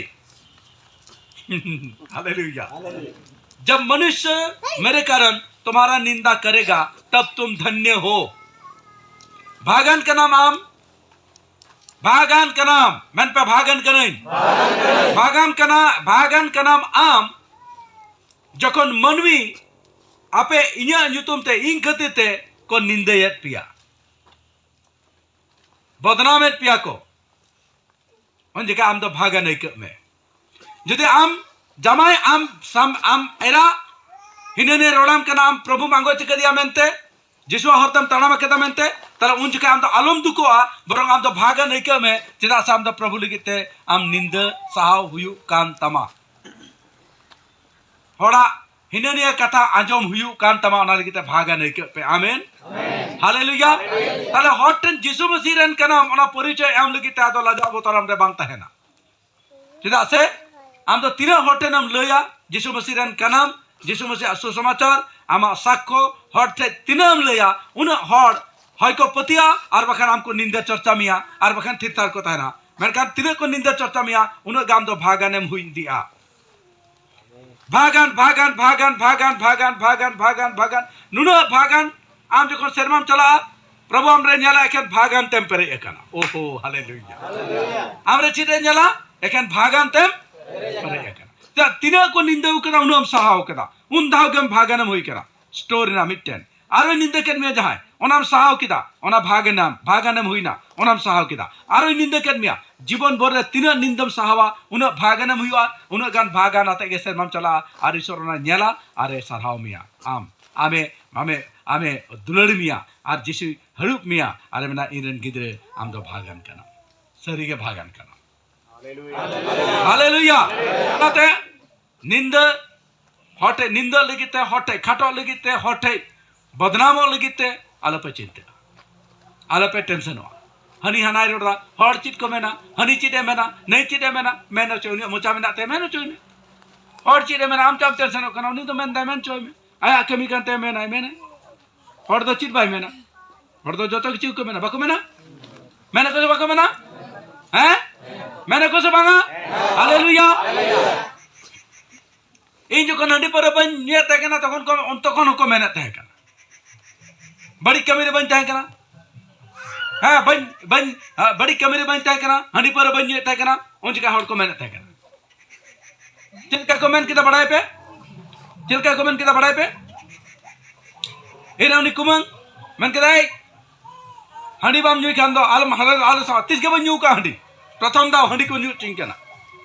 ᱦᱟᱞᱮᱞᱩᱭᱟ᱾ ᱡᱚᱵ ᱢᱚᱱᱩᱥᱭᱚ ᱢᱮᱨᱮ ᱠᱟᱨᱚᱱ ᱛᱩᱢᱦᱟᱨᱟ ᱱᱤᱱᱫᱟ ᱠᱟᱨᱮᱜᱟ, ᱛᱚᱵ ᱛᱩᱢ ᱫᱷᱚᱱᱭᱚ ᱦᱳ᱾ ᱵᱷᱟᱜᱟᱱ ᱠᱟᱱᱟᱢ ᱟᱢ, ᱵᱷᱟᱜᱟᱱ ᱠᱟᱱᱟᱢ, ᱢᱮᱱ ᱯᱮ, ᱵᱷᱟᱜᱟᱱ ᱠᱟᱹᱱᱟᱹᱧ᱾ ᱵᱷᱟᱜᱟᱱ ᱠᱟᱱᱟ, ᱵᱷᱟᱜᱟᱱ ᱠᱟᱱᱟᱢ ᱟᱢ, ᱡᱚᱠᱷᱚᱱ ᱢᱟᱹᱱᱢᱤ ᱟᱯᱮ ᱤᱧᱟᱹᱜ ᱧᱩᱛᱩᱢ ᱛᱮ, ᱤᱧ ᱠᱷᱟᱹᱛᱤᱨ ᱛᱮ ᱠᱚ ᱱᱤᱱᱫᱟᱹᱭᱮᱫ ᱯᱮᱭᱟ, ᱵᱚᱫᱱᱟᱢᱮᱫ ᱯᱮᱭᱟ ᱠᱚ, ᱩᱱ ᱡᱚᱠᱷᱟ ᱟᱢ ᱫᱚ ᱵᱷᱟᱜᱟᱱ ᱟᱹᱭᱠᱟᱹᱜ ᱢᱮ᱾ ᱡᱩᱫᱤ ᱟᱢ ᱡᱟᱢᱟᱭ, ᱟᱢ ᱥᱟᱢ-, ᱟᱢ ᱮᱨᱟ ᱦᱤᱱᱟᱹ ᱱᱤᱭᱟᱹ ᱨᱚᱲᱟᱢ ᱠᱟᱱᱟ, ᱟᱢ ᱯᱨᱚᱵᱷᱩᱢ ᱟᱸᱜᱚᱪ ᱟᱠᱟᱫᱮᱭᱟ ᱢᱮᱱᱛᱮ, ᱡᱤᱥᱩᱣᱟᱜ ᱦᱚᱨ ᱛᱮᱢ ᱛᱟᱲᱟᱢ ᱠᱮᱫᱟ ᱢᱮᱱᱛᱮ, ᱛᱟᱦᱞᱮ ᱩᱱ ᱡᱚᱠᱷᱟᱡ ᱟᱢ ᱫᱚ ᱟᱞᱚᱢ ᱫᱩᱠᱚᱜᱼᱟ, ᱵᱚᱨᱚᱝ ᱟᱢ ᱫᱚ ᱵᱷᱟᱜᱟᱱ ᱟᱹᱭᱠᱟᱹᱜ ᱢᱮ, ᱪᱮᱫᱟᱜ ᱥᱮ ᱟᱢ ᱫᱚ ᱯᱨᱚᱵᱷᱩ ᱞᱟᱹᱜᱤᱫ ᱛᱮ ᱟᱢ ᱱᱤᱱᱫᱟᱹ ᱥᱟᱦᱟᱣ ᱦᱩᱭᱩᱜ ᱠᱟᱱ ᱛᱟᱢᱟ᱾ ᱦᱚᱲᱟᱜ ᱦᱤᱱᱟᱹ ᱱᱤᱭᱟᱹ ᱠᱟᱛᱷᱟ ᱟᱸᱡᱚᱢ ᱦᱩᱭᱩᱜ ᱠᱟᱱ ᱛᱟᱢᱟ, ᱚᱱᱟ ᱞᱟᱹᱜᱤᱫ ᱛᱮ ᱵᱷᱟᱜᱟᱱ ᱟᱹᱭᱠᱟᱹᱜ ᱯᱮ᱾ ᱟᱢᱮᱱ᱾ ᱦᱟᱞᱮᱞᱩᱭᱟ᱾ ᱛᱟᱦᱞᱮ ᱦᱚᱲ ᱴᱷᱮᱱ ᱡᱤᱥᱩ ᱢᱟᱹᱥᱤ ᱨᱮᱱ ᱠᱟᱱᱟᱢ, ᱚᱱᱟ ᱯᱚᱨᱤᱪᱚᱭ ᱮᱢ ᱞᱟᱹᱜᱤᱫ ᱛᱮ ᱟᱫᱚ ᱞᱟᱡᱟᱣ ᱵᱚᱛᱚᱨᱟᱢ ᱨᱮ ᱵᱟᱝ ᱛᱟᱦᱮᱱᱟ᱾ ᱪᱮᱫᱟᱜ ᱥᱮ ᱟᱢ ᱫᱚ ᱛᱤᱱᱟᱹᱜ ᱦᱚᱲ ᱴᱷᱮᱱᱮᱢ ᱞᱟᱹᱭᱟ ᱡᱤᱥᱩ ᱢᱟᱹᱥᱤ ᱨᱮᱱ ᱠᱟᱱᱟᱢ, ᱡᱤᱥᱩ ᱢᱟᱹᱥᱤᱭᱟᱜ ᱥᱩᱥᱚᱢᱟᱪᱟᱨ, ᱟᱢᱟᱜ ᱥᱟᱠᱠᱷᱚ ᱦᱚᱲ ᱴᱷᱮᱱ ᱛᱤᱱᱟᱹᱜ ᱮᱢ ᱞᱟᱹᱭᱟ, ᱩᱱᱟᱹᱜ ᱦᱚᱲ ᱦᱚᱭ ᱠᱚ ᱯᱟᱹᱛᱭᱟᱹᱜᱼᱟ, ᱟᱨ ᱵᱟᱠᱷᱟᱱ ᱟᱢ ᱠᱚ ᱱᱤᱱᱫᱟᱹ ᱪᱚᱨᱪᱟ ᱢᱮᱭᱟ, ᱟᱨ ᱵᱟᱠᱷᱟᱱ ᱛᱷᱤᱨ ᱛᱷᱟᱨ ᱠᱚ ᱛᱟᱦᱮᱱᱟ᱾ ᱢᱮᱱᱠᱷᱟᱱ ᱛᱤᱱᱟᱹᱜ ᱠᱚ ᱱᱤᱱᱫᱟᱹ ᱪᱚᱨᱪᱟ ᱢᱮᱭᱟ, ᱩᱱᱟᱹᱜ ᱜᱮ ᱟᱢ ᱫᱚ ᱵᱷᱟᱜᱟᱱᱮᱢ ᱦᱩᱭ ᱤᱫᱤᱜᱼᱟ᱾ ᱵᱷᱟᱜᱟᱱ, ᱵᱷᱟᱜᱟᱱ, ᱵᱷᱟᱜᱟᱱ, ᱵᱷᱟᱜᱟᱱ, ᱵᱷᱟᱜᱟᱱ, ᱵᱷᱟᱜᱟᱱ, ᱵᱷᱟᱜᱟᱱ, ᱵᱷᱟᱜᱟᱱ, ᱱᱩᱱᱟᱹᱜ ᱵᱷᱟᱜᱟᱱ᱾ ᱟᱢ ᱡᱚᱠᱷᱚᱱ ᱥᱮᱨᱢᱟᱢ ᱪᱟᱞᱟᱜᱼᱟ, ᱯᱨᱚᱵᱷᱩ ᱟᱢ ᱨᱮ ᱧᱮᱞᱟ ᱮᱠᱷᱮᱱ ᱵᱷᱟᱜᱟᱱ ᱛᱮᱢ ᱯᱮᱨᱮᱡ ᱟᱠᱟᱱᱟ᱾ ᱳᱦᱳ, ᱦᱟᱞᱮᱞᱩᱭᱟ᱾ ᱟᱢ ᱨᱮ ᱪᱮᱫ ᱮ ᱧᱮᱞᱟ? ᱮᱠᱷᱮᱱ ᱵᱷᱟᱜᱟᱱ ᱛᱮᱢ ᱯᱮᱨᱮᱡ ᱟᱠᱟᱱᱟ᱾ ᱛᱤᱱᱟᱹᱜ ᱠᱚ ᱱᱤᱱᱫᱟᱹᱣ ᱠᱟᱫᱟ, ᱩᱱᱟᱹᱜ ᱮᱢ ᱥᱟᱦᱟᱣ ᱠᱟᱫᱟ᱾ ᱩᱱ ᱫᱷᱟᱣ ᱜᱮᱢ ᱵᱷᱟᱜᱟᱱᱮᱢ ᱦᱩᱭ ᱠᱟᱱᱟ᱾ ᱥᱴᱳᱨ ᱨᱮᱱᱟᱜ ᱢᱤᱫᱴᱮᱱ ᱟᱨᱚᱭ ᱱᱤᱱᱫᱟᱹ ᱠᱮᱫ ᱢᱮᱭᱟ ᱡᱟᱦᱟᱸᱭ, ᱚᱱᱟᱢ ᱥᱟᱦᱟᱣ ᱠᱮᱫᱟ, ᱚᱱᱟ ᱵᱷᱟᱜᱟᱱᱟᱢ, ᱵᱷᱟᱜᱟᱱᱮᱢ ᱦᱩᱭᱱᱟ, ᱚᱱᱟᱢ ᱥᱟᱦᱟᱣ ᱠᱮᱫᱟ᱾ ᱟᱨᱚᱭ ᱱᱤᱱᱫᱟᱹ ᱠᱮᱫ ᱢᱮᱭᱟ, ᱡᱤᱵᱚᱱ ᱵᱷᱳᱨ ᱨᱮ ᱛᱤᱱᱟᱹᱜ ᱱᱤᱱᱫᱟᱹᱢ ᱥᱟᱦᱟᱣᱟ, ᱩᱱᱟᱹᱜ ᱵᱷᱟᱜᱟᱱᱮᱢ ᱦᱩᱭᱩᱜᱼᱟ, ᱩᱱᱟᱹᱜ ᱜᱟᱱ ᱵᱷᱟᱜᱟᱱ ᱟᱛᱮ ᱜᱮ ᱥᱮᱨᱢᱟᱢ ᱪᱟᱞᱟᱜᱼᱟ, ᱟᱨ ᱤᱥᱚᱨ ᱚᱱᱟ ᱧᱮᱞᱟ, ᱟᱨᱮ ᱥᱟᱨᱦᱟᱣ ᱢᱮᱭᱟ᱾ ᱟᱢ, ᱟᱢᱮ, ᱟᱢᱮ, ᱟᱢᱮ ᱫᱩᱞᱟᱹᱲ ᱢᱮᱭᱟ, ᱟᱨ ᱡᱤᱥᱩᱭ ᱦᱟᱹᱲᱩᱵ ᱢᱮᱭᱟ, ᱟᱨᱮ ᱢᱮᱱᱟ, "ᱤᱧ ᱨᱮᱱ ᱜᱤᱫᱽᱨᱟᱹ, ᱟᱢ ᱫᱚ ᱵᱷᱟᱜᱟᱱ ᱠᱟᱱᱟᱢ, ᱥᱟᱹᱨᱤᱜᱮ ᱵᱷᱟᱜᱟᱱ ᱠᱟᱱᱟᱢ᱾" ᱦᱟᱞᱮᱞᱩᱭᱟ᱾ ᱚᱱᱟᱛᱮ ᱱᱤᱱᱫᱟᱹ ᱦᱚᱲ ᱴᱷᱮᱡ, ᱱᱤᱱᱫᱟᱹ ᱞᱟᱹᱜᱤᱫ ᱛᱮ, ᱦᱚᱲ ᱴᱷᱮᱡ ᱠᱷᱟᱴᱚᱜ ᱞᱟᱹᱜᱤᱫ ᱛᱮ, ᱦᱚᱲ ᱴᱷᱮᱡ ᱵᱚᱫᱱᱟᱢᱚᱜ ᱞᱟᱹᱜᱤᱫ ᱛᱮ ᱟᱞᱚᱯᱮ ᱪᱤᱱᱛᱟᱹᱜᱼᱟ, ᱟᱞᱚᱯᱮ ᱴᱮᱱᱥᱚᱱᱚᱜᱼᱟ᱾ ᱦᱟᱹᱱᱤ ᱦᱟᱱᱟᱭ ᱨᱚᱲᱫᱟ, ᱦᱚᱲ ᱪᱮᱫ ᱠᱚ ᱢᱮᱱᱟ, ᱦᱟᱹᱱᱤ ᱪᱮᱫ ᱮ ᱢᱮᱱᱟ, ᱱᱟᱹᱭ ᱪᱮᱫ ᱮ ᱢᱮᱱᱟ, ᱢᱮᱱ ᱦᱚᱪᱚᱭ, ᱩᱱᱤᱭᱟᱜ ᱢᱚᱪᱟ ᱢᱮᱱᱟᱜ ᱛᱟᱭᱟ, ᱢᱮᱱ ᱦᱚᱪᱚᱭ ᱢᱮ᱾ ᱦᱚᱲ ᱪᱮᱫ ᱮ ᱢᱮᱱᱟ, ᱟᱢ ᱪᱟᱢ ᱴᱮᱱᱥᱚᱱᱚᱜ ᱠᱟᱱᱟ, ᱩᱱᱤ ᱫᱚ ᱢᱮᱱᱫᱟᱭ, ᱢᱮᱱ ᱦᱚᱪᱚᱭ ᱢᱮ᱾ ᱟᱭᱟᱜ ᱠᱟᱹᱢᱤ ᱠᱟᱱ ᱛᱟᱭᱟ, ᱢᱮᱱᱟᱭ, ᱢᱮᱱᱟᱭ᱾ ᱦᱚᱲ ᱫᱚ ᱪᱮᱫ ᱵᱟᱭ ᱢᱮᱱᱟ? ᱦᱚᱲ ᱫᱚ ᱡᱚᱛᱚ ᱠᱤᱪᱷᱩ ᱠᱚ ᱢᱮᱱᱟ, ᱵᱟᱠᱚ ᱢᱮᱱᱟ? ᱢᱮᱱᱟ ᱠᱚ ᱥᱮ ᱵᱟᱠᱚ ᱢᱮᱱᱟ? ᱦᱮᱸ? ᱢᱮᱱᱟ ᱠᱚ ᱥᱮ ᱵᱟᱝᱟ? ᱦᱟᱞᱮᱞᱩᱭᱟ᱾ ᱤᱧ ᱡᱚᱠᱷᱚᱱ ᱦᱟᱺᱰᱤ ᱯᱟᱹᱣᱨᱟᱹ ᱵᱟᱹᱧ ᱧᱩᱭᱮᱫ ᱛᱟᱦᱮᱸ ᱠᱟᱱᱟ, ᱛᱚᱠᱷᱚᱱ ᱠᱚ, ᱛᱚᱠᱷᱚᱱ ᱦᱚᱸᱠᱚ ᱢᱮᱱᱮᱫ ᱛᱟᱦᱮᱸ ᱠᱟᱱᱟ, ᱵᱟᱹᱲᱤᱡ ᱠᱟᱹᱢᱤ ᱨᱮ ᱵᱟᱹᱧ ᱛᱟᱦᱮᱸ ᱠᱟᱱᱟ᱾ ᱦᱮᱸ, ᱵᱟᱹᱧ, ᱵᱟᱹᱧ, ᱦᱮᱸ, ᱵᱟᱹᱲᱤᱡ ᱠᱟᱹᱢᱤ ᱨᱮ ᱵᱟᱹᱧ ᱛᱟᱦᱮᱸ ᱠᱟᱱᱟ, ᱦᱟᱺᱰᱤ ᱯᱟᱹᱣᱨᱟᱹ ᱵᱟᱹᱧ ᱧᱩᱭᱮᱫ ᱛᱟᱦᱮᱸ ᱠᱟᱱᱟ, ᱩᱱ ᱡᱚᱠᱷᱟᱡ ᱦᱚᱲ ᱠᱚ ᱢᱮᱱᱮᱫ ᱛᱟᱦᱮᱸ ᱠᱟᱱᱟ᱾ ᱪᱮᱫ ᱞᱮᱠᱟ ᱠᱚ ᱢᱮᱱ ᱠᱮᱫᱟ ᱵᱟᱲᱟᱭ ᱯᱮ? ᱪᱮᱫ ᱞᱮᱠᱟ ᱠᱚ ᱢᱮᱱ ᱠᱮᱫᱟ ᱵᱟᱲᱟᱭ ᱯᱮ? ᱮᱱᱟ ᱩᱱᱤ ᱠᱩᱢᱟᱹᱝ ᱢᱮᱱ ᱠᱮᱫᱟᱭ, "ᱦᱟᱺᱰᱤ ᱵᱟᱢ ᱧᱩᱭ ᱠᱷᱟᱱ ᱫᱚ ᱟᱞᱚᱢ ᱦᱟᱞᱮ, ᱟᱞᱮ ᱥᱟᱶ ᱛᱤᱥ ᱜᱮ ᱵᱟᱹᱧ ᱧᱩ ᱠᱟᱜᱼᱟ ᱦᱟᱺᱰᱤ, ᱯᱨᱚᱛᱷᱚᱢ ᱫᱟᱣ ᱦᱟᱺᱰᱤ ᱠᱚ ᱧᱩ ᱦᱚᱪᱚᱧ ᱠᱟᱱᱟ᱾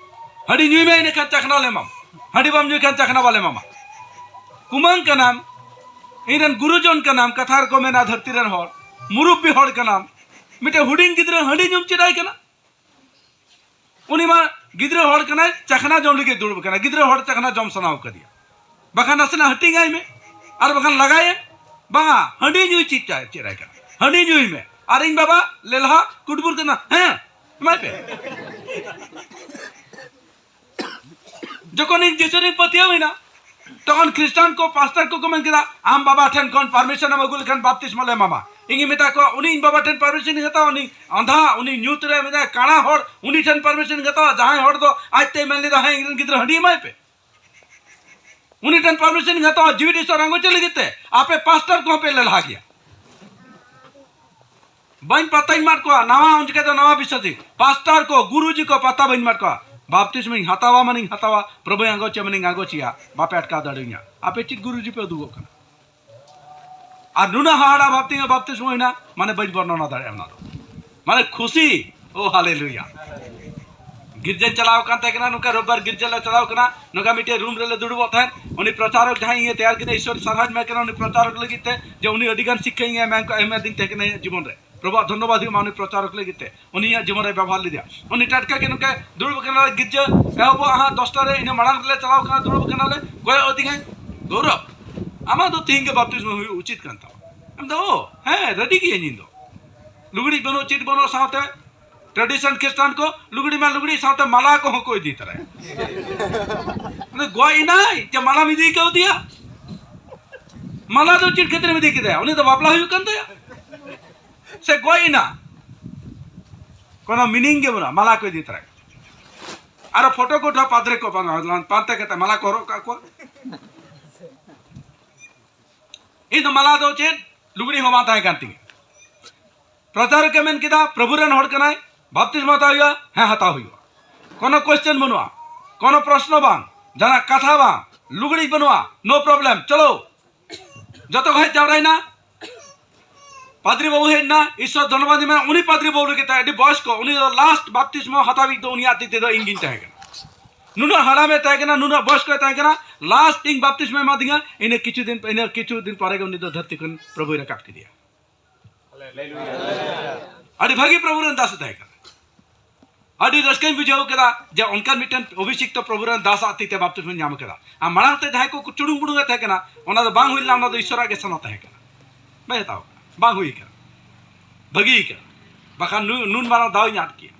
ᱦᱟᱺᱰᱤ ᱧᱩᱭ ᱢᱮ, ᱤᱱᱟᱹ ᱠᱷᱟᱱ ᱪᱟᱠᱷᱱᱟ ᱞᱮ ᱮᱢᱟᱢ, ᱦᱟᱺᱰᱤ ᱵᱟᱢ ᱧᱩᱭ ᱠᱷᱟᱱ ᱪᱟᱠᱷᱱᱟ ᱵᱟᱞᱮ ᱮᱢᱟᱢᱟ᱾" ᱠᱩᱢᱟᱹᱝ ᱠᱟᱱᱟᱢ, ᱤᱧ ᱨᱮᱱ ᱜᱩᱨᱩᱡᱚᱱ ᱠᱟᱱᱟᱢ, ᱠᱟᱛᱷᱟ ᱨᱮᱠᱚ ᱢᱮᱱᱟ ᱫᱷᱟᱹᱨᱛᱤ ᱨᱮᱱ ᱦᱚᱲ, ᱢᱩᱨᱩᱵᱵᱤ ᱦᱚᱲ ᱠᱟᱱᱟᱢ, ᱢᱤᱫᱴᱮᱱ ᱦᱩᱰᱤᱧ ᱜᱤᱫᱽᱨᱟᱹ ᱦᱟᱺᱰᱤ ᱧᱩᱢ ᱪᱮᱫ ᱟᱭ ᱠᱟᱱᱟ? ᱩᱱᱤ ᱢᱟ ᱜᱤᱫᱽᱨᱟᱹ ᱦᱚᱲ ᱠᱟᱱᱟᱭ, ᱪᱟᱠᱷᱱᱟ ᱡᱚᱢ ᱞᱟᱹᱜᱤᱫ ᱫᱩᱲᱩᱵ ᱟᱠᱟᱱᱟ, ᱜᱤᱫᱽᱨᱟᱹ ᱦᱚᱲ ᱪᱟᱠᱷᱱᱟ ᱡᱚᱢ ᱥᱟᱱᱟ ᱟᱠᱟᱫᱮᱭᱟ, ᱵᱟᱠᱷᱟᱱ ᱱᱟᱥᱮᱱᱟᱜ ᱦᱟᱹᱴᱤᱧ ᱟᱭ ᱢᱮ, ᱟᱨ ᱵᱟᱠᱷᱟᱱ ᱞᱟᱜᱟᱭᱮᱢ᱾ ᱵᱟᱝᱟ, ᱦᱟᱺᱰᱤ ᱧᱩᱭ ᱪᱮᱫ ᱟᱭ, ᱪᱮᱫ ᱟᱭ ᱠᱟᱱᱟ, ᱦᱟᱺᱰᱤ ᱧᱩᱭ ᱢᱮ, ᱟᱨ ᱤᱧ ᱵᱟᱵᱟ ᱞᱮᱞᱦᱟ ᱠᱩᱴᱵᱩᱨ ᱠᱟᱱᱟ, ᱦᱮᱸ, ᱮᱢᱟᱭ ᱯᱮ᱾ ᱡᱚᱠᱷᱚᱱ ᱤᱧ ᱡᱤᱥᱩ ᱨᱤᱧ ᱯᱟᱹᱛᱭᱟᱹᱣ ᱮᱱᱟ, ᱛᱚᱠᱷᱚᱱ ᱠᱷᱨᱤᱥᱴᱟᱱ ᱠᱚ, ᱯᱟᱥᱴᱟᱨ ᱠᱚᱠᱚ ᱢᱮᱱ ᱠᱮᱫᱟ, "ᱟᱢ ᱵᱟᱵᱟ ᱴᱷᱮᱱ ᱠᱷᱚᱱ ᱯᱟᱨᱢᱤᱥᱚᱱ ᱮᱢ ᱟᱹᱜᱩ ᱞᱮᱠᱷᱟᱱ ᱵᱟᱯᱛᱤᱥᱢᱚ ᱞᱮ ᱮᱢᱟᱢᱟ᱾" ᱤᱧ ᱤᱧ ᱢᱮᱛᱟ ᱠᱚᱣᱟ, "ᱩᱱᱤ ᱤᱧ ᱵᱟᱵᱟ ᱴᱷᱮᱱ ᱯᱟᱨᱢᱤᱥᱚᱱ ᱤᱧ ᱦᱟᱛᱟᱣᱟ? ᱩᱱᱤ ᱟᱸᱫᱷᱟ, ᱩᱱᱤ ᱧᱩᱛ ᱨᱮ ᱢᱮᱱᱟᱭ, ᱠᱟᱬᱟ ᱦᱚᱲ, ᱩᱱᱤ ᱴᱷᱮᱱ ᱯᱟᱨᱢᱤᱥᱚᱱ ᱤᱧ ᱦᱟᱛᱟᱣᱟ?" ᱡᱟᱦᱟᱸᱭ ᱦᱚᱲ ᱫᱚ ᱟᱡ ᱛᱮᱭ ᱢᱮᱱ ᱞᱮᱫᱟ, "ᱦᱮᱸ, ᱤᱧ ᱨᱮᱱ ᱜᱤᱫᱽᱨᱟᱹ ᱦᱟᱺᱰᱤ ᱮᱢᱟᱭ ᱯᱮ", ᱩᱱᱤ ᱴᱷᱮᱱ ᱯᱟᱨᱢᱤᱥᱚᱱ ᱤᱧ ᱦᱟᱛᱟᱣᱟ ᱡᱤᱣᱤᱫ ᱤᱥᱚᱨ ᱟᱸᱜᱚᱪ ᱞᱟᱹᱜᱤᱫ ᱛᱮ? ᱟᱯᱮ ᱯᱟᱥᱴᱟᱨ ᱠᱚᱦᱚᱸ ᱯᱮ ᱞᱮᱞᱦᱟ ᱜᱮᱭᱟ᱾ ᱵᱟᱹᱧ ᱯᱟᱛᱟᱧ ᱢᱟᱫ ᱠᱚᱣᱟ, ᱱᱟᱣᱟ ᱩᱱ ᱡᱚᱠᱷᱮᱡ ᱫᱚ ᱱᱟᱣᱟ ᱵᱤᱥᱥᱟᱹᱥᱤ᱾ ᱯᱟᱥᱴᱟᱨ ᱠᱚ, ᱜᱩᱨᱩᱡᱤ ᱠᱚ ᱯᱟᱛᱟ ᱵᱟᱹᱧ ᱢᱟᱫ ᱠᱚᱣᱟ᱾ ᱵᱟᱯᱛᱤᱥᱢᱟᱧ ᱦᱟᱛᱟᱣᱟ ᱢᱟᱱᱮᱧ ᱦᱟᱛᱟᱣᱟ, ᱯᱨᱚᱵᱷᱩᱭ ᱟᱸᱜᱚᱪᱮ ᱢᱟᱱᱮᱧ ᱟᱸᱜᱚᱪᱮᱭᱟ, ᱵᱟᱯᱮ ᱟᱴᱠᱟᱣ ᱫᱟᱲᱮᱭᱟᱹᱧᱟ᱾ ᱟᱯᱮ ᱪᱮᱫ ᱜᱩᱨᱩᱡᱤ ᱯᱮ ᱩᱫᱩᱜᱚᱜ ᱠᱟᱱᱟ? ᱟᱨ ᱱᱩᱱᱟᱹᱜ ᱦᱟᱦᱟᱲᱟ ᱵᱷᱟᱵ ᱛᱮ ᱵᱟᱯᱛᱤᱥᱢᱚ ᱦᱩᱭᱱᱟ, ᱢᱟᱱᱮ ᱵᱟᱹᱧ ᱵᱚᱨᱱᱚᱱᱟ ᱫᱟᱲᱮᱭᱟᱜᱼᱟ ᱚᱱᱟ ᱫᱚ᱾ ᱢᱟᱱᱮ ᱠᱷᱩᱥᱤ, ᱳ ᱦᱟᱞᱮᱞᱩᱭᱟ᱾ ᱜᱤᱨᱡᱟᱹᱧ ᱪᱟᱞᱟᱣ ᱠᱟᱱ ᱛᱟᱦᱮᱸ ᱠᱟᱱᱟ, ᱱᱚᱝᱠᱟ ᱨᱳᱵᱵᱟᱨ ᱜᱤᱨᱡᱟᱹ ᱞᱮ ᱪᱟᱞᱟᱣ ᱠᱟᱱᱟ, ᱱᱚᱝᱠᱟ ᱢᱤᱫᱴᱮᱡ ᱨᱩᱢ ᱨᱮᱞᱮ ᱫᱩᱲᱩᱵᱚᱜ ᱛᱟᱦᱮᱸᱫ᱾ ᱩᱱᱤ ᱯᱨᱚᱪᱟᱨᱚᱠ ᱡᱟᱦᱟᱸᱭ ᱤᱧᱮ ᱛᱮᱭᱟᱨ ᱠᱮᱫᱟ, ᱤᱥᱚᱨ ᱥᱟᱨᱦᱟᱣ ᱢᱮ ᱠᱟᱱᱟ ᱩᱱᱤ ᱯᱨᱚᱪᱟᱨᱚᱠ ᱞᱟᱹᱜᱤᱫ ᱛᱮ, ᱡᱮ ᱩᱱᱤ ᱟᱹᱰᱤ ᱜᱟᱱ ᱥᱤᱠᱠᱷᱟ ᱤᱧᱮ ᱮᱢ, ᱮᱢ ᱟᱹᱫᱤᱧ ᱛᱟᱦᱮᱸ ᱠᱟᱱᱟ ᱤᱧᱟᱹᱜ ᱡᱤᱵᱚᱱ ᱨᱮ᱾ ᱯᱨᱚᱵᱷᱩᱣᱟᱜ ᱫᱷᱚᱱᱱᱚᱵᱟᱫ ᱦᱩᱭᱩᱜ ᱢᱟ ᱩᱱᱤ ᱯᱨᱚᱪᱟᱨᱚᱠ ᱞᱟᱹᱜᱤᱫ ᱛᱮ, ᱩᱱᱤᱭᱟᱜ ᱡᱤᱵᱚᱱ ᱨᱮ ᱵᱮᱵᱚᱦᱟᱨ ᱞᱮᱫᱮᱭᱟ᱾ ᱩᱱᱤ ᱴᱟᱴᱠᱟ ᱜᱮ ᱱᱚᱝᱠᱟ ᱫᱩᱲᱩᱵ ᱠᱟᱱᱟ ᱞᱮ, ᱜᱤᱨᱡᱟᱹ ᱮᱦᱚᱵᱚᱜᱼᱟ ᱦᱟᱸᱜ ᱫᱚᱥᱴᱟ ᱨᱮ, ᱤᱱᱟᱹ ᱢᱟᱲᱟᱝ ᱨᱮᱞᱮ ᱪᱟᱞᱟᱣ ᱠᱟᱱᱟ, ᱫᱩᱲᱩᱵ ᱠᱟᱱᱟᱞᱮ, ᱠᱚᱭᱚᱜ ᱟᱹᱫᱤᱧᱟᱭ, "ᱜᱳᱣᱨᱚᱵ, ᱟᱢᱟᱜ ᱫᱚ ᱛᱤᱦᱤᱧ ᱜᱮ ᱵᱟᱯᱛᱤᱥᱢᱚ ᱦᱩᱭᱩᱜ ᱩᱪᱤᱛ ᱠᱟᱱ ᱛᱟᱢᱟ᱾" ᱢᱮᱱᱫᱟ, "ᱳ ᱦᱮᱸ, ᱨᱮᱰᱤ ᱜᱤᱭᱟᱹᱧ ᱤᱧ ᱫᱚ᱾ ᱞᱩᱜᱽᱲᱤᱡ ᱵᱟᱹᱱᱩᱜ, ᱪᱮᱫ ᱵᱟᱹᱱᱩᱜ, ᱥᱟᱶᱛᱮ ᱴᱨᱟᱰᱤᱥᱚᱱ ᱠᱷᱨᱤᱥᱴᱟᱱ ᱠᱚ ᱞᱩᱜᱽᱲᱤ ᱢᱟ ᱞᱩᱜᱽᱲᱤ, ᱥᱟᱶᱛᱮ ᱢᱟᱞᱟ ᱠᱚᱦᱚᱸ ᱠᱚ ᱤᱫᱤ ᱛᱚᱨᱟᱭᱟ᱾" ᱩᱱᱤ ᱜᱚᱡ ᱮᱱᱟᱭ ᱡᱮ ᱢᱟᱞᱟᱢ ᱤᱫᱤ ᱠᱟᱣᱫᱮᱭᱟ? ᱢᱟᱞᱟ ᱫᱚ ᱪᱮᱫ ᱠᱷᱟᱹᱛᱤᱨ ᱮᱢ ᱤᱫᱤ ᱠᱮᱫᱟ? ᱩᱱᱤ ᱫᱚ ᱵᱟᱯᱞᱟ ᱦᱩᱭᱩᱜ ᱠᱟᱱ ᱛᱟᱭᱟ ᱥᱮ ᱜᱚᱡ ᱮᱱᱟ? ᱠᱳᱱᱳ meaning ᱜᱮ ᱵᱟᱹᱱᱩᱜᱼᱟ, ᱢᱟᱞᱟ ᱠᱚ ᱤᱫᱤ ᱛᱚᱨᱟᱭᱟ᱾ ᱟᱨᱚ ᱯᱷᱳᱴᱳ ᱠᱚ ᱩᱴᱷᱟᱹᱣᱟ, ᱯᱟᱫᱽᱨᱮ ᱠᱚ ᱯᱟᱱᱛᱮ ᱠᱟᱛᱮ ᱢᱟᱞᱟ ᱠᱚ ᱦᱚᱨᱚᱜ ᱠᱟᱜ ᱠᱚᱣᱟ᱾ ᱤᱧ ᱫᱚ ᱢᱟᱞᱟ ᱫᱚ ᱪᱮᱫ, ᱞᱩᱜᱽᱲᱤ ᱦᱚᱸ ᱵᱟᱝ ᱛᱟᱦᱮᱸ ᱠᱟᱱ ᱛᱤᱧᱟᱹ᱾ ᱯᱨᱚᱪᱟᱨᱚᱠ ᱮ ᱢᱮᱱ ᱠᱮᱫᱟ, "ᱯᱨᱚᱵᱷᱩ ᱨᱮᱱ ᱦᱚᱲ ᱠᱟᱱᱟᱭ, ᱵᱟᱯᱛᱤᱥᱢᱟ ᱦᱟᱛᱟᱣ ᱦᱩᱭᱩᱜᱼᱟ?" "ᱦᱮᱸ, ᱦᱟᱛᱟᱣ ᱦᱩᱭᱩᱜᱼᱟ, ᱠᱳᱱᱳ question ᱵᱟᱹᱱᱩᱜᱼᱟ, ᱠᱳᱱᱳ ᱯᱨᱚᱥᱱᱚ ᱵᱟᱝ, ᱡᱟᱦᱟᱱᱟᱜ ᱠᱟᱛᱷᱟ ᱵᱟᱝ, ᱞᱩᱜᱽᱲᱤᱡ ᱵᱟᱹᱱᱩᱜᱼᱟ, no problem, ᱪᱚᱞᱚ᱾" ᱡᱚᱛᱚ ᱠᱚ ᱦᱮᱡ ᱡᱟᱣᱨᱟᱭᱮᱱᱟ᱾ ᱯᱟᱫᱽᱨᱤ ᱵᱟᱹᱵᱩ ᱦᱮᱡ ᱮᱱᱟ, ᱤᱥᱥᱚᱨ ᱫᱷᱚᱱᱱᱚᱵᱟᱫ ᱮ ᱢᱮᱱᱟ, ᱩᱱᱤ ᱯᱟᱫᱽᱨᱤ ᱵᱟᱹᱵᱩ ᱞᱟᱹᱜᱤᱫ ᱛᱮ ᱟᱹᱰᱤ ᱵᱚᱭᱚᱥᱠᱚ, ᱩᱱᱤ ᱫᱚ last ᱵᱟᱯᱛᱤᱥᱢᱚ ᱦᱟᱛᱟᱣᱤᱡ ᱫᱚ ᱩᱱᱤᱭᱟᱜ ᱛᱤ ᱛᱮᱫᱚ ᱤᱧ ᱜᱤᱧ ᱛᱟᱦᱮᱸ ᱠᱟᱱᱟ᱾ ᱱᱩᱱᱟᱹᱜ ᱦᱟᱲᱟᱢᱮ ᱛᱟᱦᱮᱸ ᱠᱟᱱᱟ, ᱱᱩᱱᱟᱹᱜ ᱵᱚᱭᱚᱥ ᱠᱚᱭ ᱛᱟᱦᱮᱸ ᱠᱟᱱᱟ, ᱞᱟᱥᱴ ᱤᱧ ᱵᱟᱯᱛᱤᱥᱢᱟ ᱮᱢᱟ ᱫᱤᱧᱟ, ᱤᱱᱟᱹ ᱠᱤᱪᱷᱩ ᱫᱤᱱ, ᱤᱱᱟᱹ ᱠᱤᱪᱷᱩ ᱫᱤᱱ ᱯᱚᱨᱮ ᱜᱮ ᱩᱱᱤ ᱫᱚ ᱫᱷᱟᱹᱨᱛᱤ ᱠᱷᱚᱱ ᱯᱨᱚᱵᱷᱩᱭ ᱨᱟᱠᱟᱵ ᱠᱮᱫᱮᱭᱟ᱾ ᱟᱹᱰᱤ ᱵᱷᱟᱹᱜᱤ ᱯᱨᱚᱵᱷᱩ ᱨᱮᱱ ᱫᱟᱥ ᱮ ᱛᱟᱦᱮᱸ ᱠᱟᱱᱟ᱾ ᱟᱹᱰᱤ ᱨᱟᱹᱥᱠᱟᱹᱧ ᱵᱩᱡᱷᱟᱹᱣ ᱠᱮᱫᱟ ᱡᱮ ᱚᱱᱠᱟᱱ ᱢᱤᱫᱴᱮᱱ ᱚᱵᱷᱤᱥᱤᱠᱛᱚ ᱯᱨᱚᱵᱷᱩ ᱨᱮᱱ ᱫᱟᱥ ᱟᱜ ᱛᱤ ᱛᱮ ᱵᱟᱯᱛᱤᱥᱢᱟ ᱧᱟᱢ ᱠᱮᱫᱟ᱾ ᱟᱨ ᱢᱟᱲᱟᱝ ᱛᱮ ᱡᱟᱦᱟᱸᱭ ᱠᱚ ᱪᱩᱲᱩᱝ ᱵᱩᱲᱩᱝ ᱮ ᱛᱟᱦᱮᱸ ᱠᱟᱱᱟ, ᱚᱱᱟ ᱫᱚ ᱵᱟᱝ ᱦᱩᱭ ᱞᱮᱱᱟ, ᱚᱱᱟ ᱫᱚ ᱤᱥᱚᱨᱟᱜ ᱜᱮ ᱥᱟᱱᱟ ᱛᱟᱦᱮᱸ ᱠᱟᱱᱟ᱾ ᱵᱟᱭ ᱦᱟᱛᱟᱣ ᱠᱟᱱᱟ, ᱵᱟᱝ ᱦᱩᱭ ᱠᱟᱱᱟ, ᱵᱟᱹᱜᱤ ᱠᱟᱱᱟ᱾ ᱵᱟᱠᱷᱟᱱ ᱱᱩ-, ᱱᱩᱱ ᱢᱟᱨᱟᱝ ᱫᱟᱣ ᱤᱧ ᱟᱫ ᱠᱮᱭᱟ᱾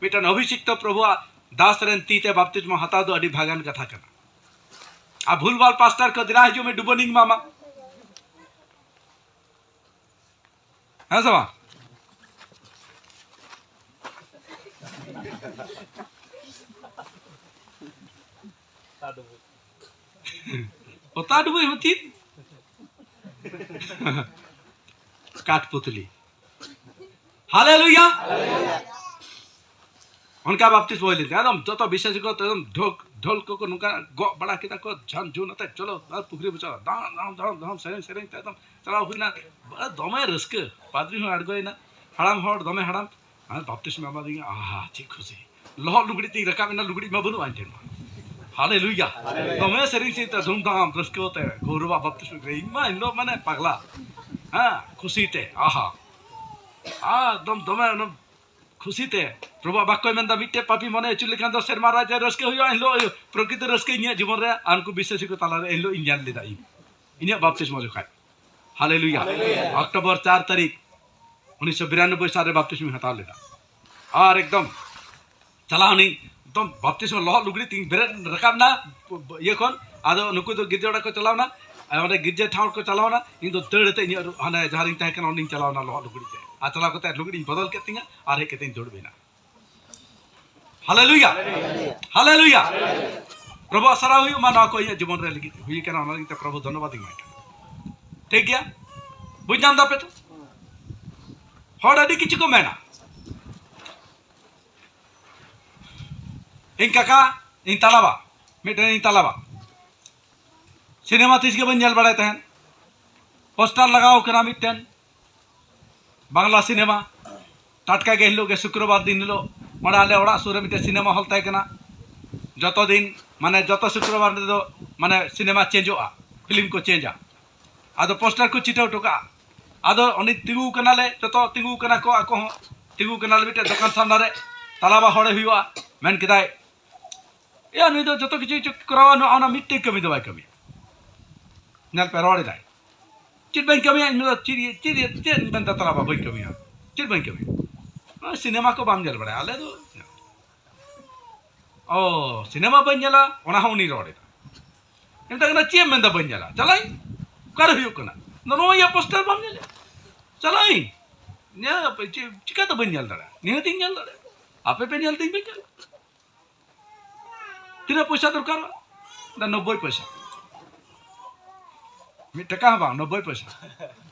ᱢᱤᱫᱴᱮᱱ ᱚᱵᱷᱤᱥᱤᱠᱛᱚ ᱯᱨᱚᱵᱷᱩᱣᱟᱜ ᱫᱟᱥ ᱨᱮᱱ ᱛᱤ ᱛᱮ ᱵᱟᱯᱛᱤᱥᱢᱟ ᱦᱟᱛᱟᱣ ᱫᱚ ᱟᱹᱰᱤ ᱵᱷᱟᱜᱟᱱ ᱠᱟᱛᱷᱟ ᱠᱟᱱᱟ᱾ ᱟᱨ ᱵᱷᱩᱞᱵᱷᱟᱞ ᱯᱟᱥᱴᱟᱨ ᱠᱚ ᱫᱮᱞᱟ ᱦᱤᱡᱩᱜ ᱢᱮ, ᱰᱩᱵᱟᱹ ᱱᱤᱝ ᱢᱟᱢᱟ᱾ ᱦᱮᱸ ᱥᱮ ᱵᱟᱝ? ᱚᱛᱟ ᱰᱩᱵᱟᱹ ᱦᱚᱸ ᱪᱮᱫ? ᱠᱟᱴᱯᱩᱛᱞᱤ᱾ ᱦᱟᱞᱮᱞᱩᱭᱟ᱾ ᱚᱱᱠᱟ ᱵᱟᱯᱛᱤᱥᱢᱚ ᱦᱩᱭ ᱞᱮᱱ ᱛᱟᱭᱟ᱾ ᱮᱠᱫᱚᱢ ᱡᱚᱛᱚ ᱵᱤᱥᱥᱟᱥᱤ ᱠᱚ ᱮᱠᱫᱚᱢ ᱰᱷᱳᱞ, ᱰᱷᱳᱞ ᱠᱚᱠᱚ ᱱᱚᱝᱠᱟ ᱜᱚᱜ ᱵᱟᱲᱟ ᱠᱮᱫᱟ ᱠᱚ, ᱡᱷᱟᱱ ᱡᱷᱩᱱ ᱟᱛᱮ, "ᱪᱚᱞᱚ, ᱟᱨ ᱯᱩᱠᱷᱨᱤ ᱵᱚ ᱪᱟᱞᱟᱜᱼᱟ", ᱫᱟᱬᱟᱱ, ᱫᱟᱬᱟᱱ, ᱫᱟᱬᱟᱱ, ᱫᱟᱬᱟᱱ, ᱥᱮᱨᱮᱧ, ᱥᱮᱨᱮᱧ ᱛᱮ ᱮᱠᱫᱚᱢ ᱪᱟᱞᱟᱣ ᱦᱩᱭᱱᱟ᱾ ᱵᱟ, ᱫᱚᱢᱮ ᱨᱟᱹᱥᱠᱟᱹ᱾ ᱯᱟᱫᱽᱨᱤ ᱦᱚᱸ ᱟᱬᱜᱚᱭᱮᱱᱟ, ᱦᱟᱲᱟᱢ ᱦᱚᱲ, ᱫᱚᱢᱮ ᱦᱟᱲᱟᱢ, ᱟᱨ ᱵᱟᱯᱛᱤᱥᱢᱟ ᱮᱢᱟᱫᱤᱧᱟ᱾ ᱟᱦᱟ, ᱪᱮᱫ ᱠᱷᱩᱥᱤ! ᱞᱚᱦᱚᱫ ᱞᱩᱜᱽᱲᱤᱡ ᱛᱤᱧ ᱨᱟᱠᱟᱵ ᱮᱱᱟ, ᱞᱩᱜᱽᱲᱤᱡ ᱢᱟ ᱵᱟᱹᱱᱩᱜᱼᱟ ᱤᱧ ᱴᱷᱮᱱ ᱢᱟ᱾ ᱦᱟᱞᱮᱞᱩᱭᱟ! ᱫᱚᱢᱮ ᱥᱮᱨᱮᱧ ᱥᱮᱨᱮᱧ ᱛᱮ ᱫᱷᱩᱢᱫᱷᱟᱢ ᱨᱟᱹᱥᱠᱟᱹ ᱛᱮ ᱜᱚᱨᱩᱵᱟᱜ ᱵᱟᱯᱛᱤᱥᱢᱟ ᱜᱮ, ᱤᱧ ᱢᱟ ᱮᱱᱦᱤᱞᱳᱜ ᱢᱟᱱᱮ ᱯᱟᱜᱽᱞᱟ᱾ ᱦᱮᱸ, ᱠᱷᱩᱥᱤ ᱛᱮ, ᱟᱦᱟ᱾ ᱟᱨ ᱮᱠᱫᱚᱢ ᱫᱚᱢᱮ ᱚᱱᱟ ᱠᱷᱩᱥᱤ ᱛᱮ᱾ ᱯᱨᱚᱵᱷᱩᱣᱟᱜ ᱵᱟᱠᱭ ᱢᱮᱱᱫᱟ, ᱢᱤᱫᱴᱮᱡ ᱯᱟᱯᱤ ᱢᱚᱱᱮ ᱟᱹᱪᱩᱨ ᱞᱮᱠᱷᱟᱱ ᱫᱚ ᱥᱮᱨᱢᱟ ᱨᱟᱡᱽ ᱨᱮ ᱨᱟᱹᱥᱠᱟᱹ ᱦᱩᱭᱩᱜᱼᱟ᱾ ᱮᱱᱦᱤᱞᱳᱜ ᱯᱨᱚᱠᱨᱤᱛ ᱨᱟᱹᱥᱠᱟᱹ ᱤᱧᱟᱹᱜ ᱡᱤᱵᱚᱱ ᱨᱮ ᱟᱨ ᱩᱱᱠᱩ ᱵᱤᱥᱥᱟᱥᱤ ᱠᱚ ᱛᱟᱞᱟᱨᱮ ᱮᱱᱦᱤᱞᱳᱜ ᱤᱧ ᱧᱮᱞ ᱞᱮᱫᱟ ᱤᱧ, ᱤᱧᱟᱹᱜ ᱵᱟᱯᱛᱤᱥᱢᱚ ᱡᱚᱠᱷᱟᱡ᱾ ᱦᱟᱞᱮᱞᱩᱭᱟ᱾ ᱦᱟᱞᱮᱞᱩᱭᱟ᱾ ᱚᱠᱴᱳᱵᱚᱨ ᱪᱟᱨ ᱛᱟᱹᱨᱤᱠᱷ, ᱩᱱᱤᱥᱥᱚ ᱵᱤᱨᱟᱱᱚᱵᱵᱳᱭ ᱥᱟᱞ ᱨᱮ ᱵᱟᱯᱛᱤᱥᱢᱚᱧ ᱦᱟᱛᱟᱣ ᱞᱮᱫᱟ᱾ ᱟᱨ ᱮᱠᱫᱚᱢ ᱪᱟᱞᱟᱣ ᱱᱟᱹᱧ, ᱮᱠᱫᱚᱢ ᱵᱟᱯᱛᱤᱥᱢᱚ ᱞᱚᱦᱚᱫ ᱞᱩᱜᱽᱲᱤ ᱛᱤᱧ ᱵᱮᱨᱮᱫ ᱨᱟᱠᱟᱵ ᱮᱱᱟ ᱤᱭᱟᱹ ᱠᱷᱚᱱ᱾ ᱟᱫᱚ ᱱᱩᱠᱩ ᱫᱚ ᱜᱤᱨᱡᱟᱹ ᱚᱲᱟᱜ ᱠᱚ ᱪᱟᱞᱟᱣ ᱮᱱᱟ, ᱟᱨ ᱚᱸᱰᱮ ᱜᱤᱨᱡᱟᱹ ᱴᱷᱟᱶ ᱠᱚ ᱪᱟᱞᱟᱣ ᱮᱱᱟ, ᱤᱧ ᱫᱚ ᱫᱟᱹᱲ ᱟᱛᱮ ᱤᱧᱟᱹᱜ ᱨᱩ-, ᱦᱟᱱᱮ ᱡᱟᱦᱟᱸ ᱨᱤᱧ ᱛᱟᱦᱮᱸ ᱠᱟᱱᱟ ᱚᱸᱰᱮᱧ ᱪᱟᱞᱟᱣ ᱮᱱᱟ ᱞᱚᱦᱚᱫ ᱞᱩᱜᱽᱲᱤ ᱛᱮ᱾ ᱟᱨ ᱪᱟᱞᱟᱣ ᱠᱟᱛᱮ ᱞᱩᱜᱽᱲᱤᱧ ᱵᱚᱫᱚᱞ ᱠᱮᱫ ᱛᱤᱧᱟ ᱟᱨ ᱦᱮᱡ ᱠᱟᱛᱮᱧ ᱫᱩᱲᱩᱵ ᱮᱱᱟ᱾ ᱦᱟᱞᱮᱞᱩᱭᱟ᱾ ᱦᱟᱞᱮᱞᱩᱭᱟ᱾ ᱯᱨᱚᱵᱷᱩᱣᱟᱜ ᱥᱟᱨᱦᱟᱣ ᱦᱩᱭᱩᱜ ᱢᱟ, ᱱᱚᱣᱟ ᱠᱚ ᱤᱧᱟᱹᱜ ᱡᱤᱵᱚᱱ ᱨᱮ ᱞᱟᱹᱜᱤᱫ ᱦᱩᱭ ᱠᱟᱱᱟ, ᱚᱱᱟ ᱞᱟᱹᱜᱤᱫ ᱛᱮ ᱯᱨᱚᱵᱷᱩ ᱫᱷᱚᱱᱱᱚᱵᱟᱫ ᱤᱧ ᱮᱢᱟᱭ ᱠᱟᱱᱟ᱾ ᱴᱷᱤᱠ ᱜᱮᱭᱟ? ᱵᱩᱡᱽ ᱧᱟᱢ ᱫᱟᱯᱮ ᱛᱚ? ᱦᱚᱲ ᱟᱹᱰᱤ ᱠᱤᱪᱷᱩ ᱠᱚ ᱢᱮᱱᱟ᱾ ᱤᱧ ᱠᱟᱠᱟ, ᱤᱧ ᱛᱟᱞᱟᱵᱟ, ᱢᱤᱫᱴᱮᱱ ᱤᱧ ᱛᱟᱞᱟᱵᱟ᱾ ᱥᱤᱱᱮᱢᱟ ᱛᱤᱥ ᱜᱮ ᱵᱟᱹᱧ ᱧᱮᱞ ᱵᱟᱲᱟᱭ ᱛᱟᱦᱮᱸᱫ᱾ ᱯᱳᱥᱴᱟᱨ ᱞᱟᱜᱟᱣ ᱠᱟᱱᱟ ᱢᱤᱫᱴᱮᱱ ᱵᱟᱝᱞᱟ ᱥᱤᱱᱮᱢᱟ᱾ ᱴᱟᱴᱠᱟ ᱜᱮ ᱦᱤᱞᱳᱜ ᱜᱮ, ᱥᱩᱠᱨᱚᱵᱟᱨ ᱫᱤᱱ ᱦᱤᱞᱳᱜ, ᱚᱸᱰᱮ ᱟᱞᱮ ᱚᱲᱟᱜ ᱥᱩᱨ ᱨᱮ ᱢᱤᱫᱴᱮᱱ ᱥᱤᱱᱮᱢᱟ ᱦᱚᱞ ᱛᱟᱦᱮᱸ ᱠᱟᱱᱟ᱾ ᱡᱚᱛᱚ ᱫᱤᱱ, ᱢᱟᱱᱮ ᱡᱚᱛᱚ ᱥᱩᱠᱨᱚᱵᱟᱨ ᱨᱮᱫᱚ ᱢᱟᱱᱮ ᱥᱤᱱᱮᱢᱟ ᱪᱮᱧᱡᱚᱜᱼᱟ, ᱯᱷᱤᱞᱢ ᱠᱚ ᱪᱮᱧᱡᱟ᱾ ᱟᱫᱚ ᱯᱳᱥᱴᱟᱨ ᱠᱚ ᱪᱷᱤᱴᱟᱹᱣ ᱦᱚᱴᱚ ᱠᱟᱜᱼᱟ᱾ ᱟᱫᱚ ᱩᱱᱤ ᱛᱤᱸᱜᱩ ᱠᱟᱱᱟᱞᱮ, ᱡᱚᱛᱚ ᱛᱤᱸᱜᱩ ᱠᱟᱱᱟ ᱠᱚ, ᱟᱠᱚ ᱦᱚᱸ ᱛᱤᱸᱜᱩ ᱠᱟᱱᱟᱞᱮ ᱢᱤᱫᱴᱮᱡ ᱫᱚᱠᱟᱱ ᱥᱟᱢᱱᱟ ᱨᱮ, ᱛᱟᱞᱟᱵᱟ ᱦᱚᱲᱮ ᱦᱩᱭᱩᱜᱼᱟ᱾ ᱢᱮᱱ ᱠᱮᱫᱟᱭ, "ᱮᱭᱟ, ᱱᱩᱭ ᱫᱚ ᱡᱚᱛᱚ ᱠᱤᱪᱷᱩ ᱠᱤᱪᱷᱩ ᱠᱚᱨᱟᱣᱟ, ᱱᱚᱣᱟ ᱚᱱᱟ ᱢᱤᱫᱴᱮᱡ ᱠᱟᱹᱢᱤ ᱫᱚ ᱵᱟᱭ ᱠᱟᱹᱢᱤᱭᱟ᱾ ᱧᱮᱞ ᱯᱮ, ᱨᱚᱲ ᱮᱫᱟᱭ, ᱪᱮᱫ ᱵᱟᱹᱧ ᱠᱟᱹᱢᱤᱭᱟ?" ᱤᱧ ᱫᱚ ᱪᱮᱫ ᱪᱮᱫ ᱪᱮᱫ ᱤᱧ ᱢᱮᱱᱫᱟ, ᱛᱟᱞᱟᱵᱟ ᱵᱟᱹᱧ ᱠᱟᱹᱢᱤᱭᱟ, ᱪᱮᱫ ᱵᱟᱹᱧ ᱠᱟᱹᱢᱤᱭᱟ? ᱱᱚᱣᱟ ᱥᱤᱱᱮᱢᱟ ᱠᱚ ᱵᱟᱢ ᱧᱮᱞ ᱵᱟᱲᱟᱭᱟ? ᱟᱞᱮ ᱫᱚ, ᱚ, ᱥᱤᱱᱮᱢᱟ ᱵᱟᱹᱧ ᱧᱮᱞᱟ, ᱚᱱᱟ ᱦᱚᱸ ᱩᱱᱤ ᱨᱚᱲ ᱮᱫᱟ᱾ ᱢᱮᱛᱟᱜ ᱠᱟᱱᱟ, "ᱪᱮᱫ ᱮᱢ ᱢᱮᱱᱫᱟ ᱵᱟᱹᱧ ᱧᱮᱞᱟ? ᱪᱟᱞᱟᱜ ᱤᱧ, ᱚᱠᱟᱨᱮ ᱦᱩᱭᱩᱜ ᱠᱟᱱᱟ? ᱱᱚᱜᱼᱚᱭ ᱭᱟ ᱯᱳᱥᱴᱟᱨ ᱵᱟᱢ ᱧᱮᱞᱟ? ᱪᱟᱞᱟᱜ ᱤᱧ, ᱧᱮᱞ ᱟᱯᱮ, ᱪᱮᱫ, ᱪᱤᱠᱟᱹᱛᱮ ᱵᱟᱹᱧ ᱧᱮᱞ ᱫᱟᱲᱮᱭᱟᱜᱼᱟ? ᱱᱤᱦᱟᱹᱛᱤᱧ ᱧᱮᱞ ᱫᱟᱲᱮᱭᱟᱜᱼᱟ, ᱟᱯᱮ ᱯᱮ ᱧᱮᱞ ᱛᱤᱧ ᱯᱮ ᱧᱮᱞ᱾ ᱛᱤᱱᱟᱹᱜ ᱯᱚᱭᱥᱟ ᱫᱚᱨᱠᱟᱨᱚᱜᱼᱟ?" ᱫᱟ, "ᱱᱚᱵᱵᱳᱭ ᱯᱚᱭᱥᱟ, ᱢᱤᱫ ᱴᱟᱠᱟ ᱦᱚᱸ ᱵᱟᱝ, ᱱᱚᱵᱵᱳᱭ ᱯᱚᱭᱥᱟ᱾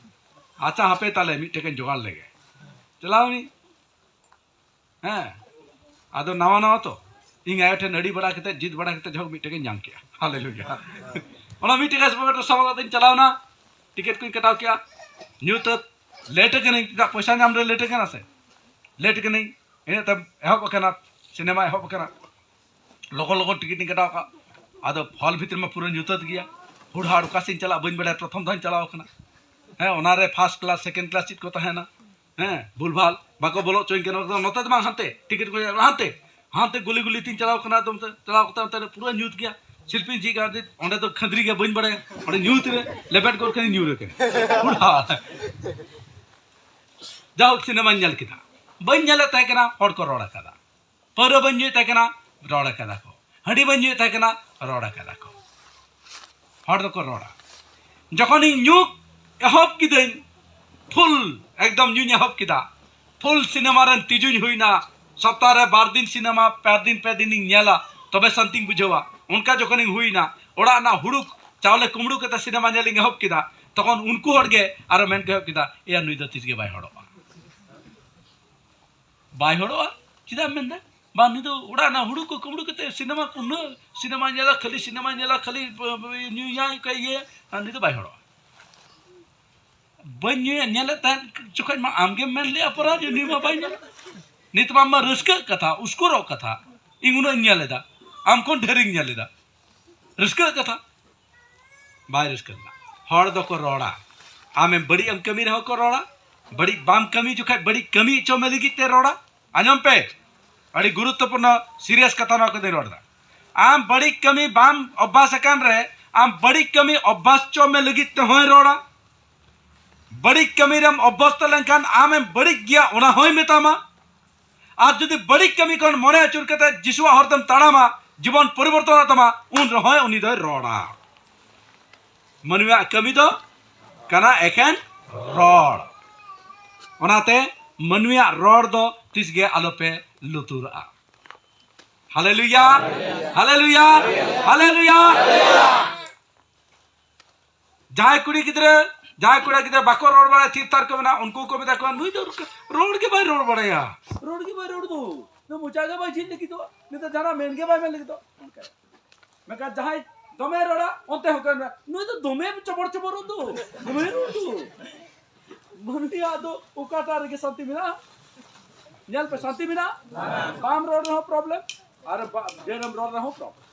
ᱟᱪᱪᱷᱟ, ᱦᱟᱯᱮ ᱛᱟᱦᱞᱮ ᱢᱤᱫ ᱴᱟᱠᱟᱧ ᱡᱚᱜᱟᱲ ᱞᱮᱜᱮ᱾" ᱪᱟᱞᱟᱣ ᱮᱱᱟᱹᱧ᱾ ᱦᱮᱸ, ᱟᱫᱚ ᱱᱟᱣᱟ ᱱᱟᱣᱟ ᱛᱚ, ᱤᱧ ᱟᱭᱳ ᱴᱷᱮᱱ ᱟᱹᱲᱤ ᱵᱟᱲᱟ ᱠᱟᱛᱮ, ᱡᱤᱫ ᱵᱟᱲᱟ ᱠᱟᱛᱮ, ᱡᱟᱭᱦᱳᱠ ᱢᱤᱫ ᱴᱟᱠᱟᱧ ᱧᱟᱢ ᱠᱮᱜᱼᱟ᱾ ᱦᱟᱞᱮᱞᱩᱭᱟ᱾ ᱚᱱᱟ ᱢᱤᱫ ᱴᱟᱠᱟ ᱥᱟᱵ ᱠᱟᱛᱮᱧ ᱪᱟᱞᱟᱣ ᱮᱱᱟ, ᱴᱤᱠᱤᱴ ᱠᱚᱧ ᱠᱟᱴᱟᱣ ᱠᱮᱜᱼᱟ᱾ ᱧᱩᱛᱟᱹᱛ, ᱞᱮᱴ ᱟᱠᱟᱱᱟᱹᱧ, ᱪᱮᱫᱟᱜ? ᱯᱚᱭᱥᱟ ᱧᱟᱢ ᱨᱮ ᱞᱮᱴ ᱟᱠᱟᱱᱟ ᱥᱮ, ᱞᱮᱴ ᱟᱠᱟᱱᱟᱹᱧ᱾ ᱤᱱᱟᱹᱜ ᱛᱟᱭᱚᱢ ᱮᱦᱚᱵ ᱟᱠᱟᱱᱟ, ᱥᱤᱱᱮᱢᱟ ᱮᱦᱚᱵ ᱟᱠᱟᱱᱟ᱾ ᱞᱚᱜᱚᱱ ᱞᱚᱜᱚᱱ ᱴᱤᱠᱤᱴ ᱤᱧ ᱠᱟᱴᱟᱣ ᱠᱟᱜᱼᱟ᱾ ᱟᱫᱚ ᱦᱚᱞ ᱵᱷᱤᱛᱤᱨ ᱢᱟ ᱯᱩᱨᱟᱹ ᱧᱩᱛᱟᱹᱛ ᱜᱮᱭᱟ, ᱦᱩᱲᱦᱟᱲ ᱚᱠᱟ ᱥᱮᱫ ᱤᱧ ᱪᱟᱞᱟᱜ ᱵᱟᱹᱧ ᱵᱟᱲᱟᱭᱟ, ᱯᱨᱚᱛᱷᱚᱢ ᱫᱷᱟᱣ ᱤᱧ ᱪᱟᱞᱟᱣ ᱠᱟᱱᱟ᱾ ᱦᱮᱸ, ᱚᱱᱟᱨᱮ first class, second class seat ᱠᱚ ᱛᱟᱦᱮᱱᱟ᱾ ᱦᱮᱸ, ᱵᱷᱩᱞ ᱵᱷᱟᱞ ᱵᱟᱠᱚ ᱵᱚᱞᱚ ᱦᱚᱪᱚᱧ ᱠᱟᱱᱟ, ᱱᱚᱛᱮ ᱫᱚ ᱵᱟᱝ, ᱦᱟᱱᱛᱮ ᱴᱤᱠᱤᱴ ᱠᱚ, ᱦᱟᱱᱛᱮ, ᱦᱟᱱᱛᱮ ᱜᱩᱞᱤ ᱜᱩᱞᱤ ᱛᱤᱧ ᱪᱟᱞᱟᱣ ᱠᱟᱱᱟ, ᱮᱠᱫᱚᱢ ᱛᱮ ᱪᱟᱞᱟᱣ ᱠᱟᱛᱮ ᱚᱱᱛᱮ ᱨᱮ ᱯᱩᱨᱟᱹ ᱧᱩᱛ ᱜᱮᱭᱟ᱾ ᱥᱤᱞᱯᱤᱧ ᱡᱷᱤᱡ ᱠᱟᱛᱮ ᱚᱸᱰᱮ ᱫᱚ ᱠᱷᱟᱸᱫᱽᱨᱤ ᱜᱮ ᱵᱟᱹᱧ ᱵᱟᱲᱟᱭᱟ, ᱚᱸᱰᱮ ᱧᱩᱛ ᱨᱮ ᱞᱮᱵᱮᱫ ᱜᱚᱫ ᱠᱟᱹᱱᱟᱹᱧ ᱧᱩᱨ ᱟᱠᱟᱱᱟ᱾ ᱦᱩᱲᱦᱟᱲ᱾ ᱡᱟᱭᱦᱳᱠ, ᱥᱤᱱᱮᱢᱟᱧ ᱧᱮᱞ ᱠᱮᱫᱟ, ᱵᱟᱹᱧ ᱧᱮᱞᱮᱫ ᱛᱟᱦᱮᱸ ᱠᱟᱱᱟ, ᱦᱚᱲ ᱠᱚ ᱨᱚᱲ ᱟᱠᱟᱫᱟ᱾ ᱯᱟᱹᱣᱨᱟᱹ ᱵᱟᱹᱧ ᱧᱩᱭᱮᱫ ᱛᱟᱦᱮᱸ ᱠᱟᱱᱟ, ᱨᱚᱲ ᱟᱠᱟᱫᱟ ᱠᱚ᱾ ᱦᱟᱺᱰᱤ ᱵᱟᱹᱧ ᱧᱩᱭᱮᱫ ᱛᱟᱦᱮᱸ ᱠᱟᱱᱟ, ᱨᱚᱲ ᱟᱠᱟᱫᱟ ᱠᱚ᱾ ᱦᱚᱲ ᱫᱚᱠᱚ ᱨᱚᱲᱟ᱾ ᱡᱚᱠᱷᱚᱱᱤᱧ ᱧᱩ ᱮᱦᱚᱵ ᱠᱤᱫᱟᱹᱧ, ᱯᱷᱩᱞ ᱮᱠᱫᱚᱢ ᱧᱩᱧ ᱮᱦᱚᱵ ᱠᱮᱫᱟ, ᱯᱷᱩᱞ ᱥᱤᱱᱮᱢᱟ ᱨᱮᱱ ᱛᱤᱡᱩᱧ ᱦᱩᱭᱱᱟ᱾ ᱥᱚᱯᱛᱟᱦᱚ ᱨᱮ ᱵᱟᱨ ᱫᱤᱱ ᱥᱤᱱᱮᱢᱟ, ᱯᱮ ᱫᱤᱱ, ᱯᱮ ᱫᱤᱱᱤᱧ ᱧᱮᱞᱟ, ᱛᱚᱵᱮ ᱥᱟᱱᱛᱤᱧ ᱵᱩᱡᱷᱟᱹᱣᱟ᱾ ᱚᱱᱠᱟ ᱡᱚᱠᱷᱚᱱᱤᱧ ᱦᱩᱭᱱᱟ, ᱚᱲᱟᱜ ᱨᱮᱱᱟᱜ ᱦᱩᱲᱩ ᱪᱟᱣᱞᱮ ᱠᱩᱢᱵᱽᱲᱩ ᱠᱟᱛᱮ ᱥᱤᱱᱮᱢᱟ ᱧᱮᱞᱤᱧ ᱮᱦᱚᱵ ᱠᱮᱫᱟ, ᱛᱚᱠᱷᱚᱱ ᱩᱱᱠᱩ ᱦᱚᱲ ᱜᱮ ᱟᱨᱚ ᱢᱮᱱ ᱠᱚ ᱮᱦᱚᱵ ᱠᱮᱫᱟ, "ᱮᱭᱟ, ᱱᱩᱭ ᱫᱚ ᱛᱤᱥ ᱜᱮ ᱵᱟᱭ ᱦᱚᱲᱚᱜᱼᱟ, ᱵᱟᱭ ᱦᱚᱲᱚᱜᱼᱟ᱾" ᱪᱮᱫᱟᱜ ᱮᱢ ᱢᱮᱱᱫᱟ? ᱵᱟᱝ, ᱱᱩᱭ ᱫᱚ ᱚᱲᱟᱜ ᱨᱮᱱᱟᱜ ᱦᱩᱲᱩ ᱠᱚ ᱠᱩᱢᱵᱽᱲᱩ ᱠᱟᱛᱮ ᱥᱤᱱᱮᱢᱟ ᱠᱚ, ᱩᱱᱟᱹᱜ ᱥᱤᱱᱮᱢᱟ ᱧᱮᱞᱟ, ᱠᱷᱟᱹᱞᱤ ᱥᱤᱱᱮᱢᱟ ᱧᱮᱞᱟ, ᱠᱷᱟᱹᱞᱤ, ᱧᱩᱭᱟᱭ, ᱚᱱᱠᱟ ᱤᱭᱟᱹ, ᱟᱨ ᱱᱩᱭ ᱫᱚ ᱵᱟᱭ ᱦᱚᱲᱚᱜᱼᱟ᱾ ᱵᱟᱹᱧ ᱧᱩᱭᱟ, ᱧᱮᱞᱮᱫ ᱛᱟᱦᱮᱸᱫ ᱡᱚᱠᱷᱚᱱ ᱢᱟ ᱟᱢᱜᱮᱢ ᱢᱮᱱ ᱞᱮᱜᱼᱟ ᱯᱚᱨᱟ ᱡᱮ ᱱᱩᱭ ᱢᱟ ᱵᱟᱭ ᱧᱮᱞ᱾ ᱱᱤᱛ ᱢᱟ, ᱢᱟ ᱨᱟᱹᱥᱠᱟᱹᱜ ᱠᱟᱛᱷᱟ, ᱩᱥᱠᱩᱨᱚᱜ ᱠᱟᱛᱷᱟ, ᱤᱧ ᱩᱱᱟᱹᱜ ᱤᱧ ᱧᱮᱞ ᱮᱫᱟ᱾ ᱟᱢ ᱠᱷᱚᱱ ᱰᱷᱮᱨᱤᱧ ᱧᱮᱞ ᱮᱫᱟ᱾ ᱨᱟᱹᱥᱠᱟᱹ ᱠᱟᱛᱷᱟ? ᱵᱟᱭ ᱨᱟᱹᱥᱠᱟᱹ ᱞᱮᱱᱟ᱾ ᱦᱚᱲ ᱫᱚᱠᱚ ᱨᱚᱲᱟ, ᱟᱢᱮᱢ ᱵᱟᱹᱲᱤᱡ ᱮᱢ ᱠᱟᱹᱢᱤ ᱨᱮᱦᱚᱸ ᱠᱚ ᱨᱚᱲᱟ᱾ ᱵᱟᱹᱲᱤᱡ ᱵᱟᱢ ᱠᱟᱹᱢᱤ ᱡᱚᱠᱷᱟᱡ ᱵᱟᱹᱲᱤᱡ ᱠᱟᱹᱢᱤ ᱦᱚᱪᱚ ᱢᱮ ᱞᱟᱹᱜᱤᱫ ᱛᱮ ᱨᱚᱲᱟ᱾ ᱟᱸᱡᱚᱢ ᱯᱮ, ᱟᱹᱰᱤ ᱜᱩᱨᱩᱛᱛᱚᱯᱩᱨᱱᱚ, serious ᱠᱟᱛᱷᱟ ᱱᱚᱣᱟ ᱠᱚᱫᱚᱧ ᱨᱚᱲ ᱮᱫᱟ᱾ ᱟᱢ ᱵᱟᱹᱲᱤᱡ ᱠᱟᱹᱢᱤ ᱵᱟᱢ ᱚᱵᱷᱟᱥ ᱟᱠᱟᱱ ᱨᱮ, ᱟᱢ ᱵᱟᱹᱲᱤᱡ ᱠᱟᱹᱢᱤ ᱚᱵᱷᱟᱥ ᱦᱚᱪᱚ ᱢᱮ ᱞᱟᱹᱜᱤᱫ ᱛᱮᱦᱚᱸᱭ ᱨᱚᱲᱟ᱾ ᱵᱟᱹᱲᱤᱡ ᱠᱟᱹᱢᱤ ᱨᱮᱢ ᱚᱵᱷᱚᱥᱛᱚ ᱞᱮᱱᱠᱷᱟᱱ ᱟᱢᱮᱢ ᱵᱟᱹᱲᱤᱡ ᱜᱮᱭᱟ, ᱚᱱᱟ ᱦᱚᱸᱭ ᱢᱮᱛᱟᱢᱟ᱾ ᱟᱨ ᱡᱩᱫᱤ ᱵᱟᱹᱲᱤᱡ ᱠᱟᱹᱢᱤ ᱠᱷᱚᱱ ᱢᱚᱱᱮ ᱟᱹᱪᱩᱨ ᱠᱟᱛᱮ ᱡᱤᱥᱩᱣᱟᱜ ᱦᱚᱨ ᱛᱮᱢ ᱛᱟᱲᱟᱢᱟ, ᱡᱤᱵᱚᱱ ᱯᱚᱨᱤᱵᱚᱨᱛᱚᱱᱚᱜ ᱛᱟᱢᱟ, ᱩᱱ ᱨᱮᱦᱚᱸᱭ ᱩᱱᱤ ᱫᱚᱭ ᱨᱚᱲᱟ᱾ ᱢᱟᱹᱱᱢᱤᱭᱟᱜ ᱠᱟᱹᱢᱤ ᱫᱚ ᱠᱟᱱᱟ ᱮᱠᱷᱮᱱ ᱨᱚᱲ᱾ ᱚᱱᱟᱛᱮ ᱢᱟᱹᱱᱢᱤᱭᱟᱜ ᱨᱚᱲ ᱫᱚ ᱛᱤᱥ ᱜᱮ ᱟᱞᱚᱯᱮ ᱞᱩᱛᱩᱨᱟᱜᱼᱟ᱾ ᱦᱟᱞᱮᱞᱩᱭᱟ, ᱦᱟᱞᱮᱞᱩᱭᱟ, ᱦᱟᱞᱮᱞᱩᱭᱟ᱾ ᱡᱟᱦᱟᱸᱭ ᱠᱩᱲᱤ ᱜᱤᱫᱽᱨᱟᱹ, ᱡᱟᱦᱟᱸᱭ ᱠᱚᱲᱟ ᱜᱤᱫᱽᱨᱟᱹ ᱵᱟᱠᱚ ᱨᱚᱲ ᱵᱟᱲᱟᱭᱟ, ᱛᱷᱤᱨ ᱛᱷᱟᱨ ᱠᱚ ᱢᱮᱱᱟᱜᱼᱟ, ᱩᱱᱠᱩ ᱠᱚ ᱢᱮᱛᱟ ᱠᱚᱣᱟ, "ᱱᱩᱭ ᱫᱚ ᱨᱚᱲ ᱜᱮ ᱵᱟᱭ ᱨᱚᱲ ᱵᱟᱲᱟᱭᱟ, ᱨᱚᱲ ᱜᱮ ᱵᱟᱭ ᱨᱚᱲ ᱫᱚ, ᱱᱩᱭ ᱢᱚᱪᱟ ᱜᱮ ᱵᱟᱭ ᱡᱷᱤᱡ ᱞᱟᱹᱜᱤᱫᱚᱜᱼᱟ, ᱱᱩᱭ ᱫᱚ ᱡᱟᱦᱟᱱᱟᱜ ᱢᱮᱱ ᱜᱮ ᱵᱟᱭ ᱢᱮᱱ ᱞᱟᱹᱜᱤᱫᱚᱜᱼᱟ᱾" ᱚᱱᱠᱟ᱾ ᱢᱮᱱᱠᱷᱟᱱ ᱡᱟᱦᱟᱸᱭ ᱫᱚᱢᱮ ᱨᱚᱲᱟ, ᱚᱱᱛᱮ ᱦᱚᱸ ᱠᱚ ᱢᱮᱱᱟ, "ᱱᱩᱭ ᱫᱚ ᱫᱚᱢᱮ ᱪᱚᱵᱚᱲ ᱪᱚᱵᱚᱲ ᱨᱚᱲ ᱫᱚ, ᱫᱚᱢᱮ ᱨᱚᱲ ᱫᱚ᱾" ᱢᱟᱹᱱᱢᱤᱭᱟᱜ ᱫᱚ ᱚᱠᱟᱴᱟᱜ ᱨᱮᱜᱮ ᱥᱟᱱᱛᱤ ᱢᱮᱱᱟᱜᱼᱟ? ᱧᱮᱞ ᱯᱮ, ᱥᱟᱱᱛᱤ ᱢᱮᱱᱟᱜᱼᱟ? ᱵᱟᱢ ᱨᱚᱲ ᱨᱮᱦᱚᱸ problem, ᱟᱨ ᱵᱟ-, ᱰᱷᱮᱨᱮᱢ ᱨᱚᱲ ᱨᱮᱦᱚᱸ problem᱾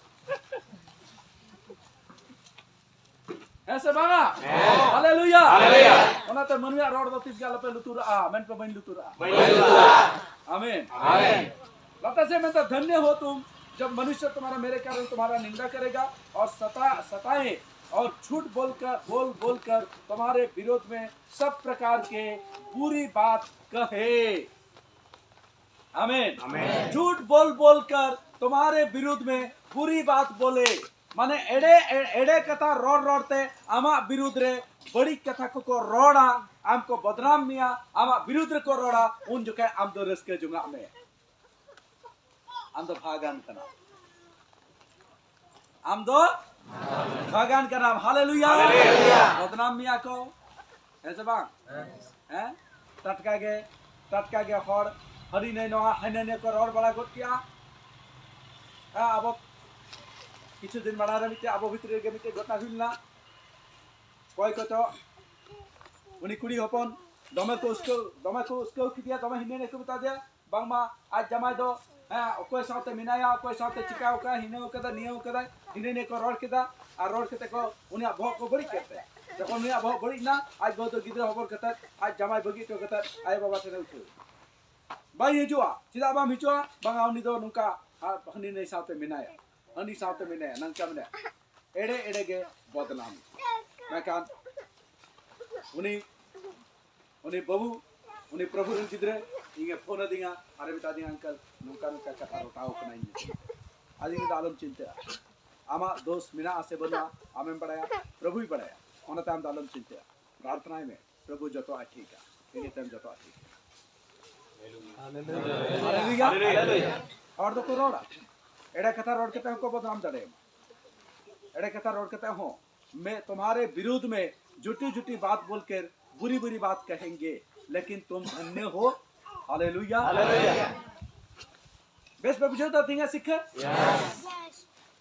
ᱦᱮᱸ ᱥᱮ ᱵᱟᱝᱟ? ᱦᱟᱞᱮᱞᱩᱭᱟ᱾ ᱚᱱᱟᱛᱮ ᱢᱟᱹᱱᱢᱤᱭᱟᱜ ᱨᱚᱲ ᱫᱚ ᱛᱤᱥ ᱜᱮ ᱟᱞᱚᱯᱮ ᱞᱩᱛᱩᱨᱟᱜᱼᱟ, ᱢᱮᱱ ᱯᱮ, "ᱵᱟᱹᱧ ᱞᱩᱛᱩᱨᱟᱜᱼᱟ᱾" ᱟᱢᱮᱱ᱾ ᱞᱟᱛᱟᱨ ᱥᱮᱫ ᱢᱮᱱᱫᱟ, "धन्य हो तुम, जब मनुष्य तुम्हारा, मेरे कारण तुम्हारा निंदा करेगा और सता-, सताए और झूठ बोलकर, बोल बोलकर तुम्हारे विरोध में सब प्रकार के बुरी बात कहे।" ᱟᱢᱮᱱ᱾ ᱟᱢᱮᱱ᱾ झूठ बोल बोलकर तुम्हारे विरुद्ध में बुरी बात बोले, ᱢᱟᱱᱮ ᱮᱲᱮ, ᱮ-, ᱮᱲᱮ ᱠᱟᱛᱷᱟ ᱨᱚᱲ ᱨᱚᱲ ᱛᱮ ᱟᱢᱟᱜ ᱵᱤᱨᱩᱫᱽ ᱨᱮ ᱵᱟᱹᱲᱤᱡ ᱠᱟᱛᱷᱟ ᱠᱚᱠᱚ ᱨᱚᱲᱟ, ᱟᱢ ᱠᱚ ᱵᱚᱫᱱᱟᱢ ᱢᱮᱭᱟ, ᱟᱢᱟᱜ ᱵᱤᱨᱩᱫᱽ ᱨᱮᱠᱚ ᱨᱚᱲᱟ, ᱩᱱ ᱡᱚᱠᱷᱮᱡ ᱟᱢ ᱫᱚ ᱨᱟᱹᱥᱠᱟᱹ ᱡᱚᱝᱟᱜ ᱢᱮ᱾ ᱟᱢ ᱫᱚ ᱵᱷᱟᱜᱟᱱ ᱠᱟᱱᱟᱢ᱾ ᱟᱢ ᱫᱚ ᱵᱷᱟᱜᱟᱱ ᱠᱟᱱᱟᱢ᱾ ᱦᱟᱞᱮᱞᱩᱭᱟ᱾ ᱦᱟᱞᱮᱞᱩᱭᱟ᱾ ᱵᱚᱫᱱᱟᱢ ᱢᱮᱭᱟ ᱠᱚ᱾ ᱦᱮᱸ ᱥᱮ ᱵᱟᱝ? ᱦᱮᱸ? ᱴᱟᱴᱠᱟ ᱜᱮ, ᱴᱟᱴᱠᱟ ᱜᱮ ᱦᱚᱲ ᱦᱟᱹᱱᱤ ᱱᱟᱹᱭ ᱱᱚᱣᱟ, ᱦᱟᱹᱱᱤ ᱱᱟᱹᱭ ᱠᱚ ᱨᱚᱲ ᱵᱟᱲᱟ ᱜᱚᱫ ᱠᱮᱜᱼᱟ᱾ ᱦᱮᱸ, ᱟᱵᱚ ᱠᱤᱪᱷᱩ ᱫᱤᱱ ᱢᱟᱲᱟᱝ ᱨᱮ ᱢᱤᱫᱴᱮᱡ ᱟᱵᱚ ᱵᱷᱤᱛᱨᱤ ᱨᱮᱜᱮ ᱢᱤᱫᱴᱮᱡ ᱜᱷᱚᱴᱚᱱᱟ ᱦᱩᱭ ᱞᱮᱱᱟ᱾ ᱚᱠᱚᱭ ᱠᱚᱪᱚ ᱩᱱᱤ ᱠᱩᱲᱤ ᱦᱚᱯᱚᱱ ᱫᱚᱢᱮ ᱠᱚ ᱩᱥᱠᱟᱹᱣ, ᱫᱚᱢᱮ ᱠᱚ ᱩᱥᱠᱟᱹᱣ ᱠᱮᱫᱮᱭᱟ, ᱫᱚᱢᱮ ᱦᱤᱱᱟᱹ ᱱᱤᱭᱟᱹ ᱠᱚ ᱢᱮᱛᱟ ᱫᱮᱭᱟ᱾ ᱵᱟᱝᱢᱟ ᱟᱡ ᱡᱟᱢᱟᱭ ᱫᱚ, ᱦᱮᱸ, ᱚᱠᱚᱭ ᱥᱟᱶᱛᱮ ᱢᱮᱱᱟᱭᱟ, ᱚᱠᱚᱭ ᱥᱟᱶᱛᱮ ᱪᱤᱠᱟᱹᱣ ᱠᱟᱱᱟ, ᱦᱤᱱᱟᱹᱣ ᱠᱟᱫᱟ, ᱱᱤᱭᱟᱹᱣ ᱠᱟᱫᱟᱭ, ᱦᱤᱱᱟᱹ ᱱᱤᱭᱟᱹ ᱠᱚ ᱨᱚᱲ ᱠᱮᱫᱟ᱾ ᱟᱨ ᱨᱚᱲ ᱠᱟᱛᱮ ᱠᱚ ᱩᱱᱤᱭᱟᱜ ᱵᱚᱦᱚᱜ ᱠᱚ ᱵᱟᱹᱲᱤᱡ ᱠᱮᱫ ᱛᱟᱭᱟ᱾ ᱡᱚᱠᱷᱚᱱ ᱩᱱᱤᱭᱟᱜ ᱵᱚᱦᱚᱜ ᱵᱟᱹᱲᱤᱡ ᱮᱱᱟ, ᱟᱡ ᱵᱟᱹᱦᱩ ᱫᱚ ᱜᱤᱫᱽᱨᱟᱹ ᱦᱚᱵᱚᱨ ᱠᱟᱛᱮ, ᱟᱡ ᱡᱟᱢᱟᱭ ᱵᱟᱹᱜᱤ ᱦᱚᱴᱚ ᱠᱟᱛᱮ ᱟᱭᱳ ᱵᱟᱵᱟ ᱴᱷᱮᱱ ᱮ ᱩᱴᱷᱟᱹᱣ ᱮᱱᱟ᱾ ᱵᱟᱭ ᱦᱤᱡᱩᱜᱼᱟ᱾ ᱪᱮᱫᱟᱜ ᱵᱟᱢ ᱦᱤᱡᱩᱜᱼᱟ? ᱵᱟᱝᱟ, ᱩᱱᱤ ᱫᱚ ᱱᱚᱝᱠᱟ, ᱟᱨ ᱦᱟᱹᱱᱤ ᱱᱟᱹᱭ ᱥᱟᱶᱛᱮ ᱢᱮᱱᱟᱭᱟ, ᱦᱟᱹᱱᱤ ᱥᱟᱶᱛᱮ ᱢᱮᱱᱟᱭᱟ, ᱱᱚᱝᱠᱟ ᱢᱮᱱᱟᱭᱟ᱾ ᱮᱲᱮ ᱮᱲᱮ ᱜᱮ ᱵᱚᱫᱱᱟᱢ᱾ ᱢᱮᱱᱠᱷᱟᱱ ᱩᱱᱤ, ᱩᱱᱤ ᱵᱟᱹᱵᱩ, ᱩᱱᱤ ᱯᱨᱚᱵᱷᱩ ᱨᱮᱱ ᱜᱤᱫᱽᱨᱟᱹ ᱤᱧᱮ ᱯᱷᱳᱱ ᱟᱹᱫᱤᱧᱟ ᱟᱨᱮ ᱢᱮᱛᱟ ᱫᱤᱧᱟ, "ᱟᱝᱠᱮᱞ, ᱱᱚᱝᱠᱟ ᱱᱚᱝᱠᱟ ᱠᱟᱛᱷᱟ ᱨᱚᱴᱟᱣ ᱠᱟᱱᱟ ᱤᱧ ᱧᱩᱛᱩᱢ ᱛᱮ᱾" ᱟᱫᱚᱧ ᱢᱮᱱᱫᱟ, "ᱟᱞᱚᱢ ᱪᱤᱱᱛᱟᱹᱜᱼᱟ, ᱟᱢᱟᱜ ᱫᱳᱥ ᱢᱮᱱᱟᱜᱼᱟ ᱥᱮ ᱵᱟᱹᱱᱩᱜᱼᱟ ᱟᱢᱮᱢ ᱵᱟᱲᱟᱭᱟ, ᱯᱨᱚᱵᱷᱩᱭ ᱵᱟᱲᱟᱭᱟ, ᱚᱱᱟᱛᱮ ᱟᱢ ᱫᱚ ᱟᱞᱚᱢ ᱪᱤᱱᱛᱟᱹᱜᱼᱟ, ᱯᱨᱟᱨᱛᱷᱱᱟᱭ ᱢᱮ, ᱯᱨᱚᱵᱷᱩ ᱡᱚᱛᱚᱣᱟᱜ ᱴᱷᱤᱠᱟ, ᱤᱧ ᱛᱮᱢ ᱡᱚᱛᱚᱣᱟᱜ ᱴᱷᱤᱠᱟ᱾" ᱦᱟᱞᱮᱞᱩᱭᱟ᱾ ᱦᱚᱲ ᱫᱚᱠᱚ ᱨᱚᱲᱟ, ᱮᱲᱮ ᱠᱟᱛᱷᱟ ᱨᱚᱲ ᱠᱟᱛᱮ ᱦᱚᱸᱠᱚ ᱵᱚᱫᱱᱟᱢ ᱫᱟᱲᱮᱭᱟᱢᱟ᱾ ᱮᱲᱮ ᱠᱟᱛᱷᱟ ᱨᱚᱲ ᱠᱟᱛᱮ ᱦᱚᱸ, "मैं तुम्हारे विरोध में झूठी झूठी बात बोलकर बुरी बुरी बात कहेंगे, लेकिन तुम धन्य हो।" ᱦᱟᱞᱮᱞᱩᱭᱟ᱾ ᱦᱟᱞᱮᱞᱩᱭᱟ᱾ ᱵᱮᱥ ᱯᱮ ᱵᱩᱡᱷᱟᱹᱣ ᱫᱟ ᱛᱮᱦᱮᱧᱟᱜ ᱥᱤᱠᱠᱷᱟ?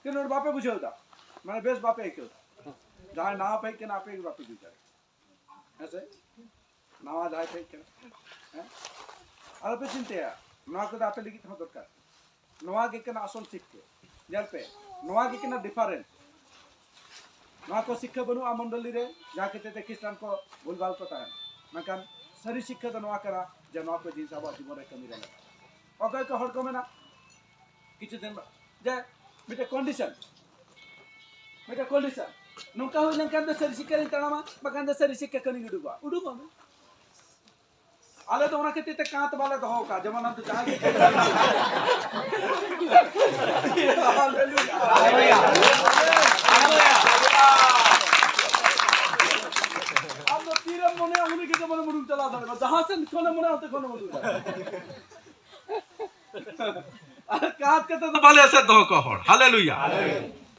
ᱠᱤ ᱱᱚᱰᱮ ᱵᱟᱯᱮ ᱵᱩᱡᱷᱟᱹᱣ ᱫᱟ? ᱢᱟᱱᱮ ᱵᱮᱥ ᱵᱟᱯᱮ ᱟᱹᱭᱠᱟᱹᱣ ᱫᱟ? ᱡᱟᱦᱟᱸᱭ ᱱᱟᱣᱟ ᱯᱮ ᱦᱮᱡ ᱠᱟᱱᱟ, ᱟᱯᱮ ᱜᱮ ᱵᱟᱯᱮ ᱵᱩᱡᱽ ᱫᱟᱲᱮᱭᱟᱜ ᱠᱟᱱᱟ᱾ ᱦᱮᱸ ᱥᱮ? ᱱᱟᱣᱟ ᱡᱟᱦᱟᱸᱭ ᱯᱮ ᱦᱮᱡ ᱠᱟᱱᱟ, ᱦᱮᱸ? ᱟᱞᱚᱯᱮ ᱪᱤᱱᱛᱟᱹᱭᱟ, ᱱᱚᱣᱟ ᱠᱚᱫᱚ ᱟᱯᱮ ᱞᱟᱹᱜᱤᱫ ᱦᱚᱸ ᱫᱚᱨᱠᱟᱨ᱾ ᱱᱚᱣᱟ ᱜᱮ ᱠᱟᱱᱟ ᱟᱥᱚᱞ ᱥᱤᱠᱠᱷᱟ᱾ ᱧᱮᱞ ᱯᱮ, ᱱᱚᱣᱟ ᱜᱮ ᱠᱟᱱᱟ ᱰᱤᱯᱷᱟᱨᱮᱱᱴ᱾ ᱱᱚᱣᱟ ᱠᱚ ᱥᱤᱠᱠᱷᱟ ᱵᱟᱹᱱᱩᱜᱼᱟ ᱢᱚᱱᱰᱚᱞᱤ ᱨᱮ, ᱡᱟᱦᱟᱸ ᱠᱷᱟᱹᱛᱤᱨ ᱛᱮ ᱠᱷᱨᱤᱥᱴᱟᱱ ᱠᱚ ᱵᱷᱩᱞᱵᱷᱟᱞ ᱠᱚ ᱛᱟᱦᱮᱱᱟ᱾ ᱢᱮᱱᱠᱷᱟᱱ ᱥᱟᱹᱨᱤ ᱥᱤᱠᱠᱷᱟ ᱫᱚ ᱱᱚᱣᱟ ᱠᱟᱱᱟ ᱡᱮ ᱱᱚᱣᱟ ᱠᱚ ᱡᱤᱱᱤᱥ ᱟᱵᱚᱣᱟᱜ ᱡᱤᱵᱚᱱ ᱨᱮ ᱠᱟᱹᱢᱤ ᱨᱮ ᱞᱟᱜᱟᱜᱼᱟ᱾ ᱚᱠᱚᱭ ᱠᱚ ᱦᱚᱲ ᱠᱚ ᱢᱮᱱᱟ, ᱠᱤᱪᱷᱩ ᱫᱤᱱ ᱵᱟ-, ᱡᱮ ᱢᱤᱫᱴᱮᱱ ᱠᱚᱱᱰᱤᱥᱚᱱ, ᱢᱤᱫᱴᱮᱱ ᱠᱚᱱᱰᱤᱥᱚᱱ, ᱱᱚᱝᱠᱟ ᱦᱩᱭ ᱞᱮᱱᱠᱷᱟᱱ ᱫᱚ ᱥᱟᱹᱨᱤ ᱥᱤᱠᱠᱷᱟ ᱨᱤᱧ ᱛᱟᱲᱟᱢᱟ, ᱵᱟᱠᱷᱟᱱ ᱫᱚ ᱥᱟᱹᱨᱤ ᱥᱤᱠᱠᱷᱟ ᱠᱷᱚᱱᱤᱧ ᱩᱰᱩᱠᱚᱜᱼᱟ, ᱩᱰᱩᱠᱚᱜ ᱢᱮ᱾ ᱟᱞᱮ ᱫᱚ ᱚᱱᱟ ᱠᱷᱟᱹᱛᱤᱨ ᱛᱮ ᱠᱟᱸᱛ ᱵᱟᱞᱮ ᱫᱚᱦᱚ ᱠᱟᱜᱼᱟ, ᱡᱮᱢᱚᱱ ᱟᱢ ᱫᱚ ᱡᱟᱦᱟᱸᱭ ᱜᱮ ᱟᱢ ᱫᱚ ᱛᱤᱨᱮᱢ ᱢᱚᱱᱮᱭᱟ ᱩᱱᱤ ᱜᱮ ᱡᱮᱢᱚᱱᱮᱢ ᱩᱰᱩᱠ ᱪᱟᱞᱟᱣ ᱫᱟᱲᱮᱭᱟᱜᱼᱟ, ᱡᱟᱦᱟᱸ ᱥᱮᱫ ᱠᱷᱚᱱᱮᱢ ᱢᱚᱱᱮᱭᱟ ᱚᱱᱛᱮ ᱠᱷᱚᱱᱮᱢ ᱩᱰᱩᱠ ᱫᱟᱲᱮᱭᱟᱜᱼᱟ᱾ ᱟᱨ ᱠᱟᱸᱛ ᱠᱟᱛᱮ ᱫᱚ ᱵᱟᱞᱮ ᱮᱥᱮᱫ ᱫᱚᱦᱚ ᱠᱚᱣᱟ ᱦᱚᱲ᱾ ᱦᱟᱞᱮᱞᱩᱭᱟ᱾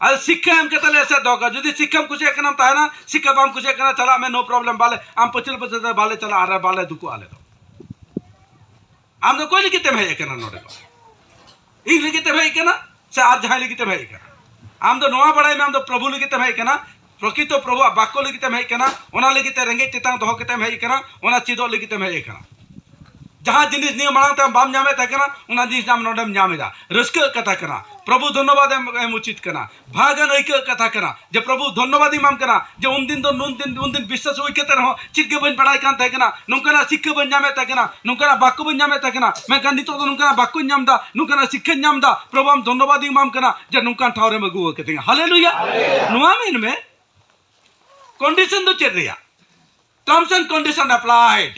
ᱟᱨ ᱥᱤᱠᱠᱷᱟ ᱮᱢ ᱠᱟᱛᱮ ᱞᱮ ᱮᱥᱮᱫ ᱫᱚᱦᱚ ᱠᱚᱣᱟ᱾ ᱡᱩᱫᱤ ᱥᱤᱠᱠᱷᱟᱢ ᱠᱩᱥᱤᱭᱟᱜ ᱠᱟᱱᱟᱢ ᱛᱟᱦᱮᱱᱟ, ᱥᱤᱠᱠᱷᱟ ᱵᱟᱢ ᱠᱩᱥᱤᱭᱟᱜ ᱠᱟᱱᱟ ᱪᱟᱞᱟᱜ ᱢᱮ, no problem, ᱵᱟᱞᱮ, ᱟᱢ ᱯᱟᱹᱪᱷᱞᱟᱹ ᱯᱟᱹᱪᱷᱞᱟᱹ ᱛᱮ ᱵᱟᱞᱮ ᱪᱟᱞᱟᱜᱼᱟ ᱟᱨ ᱵᱟᱞᱮ ᱫᱩᱠᱩᱜᱼᱟ ᱟᱞᱮ ᱫᱚ᱾ ᱟᱢ ᱫᱚ ᱚᱠᱚᱭ ᱞᱟᱹᱜᱤᱫ ᱛᱮᱢ ᱦᱮᱡ ᱟᱠᱟᱱᱟ ᱱᱚᱰᱮ ᱫᱚ? ᱤᱧ ᱞᱟᱹᱜᱤᱫ ᱛᱮᱢ ᱦᱮᱡ ᱟᱠᱟᱱᱟ ᱥᱮ ᱟᱨ ᱡᱟᱦᱟᱸᱭ ᱞᱟᱹᱜᱤᱫ ᱛᱮᱢ ᱦᱮᱡ ᱟᱠᱟᱱᱟ? ᱟᱢ ᱫᱚ ᱱᱚᱣᱟ ᱵᱟᱲᱟᱭ ᱢᱮ, ᱟᱢ ᱫᱚ ᱯᱨᱚᱵᱷᱩ ᱞᱟᱹᱜᱤᱫ ᱛᱮᱢ ᱦᱮᱡ ᱟᱠᱟᱱᱟ, ᱯᱨᱚᱠᱤᱛᱚ ᱯᱨᱚᱵᱷᱩᱣᱟᱜ ᱵᱟᱠᱠᱚ ᱞᱟᱹᱜᱤᱫ ᱛᱮᱢ ᱦᱮᱡ ᱟᱠᱟᱱᱟ, ᱚᱱᱟ ᱞᱟᱹᱜᱤᱫ ᱛᱮ ᱨᱮᱸᱜᱮᱡ ᱛᱮᱛᱟᱝ ᱫᱚᱦᱚ ᱠᱟᱛᱮᱢ ᱦᱮᱡ ᱟᱠᱟᱱᱟ, ᱚᱱᱟ ᱪᱮᱫᱚᱜ ᱞᱟᱹᱜᱤᱫ ᱛᱮᱢ ᱦᱮᱡ ᱟᱠᱟᱱᱟ᱾ ᱡᱟᱦᱟᱸ ᱡᱤᱱᱤᱥ ᱱᱤᱭᱟᱹ ᱢᱟᱲᱟᱝ ᱛᱮ ᱵᱟᱢ ᱧᱟᱢᱮᱫ ᱛᱟᱦᱮᱸ ᱠᱟᱱᱟ, ᱚᱱᱟ ᱡᱤᱱᱤᱥ ᱟᱢ ᱱᱚᱰᱮᱢ ᱧᱟᱢ ᱮᱫᱟ᱾ ᱨᱟᱹᱥᱠᱟᱹᱜ ᱠᱟᱛᱷᱟ ᱠᱟᱱᱟ, ᱯᱨᱚᱵᱷᱩ ᱫᱷᱚᱱᱱᱚᱵᱟᱫ ᱮᱢ, ᱮᱢ ᱩᱪᱤᱛ ᱠᱟᱱᱟ᱾ ᱵᱷᱟᱜᱟᱱ ᱟᱹᱭᱠᱟᱹᱜ ᱠᱟᱛᱷᱟ ᱠᱟᱱᱟ ᱡᱮ ᱯᱨᱚᱵᱷᱩ ᱫᱷᱚᱱᱱᱚᱵᱟᱫ ᱤᱧ ᱮᱢᱟᱢ ᱠᱟᱱᱟ ᱡᱮ ᱩᱱᱫᱤᱱ ᱫᱚ, ᱩᱱᱫᱤᱱ, ᱩᱱᱫᱤᱱ ᱵᱤᱥᱥᱟᱹᱥ ᱦᱩᱭ ᱠᱟᱛᱮ ᱨᱮᱦᱚᱸ ᱪᱮᱫ ᱜᱮ ᱵᱟᱹᱧ ᱵᱟᱲᱟᱭ ᱠᱟᱱ ᱛᱟᱦᱮᱸ ᱠᱟᱱᱟ, ᱱᱚᱝᱠᱟᱱᱟᱜ ᱥᱤᱠᱠᱷᱟᱹ ᱵᱟᱹᱧ ᱧᱟᱢᱮᱫ ᱛᱟᱦᱮᱸ ᱠᱟᱱᱟ, ᱱᱚᱝᱠᱟᱱᱟᱜ ᱵᱟᱠᱠᱚ ᱵᱟᱹᱧ ᱧᱟᱢᱮᱫ ᱛᱟᱦᱮᱸ ᱠᱟᱱᱟ, ᱢᱮᱱᱠᱷᱟᱱ ᱱᱤᱛᱚᱜ ᱫᱚ ᱱᱚᱝᱠᱟᱱᱟᱜ ᱵᱟᱠᱠᱚᱧ ᱧᱟᱢ ᱮᱫᱟ, ᱱᱚᱝᱠᱟᱱᱟᱜ ᱥᱤᱠᱠᱷᱟᱧ ᱧᱟᱢ ᱮᱫᱟ᱾ ᱯᱨᱚᱵᱷᱩ, ᱟᱢ ᱫᱷᱚᱱᱱᱚᱵᱟᱫ ᱤᱧ ᱮᱢᱟᱢ ᱠᱟᱱᱟ ᱡᱮ ᱱᱚᱝᱠᱟᱱ ᱴᱷᱟᱶ ᱨᱮᱢ ᱟᱹᱜᱩ ᱟᱠᱟᱫᱤᱧᱟ᱾ ᱦᱟᱞᱮᱞᱩᱭᱟ᱾ ᱱᱚᱣᱟ ᱢᱮᱱ ᱢᱮ, ᱠᱚᱱᱰᱤᱥᱚᱱ ᱫᱚ ᱪᱮᱫ ᱨᱮᱭᱟᱜ? Terms and condition applied.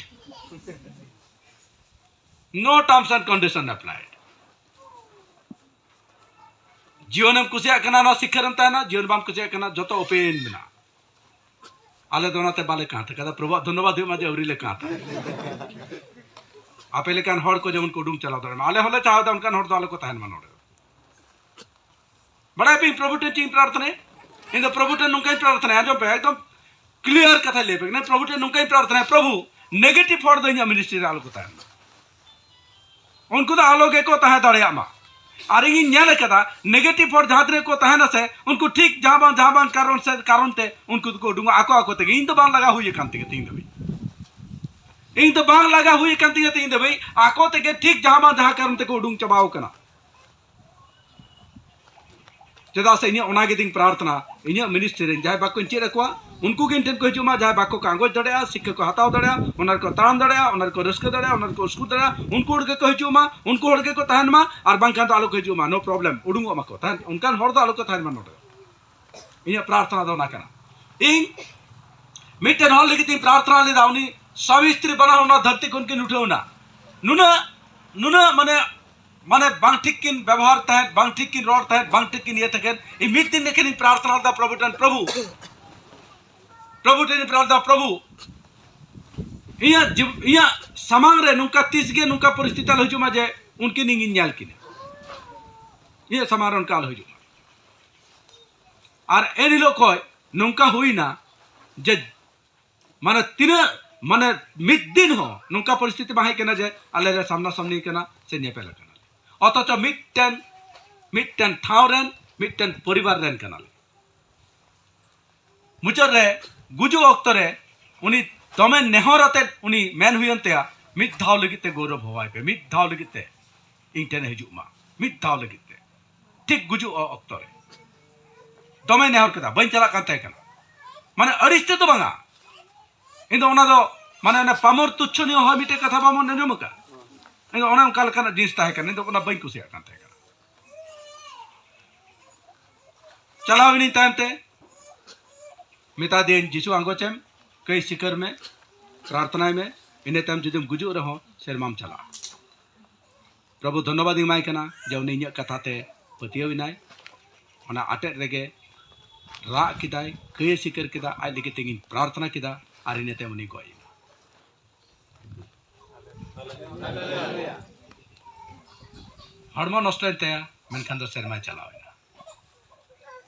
No terms and condition applied. ᱡᱤᱭᱚᱱᱮᱢ ᱠᱩᱥᱤᱭᱟᱜ ᱠᱟᱱᱟ, ᱱᱚᱣᱟ ᱥᱤᱠᱠᱷᱟ ᱨᱮᱢ ᱛᱟᱦᱮᱱᱟ, ᱡᱤᱭᱚᱱ ᱵᱟᱢ ᱠᱩᱥᱤᱭᱟᱜ ᱠᱟᱱᱟ, ᱡᱚᱛᱚ ᱳᱯᱮᱱ ᱢᱮᱱᱟᱜᱼᱟ᱾ ᱟᱞᱮ ᱫᱚ ᱚᱱᱟᱛᱮ ᱵᱟᱞᱮ ᱠᱟᱸᱛ ᱠᱟᱫᱟ, ᱯᱨᱚᱵᱷᱩᱣᱟᱜ ᱫᱷᱚᱱᱱᱚᱵᱟᱫ ᱦᱩᱭᱩᱜ ᱢᱟ ᱡᱮ ᱟᱹᱣᱨᱤ ᱞᱮ ᱠᱟᱸᱛᱟ᱾ ᱟᱯᱮ ᱞᱮᱠᱟᱱ ᱦᱚᱲ ᱠᱚ ᱡᱮᱢᱚᱱ ᱠᱚ ᱩᱰᱩᱝ ᱪᱟᱞᱟᱣ ᱫᱟᱲᱮᱭᱟᱜ ᱢᱟ, ᱟᱞᱮ ᱦᱚᱸᱞᱮ ᱪᱟᱦᱟᱣ ᱮᱫᱟ ᱚᱱᱠᱟᱱ ᱦᱚᱲ ᱫᱚ ᱟᱞᱚ ᱠᱚ ᱛᱟᱦᱮᱱ ᱢᱟ ᱱᱚᱰᱮ᱾ ᱵᱟᱲᱟᱭ ᱯᱮ, ᱤᱧ ᱯᱨᱚᱵᱷᱩ ᱴᱷᱮᱱ ᱪᱮᱫ ᱤᱧ ᱯᱨᱟᱨᱛᱷᱱᱟᱭᱟ? ᱤᱧ ᱫᱚ ᱯᱨᱚᱵᱷᱩ ᱴᱷᱮᱱ ᱱᱚᱝᱠᱟᱧ ᱯᱨᱟᱨᱛᱷᱱᱟᱭᱟ, ᱟᱸᱡᱚᱢ ᱯᱮ, ᱮᱠᱫᱚᱢ ᱠᱞᱤᱭᱟᱨ ᱠᱟᱛᱷᱟᱧ ᱞᱟᱹᱭ ᱟᱯᱮ ᱠᱟᱱᱟ᱾ ᱯᱨᱚᱵᱷᱩ ᱴᱷᱮᱱ ᱱᱚᱝᱠᱟᱧ ᱯᱨᱟᱨᱛᱷᱱᱟᱭᱟ, ᱯᱨᱚᱵᱷᱩ, ᱱᱮᱜᱮᱴᱤᱵᱷ ᱦᱚᱲ ᱫᱚ ᱤᱧᱟᱹᱜ ᱢᱤᱱᱤᱥᱴᱨᱤ ᱨᱮ ᱟᱞᱚ ᱠᱚ ᱛᱟᱦᱮᱱ ᱢᱟ, ᱩᱱᱠᱩ ᱫᱚ ᱟᱞᱚ ᱜᱮᱠᱚ ᱛᱟᱦᱮᱸ ᱫᱟᱲᱮᱭᱟᱜ ᱢᱟ᱾ ᱟᱨ ᱤᱧᱤᱧ ᱧᱮᱞ ᱟᱠᱟᱫᱟ, ᱱᱮᱜᱮᱴᱤᱵᱷ ᱦᱚᱲ ᱡᱟᱦᱟᱸ ᱛᱤᱱᱟᱹᱜ ᱠᱚ ᱛᱟᱦᱮᱱᱟ ᱥᱮ, ᱩᱱᱠᱩ ᱴᱷᱤᱠ ᱡᱟᱦᱟᱸ ᱵᱟᱝ ᱡᱟᱦᱟᱸ ᱵᱟᱝ ᱠᱟᱨᱚᱱ ᱥᱮ ᱠᱟᱨᱚᱱ ᱛᱮ ᱩᱱᱠᱩ ᱫᱚᱠᱚ ᱩᱰᱩᱝᱚᱜᱼᱟ ᱟᱠᱚ ᱟᱠᱚ ᱛᱮᱜᱮ᱾ ᱤᱧ ᱫᱚ ᱵᱟᱝ ᱞᱟᱜᱟ ᱦᱩᱭ ᱟᱠᱟᱱ ᱛᱤᱧᱟᱹ ᱛᱮᱦᱮᱧ ᱫᱷᱟᱹᱵᱤᱡ᱾ ᱤᱧ ᱫᱚ ᱵᱟᱝ ᱞᱟᱜᱟ ᱦᱩᱭ ᱟᱠᱟᱱ ᱛᱤᱧᱟᱹ ᱛᱮᱦᱮᱧ ᱫᱷᱟᱹᱵᱤᱡ᱾ ᱟᱠᱚ ᱛᱮᱜᱮ ᱴᱷᱤᱠ ᱡᱟᱦᱟᱸ ᱵᱟᱝ ᱡᱟᱦᱟᱸ ᱠᱟᱨᱚᱱ ᱛᱮᱠᱚ ᱩᱰᱩᱝ ᱪᱟᱵᱟᱣ ᱟᱠᱟᱱᱟ᱾ ᱪᱮᱫᱟᱜ ᱥᱮ ᱤᱧᱟᱹᱜ ᱚᱱᱟ ᱜᱮᱛᱤᱧ ᱯᱨᱟᱨᱛᱷᱱᱟ, ᱤᱧᱟᱹᱜ ᱢᱤᱱᱤᱥᱴᱨᱤ ᱨᱮᱱ ᱡᱟᱦᱟᱸᱭ ᱵᱟᱠᱚᱧ ᱪᱮᱫ ᱟᱠᱚᱣᱟ, ᱩᱱᱠᱩ ᱜᱮ ᱤᱧ ᱴᱷᱮᱱ ᱠᱚ ᱦᱤᱡᱩᱜ ᱢᱟ, ᱡᱟᱦᱟᱸᱭ ᱵᱟᱠᱚ ᱠᱚ ᱟᱸᱜᱚᱪ ᱫᱟᱲᱮᱭᱟᱜᱼᱟ, ᱥᱤᱠᱠᱷᱟ ᱠᱚ ᱦᱟᱛᱟᱣ ᱫᱟᱲᱮᱭᱟᱜᱼᱟ, ᱚᱱᱟ ᱨᱮᱠᱚ ᱛᱟᱲᱟᱢ ᱫᱟᱲᱮᱭᱟᱜᱼᱟ, ᱚᱱᱟ ᱨᱮᱠᱚ ᱨᱟᱹᱥᱠᱟᱹ ᱫᱟᱲᱮᱭᱟᱜᱼᱟ, ᱚᱱᱟ ᱨᱮᱠᱚ ᱩᱥᱠᱩᱨ ᱫᱟᱲᱮᱭᱟᱜᱼᱟ, ᱩᱱᱠᱩ ᱦᱚᱲ ᱜᱮᱠᱚ ᱦᱤᱡᱩᱜ ᱢᱟ, ᱩᱱᱠᱩ ᱦᱚᱲ ᱜᱮᱠᱚ ᱛᱟᱦᱮᱱ ᱢᱟ, ᱟᱨ ᱵᱟᱝᱠᱷᱟᱱ ᱫᱚ ᱟᱞᱚ ᱠᱚ ᱦᱤᱡᱩᱜ ᱢᱟ, no problem, ᱩᱰᱩᱝᱚᱜ ᱢᱟᱠᱚ, ᱛᱟᱦᱮᱱ, ᱚᱱᱠᱟᱱ ᱦᱚᱲ ᱫᱚ ᱟᱞᱚ ᱠᱚ ᱛᱟᱦᱮᱱ ᱢᱟ ᱱᱚᱰᱮ᱾ ᱤᱧᱟᱹᱜ ᱯᱨᱟᱨᱛᱷᱱᱟ ᱫᱚ ᱚᱱᱟ ᱠᱟᱱᱟ᱾ ᱤᱧ ᱢᱤᱫᱴᱮᱱ ᱦᱚᱲ ᱞᱟᱹᱜᱤᱫ ᱤᱧ ᱯᱨᱟᱨᱛᱷᱱᱟ ᱞᱮᱫᱟ, ᱩᱱᱤ ᱥᱟᱢᱤ ᱥᱛᱨᱤ ᱵᱟᱱᱟ ᱦᱚᱲ ᱚᱱᱟ ᱫᱷᱟᱹᱨᱛᱤ ᱠᱷᱚᱱ ᱠᱤᱱ ᱩᱴᱷᱟᱹᱣ ᱮᱱᱟ᱾ ᱱᱩᱱᱟᱹᱜ, ᱱᱩᱱᱟᱹᱜ ᱢᱟᱱᱮ, ᱢᱟᱱᱮ ᱵᱟᱝ ᱴᱷᱤᱠ ᱠᱤᱱ ᱵᱮᱵᱚᱦᱟᱨ ᱛᱟᱦᱮᱸᱫ, ᱵᱟᱝ ᱴᱷᱤᱠ ᱠᱤᱱ ᱨᱚᱲ ᱛᱟᱦᱮᱸᱫ, ᱵᱟᱝ ᱴᱷᱤᱠ ᱠᱤᱱ ᱤᱭᱟᱹ ᱛᱟᱦᱮᱸᱫ᱾ ᱤᱧ ᱢᱤᱫ ᱫᱤᱱ ᱞᱮᱠᱷᱟᱱ ᱤᱧ ᱯᱨᱟᱨᱛᱷᱱᱟ ᱞᱮᱫᱟ ᱯᱨᱚᱵᱷᱩ ᱴᱷᱮᱱ, ᱯᱨᱚᱵᱷᱩ, ᱯᱨᱚᱵᱷᱩ ᱴᱷᱮᱱ ᱤᱧ ᱯᱨᱟᱨᱛᱷᱱᱟ, ᱯᱨᱚᱵᱷᱩ, ᱤᱧᱟᱹᱜ ᱡᱤᱵ-, ᱤᱧᱟᱹᱜ ᱥᱟᱢᱟᱝ ᱨᱮ ᱱᱚᱝᱠᱟ ᱛᱤᱥ ᱜᱮ ᱱᱚᱝᱠᱟ ᱯᱚᱨᱤᱥᱛᱷᱤᱛᱤ ᱟᱞᱚ ᱦᱤᱡᱩᱜ ᱢᱟ ᱡᱮ ᱩᱱᱠᱤᱱ ᱤᱧᱤᱧ ᱧᱮᱞ ᱠᱤᱱᱟ, ᱤᱧᱟᱹᱜ ᱥᱟᱢᱟᱝ ᱨᱮ ᱚᱱᱠᱟ ᱟᱞᱚ ᱦᱤᱡᱩᱜ ᱢᱟ᱾ ᱟᱨ ᱮᱱ ᱦᱤᱞᱳᱜ ᱠᱷᱚᱱ ᱱᱚᱝᱠᱟ ᱦᱩᱭᱱᱟ ᱡᱮ, ᱢᱟᱱᱮ, ᱛᱤᱱᱟᱹᱜ, ᱢᱟᱱᱮ, ᱢᱤᱫ ᱫᱤᱱ ᱦᱚᱸ ᱱᱚᱝᱠᱟ ᱯᱚᱨᱤᱥᱛᱷᱤᱛᱤ ᱵᱟᱝ ᱦᱮᱡ ᱠᱟᱱᱟ ᱡᱮ ᱟᱞᱮ ᱞᱮ ᱥᱟᱢᱱᱟ ᱥᱟᱢᱱᱤ ᱠᱟᱱᱟ ᱥᱮ ᱧᱮᱯᱮᱞ ᱟᱠᱟᱱᱟ᱾ ᱚᱛᱷᱚᱪᱚ ᱢᱤᱫᱴᱮᱱ, ᱢᱤᱫᱴᱮᱱ ᱴᱷᱟᱶ ᱨᱮᱱ, ᱢᱤᱫᱴᱮᱱ ᱯᱚᱨᱤᱵᱟᱨ ᱨᱮᱱ ᱠᱟᱱᱟᱞᱮ᱾ ᱢᱩᱪᱟᱹᱫ ᱨᱮ, ᱜᱩᱡᱩᱜ ᱚᱠᱛᱚ ᱨᱮ ᱩᱱᱤ ᱫᱚᱢᱮ ᱱᱮᱦᱚᱨ ᱟᱛᱮᱫ ᱩᱱᱤ ᱢᱮᱱ ᱦᱩᱭᱮᱱ ᱛᱟᱭᱟ, ᱢᱤᱫ ᱫᱷᱟᱣ ᱞᱟᱹᱜᱤᱫ ᱛᱮ ᱜᱚᱨᱚᱵᱽ ᱦᱚᱦᱚᱣᱟᱭ ᱯᱮ, ᱢᱤᱫ ᱫᱷᱟᱣ ᱞᱟᱹᱜᱤᱫ ᱛᱮ ᱤᱧ ᱴᱷᱮᱱᱮ ᱦᱤᱡᱩᱜ ᱢᱟ, ᱢᱤᱫ ᱫᱷᱟᱣ ᱞᱟᱹᱜᱤᱫ ᱛᱮ᱾ ᱴᱷᱤᱠ ᱜᱩᱡᱩᱜ ᱚᱠᱛᱚ ᱨᱮ ᱫᱚᱢᱮ ᱱᱮᱦᱚᱨ ᱠᱮᱫᱟ, ᱵᱟᱹᱧ ᱪᱟᱞᱟᱜ ᱠᱟᱱ ᱛᱟᱦᱮᱸ ᱠᱟᱱᱟ᱾ ᱢᱟᱱᱮ ᱟᱹᱲᱤᱥ ᱛᱮᱫᱚ ᱵᱟᱝᱟ, ᱤᱧ ᱫᱚ ᱚᱱᱟ ᱫᱚ ᱢᱟᱱᱮ ᱚᱱᱮ ᱯᱟᱢᱚᱨ ᱛᱩᱪᱷᱚᱱᱤᱭᱚ ᱦᱚᱸ ᱢᱤᱫᱴᱮᱡ ᱠᱟᱛᱷᱟ ᱵᱟᱵᱚᱱ ᱟᱸᱡᱚᱢ ᱟᱠᱟᱫ? ᱤᱧ ᱫᱚ ᱚᱱᱮ ᱚᱱᱠᱟ ᱞᱮᱠᱟᱱᱟᱜ ᱡᱤᱱᱤᱥ ᱛᱟᱦᱮᱸ ᱠᱟᱱᱟ, ᱤᱧ ᱫᱚ ᱚᱱᱟ ᱵᱟᱹᱧ ᱠᱩᱥᱤᱭᱟᱜ ᱠᱟᱱ ᱛᱟᱦᱮᱸ ᱠᱟᱱᱟ᱾ ᱪᱟᱞᱟᱣ ᱮᱱᱟᱹᱧ ᱛᱟᱭᱚᱢ ᱛᱮ, ᱢᱮᱛᱟ ᱫᱤᱭᱟᱹᱧ, "ᱡᱤᱥᱩ ᱟᱸᱜᱚᱪ ᱮᱢ, ᱠᱟᱹᱭ ᱥᱤᱠᱟᱹᱨ ᱢᱮ, ᱯᱨᱟᱨᱛᱷᱱᱟᱭ ᱢᱮ, ᱤᱱᱟᱹ ᱛᱟᱭᱚᱢ ᱡᱩᱫᱤᱢ ᱜᱩᱡᱩᱜ ᱨᱮᱦᱚᱸ ᱥᱮᱨᱢᱟᱢ ᱪᱟᱞᱟᱜᱼᱟ᱾" ᱯᱨᱚᱵᱷᱩ ᱫᱷᱚᱱᱱᱚᱵᱟᱫ ᱤᱧ ᱮᱢᱟᱭ ᱠᱟᱱᱟ ᱡᱮ ᱩᱱᱤ ᱤᱧᱟᱹᱜ ᱠᱟᱛᱷᱟ ᱛᱮ ᱯᱟᱹᱛᱭᱟᱹᱣ ᱮᱱᱟᱭ᱾ ᱚᱱᱟ ᱟᱴᱮᱫ ᱨᱮᱜᱮ ᱨᱟᱜ ᱠᱮᱫᱟᱭ, ᱠᱟᱹᱭ ᱥᱤᱠᱟᱹᱨ ᱠᱮᱫᱟ, ᱟᱡ ᱞᱟᱹᱜᱤᱫ ᱛᱮ ᱤᱧ ᱯᱨᱟᱨᱛᱷᱱᱟ ᱠᱮᱫᱟ, ᱟᱨ ᱤᱱᱟᱹ ᱛᱟᱭᱚᱢ ᱩᱱᱤ ᱜᱚᱡ ᱮᱱᱟ᱾ ᱦᱚᱲᱢᱚ ᱱᱚᱥᱴᱚᱭᱮᱱ ᱛᱟᱭᱟ, ᱢᱮᱱᱠᱷᱟᱱ ᱫᱚ ᱥᱮᱨᱢᱟᱭ ᱪᱟᱞᱟᱣ ᱮᱱᱟ᱾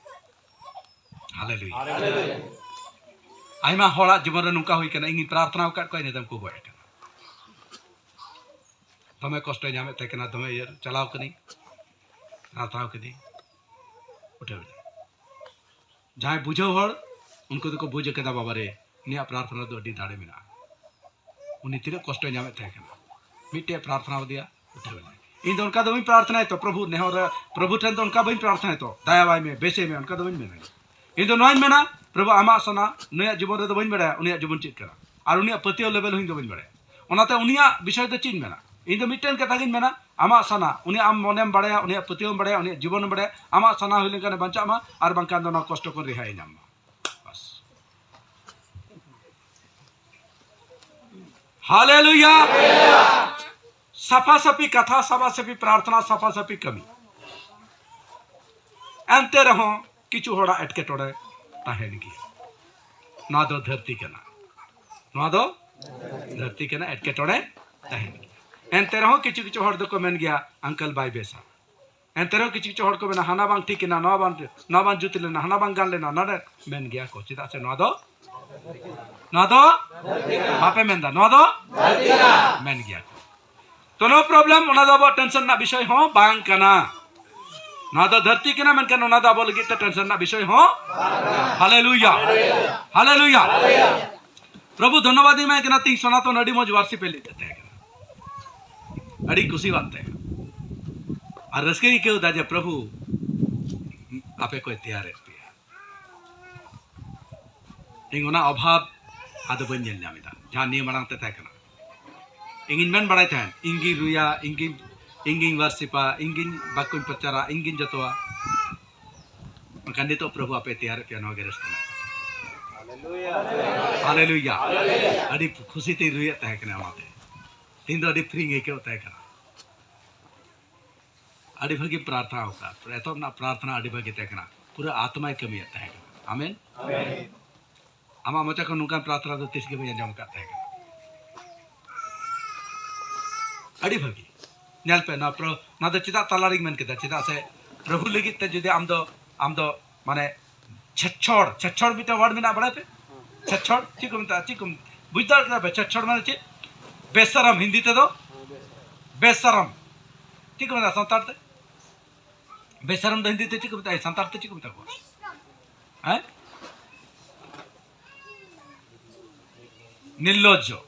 ᱦᱟᱞᱮᱞᱩᱭᱟ᱾ ᱟᱭᱢᱟ ᱦᱚᱲᱟᱜ ᱡᱤᱵᱚᱱ ᱨᱮ ᱱᱚᱝᱠᱟ ᱦᱩᱭ ᱠᱟᱱᱟ, ᱤᱧᱤᱧ ᱯᱨᱟᱨᱛᱷᱱᱟ ᱟᱠᱟᱫ ᱠᱚᱣᱟ, ᱤᱱᱟᱹ ᱛᱟᱭᱚᱢ ᱠᱚ ᱜᱚᱡ ᱟᱠᱟᱱᱟ᱾ ᱫᱚᱢᱮ ᱠᱚᱥᱴᱚᱭ ᱧᱟᱢᱮᱫ ᱛᱟᱦᱮᱸ ᱠᱟᱱᱟ, ᱫᱚᱢᱮ ᱤᱭᱟᱹ, ᱪᱟᱞᱟᱣ ᱠᱟᱹᱱᱟᱹᱧ, ᱯᱨᱟᱨᱛᱷᱱᱟ ᱠᱟᱹᱫᱟᱹᱧ, ᱩᱴᱷᱟᱹᱣ ᱮᱱᱟ᱾ ᱡᱟᱦᱟᱸᱭ ᱵᱩᱡᱷᱟᱹᱣ ᱦᱚᱲ, ᱩᱱᱠᱩ ᱫᱚᱠᱚ ᱵᱩᱡᱽ ᱟᱠᱟᱫᱟ, "ᱵᱟᱵᱟ ᱨᱮ, ᱩᱱᱤᱭᱟᱜ ᱯᱨᱟᱨᱛᱷᱱᱟ ᱫᱚ ᱟᱹᱰᱤ ᱫᱟᱲᱮ ᱢᱮᱱᱟᱜᱼᱟ᱾ ᱩᱱᱤ ᱛᱤᱱᱟᱹᱜ ᱠᱚᱥᱴᱚᱭ ᱧᱟᱢᱮᱫ ᱛᱟᱦᱮᱸ ᱠᱟᱱᱟ, ᱢᱤᱫᱴᱮᱡ ᱯᱨᱟᱨᱛᱷᱱᱟ ᱟᱫᱮᱭᱟ, ᱩᱴᱷᱟᱹᱣ ᱮᱱᱟᱭ᱾" ᱤᱧ ᱫᱚ ᱚᱱᱠᱟ ᱫᱚ ᱵᱟᱹᱧ ᱯᱨᱟᱨᱛᱷᱱᱟᱭᱟ ᱛᱚ, ᱯᱨᱚᱵᱷᱩ ᱱᱮᱦᱚᱨ ᱨᱮ, ᱯᱨᱚᱵᱷᱩ ᱴᱷᱮᱱ ᱫᱚ ᱚᱱᱠᱟ ᱵᱟᱹᱧ ᱯᱨᱟᱨᱛᱷᱱᱟᱭᱟ ᱛᱚ, "ᱫᱟᱭᱟᱣᱟᱭ ᱢᱮ, ᱵᱮᱥᱮ ᱢᱮ", ᱚᱱᱠᱟ ᱫᱚ ᱵᱟᱹᱧ ᱢᱮᱱᱟ᱾ ᱤᱧ ᱫᱚ ᱱᱚᱣᱟᱧ ᱢᱮᱱᱟ, ᱯᱨᱚᱵᱷᱩ, ᱟᱢᱟᱜ ᱥᱟᱱᱟ ᱱᱩᱭᱟᱜ ᱡᱤᱵᱚᱱ ᱨᱮᱫᱚ ᱵᱟᱹᱧ ᱵᱟᱲᱟᱭᱟ, ᱩᱱᱤᱭᱟᱜ ᱡᱤᱵᱚᱱ ᱪᱮᱫ ᱠᱟᱱᱟ, ᱟᱨ ᱩᱱᱤᱭᱟᱜ ᱯᱟᱹᱛᱭᱟᱹᱣ ᱞᱮᱵᱮᱞ ᱦᱚᱸ ᱤᱧ ᱫᱚ ᱵᱟᱹᱧ ᱵᱟᱲᱟᱭᱟ᱾ ᱚᱱᱟᱛᱮ ᱩᱱᱤᱭᱟᱜ ᱵᱤᱥᱚᱭ ᱫᱚ ᱪᱮᱫ ᱤᱧ ᱢᱮᱱᱟ? ᱤᱧ ᱫᱚ ᱢᱤᱫᱴᱮᱱ ᱠᱟᱛᱷᱟ ᱜᱤᱧ ᱢᱮᱱᱟ, ᱟᱢᱟᱜ ᱥᱟᱱᱟ, ᱩᱱᱤ ᱟᱢ ᱢᱚᱱᱮᱢ ᱵᱟᱲᱟᱭᱟ, ᱩᱱᱤᱭᱟᱜ ᱯᱟᱹᱛᱭᱟᱹᱣᱮᱢ ᱵᱟᱲᱟᱭᱟ, ᱩᱱᱤᱭᱟᱜ ᱡᱤᱵᱚᱱᱮᱢ ᱵᱟᱲᱟᱭᱟ, ᱟᱢᱟᱜ ᱥᱟᱱᱟ ᱦᱩᱭ ᱞᱮᱱᱠᱷᱟᱱ ᱵᱟᱧᱪᱟᱜ ᱢᱟ, ᱟᱨ ᱵᱟᱝᱠᱷᱟᱱ ᱫᱚ ᱚᱱᱟ ᱠᱚᱥᱴᱚ ᱠᱷᱚᱱ ᱨᱮᱦᱟᱭ ᱧᱟᱢ ᱢᱟ᱾ ᱵᱟᱥ᱾ ᱦᱟᱞᱮᱞᱩᱭᱟ᱾ ᱥᱟᱯᱷᱟ ᱥᱟᱯᱷᱤ ᱠᱟᱛᱷᱟ, ᱥᱟᱯᱷᱟ ᱥᱟᱯᱷᱤ ᱯᱨᱟᱨᱛᱷᱱᱟ, ᱥᱟᱯᱷᱟ ᱥᱟᱯᱷᱤ ᱠᱟᱹᱢᱤ᱾ ᱮᱱᱛᱮ ᱨᱮᱦᱚᱸ ᱠᱤᱪᱷᱩ ᱦᱚᱲᱟᱜ ᱮᱴᱠᱮᱴᱚᱬᱮ ᱛᱟᱦᱮᱱ ᱜᱮᱭᱟ᱾ ᱱᱚᱣᱟ ᱫᱚ ᱫᱷᱟᱹᱨᱛᱤ ᱠᱟᱱᱟ, ᱱᱚᱣᱟ ᱫᱚ ᱫᱷᱟᱹᱨᱛᱤ ᱠᱟᱱᱟ, ᱮᱴᱠᱮᱴᱚᱬᱮ ᱛᱟᱦᱮᱱ ᱜᱮᱭᱟ᱾ ᱮᱱᱛᱮ ᱨᱮᱦᱚᱸ ᱠᱤᱪᱷᱩ ᱠᱤᱪᱷᱩ ᱦᱚᱲ ᱫᱚᱠᱚ ᱢᱮᱱ ᱜᱮᱭᱟ, "ᱟᱝᱠᱮᱞ ᱵᱟᱭ ᱵᱮᱥᱟ᱾" ᱮᱱᱛᱮ ᱨᱮᱦᱚᱸ ᱠᱤᱪᱷᱩ ᱠᱤᱪᱷᱩ ᱦᱚᱲ ᱠᱚ ᱢᱮᱱᱟ, "ᱦᱟᱱᱟ ᱵᱟᱝ ᱴᱷᱤᱠ ᱮᱱᱟ, ᱱᱚᱣᱟ ᱵᱟᱝ, ᱱᱚᱣᱟ ᱵᱟᱝ ᱡᱩᱛ ᱞᱮᱱᱟ, ᱦᱟᱱᱟ ᱵᱟᱝ ᱜᱟᱱ ᱞᱮᱱᱟ", ᱱᱚᱰᱮ ᱢᱮᱱ ᱜᱮᱭᱟ ᱠᱚ᱾ ᱪᱮᱫᱟᱜ ᱥᱮ ᱱᱚᱣᱟ ᱫᱚ, ᱱᱚᱣᱟ ᱫᱚ ᱵᱟᱯᱮ ᱢᱮᱱᱫᱟ, ᱱᱚᱣᱟ ᱫᱚ ᱢᱮᱱ ᱜᱮᱭᱟ ᱠᱚ᱾ ᱛᱚ, no problem, ᱚᱱᱟ ᱫᱚ ᱟᱵᱚᱣᱟᱜ ᱴᱮᱱᱥᱚᱱ ᱨᱮᱱᱟᱜ ᱵᱤᱥᱚᱭ ᱦᱚᱸ ᱵᱟᱝ ᱠᱟᱱᱟ᱾ ᱱᱚᱣᱟ ᱫᱚ ᱫᱷᱟᱹᱨᱛᱤ ᱠᱟᱱᱟ, ᱢᱮᱱᱠᱷᱟᱱ ᱚᱱᱟ ᱫᱚ ᱟᱵᱚ ᱞᱟᱹᱜᱤᱫ ᱛᱮ ᱴᱮᱱᱥᱚᱱ ᱨᱮᱱᱟᱜ ᱵᱤᱥᱚᱭ ᱦᱚᱸ᱾ ᱦᱟᱞᱮᱞᱩᱭᱟ, ᱦᱟᱞᱮᱞᱩᱭᱟ᱾ ᱯᱨᱚᱵᱷᱩ ᱫᱷᱚᱱᱱᱚᱵᱟᱫ ᱤᱧ ᱮᱢᱟᱭ ᱠᱟᱱᱟ, ᱛᱤᱦᱤᱧ ᱥᱚᱱᱟᱛᱚᱱ ᱟᱹᱰᱤ ᱢᱚᱡᱽ ᱣᱟᱨᱥᱤᱯ ᱮ ᱞᱟᱹᱭ ᱮᱫ ᱛᱟᱦᱮᱸ ᱠᱟᱱᱟ᱾ ᱟᱹᱰᱤ ᱠᱩᱥᱤᱣᱟᱫ ᱛᱟᱭᱟ ᱟᱨ ᱨᱟᱹᱥᱠᱟᱹᱭ ᱟᱹᱭᱠᱟᱹᱣ ᱮᱫᱟ ᱡᱮ ᱯᱨᱚᱵᱷᱩ ᱟᱯᱮ ᱠᱚᱭ ᱛᱮᱭᱟᱨᱮᱫ ᱯᱮᱭᱟ᱾ ᱤᱧ ᱚᱱᱟ ᱚᱵᱷᱟᱵᱽ ᱟᱫᱚ ᱵᱟᱹᱧ ᱧᱮᱞ ᱧᱟᱢ ᱮᱫᱟ, ᱡᱟᱦᱟᱸ ᱱᱤᱭᱟᱹ ᱢᱟᱲᱟᱝ ᱛᱮ ᱛᱟᱦᱮᱸ ᱠᱟᱱᱟ᱾ ᱤᱧᱤᱧ ᱢᱮᱱ ᱵᱟᱲᱟᱭ ᱛᱟᱦᱮᱸᱱ, ᱤᱧ ᱜᱤᱧ ᱨᱩᱭᱟ, ᱤᱧ ᱜᱤᱧ, ᱤᱧ ᱜᱤᱧ ᱣᱟᱨᱥᱤᱯᱟ, ᱤᱧ ᱜᱤᱧ ᱵᱟᱠᱚᱧ ᱯᱨᱚᱪᱟᱨᱟ, ᱤᱧ ᱜᱤᱧ ᱡᱚᱛᱚᱣᱟ᱾ ᱢᱮᱱᱠᱷᱟᱱ ᱱᱤᱛᱚᱜ ᱯᱨᱚᱵᱷᱩ ᱟᱯᱮ ᱛᱮᱭᱟᱨᱮᱫ ᱯᱮᱭᱟ, ᱱᱚᱣᱟ ᱜᱮ ᱨᱟᱹᱥᱠᱟᱹ ᱨᱮᱱᱟᱜ ᱠᱟᱛᱷᱟ᱾ ᱦᱟᱞᱮᱞᱩᱭᱟ᱾ ᱟᱹᱰᱤ ᱠᱷᱩᱥᱤ ᱛᱤᱧ ᱨᱩᱭᱮᱫ ᱛᱟᱦᱮᱸ ᱠᱟᱱᱟ ᱚᱱᱟᱛᱮ᱾ ᱛᱮᱦᱮᱧ ᱫᱚ ᱟᱹᱰᱤ ᱯᱷᱨᱤᱧ ᱟᱹᱭᱠᱟᱹᱣ ᱛᱟᱦᱮᱸ ᱠᱟᱱᱟ᱾ ᱟᱹᱰᱤ ᱵᱷᱟᱹᱜᱤ ᱯᱨᱟᱨᱛᱷᱱᱟ ᱟᱠᱟᱫ, ᱮᱛᱚᱦᱚᱵ ᱨᱮᱱᱟᱜ ᱯᱨᱟᱨᱛᱷᱱᱟ ᱟᱹᱰᱤ ᱵᱷᱟᱹᱜᱤ ᱛᱟᱦᱮᱸ ᱠᱟᱱᱟ, ᱯᱩᱨᱟᱹ ᱟᱛᱢᱟᱭ ᱠᱟᱹᱢᱤᱭᱮᱫ ᱛᱟᱦᱮᱸ ᱠᱟᱱᱟ᱾ ᱟᱢᱮᱱ? ᱟᱢᱮᱱ᱾ ᱟᱢᱟᱜ ᱢᱚᱪᱟ ᱠᱷᱚᱱ ᱱᱚᱝᱠᱟᱱ ᱯᱨᱟᱨᱛᱷᱱᱟ ᱫᱚ ᱛᱤᱥ ᱜᱮ ᱵᱟᱹᱧ ᱟᱸᱡᱚᱢ ᱟᱠᱟᱫ ᱛᱟᱦᱮᱸ ᱠᱟᱱᱟ᱾ ᱟᱹᱰᱤ ᱵᱷᱟᱹᱜᱤ᱾ ᱧᱮᱞ ᱯᱮ, ᱱᱚᱣᱟ ᱯᱨᱚ-, ᱱᱚᱣᱟ ᱫᱚ ᱪᱮᱫᱟᱜ ᱛᱟᱞᱟ ᱨᱤᱧ ᱢᱮᱱ ᱠᱮᱫᱟ? ᱪᱮᱫᱟᱜ ᱥᱮ ᱯᱨᱚᱵᱷᱩ ᱞᱟᱹᱜᱤᱫ ᱛᱮ ᱡᱩᱫᱤ ᱟᱢ ᱫᱚ, ᱟᱢ ᱫᱚ ᱢᱟᱱᱮ ᱪᱷᱮᱪᱷᱚᱲ, ᱪᱷᱮᱪᱷᱚᱲ ᱢᱤᱫᱴᱟᱝ ᱣᱟᱨᱰ ᱢᱮᱱᱟᱜᱼᱟ, ᱵᱟᱲᱟᱭ ᱯᱮ? ᱪᱷᱮᱪᱷᱚᱲ ᱪᱮᱫ ᱠᱚ ᱢᱮᱛᱟᱜᱼᱟ? ᱪᱮᱫ ᱠᱚ ᱵᱩᱡᱽ ᱫᱟᱲᱮᱭᱟᱜ ᱠᱟᱱᱟ ᱯᱮ? ᱪᱷᱮᱪᱷᱚᱲ ᱢᱟᱱᱮ ᱪᱮᱫ? ᱵᱮᱥᱟᱨᱟᱢ, ᱦᱤᱱᱫᱤ ᱛᱮᱫᱚ ᱵᱮᱥᱟᱨᱟᱢ᱾ ᱪᱮᱫ ᱠᱚ ᱢᱮᱛᱟᱜᱼᱟ ᱥᱟᱱᱛᱟᱲ ᱛᱮ? ᱵᱮᱥᱟᱨᱟᱢ ᱫᱚ ᱦᱤᱱᱫᱤ ᱛᱮ ᱪᱮᱫ ᱠᱚ ᱢᱮᱛᱟᱜᱼᱟ? ᱥᱟᱱᱛᱟᱲ ᱛᱮ ᱪᱮᱫ ᱠᱚ ᱢᱮᱛᱟ ᱠᱚᱣᱟ? ᱦᱮᱸ? ᱱᱤᱨᱞᱚᱡᱽᱡᱚ,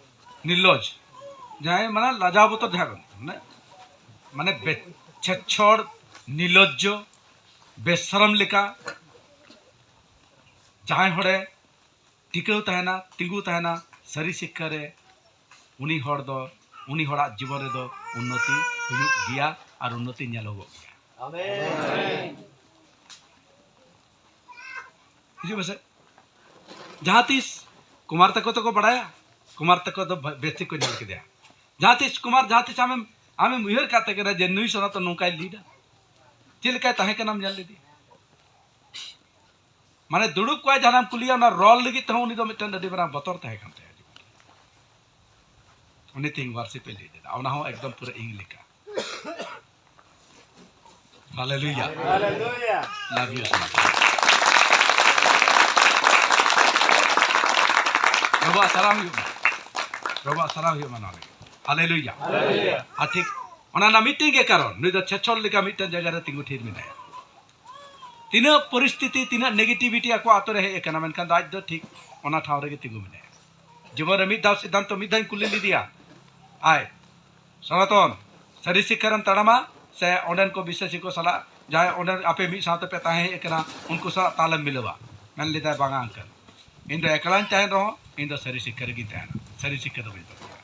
ᱱᱤᱨᱞᱚᱡᱽ᱾ ᱡᱟᱦᱟᱸᱭ ᱢᱟᱱᱮ ᱞᱟᱡᱟᱣ ᱵᱚᱛᱚᱨ ᱡᱟᱦᱟᱸ ᱠᱚ ᱢᱮᱛᱟᱜᱼᱟ, ᱢᱟᱱᱮ, ᱢᱟᱱᱮ ᱵᱮ-, ᱪᱷᱮᱪᱷᱚᱲ, ᱱᱤᱨᱞᱚᱡᱽᱡᱚ, ᱵᱮᱥᱟᱨᱟᱢ ᱞᱮᱠᱟ᱾ ᱡᱟᱦᱟᱸᱭ ᱦᱚᱲᱮ ᱴᱤᱠᱟᱹᱣ ᱛᱟᱦᱮᱱᱟ, ᱛᱤᱸᱜᱩ ᱛᱟᱦᱮᱱᱟ ᱥᱟᱹᱨᱤ ᱥᱤᱠᱠᱷᱟ ᱨᱮ, ᱩᱱᱤ ᱦᱚᱲ ᱫᱚ, ᱩᱱᱤ ᱦᱚᱲᱟᱜ ᱡᱤᱵᱚᱱ ᱨᱮᱫᱚ ᱩᱱᱱᱚᱛᱤ ᱦᱩᱭᱩᱜ ᱜᱮᱭᱟ ᱟᱨ ᱩᱱᱱᱚᱛᱤ ᱧᱮᱞᱚᱜᱚᱜ ᱜᱮᱭᱟ᱾ ᱟᱢᱮᱱ᱾ ᱦᱤᱡᱩᱜ ᱢᱮᱥᱮ᱾ ᱡᱟᱦᱟᱸ ᱛᱤᱥ ᱠᱩᱢᱟᱨ ᱛᱟᱠᱚ ᱫᱚᱠᱚ ᱵᱟᱲᱟᱭᱟ, ᱠᱩᱢᱟᱨ ᱛᱟᱠᱚ ᱫᱚ ᱵᱮᱥ ᱴᱷᱤᱠ ᱠᱚ ᱧᱮᱞ ᱠᱮᱫᱮᱭᱟ᱾ ᱡᱟᱦᱟᱸ ᱛᱤᱥ ᱠᱩᱢᱟᱨ, ᱡᱟᱦᱟᱸ ᱛᱤᱥ ᱟᱢᱮᱢ, ᱟᱢᱮᱢ ᱩᱭᱦᱟᱹᱨ ᱠᱟᱫ ᱛᱟᱭ ᱠᱟᱱᱟ ᱡᱮ ᱱᱩᱭ ᱥᱚᱱᱟᱛᱚᱱ ᱱᱚᱝᱠᱟᱭ ᱞᱤᱰᱟ, ᱪᱮᱫ ᱞᱮᱠᱟᱭ ᱛᱟᱦᱮᱸ ᱠᱟᱱᱟᱢ ᱧᱮᱞ ᱞᱮᱫᱮᱭᱟ᱾ ᱢᱟᱱᱮ ᱫᱩᱲᱩᱵ ᱠᱚᱜᱼᱟᱭ, ᱡᱟᱦᱟᱱᱟᱜ ᱮᱢ ᱠᱩᱞᱤᱭᱟ, ᱚᱱᱟ ᱨᱚᱲ ᱞᱟᱹᱜᱤᱫ ᱛᱮᱦᱚᱸ ᱩᱱᱤ ᱫᱚ ᱢᱤᱫᱴᱟᱝ ᱟᱹᱰᱤ ᱢᱟᱨᱟᱝ ᱵᱚᱛᱚᱨ ᱛᱟᱦᱮᱸ ᱠᱟᱱ ᱛᱟᱭᱟ᱾ ᱩᱱᱤ ᱛᱤᱧ ᱣᱟᱨᱥᱤᱯ ᱮ ᱞᱟᱹᱭ ᱞᱮᱫᱟ, ᱚᱱᱟ ᱦᱚᱸ ᱮᱠᱫᱚᱢ ᱯᱩᱨᱟᱹ ᱤᱧ ᱞᱮᱠᱟ᱾ Hallelujah. Hallelujah. Love you so much. ᱯᱨᱚᱵᱷᱩᱣᱟᱜ ᱥᱟᱨᱦᱟᱣ ᱦᱩᱭᱩᱜ ᱢᱟ, ᱯᱨᱚᱵᱷᱩᱣᱟᱜ ᱥᱟᱨᱦᱟᱣ ᱦᱩᱭᱩᱜ ᱢᱟ ᱱᱚᱣᱟ ᱞᱟᱹᱜᱤᱫ᱾ Hallelujah. Hallelujah. ᱟᱨ ᱴᱷᱤᱠ ᱚᱱᱟ ᱨᱮᱱᱟᱜ ᱢᱤᱫᱴᱮᱱ ᱜᱮ ᱠᱟᱨᱚᱱ, ᱱᱩᱭ ᱫᱚ ᱪᱷᱮᱪᱷᱚᱞ ᱞᱮᱠᱟ ᱢᱤᱫᱴᱮᱱ ᱡᱟᱭᱜᱟ ᱨᱮ ᱛᱤᱸᱜᱩ ᱛᱷᱤᱨ ᱢᱮᱱᱟᱭᱟ᱾ ᱛᱤᱱᱟᱹᱜ ᱯᱚᱨᱤᱥᱛᱷᱤᱛᱤ, ᱛᱤᱱᱟᱹᱜ negativity ᱟᱠᱚ ᱟᱛᱳ ᱨᱮ ᱦᱮᱡ ᱟᱠᱟᱱᱟ, ᱢᱮᱱᱠᱷᱟᱱ ᱫᱚ ᱟᱡ ᱫᱚ ᱴᱷᱤᱠ ᱚᱱᱟ ᱴᱷᱟᱶ ᱨᱮᱜᱮ ᱛᱤᱸᱜᱩ ᱢᱮᱱᱟᱭᱟ᱾ ᱡᱤᱵᱚᱱ ᱨᱮ ᱢᱤᱫ ᱫᱷᱟᱣ ᱥᱤᱫᱽᱫᱷᱟᱱᱛᱚ, ᱢᱤᱫ ᱫᱷᱟᱣ ᱤᱧ ᱠᱩᱞᱤ ᱞᱮᱫᱮᱭᱟ, ᱟᱭ ᱥᱚᱱᱟᱛᱚᱱ, ᱥᱟᱹᱨᱤ ᱥᱤᱠᱷᱟᱹ ᱨᱮᱢ ᱛᱟᱲᱟᱢᱟ ᱥᱮ ᱚᱸᱰᱮᱱ ᱠᱚ ᱵᱤᱥᱥᱟᱹᱥᱤ ᱠᱚ ᱥᱟᱞᱟᱜ, ᱡᱟᱦᱟᱸᱭ ᱚᱸᱰᱮ ᱟᱯᱮ ᱢᱤᱫ ᱥᱟᱶ ᱛᱮᱯᱮ ᱛᱟᱦᱮᱸ ᱦᱮᱡ ᱟᱠᱟᱱᱟ, ᱩᱱᱠᱩ ᱥᱟᱞᱟᱜ ᱛᱟᱞᱮᱢ ᱢᱤᱞᱟᱹᱣᱟ? ᱢᱮᱱ ᱞᱮᱫᱟᱭ, ᱵᱟᱝᱟ ᱟᱝᱠᱮᱞ, ᱤᱧ ᱫᱚ ᱮᱠᱞᱟᱧ ᱛᱟᱦᱮᱱ ᱨᱮᱦᱚᱸ ᱤᱧ ᱫᱚ ᱥᱟᱹᱨᱤ ᱥᱤᱠᱷᱟᱹ ᱨᱮᱜᱤᱧ ᱛᱟᱦᱮᱱᱟ, ᱥᱟᱹᱨᱤ ᱥᱤᱠᱷᱟᱹ ᱫᱚ ᱵᱟᱹᱧ ᱵᱟᱹᱜᱤᱭᱟ᱾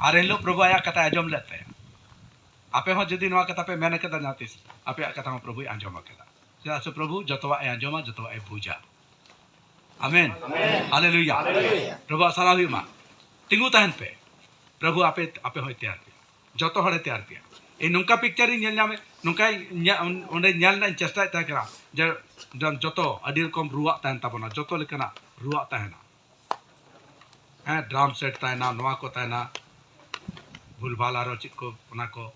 ᱟᱨ ᱮᱱᱦᱤᱞᱳᱜ ᱯᱨᱚᱵᱷᱩ ᱟᱭᱟᱜ ᱠᱟᱛᱷᱟᱭ ᱟᱸᱡᱚᱢ ᱞᱮᱫ ᱛᱟᱭᱟ, ᱟᱯᱮ ᱦᱚᱸ ᱡᱩᱫᱤ ᱱᱚᱣᱟ ᱠᱟᱛᱷᱟ ᱯᱮ ᱢᱮᱱ ᱠᱟᱫᱟ ᱡᱟᱦᱟᱸ ᱛᱤᱥ, ᱟᱯᱮᱭᱟᱜ ᱠᱟᱛᱷᱟ ᱦᱚᱸ ᱯᱨᱚᱵᱷᱩᱭ ᱟᱸᱡᱚᱢ ᱠᱟᱫᱟ᱾ ᱪᱮᱫᱟᱜ ᱥᱮ ᱯᱨᱚᱵᱷᱩ ᱡᱚᱛᱚᱣᱟᱜ ᱮ ᱟᱸᱡᱚᱢᱟ, ᱡᱚᱛᱚᱣᱟᱜ ᱮ ᱵᱩᱡᱟ᱾ ᱟᱢᱮᱱ᱾ ᱦᱟᱞᱮᱞᱩᱭᱟ᱾ ᱯᱨᱚᱵᱷᱩᱣᱟᱜ ᱥᱟᱨᱦᱟᱣ ᱦᱩᱭᱩᱜ ᱢᱟ᱾ ᱛᱤᱸᱜᱩ ᱛᱟᱦᱮᱱ ᱯᱮ᱾ ᱯᱨᱚᱵᱷᱩ ᱟᱯᱮ, ᱟᱯᱮ ᱦᱚᱸᱭ ᱛᱮᱭᱟᱨ ᱯᱮᱭᱟ᱾ ᱡᱚᱛᱚ ᱦᱚᱲᱮ ᱛᱮᱭᱟᱨ ᱯᱮᱭᱟ᱾ ᱤᱧ ᱱᱚᱝᱠᱟ ᱯᱤᱠᱪᱟᱨ ᱤᱧ ᱧᱮᱞ ᱧᱟᱢᱮᱫ, ᱱᱚᱝᱠᱟ ᱤᱧ ᱧᱮ-, ᱚᱸᱰᱮ ᱧᱮᱞ ᱨᱮᱱᱟᱜ ᱤᱧ ᱪᱮᱥᱴᱟᱭᱮᱫ ᱛᱟᱦᱮᱸ ᱠᱟᱱᱟ ᱡᱮ ᱡᱚᱛᱚ ᱟᱹᱰᱤ ᱨᱚᱠᱚᱢ ᱨᱩᱣᱟᱜ ᱛᱟᱦᱮᱱ ᱛᱟᱵᱚᱱᱟ, ᱡᱚᱛᱚ ᱞᱮᱠᱟᱱᱟᱜ ᱨᱩᱣᱟᱜ ᱛᱟᱦᱮᱱᱟ᱾ ᱦᱮᱸ, ᱰᱨᱟᱢ ᱥᱮᱴ ᱛᱟᱦᱮᱱᱟ, ᱱᱚᱣᱟ ᱠᱚ ᱛᱟᱦᱮᱱᱟ, ᱵᱷᱩᱞᱵᱷᱟᱞ ᱟᱨᱚ ᱪᱮᱫ ᱠᱚ, ᱚᱱᱟ ᱠᱚ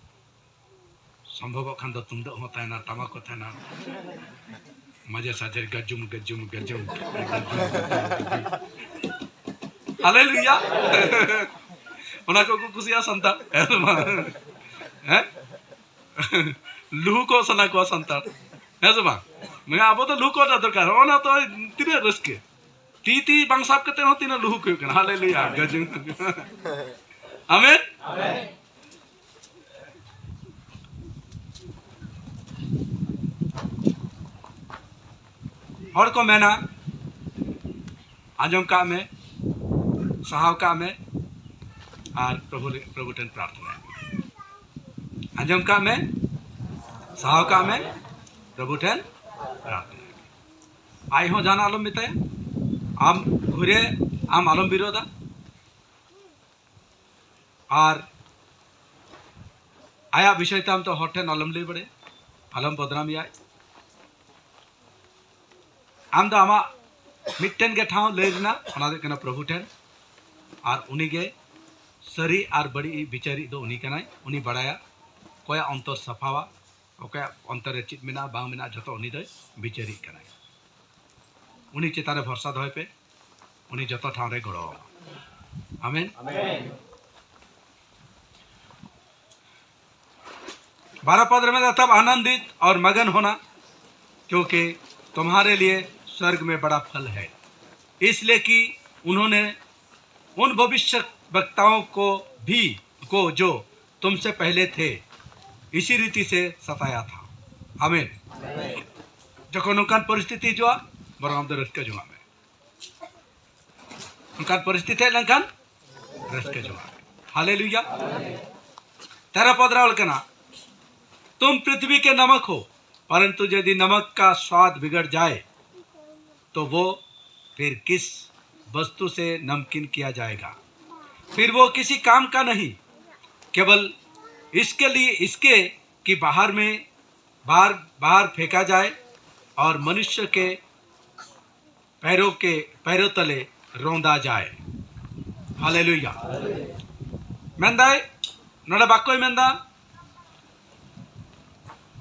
ᱥᱚᱢᱵᱷᱚᱵᱚᱜ ᱠᱷᱟᱱ ᱫᱚ ᱛᱩᱢᱫᱟᱹᱜ ᱦᱚᱸ ᱛᱟᱦᱮᱱᱟ, ᱴᱟᱢᱟᱠ ᱦᱚᱸ ᱛᱟᱦᱮᱱᱟ, ᱢᱟᱡᱷᱮ ᱥᱟᱡᱷᱮ ᱜᱟᱡᱩᱢ ᱜᱟᱡᱩᱢ ᱜᱟᱡᱩᱢ ᱜᱟᱡᱩᱢ᱾ ᱦᱟᱞᱮᱞᱩᱭᱟ᱾ ᱚᱱᱟ ᱠᱚ ᱠᱚ ᱠᱩᱥᱤᱭᱟᱜᱼᱟ ᱥᱟᱱᱛᱟᱲ, ᱦᱮᱸ ᱥᱮ ᱵᱟᱝ? ᱦᱮᱸ, ᱞᱩᱦᱩ ᱠᱚ ᱥᱟᱱᱟ ᱠᱚᱣᱟ ᱥᱟᱱᱛᱟᱲ, ᱦᱮᱸ ᱥᱮ ᱵᱟᱝ? ᱢᱟᱱᱮ ᱟᱵᱚ ᱫᱚ ᱞᱩᱦᱩ ᱠᱚ ᱨᱮᱱᱟᱜ ᱫᱚᱨᱠᱟᱨ, ᱚᱱᱟ ᱫᱚ ᱛᱤᱱᱟᱹᱜ ᱨᱟᱹᱥᱠᱟᱹ᱾ ᱛᱤ ᱛᱤ ᱵᱟᱝ ᱥᱟᱵ ᱠᱟᱛᱮ ᱦᱚᱸ ᱛᱤᱱᱟᱹᱜ ᱞᱩᱦᱩᱠ ᱦᱩᱭᱩᱜ ᱠᱟᱱᱟ᱾ ᱦᱟᱞᱮᱞᱩᱭᱟ᱾ ᱜᱟᱡᱚᱱ᱾ ᱟᱢᱮᱱ᱾ ᱦᱚᱲ ᱠᱚ ᱢᱮᱱᱟ, ᱟᱸᱡᱚᱢ ᱠᱟᱜ ᱢᱮ, ᱥᱟᱦᱟᱣ ᱠᱟᱜ ᱢᱮ, ᱟᱨ ᱯᱨᱚᱵᱷᱩ ᱨᱮ-, ᱯᱨᱚᱵᱷᱩ ᱴᱷᱮᱱ ᱯᱨᱟᱨᱛᱷᱱᱟᱭ ᱢᱮ᱾ ᱟᱸᱡᱚᱢ ᱠᱟᱜ ᱢᱮ, ᱥᱟᱦᱟᱣ ᱠᱟᱜ ᱢᱮ, ᱯᱨᱚᱵᱷᱩ ᱴᱷᱮᱱ ᱯᱨᱟᱨᱛᱷᱱᱟᱭ ᱢᱮ᱾ ᱟᱡ ᱦᱚᱸ ᱡᱟᱦᱟᱱᱟᱜ ᱟᱞᱚᱢ ᱢᱮᱛᱟᱭᱟ, ᱟᱢ ᱜᱷᱩᱨᱮ ᱟᱢ ᱟᱞᱚᱢ ᱵᱤᱨᱳᱫᱟ, ᱟᱨ ᱟᱭᱟᱜ ᱵᱤᱥᱚᱭ ᱛᱮ ᱟᱢ ᱫᱚ ᱦᱚᱲ ᱴᱷᱮᱱ ᱟᱞᱚᱢ ᱞᱟᱹᱭ ᱵᱟᱲᱟᱭᱟ, ᱟᱞᱚᱢ ᱵᱚᱫᱱᱟᱢᱮᱭᱟ᱾ ᱟᱢ ᱫᱚ ᱟᱢᱟᱜ ᱢᱤᱫᱴᱮᱱ ᱜᱮ ᱴᱷᱟᱶ ᱞᱟᱹᱭ ᱨᱮᱱᱟᱜ, ᱚᱱᱟ ᱫᱚ ᱦᱩᱭᱩᱜ ᱠᱟᱱᱟ ᱯᱨᱚᱵᱷᱩ ᱴᱷᱮᱱ᱾ ᱟᱨ ᱩᱱᱤ ᱜᱮ ᱥᱟᱹᱨᱤ ᱟᱨ ᱵᱟᱹᱲᱤᱡ ᱵᱤᱪᱟᱹᱨᱤᱡ ᱫᱚ ᱩᱱᱤ ᱠᱟᱱᱟᱭ᱾ ᱩᱱᱤ ᱵᱟᱲᱟᱭᱟ ᱚᱠᱚᱭᱟᱜ ᱚᱱᱛᱚᱨ ᱥᱟᱯᱷᱟᱣᱟ, ᱚᱠᱚᱭᱟᱜ ᱚᱱᱛᱚᱨ ᱨᱮ ᱪᱮᱫ ᱢᱮᱱᱟᱜᱼᱟ ᱵᱟᱝ ᱢᱮᱱᱟᱜᱼᱟ, ᱡᱷᱚᱛᱚ ᱩᱱᱤ ᱫᱚᱭ ᱵᱤᱪᱟᱹᱨᱤᱡ ᱠᱟᱱᱟᱭ᱾ ᱩᱱᱤ ᱪᱮᱛᱟᱱ ᱨᱮ ᱵᱷᱚᱨᱥᱟ ᱫᱚᱦᱚᱭ ᱯᱮ, ᱩᱱᱤ ᱡᱚᱛᱚ ᱴᱷᱟᱶ ᱨᱮ ᱜᱚᱲᱚ ᱟᱢᱟ᱾ ᱟᱢᱮᱱ᱾ बारह पद में था, तब आनंदित और मगन होना, क्योंकि तुम्हारे लिए स्वर्ग में बड़ा फल है, इसलिए कि उन्होंने उन भविष्य वक्ताओं को भी, को जो तुमसे पहले थे, इसी रीति से सताया था। आमीन। ᱡᱚᱠᱷᱚᱱ ᱱᱚᱝᱠᱟᱱ ᱯᱚᱨᱤᱥᱛᱷᱤᱛᱤ ᱦᱤᱡᱩᱜᱼᱟ, ᱵᱚᱨᱚᱝ ᱟᱢ ᱫᱚ ᱨᱟᱹᱥᱠᱟᱹ ᱡᱚᱝᱟᱜ ᱢᱮ᱾ ᱚᱱᱠᱟᱱ ᱯᱚᱨᱤᱥᱛᱷᱤᱛᱤ ᱦᱮᱡ ᱞᱮᱱᱠᱷᱟᱱ ᱨᱟᱹᱥᱠᱟᱹ ᱡᱚᱝᱟᱜ ᱢᱮ᱾ ᱦᱟᱞᱮᱞᱩᱭᱟ᱾ ᱛᱮᱨᱚ ᱯᱚᱫ ᱨᱮ ᱚᱞ ᱠᱟᱱᱟ, तुम पृथ्वी के नमक हो, परंतु यदि नमक का स्वाद बिगड़ जाए, तो वो फिर किस वस्तु से नमकीन किया जाएगा? फिर वो किसी काम का नहीं, केवल इसके लिए, इसके कि बाहर में, बाहर, बाहर फेंका जाए और मनुष्य के पैरों के, पैरों तले रौंदा जाए। हालेलुया। ᱢᱮᱱᱫᱟᱭ, ᱱᱚᱰᱮ ᱵᱟᱠᱚᱭ ᱢᱮᱱᱫᱟ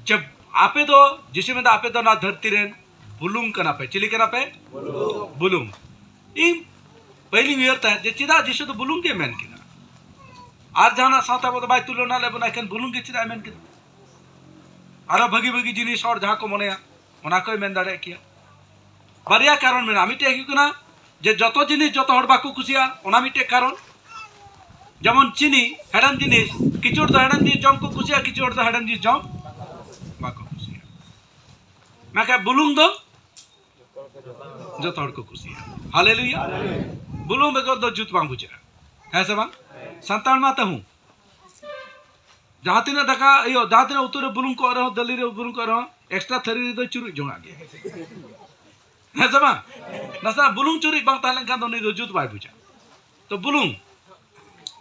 ᱡᱮ ᱟᱯᱮ ᱫᱚ, ᱡᱤᱥᱩ ᱢᱮᱱᱫᱟ, ᱟᱯᱮ ᱫᱚ ᱱᱚᱣᱟ ᱫᱷᱟᱹᱨᱛᱤ ᱨᱮᱱ ᱵᱩᱞᱩᱝ ᱠᱟᱱᱟ ᱯᱮ᱾ ᱪᱤᱞᱤ ᱠᱟᱱᱟ ᱯᱮ? ᱵᱩᱞᱩᱝ᱾ ᱤᱧ ᱯᱟᱹᱦᱤᱞᱤᱧ ᱩᱭᱦᱟᱹᱨ ᱛᱟᱦᱮᱸᱫ ᱡᱮ ᱪᱮᱫᱟᱜ ᱡᱤᱥᱩ ᱫᱚ ᱵᱩᱞᱩᱝ ᱜᱮ ᱢᱮᱱ ᱠᱮᱫᱟ, ᱟᱨ ᱡᱟᱦᱟᱱᱟᱜ ᱥᱟᱶᱛᱮ ᱟᱵᱚ ᱫᱚ ᱵᱟᱭ ᱛᱩᱞᱚᱱᱟ ᱞᱮᱫ ᱵᱚᱱᱟ, ᱮᱠᱷᱮᱱ ᱵᱩᱞᱩᱝ ᱜᱮ ᱪᱮᱫᱟᱜ ᱮ ᱢᱮᱱ ᱠᱮᱫᱟ? ᱟᱨᱚ ᱵᱷᱟᱹᱜᱤ ᱵᱷᱟᱹᱜᱤ ᱡᱤᱱᱤᱥ ᱦᱚᱲ ᱡᱟᱦᱟᱸ ᱠᱚ ᱢᱚᱱᱮᱭᱟ, ᱚᱱᱟ ᱠᱚᱭ ᱢᱮᱱ ᱫᱟᱲᱮᱭᱟᱜ ᱠᱮᱭᱟ᱾ ᱵᱟᱨᱭᱟ ᱠᱟᱨᱚᱱ ᱢᱮᱱᱟᱜᱼᱟ᱾ ᱢᱤᱫᱴᱮᱡ ᱦᱩᱭᱩᱜ ᱠᱟᱱᱟ ᱡᱮ ᱡᱚᱛᱚ ᱡᱤᱱᱤᱥ ᱡᱚᱛᱚ ᱦᱚᱲ ᱵᱟᱠᱚ ᱠᱩᱥᱤᱭᱟᱜᱼᱟ, ᱚᱱᱟ ᱢᱤᱫᱴᱮᱡ ᱠᱟᱨᱚᱱ᱾ ᱡᱮᱢᱚᱱ ᱪᱤᱱᱤ, ᱦᱮᱲᱮᱢ ᱡᱤᱱᱤᱥ, ᱠᱤᱪᱷᱩ ᱦᱚᱲ ᱫᱚ ᱦᱮᱲᱮᱢ ᱡᱤᱱᱤᱥ ᱡᱚᱢ ᱠᱚ ᱠᱩᱥᱤᱭᱟᱜᱼᱟ, ᱠᱤᱪᱷᱩ ᱦᱚᱲ ᱫᱚ ᱦᱮᱲᱮᱢ ᱡᱤᱱᱤᱥ ᱡᱚᱢ ᱵᱟᱠᱚ ᱠᱩᱥᱤᱭᱟᱜᱼᱟ᱾ ᱢᱮᱱᱠᱷᱟᱱ ᱵᱩᱞᱩᱝ ᱫᱚ ᱡᱚᱛᱚ ᱦᱚᱲ ᱠᱚ ᱠᱩᱥᱤᱭᱟᱜᱼᱟ᱾ ᱦᱟᱞᱮᱞᱩᱭᱟ᱾ ᱵᱩᱞᱩᱝ ᱵᱮᱜᱚᱨ ᱫᱚ ᱡᱩᱛ ᱵᱟᱝ ᱵᱩᱡᱷᱟᱹᱜᱼᱟ, ᱦᱮᱸ ᱥᱮ ᱵᱟᱝ? ᱥᱟᱱᱛᱟᱲ ᱢᱟ ᱛᱟᱹᱦᱩ ᱡᱟᱦᱟᱸ ᱛᱤᱱᱟᱹᱜ ᱫᱟᱠᱟ, ᱤᱭᱟᱹ, ᱡᱟᱦᱟᱸ ᱛᱤᱱᱟᱹᱜ ᱩᱛᱩ ᱨᱮ ᱵᱩᱞᱩᱝ ᱠᱚᱜ ᱨᱮᱦᱚᱸ, ᱫᱟᱹᱞᱤ ᱨᱮ ᱵᱩᱞᱩᱝ ᱠᱚᱜ ᱨᱮᱦᱚᱸ, ᱮᱠᱥᱴᱨᱟ ᱛᱷᱟᱹᱨᱤ ᱨᱮᱫᱚ ᱪᱩᱨᱩᱡ ᱡᱚᱝᱟᱜ ᱜᱮ᱾ ᱦᱮᱸ ᱥᱮ ᱵᱟᱝ? ᱱᱟᱥᱮᱱᱟᱜ ᱵᱩᱞᱩᱝ ᱪᱩᱨᱩᱡ ᱵᱟᱝ ᱛᱟᱦᱮᱸ ᱞᱮᱱᱠᱷᱟᱱ ᱫᱚ ᱩᱱᱤ ᱫᱚ ᱡᱩᱛ ᱵᱟᱭ ᱵᱩᱡᱟ᱾ ᱛᱚ ᱵᱩᱞᱩᱝ,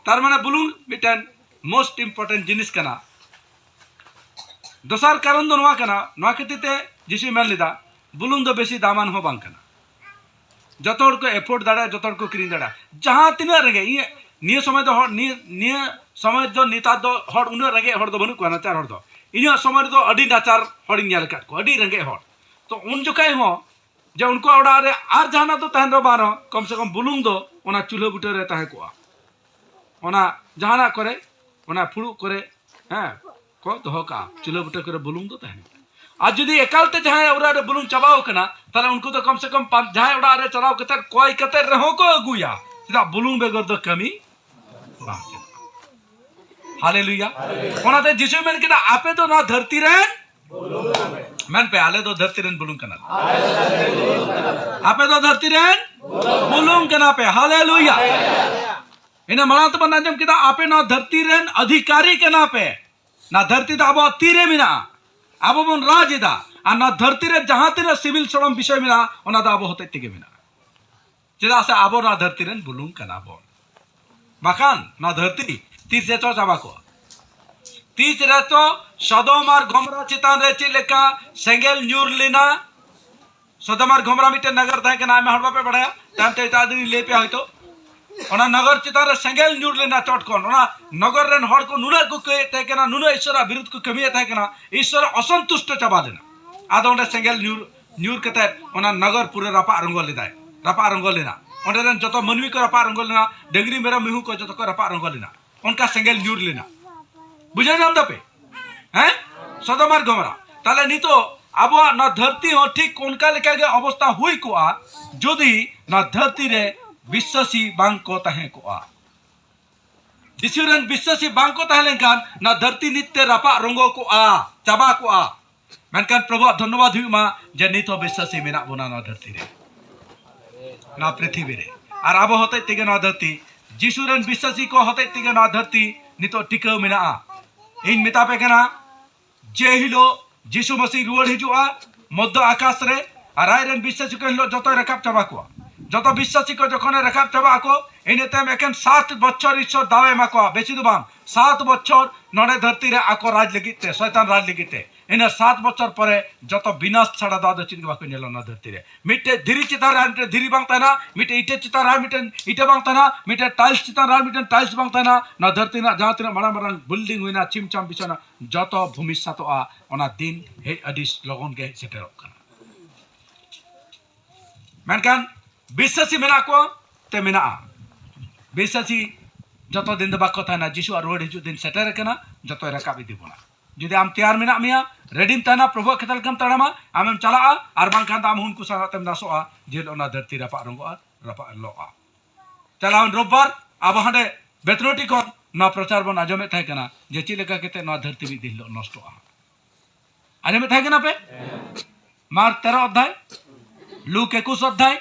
ᱛᱟᱨ ᱢᱟᱱᱮ ᱵᱩᱞᱩᱝ ᱢᱤᱫᱴᱮᱱ most important ᱡᱤᱱᱤᱥ ᱠᱟᱱᱟ᱾ ᱫᱚᱥᱟᱨ ᱠᱟᱨᱚᱱ ᱫᱚ ᱱᱚᱣᱟ ᱠᱟᱱᱟ, ᱱᱚᱣᱟ ᱠᱷᱟᱹᱛᱤᱨ ᱛᱮ ᱡᱤᱥᱩᱭ ᱢᱮᱱ ᱞᱮᱫᱟ, ᱵᱩᱞᱩᱝ ᱫᱚ ᱵᱮᱥᱤ ᱫᱟᱢᱟᱱ ᱦᱚᱸ ᱵᱟᱝ ᱠᱟᱱᱟ᱾ ᱡᱚᱛᱚ ᱦᱚᱲ ᱠᱚ ᱮᱯᱷᱳᱨᱰ ᱫᱟᱲᱮᱭᱟᱜᱼᱟ, ᱡᱚᱛᱚ ᱦᱚᱲ ᱠᱚ ᱠᱤᱨᱤᱧ ᱫᱟᱲᱮᱭᱟᱜᱼᱟ᱾ ᱡᱟᱦᱟᱸ ᱛᱤᱱᱟᱹᱜ ᱨᱮᱸᱜᱮᱡ, ᱤᱧᱟᱹᱜ ᱱᱤᱭᱟᱹ ᱥᱚᱢᱚᱭ ᱫᱚ ᱦᱚᱲ, ᱱᱤᱭᱟᱹ, ᱱᱤᱭᱟᱹ ᱥᱚᱢᱚᱭ ᱫᱚ, ᱱᱮᱛᱟᱨ ᱫᱚ ᱦᱚᱲ ᱩᱱᱟᱹᱜ ᱨᱮᱸᱜᱮᱡ ᱦᱚᱲ ᱫᱚ ᱵᱟᱹᱱᱩᱜ ᱠᱚᱣᱟ, ᱱᱟᱪᱟᱨ ᱦᱚᱲ ᱫᱚ᱾ ᱤᱧᱟᱹᱜ ᱥᱚᱢᱚᱭ ᱨᱮᱫᱚ ᱟᱹᱰᱤ ᱱᱟᱪᱟᱨ ᱦᱚᱲᱤᱧ ᱧᱮᱞ ᱟᱠᱟᱫ ᱠᱚᱣᱟ, ᱟᱹᱰᱤ ᱨᱮᱸᱜᱮᱡ ᱦᱚᱲ᱾ ᱛᱚ ᱩᱱ ᱡᱚᱠᱷᱟᱡ ᱦᱚᱸ ᱡᱮ ᱩᱱᱠᱩᱣᱟᱜ ᱚᱲᱟᱜ ᱨᱮ ᱟᱨ ᱡᱟᱦᱟᱱᱟᱜ ᱫᱚ ᱛᱟᱦᱮᱱ ᱨᱮᱦᱚᱸ ᱵᱟᱝ ᱨᱮᱦᱚᱸ, ᱠᱚᱢ ᱥᱮ ᱠᱚᱢ ᱵᱩᱞᱩᱝ ᱫᱚ ᱚᱱᱟ ᱪᱩᱞᱦᱟᱹ ᱵᱩᱴᱟᱹ ᱨᱮ ᱛᱟᱦᱮᱸ ᱠᱚᱜᱼᱟ, ᱚᱱᱟ ᱡᱟᱦᱟᱱᱟᱜ ᱠᱚᱨᱮ, ᱚᱱᱟ ᱯᱷᱩᱲᱩᱜ ᱠᱚᱨᱮ, ᱦᱮᱸ, ᱠᱚ ᱫᱚᱦᱚ ᱠᱟᱜᱼᱟ᱾ ᱪᱩᱞᱦᱟᱹ ᱵᱩᱴᱟᱹ ᱠᱚᱨᱮ ᱵᱩᱞᱩᱝ ᱫᱚ ᱛᱟᱦᱮᱱ ᱠᱟᱱᱟ᱾ ᱟᱨ ᱡᱩᱫᱤ ᱮᱠᱟᱞ ᱛᱮ ᱡᱟᱦᱟᱸᱭᱟᱜ ᱚᱲᱟᱜ ᱨᱮ ᱵᱩᱞᱩᱝ ᱪᱟᱵᱟᱣ ᱠᱟᱱᱟ, ᱛᱟᱦᱞᱮ ᱩᱱᱠᱩ ᱫᱚ ᱠᱚᱢ ᱥᱮ ᱠᱚᱢ ᱯᱟᱸᱪ, ᱡᱟᱦᱟᱸᱭ ᱚᱲᱟᱜ ᱨᱮ ᱪᱟᱞᱟᱣ ᱠᱟᱛᱮ ᱠᱚᱭ ᱠᱟᱛᱮ ᱨᱮᱦᱚᱸ ᱠᱚ ᱟᱹᱜᱩᱭᱟ᱾ ᱪᱮᱫᱟᱜ ᱵᱩᱞᱩᱝ ᱵᱮᱜᱚᱨ ᱫᱚ ᱠᱟᱹᱢᱤ ᱵᱟᱝ ᱪᱟᱞᱟᱜᱼᱟ᱾ ᱦᱟᱞᱮᱞᱩᱭᱟ᱾ ᱚᱱᱟᱛᱮ ᱡᱤᱥᱩᱭ ᱢᱮᱱ ᱠᱮᱫᱟ, ᱟᱯᱮ ᱫᱚ ᱱᱚᱣᱟ ᱫᱷᱟᱹᱨᱛᱤ ᱨᱮᱱ, ᱢᱮᱱ ᱯᱮ, ᱟᱞᱮ ᱫᱚ ᱫᱷᱟᱹᱨᱛᱤ ᱨᱮᱱ ᱵᱩᱞᱩᱝ ᱠᱟᱱᱟ ᱞᱮ᱾ ᱟᱯᱮ ᱫᱚ ᱫᱷᱟᱹᱨᱛᱤ ᱨᱮᱱ ᱵᱩᱞᱩᱝ ᱠᱟᱱᱟ ᱯᱮ᱾ ᱦᱟᱞᱮᱞᱩᱭᱟ᱾ ᱤᱱᱟᱹ ᱢᱟᱲᱟᱝ ᱛᱮᱵᱚᱱ ᱟᱸᱡᱚᱢ ᱠᱮᱫᱟ, ᱟᱯᱮ ᱱᱚᱣᱟ ᱫᱷᱟᱹᱨᱛᱤ ᱨᱮᱱ ᱚᱫᱷᱤᱠᱟᱨᱤ ᱠᱟᱱᱟ ᱯᱮ᱾ ᱱᱚᱣᱟ ᱫᱷᱟᱹᱨᱛᱤ ᱫᱚ ᱟᱵᱚᱣᱟᱜ ᱛᱤ ᱨᱮ ᱢᱮᱱᱟᱜᱼᱟ, ᱟᱵᱚ ᱵᱚᱱ ᱨᱟᱡᱽ ᱮᱫᱟ᱾ ᱟᱨ ᱱᱚᱣᱟ ᱫᱷᱟᱹᱨᱛᱤ ᱨᱮ ᱡᱟᱦᱟᱸ ᱛᱤᱱᱟᱹᱜ ᱥᱤᱵᱤᱞ ᱥᱚᱲᱚᱢ ᱵᱤᱥᱚᱭ ᱢᱮᱱᱟᱜᱼᱟ, ᱚᱱᱟ ᱫᱚ ᱟᱵᱚ ᱦᱚᱛᱮᱡ ᱛᱮᱜᱮ ᱢᱮᱱᱟᱜᱼᱟ᱾ ᱪᱮᱫᱟᱜ ᱥᱮ ᱟᱵᱚ ᱱᱚᱣᱟ ᱫᱷᱟᱹᱨᱛᱤ ᱨᱮᱱ ᱵᱩᱞᱩᱝ ᱠᱟᱱᱟ ᱵᱚᱱ᱾ ᱵᱟᱠᱷᱟᱱ ᱱᱚᱣᱟ ᱫᱷᱟᱹᱨᱛᱤ ᱛᱤᱥ ᱨᱮᱪᱚ ᱪᱟᱵᱟ ᱠᱚᱜᱼᱟ᱾ ᱛᱤᱥ ᱨᱮᱪᱚ ᱥᱚᱫᱚᱢ ᱟᱨ ᱜᱚᱢᱨᱟ ᱪᱮᱛᱟᱱ ᱨᱮ ᱪᱮᱫ ᱞᱮᱠᱟ ᱥᱮᱸᱜᱮᱞ ᱧᱩᱨ ᱞᱮᱱᱟ᱾ ᱥᱚᱫᱚᱢ ᱟᱨ ᱜᱚᱢᱨᱟ ᱢᱤᱫᱴᱮᱱ ᱱᱟᱜᱟᱨ ᱛᱟᱦᱮᱸ ᱠᱟᱱᱟ, ᱟᱭᱢᱟ ᱦᱚᱲ ᱵᱟᱯᱮ ᱵᱟᱲᱟᱭᱟ, ᱛᱟᱭᱚᱢ ᱛᱮ ᱮᱴᱟᱜ ᱫᱤᱱ ᱤᱧ ᱞᱟᱹᱭ ᱯᱮᱭᱟ ᱦᱚᱭᱛᱳ᱾ ᱚᱱᱟ ᱱᱟᱜᱟᱨ ᱪᱮᱛᱟᱱ ᱨᱮ ᱥᱮᱸᱜᱮᱞ ᱧᱩᱨ ᱞᱮᱱᱟ ᱪᱚᱴ ᱠᱷᱚᱱ᱾ ᱚᱱᱟ ᱱᱚᱜᱚᱨ ᱨᱮᱱ ᱦᱚᱲ ᱠᱚ ᱱᱩᱱᱟᱹᱜ ᱠᱚ ᱠᱟᱹᱭᱮᱫ ᱛᱟᱦᱮᱸ ᱠᱟᱱᱟ, ᱱᱩᱱᱟᱹᱜ ᱤᱥᱚᱨᱟᱜ ᱵᱤᱨᱩᱫᱷ ᱠᱚ ᱠᱟᱹᱢᱤᱭᱮᱫ ᱛᱟᱦᱮᱸ ᱠᱟᱱᱟ, ᱤᱥᱚᱨ ᱚᱥᱚᱱᱛᱩᱥᱴᱚ ᱪᱟᱵᱟ ᱞᱮᱱᱟ᱾ ᱟᱫᱚ ᱚᱸᱰᱮ ᱥᱮᱸᱜᱮᱞ ᱧᱩᱨ, ᱧᱩᱨ ᱠᱟᱛᱮ ᱚᱱᱟ ᱱᱚᱜᱚᱨ ᱯᱩᱨᱟᱹ ᱨᱟᱯᱟᱜ ᱨᱚᱝᱜᱚ ᱞᱮᱫᱟᱭ, ᱨᱟᱯᱟᱜ ᱨᱚᱝᱜᱚ ᱞᱮᱱᱟ᱾ ᱚᱸᱰᱮ ᱨᱮᱱ ᱡᱚᱛᱚ ᱢᱟᱹᱱᱢᱤ ᱠᱚ ᱨᱟᱯᱟᱜ ᱨᱚᱝᱜᱚ ᱞᱮᱱᱟ, ᱰᱟᱹᱝᱨᱤ ᱢᱮᱨᱚᱢ ᱢᱤᱦᱩ ᱠᱚ ᱡᱚᱛᱚ ᱠᱚ ᱨᱟᱯᱟᱜ ᱨᱚᱝᱜᱚ ᱞᱮᱱᱟ᱾ ᱚᱱᱠᱟ ᱥᱮᱸᱜᱮᱞ ᱧᱩᱨ ᱞᱮᱱᱟ᱾ ᱵᱩᱡᱷᱟᱹᱣ ᱧᱟᱢ ᱫᱟᱯᱮ? ᱦᱮᱸ? ᱥᱚᱫᱚᱢ ᱟᱨ ᱜᱚᱢᱚᱨᱟ᱾ ᱛᱟᱦᱞᱮ ᱱᱤᱛᱚᱜ ᱟᱵᱚᱣᱟᱜ ᱱᱚᱣᱟ ᱫᱷᱟᱹᱨᱛᱤ ᱦᱚᱸ ᱴᱷᱤᱠ ᱚᱱᱠᱟ ᱞᱮᱠᱟᱜᱮ ᱚᱵᱚᱥᱛᱟ ᱦᱩᱭ ᱠᱚᱜᱼᱟ, ᱡᱩᱫᱤ ᱱᱚᱣᱟ ᱫᱷᱟᱹᱨᱛᱤ ᱨᱮ ᱵᱤᱥᱥᱟᱹᱥᱤ ᱵᱟᱝ ᱠᱚ ᱛᱟᱦᱮᱸ ᱠᱚᱜᱼᱟ᱾ ᱡᱤᱥᱩ ᱨᱮᱱ ᱵᱤᱥᱥᱟᱹᱥᱤ ᱵᱟᱝ ᱠᱚ ᱛᱟᱦᱮᱸ ᱞᱮᱱᱠᱷᱟᱱ ᱱᱚᱣᱟ ᱫᱷᱟᱹᱨᱛᱤ ᱱᱤᱛ ᱛᱮ ᱨᱟᱯᱟᱜ ᱨᱚᱝᱜᱚ ᱠᱚᱜᱼᱟ, ᱪᱟᱵᱟ ᱠᱚᱜᱼᱟ᱾ ᱢᱮᱱᱠᱷᱟᱱ ᱯᱨᱚᱵᱷᱩᱣᱟᱜ ᱫᱷᱚᱱᱱᱚᱵᱟᱫ ᱦᱩᱭᱩᱜ ᱢᱟ ᱡᱮ ᱱᱤᱛ ᱦᱚᱸ ᱵᱤᱥᱥᱟᱹᱥᱤ ᱢᱮᱱᱟᱜ ᱵᱚᱱᱟ ᱱᱚᱣᱟ ᱫᱷᱟᱹᱨᱛᱤ ᱨᱮ, ᱱᱚᱣᱟ ᱯᱨᱤᱛᱷᱤᱵᱤ ᱨᱮ᱾ ᱟᱨ ᱟᱵᱚ ᱦᱚᱛᱮᱡ ᱛᱮᱜᱮ ᱱᱚᱣᱟ ᱫᱷᱟᱹᱨᱛᱤ, ᱡᱤᱥᱩ ᱨᱮᱱ ᱵᱤᱥᱥᱟᱹᱥᱤ ᱠᱚ ᱦᱚᱛᱮᱡ ᱛᱮᱜᱮ ᱱᱚᱣᱟ ᱫᱷᱟᱹᱨᱛᱤ ᱱᱤᱛᱚᱜ ᱴᱤᱠᱟᱹᱣ ᱢᱮᱱᱟᱜᱼᱟ᱾ ᱤᱧ ᱢᱮᱛᱟ ᱯᱮ ᱠᱟᱱᱟ, ᱡᱮ ᱦᱤᱞᱳᱜ ᱡᱤᱥᱩ ᱢᱟᱹᱥᱤ ᱨᱩᱣᱟᱹᱲ ᱦᱤᱡᱩᱜᱼᱟ ᱢᱚᱫᱽᱫᱷᱚ ᱟᱠᱟᱥ ᱨᱮ, ᱟᱨ ᱟᱡ ᱨᱮᱱ ᱵᱤᱥᱥᱟᱹᱥᱤ ᱠᱚ ᱮᱱ ᱦᱤᱞᱳᱜ ᱡᱚᱛᱚᱭ ᱨᱟᱠᱟᱵ ᱪᱟᱵᱟ ᱠᱚᱣᱟ᱾ ᱡᱚᱛᱚ ᱵᱤᱥᱥᱟᱹᱥᱤ ᱠᱚ ᱡᱚᱠᱷᱚᱱᱮ ᱨᱟᱠᱟᱵ ᱪᱟᱵᱟ ᱟᱠᱚ, ᱤᱱᱟᱹ ᱛᱟᱭᱚᱢ ᱮᱠᱮᱱ ᱥᱟᱛ ᱵᱚᱪᱷᱚᱨ ᱤᱥᱥᱚᱨ ᱫᱟᱣᱮ ᱮᱢᱟ ᱠᱚᱣᱟ, ᱵᱮᱥᱤ ᱫᱚ ᱵᱟᱝ, ᱥᱟᱛ ᱵᱚᱪᱷᱚᱨ ᱱᱚᱰᱮ ᱫᱷᱟᱹᱨᱛᱤ ᱨᱮ ᱟᱠᱚ ᱨᱟᱡᱽ ᱞᱟᱹᱜᱤᱫ ᱛᱮ, ᱥᱚᱭᱛᱟᱱ ᱨᱟᱡᱽ ᱞᱟᱹᱜᱤᱫ ᱛᱮ᱾ ᱤᱱᱟᱹ ᱥᱟᱛ ᱵᱚᱪᱷᱚᱨ ᱯᱚᱨᱮ ᱡᱚᱛᱚ ᱵᱤᱱᱟᱥ ᱪᱷᱟᱲᱟ ᱫᱚ ᱟᱫᱚ ᱪᱮᱫ ᱜᱮ ᱵᱟᱠᱚ ᱧᱮᱞᱟ ᱱᱚᱣᱟ ᱫᱷᱟᱹᱨᱛᱤ ᱨᱮ᱾ ᱢᱤᱫᱴᱮᱡ ᱫᱷᱤᱨᱤ ᱪᱮᱛᱟᱱ ᱨᱮ ᱟᱨ ᱢᱤᱫᱴᱮᱡ ᱫᱷᱤᱨᱤ ᱵᱟᱝ ᱛᱟᱦᱮᱱᱟ, ᱢᱤᱫᱴᱮᱡ ᱤᱴᱟᱹ ᱪᱮᱛᱟᱱ ᱨᱮ ᱟᱨ ᱢᱤᱫᱴᱮᱱ ᱤᱴᱟᱹ ᱵᱟᱝ ᱛᱟᱦᱮᱱᱟ, ᱢᱤᱫᱴᱮᱡ ᱴᱟᱭᱤᱞᱥ ᱪᱮᱛᱟᱱ ᱨᱮ ᱟᱨ ᱢᱤᱫᱴᱮᱱ ᱴᱟᱭᱤᱞᱥ ᱵᱟᱝ ᱛᱟᱦᱮᱱᱟ᱾ ᱱᱚᱣᱟ ᱫᱷᱟᱹᱨᱛᱤ ᱨᱮᱱᱟᱜ ᱡᱟᱦᱟᱸ ᱛᱤᱱᱟᱹᱜ ᱢᱟᱨᱟᱝ ᱢᱟᱨᱟᱝ ᱵᱤᱞᱰᱤᱝ ᱦᱩᱭᱱᱟ, ᱪᱷᱤᱢ ᱪᱷᱟᱢ ᱵᱤᱪᱷᱟᱱᱟ, ᱡᱚᱛᱚ ᱵᱷᱩᱢᱤᱥᱟᱛᱚᱜᱼᱟ᱾ ᱚᱱᱟ ᱫᱤᱱ ᱦᱮᱡ ᱟᱹᱰᱤ ᱞᱚᱜᱚᱱ ᱜᱮ ᱦᱮᱡ ᱥᱮᱴᱮᱨᱚᱜ ᱠᱟᱱᱟ᱾ ᱢᱮᱱᱠᱷᱟᱱ ᱵᱤᱥᱥᱟᱹᱥᱤ ᱢᱮᱱᱟᱜ ᱠᱚᱣᱟ ᱛᱮ ᱢᱮᱱᱟᱜᱼᱟ᱾ ᱵᱤᱥᱥᱟᱹᱥᱤ ᱡᱚᱛᱚ ᱫᱤᱱ ᱫᱚ ᱵᱟᱠᱚ ᱛᱟᱦᱮᱱᱟ᱾ ᱡᱤᱥᱩᱣᱟᱜ ᱨᱩᱣᱟᱹᱲ ᱦᱤᱡᱩᱜ ᱫᱤᱱ ᱥᱮᱴᱮᱨ ᱟᱠᱟᱱᱟ, ᱡᱚᱛᱚᱭ ᱨᱟᱠᱟᱵ ᱤᱫᱤ ᱵᱚᱱᱟ᱾ ᱡᱩᱫᱤ ᱟᱢ ᱛᱮᱭᱟᱨ ᱢᱮᱱᱟᱜ ᱢᱮᱭᱟ, ᱨᱮᱰᱤᱢ ᱛᱟᱦᱮᱱᱟ, ᱯᱨᱚᱵᱷᱩᱣᱟᱜ ᱠᱷᱮᱛᱟ ᱞᱮᱠᱟᱢ ᱛᱟᱲᱟᱢᱟ, ᱟᱢᱮᱢ ᱪᱟᱞᱟᱜᱼᱟ, ᱟᱨ ᱵᱟᱝᱠᱷᱟᱱ ᱫᱚ ᱟᱢ ᱦᱚᱸ ᱩᱱᱠᱩ ᱥᱟᱞᱟᱜ ᱛᱮᱢ ᱱᱟᱥᱚᱜᱼᱟ, ᱡᱮ ᱦᱤᱞᱳᱜ ᱚᱱᱟ ᱫᱷᱟᱹᱨᱛᱤ ᱨᱟᱯᱟᱜ ᱨᱚᱝᱜᱚᱜᱼᱟ, ᱨᱟᱯᱟᱜ ᱞᱚᱜᱼᱟ᱾ ᱪᱟᱞᱟᱣᱮᱱ ᱨᱳᱵᱵᱟᱨ ᱟᱵᱚ ᱦᱟᱸᱰᱮ ᱵᱮᱛᱱᱳᱴᱤ ᱠᱷᱚᱱ ᱱᱚᱣᱟ ᱯᱨᱚᱪᱟᱨ ᱵᱚᱱ ᱟᱸᱡᱚᱢᱮᱫ ᱛᱟᱦᱮᱸ ᱠᱟᱱᱟ ᱡᱮ ᱪᱮᱫ ᱞᱮᱠᱟ ᱠᱟᱛᱮ ᱱᱚᱣᱟ ᱫᱷᱟᱹᱨᱛᱤ ᱢᱤᱫ ᱫᱤᱱ ᱦᱤᱞᱳᱜ ᱱᱚᱥᱴᱚᱜᱼᱟ᱾ ᱟᱸᱡᱚᱢᱮᱫ ᱛᱟᱦᱮᱸ ᱠᱟᱱᱟ ᱯᱮ? ᱢᱟᱨᱠ ᱛᱮᱨᱚ ᱚᱫᱷᱭᱟᱭ, ᱞᱩᱠ ᱮᱠᱩᱥ ᱚᱫᱷᱭᱟᱭ,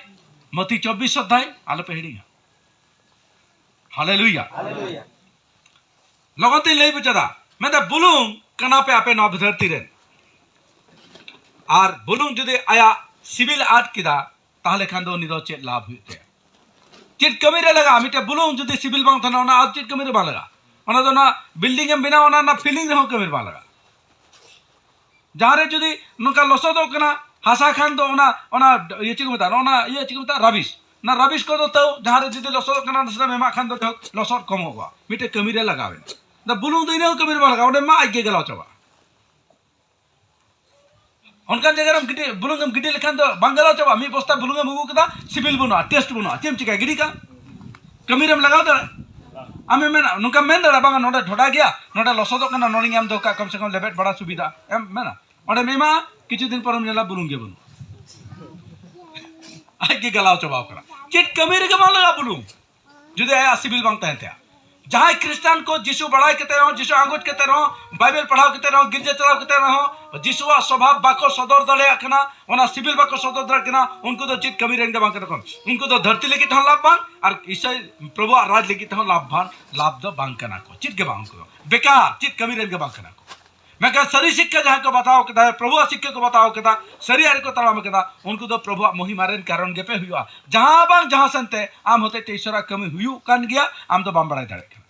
ᱢᱟᱛᱤ ᱪᱚᱵᱵᱤᱥ ᱚᱫᱷᱭᱟᱭ, ᱟᱞᱚᱯᱮ ᱦᱤᱲᱤᱧᱟ᱾ ᱦᱟᱞᱮᱞᱩᱭᱟ᱾ ᱞᱚᱜᱚᱱ ᱛᱮᱧ ᱞᱟᱹᱭ ᱢᱩᱪᱟᱹᱫᱟ᱾ ᱢᱮᱱᱫᱟ, ᱵᱩᱞᱩᱝ ᱠᱟᱱᱟ ᱯᱮ ᱟᱯᱮ ᱱᱚᱣᱟ ᱫᱷᱟᱹᱨᱛᱤ ᱨᱮᱱ᱾ ᱟᱨ ᱵᱩᱞᱩᱝ ᱡᱩᱫᱤ ᱟᱭᱟᱜ ᱥᱤᱵᱤᱞ ᱟᱫ ᱠᱮᱫᱟ, ᱛᱟᱦᱞᱮ ᱠᱷᱟᱱ ᱫᱚ ᱩᱱᱤ ᱫᱚ ᱪᱮᱫ ᱞᱟᱵᱷ ᱦᱩᱭᱩᱜ ᱛᱟᱭᱟ? ᱪᱮᱫ ᱠᱟᱹᱢᱤ ᱨᱮ ᱞᱟᱜᱟᱜᱼᱟ? ᱢᱤᱫᱴᱮᱱ ᱵᱩᱞᱩᱝ ᱡᱩᱫᱤ ᱥᱤᱵᱤᱞ ᱵᱟᱝ ᱛᱟᱦᱮᱱᱟ, ᱚᱱᱟ ᱟᱨ ᱪᱮᱫ ᱠᱟᱹᱢᱤ ᱨᱮ ᱵᱟᱝ ᱞᱟᱜᱟᱜᱼᱟ? ᱚᱱᱟ ᱫᱚ ᱚᱱᱟ ᱵᱤᱞᱰᱤᱝ ᱮᱢ ᱵᱮᱱᱟᱣᱟ, ᱚᱱᱟ ᱨᱮᱱᱟᱜ ᱯᱷᱤᱞᱤᱝ ᱨᱮᱦᱚᱸ ᱠᱟᱹᱢᱤ ᱨᱮ ᱵᱟᱝ ᱞᱟᱜᱟᱜᱼᱟ᱾ ᱡᱟᱦᱟᱸ ᱨᱮ ᱡᱩᱫᱤ ᱱᱚᱝᱠᱟ ᱞᱚᱥᱚᱫᱚᱜ ᱠᱟᱱᱟ ᱦᱟᱥᱟ, ᱠᱷᱟᱱ ᱫᱚ ᱚᱱᱟ, ᱚᱱᱟ ᱤᱭᱟᱹ ᱪᱮᱫ ᱠᱚ ᱢᱮᱛᱟᱜᱼᱟ, ᱚᱱᱟ ᱤᱭᱟᱹ ᱪᱮᱫ ᱠᱚ ᱢᱮᱛᱟᱜᱼᱟ, ᱨᱟᱵᱤᱥ᱾ ᱚᱱᱟ ᱨᱟᱵᱤᱥ ᱠᱚᱫᱚ ᱛᱟᱹᱣ ᱡᱟᱦᱟᱸ ᱨᱮ ᱡᱩᱫᱤ ᱞᱚᱥᱚᱫᱚᱜ ᱠᱟᱱᱟ, ᱱᱟᱥᱮᱱᱟᱜ ᱮᱢᱟᱜ ᱠᱷᱟᱱ ᱫᱚ ᱡᱟᱭᱦᱳᱠ ᱞᱚᱥᱚᱫ ᱠᱚᱢᱚᱜᱼᱟ, ᱢᱤᱫᱴᱮᱡ ᱠᱟᱹᱢᱤ ᱨᱮ ᱞᱟᱜᱟᱣ ᱮᱱᱟ᱾ ᱫᱟ ᱵᱩᱞᱩᱝ ᱫᱚ ᱤᱱᱟᱹ ᱦᱚᱸ ᱠᱟᱹᱢᱤ ᱨᱮ ᱵᱟᱝ ᱞᱟᱜᱟᱜᱼᱟ, ᱚᱸᱰᱮ ᱢᱟᱜ ᱟᱡ ᱜᱮ ᱜᱟᱞᱟᱣ ᱪᱟᱵᱟᱜᱼᱟ᱾ ᱚᱱᱠᱟᱱ ᱡᱟᱭᱜᱟ ᱨᱮᱢ ᱜᱤᱰᱤ, ᱵᱩᱞᱩᱝ ᱮᱢ ᱜᱤᱰᱤ ᱞᱮᱠᱷᱟᱱ ᱫᱚ ᱵᱟᱝ ᱜᱟᱞᱟᱣ ᱪᱟᱵᱟᱜᱼᱟ᱾ ᱢᱤᱫ ᱵᱚᱥᱛᱟ ᱵᱩᱞᱩᱝ ᱮᱢ ᱟᱹᱜᱩ ᱠᱮᱫᱟ, ᱥᱤᱵᱤᱞ ᱵᱟᱹᱱᱩᱜᱼᱟ, ᱴᱮᱥᱴ ᱵᱟᱹᱱᱩᱜᱼᱟ, ᱪᱮᱫ ᱮᱢ ᱪᱤᱠᱟᱹᱭᱟ? ᱜᱤᱰᱤ ᱠᱟᱜ᱾ ᱠᱟᱹᱢᱤ ᱨᱮᱢ ᱞᱟᱜᱟᱣ ᱫᱟᱲᱮᱭᱟᱜᱼᱟ᱾ ᱟᱢᱮᱢ ᱢᱮᱱᱟ, ᱱᱚᱝᱠᱟᱢ ᱢᱮᱱ ᱫᱟᱲᱮᱭᱟᱜᱼᱟ, ᱵᱟᱝᱟ ᱱᱚᱰᱮ ᱰᱷᱚᱰᱟ ᱜᱮᱭᱟ, ᱱᱚᱰᱮ ᱞᱚᱥᱚᱫᱚᱜ ᱠᱟᱱᱟ, ᱱᱚᱰᱮᱧ ᱮᱢ ᱫᱚᱦᱚ ᱠᱟᱜ, ᱠᱚᱢ ᱥᱮ ᱠᱚᱢ ᱞᱮᱵᱮᱫ ᱵᱟᱲᱟ ᱥᱩᱵᱤᱫᱷᱟ ᱮᱢ ᱢᱮᱱᱟ᱾ ᱚᱸᱰᱮᱢ ᱮᱢᱟ, ᱠᱤᱪᱷᱩ ᱫᱤᱱ ᱯᱚᱨᱮᱢ ᱧᱮᱞᱟ ᱵᱩᱞᱩᱝ ᱜᱮ ᱵᱟᱹᱱᱩᱜᱼᱟ᱾ ᱟᱡ ᱜᱮ ᱜᱟᱞᱟᱣ ᱪᱟᱵᱟᱣ ᱠᱟᱱᱟ᱾ ᱪᱮᱫ ᱠᱟᱹᱢᱤ ᱨᱮᱜᱮ ᱵᱟᱝ ᱞᱟᱜᱟᱜᱼᱟ ᱵᱩᱞᱩᱝ, ᱡᱩᱫᱤ ᱟᱭᱟᱜ ᱥᱤᱵᱤᱞ ᱵᱟᱝ ᱛᱟᱦᱮᱱ ᱛᱟᱭᱟ᱾ ᱡᱟᱦᱟᱸᱭ ᱠᱷᱨᱤᱥᱴᱟᱱ ᱠᱚ ᱡᱤᱥᱩ ᱵᱟᱲᱟᱭ ᱠᱟᱛᱮ ᱨᱮᱦᱚᱸ, ᱡᱤᱥᱩ ᱟᱸᱜᱚᱪ ᱠᱟᱛᱮ ᱨᱮᱦᱚᱸ, ᱵᱟᱭᱵᱮᱞ ᱯᱟᱲᱦᱟᱣ ᱠᱟᱛᱮ ᱨᱮᱦᱚᱸ, ᱜᱤᱨᱡᱟᱹ ᱪᱟᱞᱟᱣ ᱠᱟᱛᱮ ᱨᱮᱦᱚᱸ ᱡᱤᱥᱩᱣᱟᱜ ᱥᱚᱵᱷᱟᱵ ᱵᱟᱠᱚ ᱥᱚᱫᱚᱨ ᱫᱟᱲᱮᱭᱟᱜ ᱠᱟᱱᱟ, ᱚᱱᱟ ᱥᱤᱵᱤᱞ ᱵᱟᱠᱚ ᱥᱚᱫᱚᱨ ᱫᱟᱲᱮᱭᱟᱜ ᱠᱟᱱᱟ, ᱩᱱᱠᱩ ᱫᱚ ᱪᱮᱫ ᱠᱟᱹᱢᱤ ᱨᱮᱱ ᱜᱮ ᱵᱟᱝ ᱠᱟᱱᱟ ᱠᱚ᱾ ᱩᱱᱠᱩ ᱫᱚ ᱫᱷᱟᱹᱨᱛᱤ ᱞᱟᱹᱜᱤᱫ ᱦᱚᱸ ᱞᱟᱵᱷ ᱵᱟᱝ ᱟᱨ ᱤᱥᱟᱹᱭ ᱯᱨᱚᱵᱷᱩᱣᱟᱜ ᱨᱟᱡᱽ ᱞᱟᱹᱜᱤᱫ ᱛᱮᱦᱚᱸ ᱞᱟᱵᱷ ᱵᱟᱝ, ᱞᱟᱵᱷ ᱫᱚ ᱵᱟᱝ ᱠᱟᱱᱟ ᱠᱚ, ᱪᱮᱫ ᱜᱮ ᱵᱟᱝ, ᱩᱱᱠᱩ ᱫᱚ ᱵᱮᱠᱟᱨ, ᱪᱮᱫ ᱠᱟᱹᱢᱤ ᱨᱮᱱ ᱜᱮ ᱵᱟᱝ ᱠᱟᱱᱟ ᱠᱚ᱾ ᱢᱮᱱᱠᱷᱟᱱ ᱥᱟᱹᱨᱤ ᱥᱤᱠᱠᱷᱟ ᱡᱟᱦᱟᱸ ᱠᱚ ᱵᱟᱛᱟᱣ ᱠᱮᱫᱟ, ᱯᱨᱚᱵᱷᱩᱣᱟᱜ ᱥᱤᱠᱠᱷᱟ ᱠᱚ ᱵᱟᱛᱟᱣ ᱠᱮᱫᱟ, ᱥᱟᱹᱨᱤ ᱟᱹᱨᱤ ᱠᱚ ᱛᱟᱲᱟᱢ ᱠᱮᱫᱟ, ᱩᱱᱠᱩ ᱫᱚ ᱯᱨᱚᱵᱷᱩᱣᱟᱜ ᱢᱚᱦᱤᱢᱟ ᱨᱮᱱ ᱠᱟᱨᱚᱱ ᱜᱮᱯᱮ ᱦᱩᱭᱩᱜᱼᱟ᱾ ᱡᱟᱦᱟᱸ ᱵᱟᱝ ᱡᱟᱦᱟᱸ ᱥᱮᱱᱛᱮ ᱟᱢ ᱦᱚᱛᱮᱡ ᱛᱮ ᱤᱥᱚᱨᱟᱜ ᱠᱟᱹᱢᱤ ᱦᱩᱭᱩᱜ ᱠᱟᱱ ᱜᱮᱭᱟ, ᱟᱢ ᱫᱚ ᱵᱟᱢ ᱵᱟᱲᱟᱭ ᱫᱟᱲᱮᱭᱟᱜ ᱠᱟᱱᱟ᱾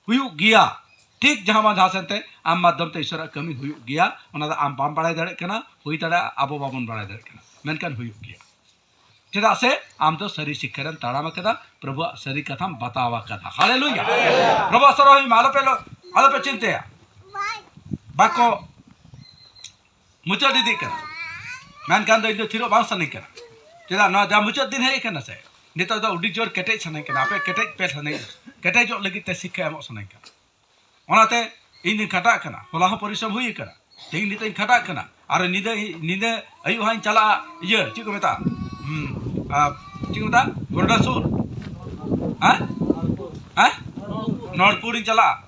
ᱦᱩᱭᱩᱜ ᱜᱮᱭᱟ, ᱴᱷᱤᱠ ᱡᱟᱦᱟᱸ ᱵᱟᱝ ᱡᱟᱦᱟᱸ ᱥᱮᱱᱛᱮ ᱟᱢ ᱢᱟᱫᱽᱫᱷᱚᱢ ᱛᱮ ᱤᱥᱚᱨᱟᱜ ᱠᱟᱹᱢᱤ ᱦᱩᱭᱩᱜ ᱜᱮᱭᱟ, ᱚᱱᱟ ᱫᱚ ᱟᱢ ᱵᱟᱢ ᱵᱟᱲᱟᱭ ᱫᱟᱲᱮᱭᱟᱜ ᱠᱟᱱᱟ, ᱦᱩᱭ ᱫᱟᱲᱮᱭᱟᱜᱼᱟ ᱟᱵᱚ ᱵᱟᱵᱚᱱ ᱵᱟᱲᱟᱭ ᱫᱟᱲᱮᱭᱟᱜ ᱠᱟᱱᱟ, ᱢᱮᱱᱠᱷᱟᱱ ᱦᱩᱭᱩᱜ ᱜᱮᱭᱟ᱾ ᱪᱮᱫᱟᱜ ᱥᱮ ᱟᱢ ᱫᱚ ᱥᱟᱹᱨᱤ ᱥᱤᱠᱠᱷᱟ ᱨᱮᱢ ᱛᱟᱲᱟᱢ ᱟᱠᱟᱫᱟ, ᱯᱨᱚᱵᱷᱩᱣᱟᱜ ᱥᱟᱹᱨᱤ ᱠᱟᱛᱷᱟᱢ ᱵᱟᱛᱟᱣ ᱟᱠᱟᱫᱟ᱾ ᱦᱟᱞᱮᱞᱩᱭᱟ᱾ ᱯᱨᱚᱵᱷᱩᱣᱟᱜ ᱥᱚᱨᱚ ᱦᱩᱭ ᱢᱟ, ᱟᱞᱚᱯᱮ ᱞᱚ-, ᱟᱞᱚᱯᱮ ᱪᱤᱱᱛᱟᱹᱭᱟ᱾ ᱵᱟᱠᱚ ᱢᱩᱪᱟᱹᱫ ᱤᱫᱤᱜ ᱠᱟᱱᱟ, ᱢᱮᱱᱠᱷᱟᱱ ᱫᱚ ᱤᱧ ᱫᱚ ᱛᱷᱤᱨᱚᱜ ᱵᱟᱝ ᱥᱟᱱᱟᱧ ᱠᱟᱱᱟ᱾ ᱪᱮᱫᱟᱜ, ᱱᱚᱣᱟ ᱡᱟ ᱢᱩᱪᱟᱹᱫ ᱫᱤᱱ ᱦᱮᱡ ᱟᱠᱟᱱᱟ ᱥᱮ, ᱱᱤᱛᱚᱜ ᱫᱚ ᱟᱹᱰᱤ ᱡᱳᱨ ᱠᱮᱴᱮᱡ ᱥᱟᱱᱟᱧ ᱠᱟᱱᱟ, ᱟᱯᱮ ᱠᱮᱴᱮᱡ ᱯᱮ ᱥᱟᱱᱟᱧ, ᱠᱮᱴᱮᱡᱚᱜ ᱞᱟᱹᱜᱤᱫ ᱛᱮ ᱥᱤᱠᱠᱷᱟ ᱮᱢᱚᱜ ᱥᱟᱱᱟᱧ ᱠᱟᱱᱟ᱾ ᱚᱱᱟᱛᱮ ᱤᱧ ᱫᱩᱧ ᱠᱷᱟᱴᱟᱜ ᱠᱟᱱᱟ, ᱦᱚᱞᱟ ᱦᱚᱸ ᱯᱚᱨᱤᱥᱨᱚᱢ ᱦᱩᱭ ᱟᱠᱟᱱᱟ, ᱛᱮᱦᱮᱧ ᱱᱤᱛᱚᱜ ᱤᱧ ᱠᱷᱟᱴᱟᱜ ᱠᱟᱱᱟ, ᱟᱨ ᱧᱤᱫᱟᱹ, ᱧᱤᱫᱟᱹ ᱟᱹᱭᱩᱵ ᱦᱟᱸᱜ ᱤᱧ ᱪᱟᱞᱟᱜᱼᱟ, ᱤᱭᱟᱹ ᱪᱮᱫ ᱠᱚ ᱢᱮᱛᱟᱜᱼᱟ, ᱦᱩᱸ, ᱟᱨ ᱪᱮᱫ ᱠᱚ ᱢᱮᱛᱟᱜᱼᱟ, ᱜᱚᱨᱰᱟᱥᱩᱨ᱾ ᱦᱮᱸ? ᱦᱮᱸ? ᱱᱚᱲᱯᱩᱨᱤᱧ ᱪᱟᱞᱟᱜᱼᱟ᱾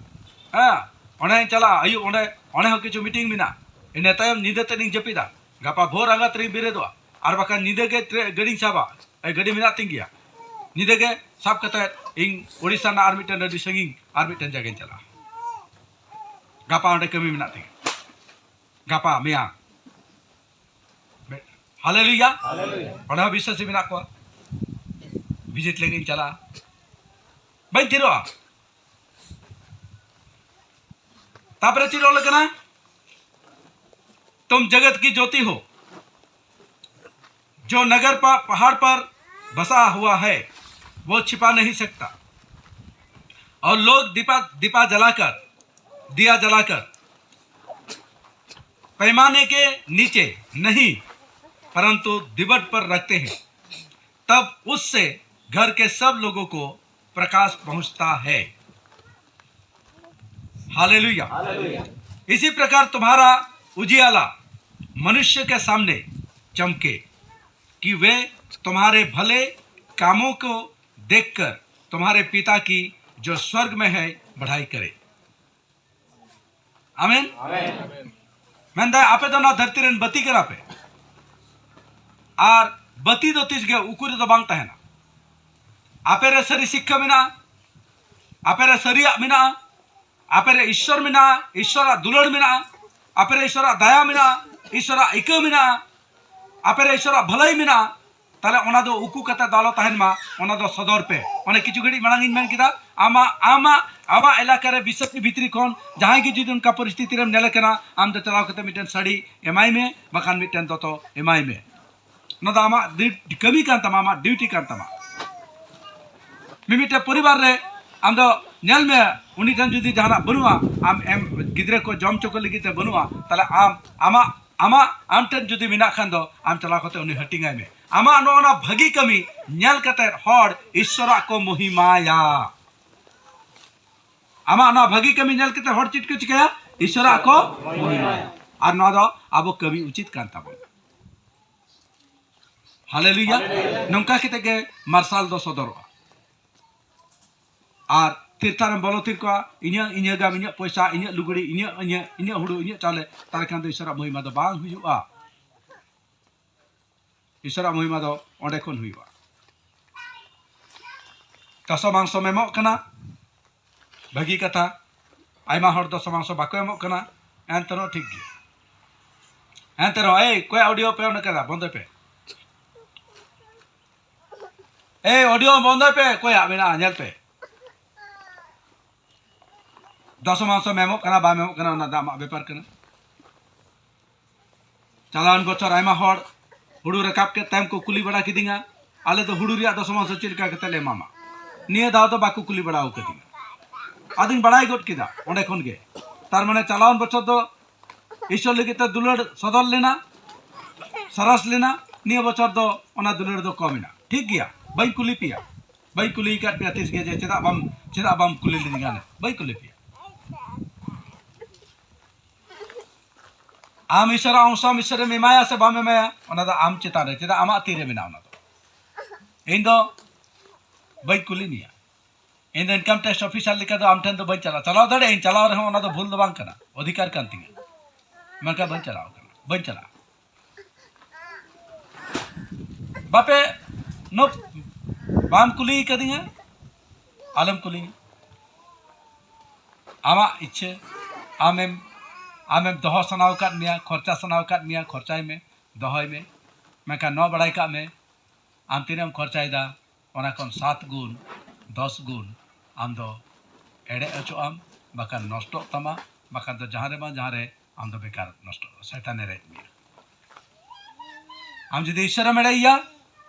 ᱦᱮᱸ? ᱚᱸᱰᱮᱧ ᱪᱟᱞᱟᱜᱼᱟ, ᱟᱹᱭᱩᱵ ᱚᱸᱰᱮ, ᱚᱸᱰᱮ ᱦᱚᱸ ᱠᱤᱪᱷᱩ ᱢᱤᱴᱤᱝ ᱢᱮᱱᱟᱜᱼᱟ᱾ ᱤᱱᱟᱹ ᱛᱟᱭᱚᱢ ᱧᱤᱫᱟᱹ ᱛᱮᱫ ᱤᱧ ᱡᱟᱹᱯᱤᱫᱟ᱾ ᱜᱟᱯᱟ ᱵᱷᱳᱨ ᱟᱸᱜᱟ ᱛᱮᱨᱤᱧ ᱵᱮᱨᱮᱫᱚᱜᱼᱟ, ᱟᱨ ᱵᱟᱠᱷᱟᱱ ᱧᱤᱫᱟᱹ ᱜᱮ ᱴᱨᱮ-, ᱜᱟᱹᱰᱤᱧ ᱥᱟᱵᱟ᱾ ᱮ, ᱜᱟᱹᱰᱤ ᱢᱮᱱᱟᱜ ᱛᱤᱧ ᱜᱮᱭᱟ᱾ ᱧᱤᱫᱟᱹ ᱜᱮ ᱥᱟᱵ ᱠᱟᱛᱮ ᱤᱧ ᱳᱰᱤᱥᱟ ᱨᱮᱱᱟᱜ ᱟᱨ ᱢᱤᱫᱴᱮᱱ ᱟᱹᱰᱤ ᱥᱟᱺᱜᱤᱧ ᱟᱨ ᱢᱤᱫᱴᱮᱱ ᱡᱟᱭᱜᱟᱧ ᱪᱟᱞᱟᱜᱼᱟ᱾ ᱜᱟᱯᱟ ᱚᱸᱰᱮ ᱠᱟᱹᱢᱤ ᱢᱮᱱᱟᱜ ᱛᱤᱧᱟ᱾ ᱜᱟᱯᱟ ᱢᱮᱭᱟᱝ᱾ ᱦᱟᱞᱮᱞᱩᱭᱟ᱾ ᱦᱟᱞᱮᱞᱩᱭᱟ᱾ ᱚᱸᱰᱮ ᱦᱚᱸ ᱵᱤᱥᱥᱟᱹᱥᱤ ᱢᱮᱱᱟᱜ ᱠᱚᱣᱟ᱾ ᱵᱷᱤᱡᱤᱴ ᱞᱟᱹᱜᱤᱫ ᱤᱧ ᱪᱟᱞᱟᱜᱼᱟ᱾ ᱵᱟᱹᱧ ᱛᱷᱤᱨᱚᱜᱼᱟ᱾ ᱛᱟᱯᱚᱨᱮ ᱪᱮᱫ ᱚᱞ ᱠᱟᱱᱟ? तुम जगत की ज्योति हो। जो नगर पर, पहाड़ पर बसा हुआ है, वो छिपा नहीं सकता। और लोग दीपा, दीपा जलाकर, दिया जलाकर पैमाने के नीचे नहीं, परंतु दीवट पर रखते हैं, तब उससे घर के सब लोगों को प्रकाश पहुंचता है। हालेलुया। हालेलुया। इसी प्रकार तुम्हारा उजियाला मनुष्य के सामने चमके, कि वे तुम्हारे भले कामों को देखकर तुम्हारे पिता की जो स्वर्ग में है बढ़ाई करे। ᱟᱢᱮᱱ᱾ ᱟᱢᱮᱱ᱾ ᱢᱮᱱᱫᱟᱭ, ᱟᱯᱮ ᱫᱚ ᱱᱚᱣᱟ ᱫᱷᱟᱹᱨᱛᱤ ᱨᱮᱱ ᱵᱟᱹᱛᱤ ᱠᱟᱱᱟ ᱯᱮ᱾ ᱟᱨ ᱵᱟᱹᱛᱤ ᱫᱚ ᱛᱤᱥ ᱜᱮ ᱩᱠᱩ ᱨᱮᱫᱚ ᱵᱟᱝ ᱛᱟᱦᱮᱱᱟ᱾ ᱟᱯᱮ ᱨᱮ ᱥᱟᱹᱨᱤ ᱥᱤᱠᱠᱷᱟ ᱢᱮᱱᱟᱜᱼᱟ, ᱟᱯᱮ ᱨᱮ ᱥᱟᱹᱨᱤᱭᱟᱜ ᱢᱮᱱᱟᱜᱼᱟ, ᱟᱯᱮ ᱨᱮ ᱤᱥᱥᱚᱨ ᱢᱮᱱᱟᱜᱼᱟ, ᱤᱥᱥᱚᱨᱟᱜ ᱫᱩᱞᱟᱹᱲ ᱢᱮᱱᱟᱜᱼᱟ, ᱟᱯᱮ ᱨᱮ ᱤᱥᱥᱚᱨᱟᱜ ᱫᱟᱭᱟ ᱢᱮᱱᱟᱜᱼᱟ, ᱤᱥᱥᱚᱨᱟᱜ ᱤᱠᱟᱹ ᱢᱮᱱᱟᱜᱼᱟ, ᱟᱯᱮ ᱨᱮ ᱤᱥᱥᱚᱨᱟᱜ ᱵᱷᱟᱹᱞᱟᱹᱭ ᱢᱮᱱᱟᱜᱼᱟ, ᱛᱟᱦᱞᱮ ᱚᱱᱟ ᱫᱚ ᱩᱠᱩ ᱠᱟᱛᱮ ᱫᱚ ᱟᱞᱚ ᱛᱟᱦᱮᱱ ᱢᱟ, ᱚᱱᱟ ᱫᱚ ᱥᱚᱫᱚᱨ ᱯᱮ᱾ ᱚᱱᱮ ᱠᱤᱪᱷᱩ ᱜᱷᱟᱹᱲᱤᱡ ᱢᱟᱲᱟᱝ ᱤᱧ ᱢᱮᱱ ᱠᱮᱫᱟ, ᱟᱢᱟᱜ, ᱟᱢᱟᱜ, ᱟᱢᱟᱜ ᱮᱞᱟᱠᱟ ᱨᱮ ᱵᱤᱥᱥᱟᱹᱥᱤ ᱵᱷᱤᱛᱨᱤ ᱠᱷᱚᱱ ᱡᱟᱦᱟᱸᱭ ᱜᱮ ᱡᱩᱫᱤ ᱚᱱᱠᱟ ᱯᱚᱨᱤᱥᱛᱷᱤᱛᱤ ᱨᱮᱢ ᱧᱮᱞᱮ ᱠᱟᱱᱟ, ᱟᱢ ᱫᱚ ᱪᱟᱞᱟᱣ ᱠᱟᱛᱮ ᱢᱤᱫᱴᱮᱱ ᱥᱟᱹᱲᱤ ᱮᱢᱟᱭ ᱢᱮ, ᱵᱟᱠᱷᱟᱱ ᱢᱤᱫᱴᱮᱱ ᱫᱚᱛᱚ ᱮᱢᱟᱭ ᱢᱮ᱾ ᱚᱱᱟ ᱫᱚ ᱟᱢᱟᱜ ᱰᱤ-, ᱠᱟᱹᱢᱤ ᱠᱟᱱ ᱛᱟᱢᱟ, ᱟᱢᱟᱜ ᱰᱤᱭᱩᱴᱤ ᱠᱟᱱ ᱛᱟᱢᱟ᱾ ᱢᱤᱢᱤᱫᱴᱮᱱ ᱯᱚᱨᱤᱵᱟᱨ ᱨᱮ ᱟᱢ ᱫᱚ ᱧᱮᱞ ᱢᱮ, ᱩᱱᱤ ᱴᱷᱮᱱ ᱡᱩᱫᱤ ᱡᱟᱦᱟᱱᱟᱜ ᱵᱟᱹᱱᱩᱜᱼᱟ, ᱟᱢ ᱮᱢ, ᱜᱤᱫᱽᱨᱟᱹ ᱠᱚ ᱡᱚᱢ ᱦᱚᱪᱚ ᱠᱚ ᱞᱟᱹᱜᱤᱫ ᱛᱮ ᱵᱟᱹᱱᱩᱜᱼᱟ, ᱛᱟᱦᱞᱮ ᱟᱢ ᱟᱢᱟᱜ, ᱟᱢᱟᱜ, ᱟᱢ ᱴᱷᱮᱱ ᱡᱩᱫᱤ ᱢᱮᱱᱟᱜ ᱠᱷᱟᱱ ᱫᱚ ᱟᱢ ᱪᱟᱞᱟᱣ ᱠᱟᱛᱮ ᱩᱱᱤ ᱦᱟᱹᱴᱤᱧᱟᱭ ᱢᱮ᱾ ᱟᱢᱟᱜ ᱱᱚᱜᱼᱚ ᱱᱟ ᱵᱷᱟᱹᱜᱤ ᱠᱟᱹᱢᱤ ᱧᱮᱞ ᱠᱟᱛᱮ ᱦᱚᱲ ᱤᱥᱥᱚᱨᱟᱜ ᱠᱚ ᱢᱚᱦᱤᱢᱟᱭᱟ᱾ ᱟᱢᱟᱜ ᱱᱚᱣᱟ ᱵᱷᱟᱹᱜᱤ ᱠᱟᱹᱢᱤ ᱧᱮᱞ ᱠᱟᱛᱮ ᱦᱚᱲ ᱪᱮᱫ ᱠᱚ ᱪᱤᱠᱟᱹᱭᱟ? ᱤᱥᱥᱚᱨᱟᱜ ᱠᱚ ᱢᱚᱦᱤᱢᱟᱭᱟ᱾ ᱟᱨ ᱱᱚᱣᱟ ᱫᱚ ᱟᱵᱚ ᱠᱟᱹᱢᱤ ᱩᱪᱤᱛ ᱠᱟᱱ ᱛᱟᱵᱚᱱᱟ᱾ ᱦᱟᱞᱮᱞᱩᱭᱟ᱾ ᱱᱚᱝᱠᱟ ᱠᱟᱛᱮ ᱜᱮ ᱢᱟᱨᱥᱟᱞ ᱫᱚ ᱥᱚᱫᱚᱨᱚᱜᱼᱟ᱾ ᱟᱨ ᱛᱤᱨᱛᱷᱟᱨᱮᱢ ᱵᱚᱞᱚ ᱛᱷᱤᱨ ᱠᱚᱜᱼᱟ, ᱤᱧᱟᱹᱜ, ᱤᱧᱟᱹᱜ ᱜᱟᱢ, ᱤᱧᱟᱹᱜ ᱯᱚᱭᱥᱟ, ᱤᱧᱟᱹᱜ ᱞᱩᱜᱽᱲᱤ, ᱤᱧᱟᱹᱜ, ᱤᱧᱟᱹᱜ, ᱤᱧᱟᱹᱜ ᱦᱩᱲᱩ, ᱤᱧᱟᱹᱜ ᱪᱟᱣᱞᱮ, ᱛᱟᱦᱞᱮ ᱠᱷᱟᱱ ᱫᱚ ᱤᱥᱚᱨᱟᱜ ᱢᱚᱦᱤᱢᱟ ᱫᱚ ᱵᱟᱝ ᱦᱩᱭᱩᱜᱼᱟ᱾ ᱤᱥᱚᱨᱟᱜ ᱢᱚᱦᱤᱢᱟ ᱫᱚ ᱚᱸᱰᱮ ᱠᱷᱚᱱ ᱦᱩᱭᱩᱜᱼᱟ᱾ ᱫᱚᱥᱚ ᱢᱟᱝᱥᱚᱢ ᱮᱢᱚᱜ ᱠᱟᱱᱟ, ᱵᱷᱟᱹᱜᱤ ᱠᱟᱛᱷᱟ᱾ ᱟᱭᱢᱟ ᱦᱚᱲ ᱫᱚᱥᱚ ᱢᱟᱝᱥᱚ ᱵᱟᱠᱚ ᱮᱢᱚᱜ ᱠᱟᱱᱟ, ᱮᱱᱛᱮ ᱨᱮᱦᱚᱸ ᱴᱷᱤᱠ ᱜᱮᱭᱟ᱾ ᱮᱱᱛᱮ ᱨᱮᱦᱚᱸ, ᱮᱭ, ᱚᱠᱚᱭᱟᱜ audio ᱯᱮ ᱚᱱ ᱠᱟᱫᱟ? ᱵᱚᱱᱫᱚᱭ ᱯᱮ᱾ ᱮᱭ, audio ᱵᱚᱱᱫᱚᱭ ᱯᱮ, ᱚᱠᱚᱭᱟᱜ ᱢᱮᱱᱟᱜᱼᱟ, ᱧᱮᱞ ᱯᱮ᱾ ᱫᱚᱥᱚ ᱢᱟᱝᱥᱚᱢ ᱮᱢᱚᱜ ᱠᱟᱱᱟ, ᱵᱟᱢ ᱮᱢᱚᱜ ᱠᱟᱱᱟ, ᱚᱱᱟ ᱫᱚ ᱟᱢᱟᱜ ᱵᱮᱯᱟᱨ ᱠᱟᱱᱟ᱾ ᱪᱟᱞᱟᱣᱮᱱ ᱵᱚᱪᱷᱚᱨ ᱟᱭᱢᱟ ᱦᱚᱲ ᱦᱩᱲᱩ ᱨᱟᱠᱟᱵ ᱠᱮᱫ ᱛᱟᱭᱚᱢ ᱠᱚ ᱠᱩᱞᱤ ᱵᱟᱲᱟ ᱠᱤᱫᱤᱧᱟ, "ᱟᱞᱮ ᱫᱚ ᱦᱩᱲᱩ ᱨᱮᱭᱟᱜ ᱫᱚᱥᱚᱢᱟᱝᱥᱚ ᱪᱮᱫ ᱞᱮᱠᱟ ᱠᱟᱛᱮ ᱞᱮ ᱮᱢᱟᱢᱟ?" ᱱᱤᱭᱟᱹ ᱫᱷᱟᱣ ᱫᱚ ᱵᱟᱠᱚ ᱠᱩᱞᱤ ᱵᱟᱲᱟ ᱟᱠᱟᱫᱤᱧᱟ᱾ ᱟᱫᱚᱧ ᱵᱟᱲᱟᱭ ᱜᱚᱫ ᱠᱮᱫᱟ ᱚᱸᱰᱮ ᱠᱷᱚᱱ ᱜᱮ᱾ ᱛᱟᱨ ᱢᱟᱱᱮ ᱪᱟᱞᱟᱣᱮᱱ ᱵᱚᱪᱷᱚᱨ ᱫᱚ ᱤᱥᱚᱨ ᱞᱟᱹᱜᱤᱫ ᱛᱮ ᱫᱩᱞᱟᱹᱲ ᱥᱚᱫᱚᱨ ᱞᱮᱱᱟ, ᱥᱚᱨᱚᱥ ᱞᱮᱱᱟ, ᱱᱤᱭᱟᱹ ᱵᱚᱪᱷᱚᱨ ᱫᱚ ᱚᱱᱟ ᱫᱩᱞᱟᱹᱲ ᱫᱚ ᱠᱚᱢ ᱮᱱᱟ᱾ ᱴᱷᱤᱠ ᱜᱮᱭᱟ, ᱵᱟᱹᱧ ᱠᱩᱞᱤ ᱯᱮᱭᱟ, ᱵᱟᱹᱧ ᱠᱩᱞᱤ ᱟᱠᱟᱫ ᱯᱮᱭᱟ ᱛᱤᱥ ᱜᱮ ᱡᱮ ᱪᱮᱫᱟᱜ ᱵᱟᱢ, ᱪᱮᱫᱟᱜ ᱵᱟᱢ ᱠᱩᱞᱤ ᱞᱤᱫᱤᱧᱟ, ᱵᱟᱹᱧ ᱠᱩᱞᱤ ᱯᱮᱭᱟ᱾ ᱟᱢ ᱤᱥᱚᱨᱟᱜ ᱚᱝᱥᱚ ᱟᱢ ᱤᱥᱚᱨᱮᱢ ᱮᱢᱟᱭᱟ ᱥᱮ ᱵᱟᱢ ᱮᱢᱟᱭᱟ, ᱚᱱᱟ ᱫᱚ ᱟᱢ ᱪᱮᱛᱟᱱ ᱨᱮ, ᱪᱮᱫᱟᱜ ᱟᱢᱟᱜ ᱛᱤᱨᱮ ᱢᱮᱱᱟᱜᱼᱟ ᱚᱱᱟ ᱫᱚ᱾ ᱤᱧ ᱫᱚ ᱵᱟᱹᱧ ᱠᱩᱞᱤ ᱢᱮᱭᱟ᱾ ᱤᱧ ᱫᱚ income tax officer ᱞᱮᱠᱟ ᱫᱚ ᱟᱢ ᱴᱷᱮᱱ ᱫᱚ ᱵᱟᱹᱧ ᱪᱟᱞᱟᱜᱼᱟ᱾ ᱪᱟᱞᱟᱣ ᱫᱟᱲᱮᱭᱟᱜ ᱟᱹᱧ, ᱪᱟᱞᱟᱣ ᱨᱮᱦᱚᱸ ᱚᱱᱟ ᱫᱚ ᱵᱷᱩᱞ ᱫᱚ ᱵᱟᱝ ᱠᱟᱱᱟ, ᱚᱫᱷᱤᱠᱟᱨ ᱠᱟᱱ ᱛᱤᱧᱟ, ᱢᱮᱱᱠᱷᱟᱱ ᱵᱟᱹᱧ ᱪᱟᱞᱟᱣ ᱠᱟᱱᱟ, ᱵᱟᱹᱧ ᱪᱟᱞᱟᱜᱼᱟ᱾ ᱵᱟᱯᱮ ᱱᱚ-, ᱵᱟᱢ ᱠᱩᱞᱤ ᱠᱟᱫᱤᱧᱟ, ᱟᱞᱚᱢ ᱠᱩᱞᱤᱧᱟ᱾ ᱟᱢᱟᱜ ᱤᱪᱪᱷᱟᱹ, ᱟᱢᱮᱢ, ᱟᱢᱮᱢ ᱫᱚᱦᱚ ᱥᱟᱱᱟᱣ ᱟᱠᱟᱫ ᱢᱮᱭᱟ, ᱠᱷᱚᱨᱪᱟ ᱥᱟᱱᱟᱣ ᱟᱠᱟᱫ ᱢᱮᱭᱟ, ᱠᱷᱚᱨᱪᱟᱭ ᱢᱮ, ᱫᱚᱦᱚᱭ ᱢᱮ᱾ ᱢᱮᱱᱠᱷᱟᱱ ᱱᱚᱣᱟ ᱵᱟᱲᱟᱭ ᱠᱟᱜ ᱢᱮ, ᱟᱢ ᱛᱤᱱᱟᱹᱜ ᱮᱢ ᱠᱷᱚᱨᱪᱟᱭᱮᱫᱟ, ᱚᱱᱟ ᱠᱷᱚᱱ ᱥᱟᱛ ᱜᱩᱱ, ᱫᱚᱥ ᱜᱩᱱ ᱟᱢ ᱫᱚ ᱮᱲᱮ ᱦᱚᱪᱚᱜ ᱟᱢ, ᱵᱟᱠᱷᱟᱱ ᱱᱚᱥᱴᱚᱜ ᱛᱟᱢᱟ, ᱵᱟᱠᱷᱟᱱ ᱫᱚ ᱡᱟᱦᱟᱸ ᱨᱮ ᱵᱟᱝ ᱡᱟᱦᱟᱸ ᱨᱮ ᱟᱢ ᱫᱚ ᱵᱮᱠᱟᱨ ᱱᱚᱥᱴᱚᱜ, ᱥᱚᱭᱛᱟᱱᱮ ᱨᱮᱡ ᱢᱮᱭᱟ᱾ ᱟᱢ ᱡᱩᱫᱤ ᱤᱥᱚᱨᱮᱢ ᱮᱲᱮᱭᱮᱭᱟ,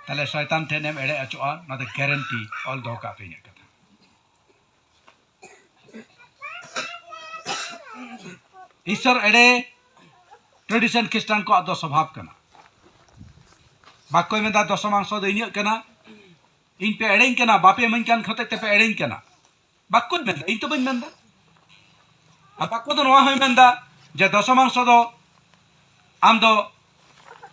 ᱛᱟᱦᱞᱮ ᱥᱚᱭᱛᱟᱱ ᱴᱷᱮᱱ ᱮᱢ ᱮᱲᱮ ᱦᱚᱪᱚᱜᱼᱟ᱾ ᱱᱚᱣᱟ ᱫᱚ guarantee, ᱚᱞ ᱫᱚᱦᱚ ᱠᱟᱜ ᱯᱮ ᱤᱧᱟᱹᱜ ᱠᱟᱛᱷᱟ᱾ ᱤᱥᱚᱨ ᱮᱲᱮ tradition ᱠᱷᱨᱤᱥᱴᱟᱱ ᱠᱚᱣᱟᱜ ᱫᱚ ᱥᱚᱵᱷᱟᱵ ᱠᱟᱱᱟ᱾ ᱵᱟᱠᱚ ᱢᱮᱱᱫᱟ, "ᱫᱚᱥᱚᱢᱟᱝᱥᱚ ᱫᱚ ᱤᱧᱟᱹᱜ ᱠᱟᱱᱟ, ᱤᱧ ᱯᱮ ᱮᱲᱮᱧ ᱠᱟᱱᱟ, ᱵᱟᱯᱮ ᱤᱢᱟᱹᱧ ᱠᱟᱱ ᱦᱚᱛᱮᱡ ᱛᱮᱯᱮ ᱮᱲᱮᱧ ᱠᱟᱱᱟ", ᱵᱟᱠᱚ ᱢᱮᱱᱫᱟ, ᱤᱧ ᱛᱚ ᱵᱟᱹᱧ ᱢᱮᱱᱫᱟ᱾ ᱟᱨ ᱵᱟᱠᱚ ᱫᱚ ᱱᱚᱣᱟ ᱦᱚᱸᱭ ᱢᱮᱱᱫᱟ ᱡᱮ ᱫᱚᱥᱚᱢᱟᱝᱥᱚ ᱫᱚ ᱟᱢ ᱫᱚ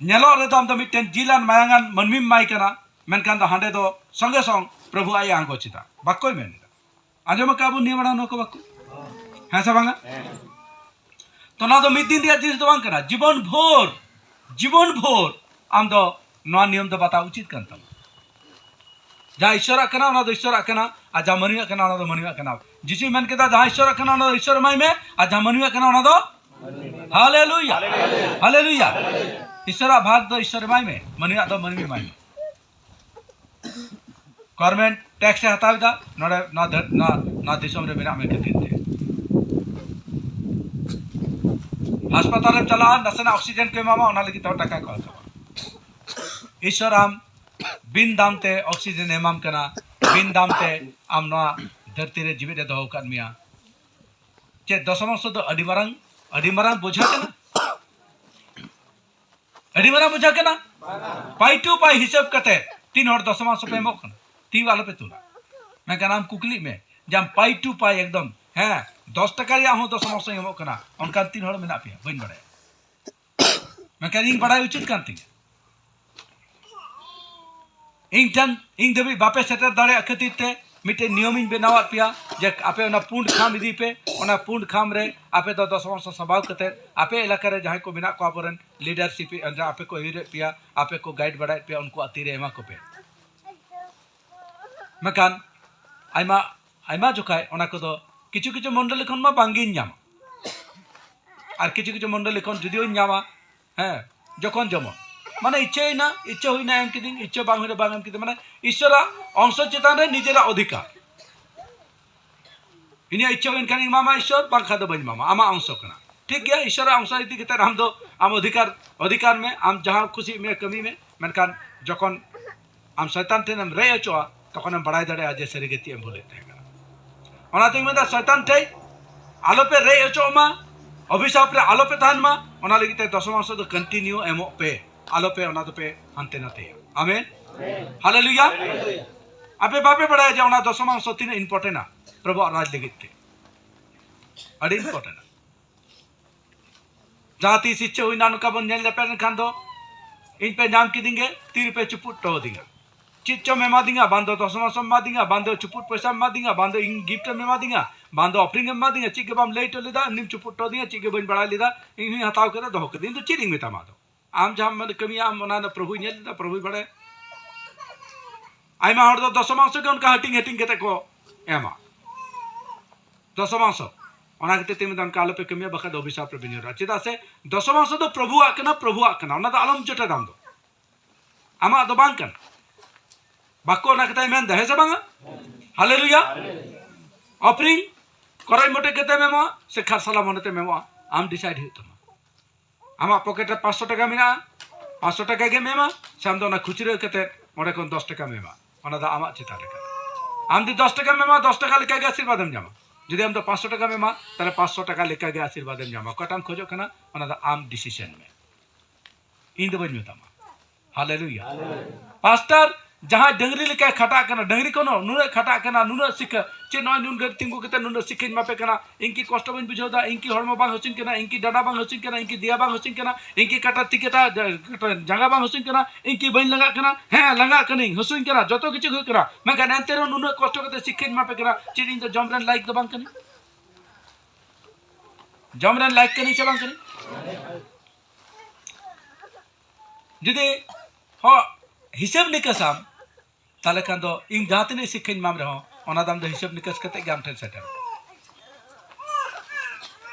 ᱧᱮᱞᱚᱜ ᱨᱮᱫᱚ ᱟᱢ ᱫᱚ ᱢᱤᱫᱴᱮᱱ ᱡᱤᱞ ᱟᱱ ᱢᱟᱭᱟᱝ ᱟᱱ ᱢᱟᱹᱱᱢᱤᱢ ᱮᱢᱟᱭ ᱠᱟᱱᱟ, ᱢᱮᱱᱠᱷᱟᱱ ᱫᱚ ᱦᱟᱸᱰᱮ ᱫᱚ ᱥᱚᱸᱜᱮ ᱥᱚᱝ ᱯᱨᱚᱵᱷᱩ ᱟᱡ ᱮ ᱟᱬᱜᱚ ᱪᱮᱫᱟ, ᱵᱟᱠᱚ ᱢᱮᱱᱫᱟ᱾ ᱟᱸᱡᱚᱢ ᱟᱠᱟᱫ ᱵᱚᱱ ᱱᱤᱭᱟᱹ ᱢᱟᱲᱟᱝ ᱱᱚᱣᱟ ᱠᱚ ᱵᱟᱠᱚ? ᱦᱮᱸ ᱥᱮ ᱵᱟᱝᱟ? ᱛᱚ ᱱᱚᱣᱟ ᱫᱚ ᱢᱤᱫ ᱫᱤᱱ ᱨᱮᱭᱟᱜ ᱡᱤᱱᱤᱥ ᱫᱚ ᱵᱟᱝ ᱠᱟᱱᱟ᱾ ᱡᱤᱵᱚᱱ ᱵᱷᱳᱨ, ᱡᱤᱵᱚᱱ ᱵᱷᱳᱨ ᱟᱢ ᱫᱚ ᱱᱚᱣᱟ ᱱᱤᱭᱚᱢ ᱫᱚ ᱵᱟᱛᱟᱣ ᱩᱪᱤᱛ ᱠᱟᱱ ᱛᱟᱢᱟ᱾ ᱡᱟᱦᱟᱸ ᱤᱥᱚᱨᱟᱜ ᱠᱟᱱᱟ, ᱚᱱᱟ ᱫᱚ ᱤᱥᱚᱨᱟᱜ ᱠᱟᱱᱟ, ᱟᱨ ᱡᱟᱦᱟᱸ ᱢᱟᱹᱱᱢᱤᱭᱟᱜ ᱠᱟᱱᱟ, ᱚᱱᱟ ᱫᱚ ᱢᱟᱹᱱᱢᱤᱭᱟᱜ ᱠᱟᱱᱟ᱾ ᱡᱤᱥᱩᱭ ᱢᱮᱱ ᱠᱮᱫᱟ, "ᱡᱟᱦᱟᱸ ᱤᱥᱚᱨᱟᱜ ᱠᱟᱱᱟ, ᱚᱱᱟ ᱫᱚ ᱤᱥᱚᱨ ᱮᱢᱟᱭ ᱢᱮ, ᱟᱨ ᱡᱟᱦᱟᱸ ᱢᱟᱹᱱᱢᱤᱭᱟᱜ ᱠᱟᱱᱟ, ᱚᱱᱟ ᱫᱚ ᱦᱟᱞᱮᱞᱩᱭᱟ, ᱦᱟᱞᱮᱞᱩᱭᱟ᱾ ᱤᱥᱚᱨᱟᱜ ᱵᱷᱟᱜᱽ ᱫᱚ ᱤᱥᱚᱨ ᱮᱢᱟᱭ ᱢᱮ, ᱢᱟᱹᱱᱢᱤᱭᱟᱜ ᱫᱚ ᱢᱟᱹᱱᱢᱤ ᱮᱢᱟᱭ ᱢᱮ᱾" ᱜᱚᱵᱷᱚᱨᱱᱢᱮᱱᱴ ᱴᱮᱠᱥ ᱮ ᱦᱟᱛᱟᱣ ᱮᱫᱟ, ᱱᱚᱰᱮ ᱱᱚᱣᱟ ᱫᱷᱟᱹᱨ-, ᱱᱚᱣᱟ, ᱱᱚᱣᱟ ᱫᱤᱥᱚᱢ ᱨᱮ ᱢᱮᱱᱟᱜ ᱢᱮ ᱠᱷᱟᱹᱛᱤᱨ ᱛᱮ᱾ ᱦᱟᱥᱯᱟᱛᱟᱞ ᱨᱮᱢ ᱪᱟᱞᱟᱜᱼᱟ, ᱱᱟᱥᱮᱱᱟᱜ ᱚᱠᱥᱤᱡᱮᱱ ᱠᱚ ᱮᱢᱟᱢᱟ, ᱚᱱᱟ ᱞᱟᱹᱜᱤᱫ ᱛᱮᱦᱚᱸ ᱴᱟᱠᱟ ᱠᱚ ᱦᱟᱛᱟᱣᱟ᱾ ᱤᱥᱚᱨ ᱟᱢ ᱵᱤᱱ ᱫᱟᱢ ᱛᱮ ᱚᱠᱥᱤᱡᱮᱱ ᱮ ᱮᱢᱟᱢ ᱠᱟᱱᱟ, ᱵᱤᱱ ᱫᱟᱢ ᱛᱮ ᱟᱢ ᱱᱚᱣᱟ ᱫᱷᱟᱹᱨᱛᱤ ᱨᱮ ᱡᱤᱣᱮᱫ ᱮ ᱫᱚᱦᱚ ᱟᱠᱟᱫ ᱢᱮᱭᱟ᱾ ᱪᱮᱫ ᱫᱚᱥᱚᱢᱟᱝᱥᱚ ᱫᱚ ᱟᱹᱰᱤ ᱢᱟᱨᱟᱝ, ᱟᱹᱰᱤ ᱢᱟᱨᱟᱝ ᱵᱚᱡᱷᱟ ᱠᱟᱱᱟ? ᱟᱹᱰᱤ ᱢᱟᱨᱟᱝ ᱵᱚᱡᱷᱟ ᱠᱟᱱᱟ? ᱯᱟᱭ ᱴᱩ ᱯᱟᱭ ᱦᱤᱥᱟᱹᱵ ᱠᱟᱛᱮ ᱛᱤᱱ ᱦᱚᱲ ᱫᱚᱥᱚᱢᱟᱝᱥᱚ ᱯᱮ ᱮᱢᱚᱜ ᱠᱟᱱᱟ? ᱛᱤ ᱟᱞᱚᱯᱮ ᱛᱩᱞᱟ᱾ ᱢᱮᱱᱠᱷᱟᱱ ᱟᱢ ᱠᱩᱠᱞᱤᱜ ᱢᱮ ᱡᱮ ᱟᱢ ᱯᱟᱭ ᱴᱩ ᱯᱟᱭ ᱮᱠᱫᱚᱢ, ᱦᱮᱸ, ᱫᱚᱥ ᱴᱟᱠᱟ ᱨᱮᱭᱟᱜ ᱦᱚᱸ ᱫᱚᱥᱚᱢᱟᱝᱥᱚ ᱮᱢᱚᱜ ᱠᱟᱱᱟ, ᱚᱱᱠᱟᱱ ᱛᱤᱱ ᱦᱚᱲ ᱢᱮᱱᱟᱜ ᱯᱮᱭᱟ? ᱵᱟᱹᱧ ᱵᱟᱲᱟᱭᱟ᱾ ᱢᱮᱱᱠᱷᱟᱱ ᱤᱧ ᱵᱟᱲᱟᱭ ᱩᱪᱤᱛ ᱠᱟᱱ ᱛᱤᱧᱟ᱾ ᱤᱧ ᱴᱷᱮᱱ, ᱤᱧ ᱫᱷᱟᱹᱵᱤᱡ ᱵᱟᱯᱮ ᱥᱮᱴᱮᱨ ᱫᱟᱲᱮᱭᱟᱜ ᱠᱷᱟᱹᱛᱤᱨ ᱛᱮ ᱢᱤᱫᱴᱮᱱ ᱱᱤᱭᱚᱢᱤᱧ ᱵᱮᱱᱟᱣᱟᱫ ᱯᱮᱭᱟ ᱡᱮ ᱟᱯᱮ ᱚᱱᱟ ᱯᱩᱸᱰ ᱠᱷᱟᱢ ᱤᱫᱤ ᱯᱮ, ᱚᱱᱟ ᱯᱩᱸᱰ ᱠᱷᱟᱢ ᱨᱮ ᱟᱯᱮ ᱫᱚ ᱫᱚᱥᱚᱢᱟᱝᱥᱚ ᱥᱟᱵᱟᱣ ᱠᱟᱛᱮ ᱟᱯᱮ ᱮᱞᱟᱠᱟ ᱨᱮ ᱡᱟᱦᱟᱸᱭ ᱠᱚ ᱢᱮᱱᱟᱜ ᱠᱚᱣᱟ ᱟᱵᱚᱨᱮᱱ ᱞᱤᱰᱟᱨᱥᱤᱯ, ᱟᱯᱮ ᱠᱚ ᱟᱹᱭᱩᱨᱮᱫ ᱯᱮᱭᱟ, ᱟᱯᱮ ᱠᱚ ᱜᱟᱭᱤᱰ ᱵᱟᱲᱟᱭᱮᱫ ᱯᱮᱭᱟ, ᱩᱱᱠᱩᱣᱟᱜ ᱛᱤᱨᱮ ᱮᱢᱟ ᱠᱚᱯᱮ᱾ ᱢᱮᱱᱠᱷᱟᱱ ᱟᱭᱢᱟ, ᱟᱭᱢᱟ ᱡᱚᱠᱷᱟᱡ ᱚᱱᱟ ᱠᱚᱫᱚ ᱠᱤᱪᱷᱩ ᱠᱤᱪᱷᱩ ᱢᱚᱱᱰᱚᱞᱤ ᱠᱷᱚᱱ ᱢᱟ ᱵᱟᱝᱜᱤᱧ ᱧᱟᱢᱟ, ᱟᱨ ᱠᱤᱪᱷᱩ ᱠᱤᱪᱷᱩ ᱢᱚᱱᱰᱚᱞᱤ ᱠᱷᱚᱱ ᱡᱩᱫᱤᱣᱧ ᱧᱟᱢᱟ, ᱦᱮᱸ, ᱡᱚᱠᱷᱚᱱ ᱡᱮᱢᱚᱱ, ᱢᱟᱱᱮ ᱤᱪᱪᱷᱟᱹᱭᱮᱱᱟ, ᱤᱪᱪᱷᱟᱹ ᱦᱩᱭᱱᱟ, ᱮᱢ ᱠᱤᱫᱤᱧ, ᱤᱪᱪᱷᱟᱹ ᱵᱟᱝ ᱦᱩᱭᱱᱟ, ᱵᱟᱝ ᱮᱢ ᱠᱤᱫᱤᱧ, ᱢᱟᱱᱮ ᱤᱥᱚᱨᱟᱜ ᱚᱝᱥᱚ ᱪᱮᱛᱟᱱ ᱨᱮ ᱱᱤᱡᱮᱨᱟᱜ ᱚᱫᱷᱤᱠᱟᱨ᱾ ᱤᱧᱟᱹᱜ ᱤᱪᱪᱷᱟᱹ ᱦᱩᱭᱮᱱ ᱠᱷᱟᱱ ᱤᱧ ᱮᱢᱟᱢᱟ ᱤᱥᱚᱨ, ᱵᱟᱝᱠᱷᱟᱱ ᱫᱚ ᱵᱟᱹᱧ ᱮᱢᱟᱢᱟ, ᱟᱢᱟᱜ ᱚᱝᱥᱚ ᱠᱟᱱᱟ᱾ ᱴᱷᱤᱠ ᱜᱮᱭᱟ, ᱤᱥᱚᱨᱟᱜ ᱚᱝᱥᱚ ᱤᱫᱤ ᱠᱟᱛᱮ ᱟᱢ ᱫᱚ ᱟᱢ ᱚᱫᱷᱤᱠᱟᱨ, ᱚᱫᱷᱤᱠᱟᱨ ᱢᱮ, ᱟᱢ ᱡᱟᱦᱟᱸ ᱠᱩᱥᱤᱜ ᱢᱮ ᱠᱟᱹᱢᱤ ᱢᱮ, ᱢᱮᱱᱠᱷᱟᱱ ᱡᱚᱠᱷᱚᱱ ᱟᱢ ᱥᱚᱭᱛᱟᱱ ᱴᱷᱮᱱᱮᱢ ᱨᱮᱡ ᱚᱪᱚᱜᱼᱟ, ᱛᱚᱠᱷᱚᱱᱮᱢ ᱵᱟᱲᱟᱭ ᱫᱟᱲᱮᱭᱟᱜᱼᱟ ᱡᱮ ᱥᱟᱹᱨᱤᱜᱮ ᱪᱮᱫ ᱮᱢ ᱵᱷᱩᱞᱮᱫ ᱛᱟᱦᱮᱸ ᱠᱟᱱᱟ᱾ ᱚᱱᱟᱛᱤᱧ ᱢᱮᱱᱫᱟ, ᱥᱚᱭᱛᱟᱱ ᱴᱷᱮᱡ ᱟᱞᱚᱯᱮ ᱨᱮᱡ ᱚᱪᱚᱜ ᱢᱟ, ᱚᱵᱷᱤᱥᱟᱯ ᱨᱮ ᱟᱞᱚᱯᱮ ᱛᱟᱦᱮᱱ ᱢᱟ᱾ ᱚᱱᱟ ᱞᱟᱹᱜᱤᱫ ᱛᱮ ᱫᱚᱥᱚᱢᱟᱝᱥᱚ ᱫᱚ ᱠᱚᱱᱴᱤᱱᱤᱭᱩ ᱮᱢᱚᱜ ᱯᱮ, ᱟᱞᱚᱯᱮ ᱚᱱᱟ ᱫᱚᱯᱮ ᱦᱟᱱᱛᱮ ᱱᱟᱛᱮᱭᱟ᱾ ᱟᱢᱮᱱ, ᱦᱟᱞᱮᱞᱩᱭᱟ᱾ ᱟᱯᱮ ᱵᱟᱯᱮ ᱵᱟᱲᱟᱭᱟ ᱡᱮ ᱚᱱᱟ ᱫᱚᱥᱚᱢᱟᱝᱥᱚ ᱛᱤᱱᱟᱹᱜ ᱤᱢᱯᱚᱨᱴᱮᱱᱴᱟ ᱯᱨᱚᱵᱷᱩᱣᱟᱜ ᱨᱟᱡᱽ ᱞᱟᱹᱜᱤᱫ ᱛᱮ? ᱟᱹᱰᱤ ᱤᱢᱯᱚᱨᱴᱮᱱᱴᱟ᱾ ᱡᱟᱦᱟᱸ ᱛᱤᱥ ᱤᱪᱪᱷᱟᱹ ᱦᱩᱭᱱᱟ, ᱱᱚᱝᱠᱟ ᱵᱚᱱ ᱧᱮᱞ ᱧᱮᱯᱮᱞ ᱞᱮᱱᱠᱷᱟᱱ ᱫᱚ, ᱤᱧ ᱯᱮ ᱧᱟᱢ ᱠᱤᱫᱤᱧ ᱜᱮ, ᱛᱤ ᱨᱮᱯᱮ ᱪᱩᱯᱩᱫ ᱦᱚᱴᱚ ᱟᱹᱫᱤᱧᱟ᱾ ᱪᱮᱫ ᱪᱚᱢ ᱮᱢᱟᱫᱤᱧᱟ, ᱵᱟᱝ ᱫᱚ ᱫᱚᱥ ᱢᱟᱥ ᱮᱢ ᱮᱢᱟᱫᱤᱧᱟ, ᱵᱟᱝ ᱫᱚ ᱪᱩᱯᱩᱫ ᱯᱚᱭᱥᱟᱢ ᱮᱢᱟᱫᱤᱧᱟ, ᱵᱟᱝ ᱫᱚ ᱤᱧ ᱜᱤᱯᱷᱴ ᱮᱢ ᱮᱢᱟᱫᱤᱧᱟ, ᱵᱟᱝ ᱫᱚ ᱚᱯᱷᱨᱤᱝ ᱮᱢ ᱮᱢᱟᱫᱤᱧᱟ, ᱪᱮᱫ ᱜᱮ ᱵᱟᱢ ᱞᱟᱹᱭ ᱦᱚᱴᱚ ᱞᱮᱫᱟ, ᱮᱢᱱᱤᱢ ᱪᱩᱯᱩᱫ ᱦᱚᱴᱚ ᱟᱫᱤᱧᱟ, ᱪᱮᱫ ᱜᱮ ᱵᱟᱹᱧ ᱵᱟᱲᱟᱭ ᱞᱮᱫᱟ, ᱤᱧ ᱦᱚᱸᱧ ᱦᱟᱛᱟᱣ ᱠᱮᱫᱟ, ᱫᱚᱦᱚ ᱠᱮᱫᱟ᱾ ᱤᱧ ᱫᱚ ᱪᱮᱫ ᱤᱧ ᱢᱮᱛᱟᱢᱟ ᱟᱫᱚ? ᱟᱢ ᱡᱟᱦᱟᱸᱢ ᱢᱮᱱ ᱠᱟᱹᱢᱤᱭᱟ, ᱟᱢ ᱚᱱᱟ ᱫᱚ ᱯᱨᱚᱵᱷᱩᱭ ᱧᱮᱞ ᱞᱮᱫᱟ, ᱯᱨᱚᱵᱷᱩᱭ ᱵᱟᱲᱟᱭᱟ᱾ ᱟᱭᱢᱟ ᱦᱚᱲ ᱫᱚ ᱫᱚᱥᱚᱢᱟᱝᱥᱚ ᱜᱮ ᱚᱱᱠᱟ ᱦᱟᱹᱴᱤᱧ ᱦᱟᱹᱴᱤᱧ ᱠᱟᱛᱮ ᱠᱚ ᱮᱢᱟ᱾ ᱫᱚᱥᱚᱢᱟᱝᱥᱚ᱾ ᱚᱱᱟ ᱠᱷᱟᱹᱛᱤᱨ ᱛᱮ ᱢᱮᱱᱫᱟ, ᱚᱱᱠᱟ ᱟᱞᱚᱯᱮ ᱠᱟᱹᱢᱤᱭᱟ, ᱵᱟᱠᱷᱟᱡ ᱫᱚ ᱚᱵᱷᱤᱥᱟᱯ ᱨᱮᱯᱮ ᱧᱩᱨᱟ᱾ ᱪᱮᱫᱟᱜ ᱥᱮ ᱫᱚᱥᱚᱢᱟᱝᱥᱚ ᱫᱚ ᱯᱨᱚᱵᱷᱩᱣᱟᱜ ᱠᱟᱱᱟ, ᱯᱨᱚᱵᱷᱩᱣᱟᱜ ᱠᱟᱱᱟ, ᱚᱱᱟ ᱫᱚ ᱟᱞᱚᱢ ᱡᱚᱴᱮᱫᱟ ᱟᱢ ᱫᱚ᱾ ᱟᱢᱟᱜ ᱫᱚ ᱵᱟᱝ ᱠᱟᱱᱟ᱾ ᱵᱟᱠᱚ ᱚᱱᱟ ᱠᱟᱛᱷᱟᱭ ᱢᱮᱱᱫᱟ, ᱦᱮᱸ ᱥᱮ ᱵᱟᱝᱟ? ᱦᱟᱞᱮᱞᱩᱭᱟ᱾ ᱚᱯᱷᱨᱤᱝ ᱠᱚᱨᱚᱡ ᱢᱚᱴᱮᱡ ᱠᱟᱛᱮᱢ ᱮᱢᱚᱜᱼᱟ ᱥᱮ ᱠᱷᱟᱨᱥᱟᱞᱟ ᱢᱚᱱᱮᱛᱮᱢ ᱮᱢᱚᱜᱼᱟ, ᱟᱢ ᱰᱤᱥᱟᱭᱤᱰ ᱦᱩᱭᱩᱜ ᱛᱟᱢᱟ᱾ ᱟᱢᱟᱜ ᱯᱚᱠᱮᱴ ᱨᱮ ᱯᱟᱸᱪᱥᱚ ᱴᱟᱠᱟ ᱢᱮᱱᱟᱜᱼᱟ, ᱯᱟᱸᱪᱥᱚ ᱴᱟᱠᱟ ᱜᱮᱢ ᱮᱢᱟ, ᱥᱮ ᱟᱢ ᱫᱚ ᱚᱱᱟ ᱠᱷᱩᱪᱨᱟᱹ ᱠᱟᱛᱮ ᱚᱸᱰᱮ ᱠᱷᱚᱱ ᱫᱚᱥ ᱴᱟᱠᱟᱢ ᱮᱢᱟ? ᱚᱱᱟ ᱫᱚ ᱟᱢᱟᱜ ᱪᱮᱛᱟᱱ ᱨᱮ ᱠᱟᱱᱟ᱾ ᱟᱢ ᱡᱩᱫᱤ ᱫᱚᱥ ᱴᱟᱠᱟᱢ ᱮᱢᱟ, ᱫᱚᱥ ᱴᱟᱠᱟ ᱞᱮᱠᱟᱜᱮ ᱟᱥᱤᱨᱵᱟᱫᱮᱢ ᱧᱟᱢᱟ᱾ ᱡᱩᱫᱤ ᱟᱢ ᱫᱚ ᱯᱟᱸᱪᱥᱚ ᱴᱟᱠᱟᱢ ᱮᱢᱟ, ᱛᱟᱦᱞᱮ ᱯᱟᱸᱪᱥᱚ ᱴᱟᱠᱟ ᱞᱮᱠᱟᱜᱮ ᱟᱥᱤᱨᱵᱟᱫᱮᱢ ᱧᱟᱢᱟ᱾ ᱚᱠᱟᱴᱟᱜ ᱮᱢ ᱠᱷᱚᱡᱚᱜ ᱠᱟᱱᱟ, ᱚᱱᱟ ᱫᱚ ᱟᱢ ᱰᱤᱥᱤᱥᱚᱱ ᱢᱮ, ᱤᱧ ᱫᱚ ᱵᱟᱹᱧ ᱢᱮᱛᱟᱢᱟ᱾ ᱦᱟᱞᱮᱞᱩᱭᱟ᱾ ᱯᱟᱥᱴᱟᱨ ᱡᱟᱦᱟᱸᱭ ᱰᱟᱹᱝᱨᱤ ᱞᱮᱠᱟᱭ ᱠᱷᱟᱴᱟᱜ ᱠᱟᱱᱟ, ᱰᱟᱹᱝᱨᱤ ᱠᱚ ᱱᱩᱱᱟᱹᱜ ᱠᱷᱟᱴᱟᱜ ᱠᱟᱱᱟ, ᱱᱩᱱᱟᱹᱜ ᱥᱤᱠᱷᱟᱹ, ᱪᱮᱫ ᱱᱚᱜᱼᱚᱭ ᱱᱩᱱ ᱜᱷᱟᱹᱲᱤᱡ ᱛᱤᱸᱜᱩ ᱠᱟᱛᱮ ᱱᱩᱱᱟᱹᱜ ᱥᱤᱠᱷᱟᱹᱧ ᱮᱢᱟ ᱯᱮ ᱠᱟᱱᱟ, ᱤᱧ ᱠᱤ ᱠᱚᱥᱴᱚ ᱵᱟᱹᱧ ᱵᱩᱡᱷᱟᱹᱣ ᱮᱫᱟ? ᱤᱧ ᱠᱤ ᱦᱚᱲᱢᱚ ᱵᱟᱝ ᱦᱟᱹᱥᱩᱧ ᱠᱟᱱᱟ? ᱤᱧ ᱠᱤ ᱰᱟᱸᱰᱟ ᱵᱟᱝ ᱦᱟᱹᱥᱩᱧ ᱠᱟᱱᱟ? ᱤᱧ ᱠᱤ ᱫᱮᱭᱟ ᱵᱟᱝ ᱦᱟᱹᱥᱩᱧ ᱠᱟᱱᱟ? ᱤᱧ ᱠᱤ ᱠᱟᱴᱟ ᱛᱤ ᱠᱟᱴᱟ ᱡᱟ-, ᱠᱟᱴᱟ ᱡᱟᱸᱜᱟ ᱵᱟᱝ ᱦᱟᱹᱥᱩᱧ ᱠᱟᱱᱟ? ᱤᱧ ᱠᱤ ᱵᱟᱹᱧ ᱞᱟᱸᱜᱟᱜ ᱠᱟᱱᱟ? ᱦᱮᱸ, ᱞᱟᱸᱜᱟᱜ ᱠᱟᱹᱱᱟᱹᱧ, ᱦᱟᱹᱥᱩᱧ ᱠᱟᱱᱟ, ᱡᱚᱛᱚ ᱠᱤᱪᱷᱩ ᱦᱩᱭᱩᱜ ᱠᱟᱱᱟ, ᱢᱮᱱᱠᱷᱟᱱ ᱮᱱᱛᱮ ᱨᱮᱦᱚᱸ ᱱᱩᱱᱟᱹᱜ ᱠᱚᱥᱴᱚ ᱠᱟᱛᱮ ᱥᱤᱠᱷᱟᱹᱧ ᱮᱢᱟ ᱯᱮ ᱠᱟᱱᱟ᱾ ᱪᱮᱫ ᱤᱧ ᱫᱚ ᱡᱚᱢ ᱨᱮᱱ ᱞᱟᱭᱤᱠ ᱫᱚ ᱵᱟᱝ ᱠᱟᱹᱱᱟᱹᱧ? ᱡᱚᱢ ᱨᱮᱱ ᱞᱟᱭᱤᱠ ᱠᱟᱹᱱᱟᱹᱧ ᱥᱮ ᱵᱟᱝ ᱠᱟᱹᱱᱟᱹᱧ? ᱡᱩᱫᱤ ᱦᱚ ᱦᱤᱥᱟᱹᱵ ᱱᱤᱠᱟᱹᱥᱟᱢ, ᱛᱟᱦᱞᱮ ᱠᱷᱟᱱ ᱫᱚ ᱤᱧ ᱡᱟᱦᱟᱸ ᱛᱤᱱᱟᱹᱜ ᱥᱤᱠᱷᱟᱹᱧ ᱮᱢᱟᱢ ᱨᱮᱦᱚᱸ, ᱚᱱᱟ ᱫᱚ ᱟᱢ ᱫᱚ ᱦᱤᱥᱟᱹᱵ ᱱᱤᱠᱟᱹᱥ ᱠᱟᱛᱮ ᱜᱮ ᱟᱢ ᱴᱷᱮᱱ ᱥᱮᱴᱮᱨᱚᱜᱼᱟ᱾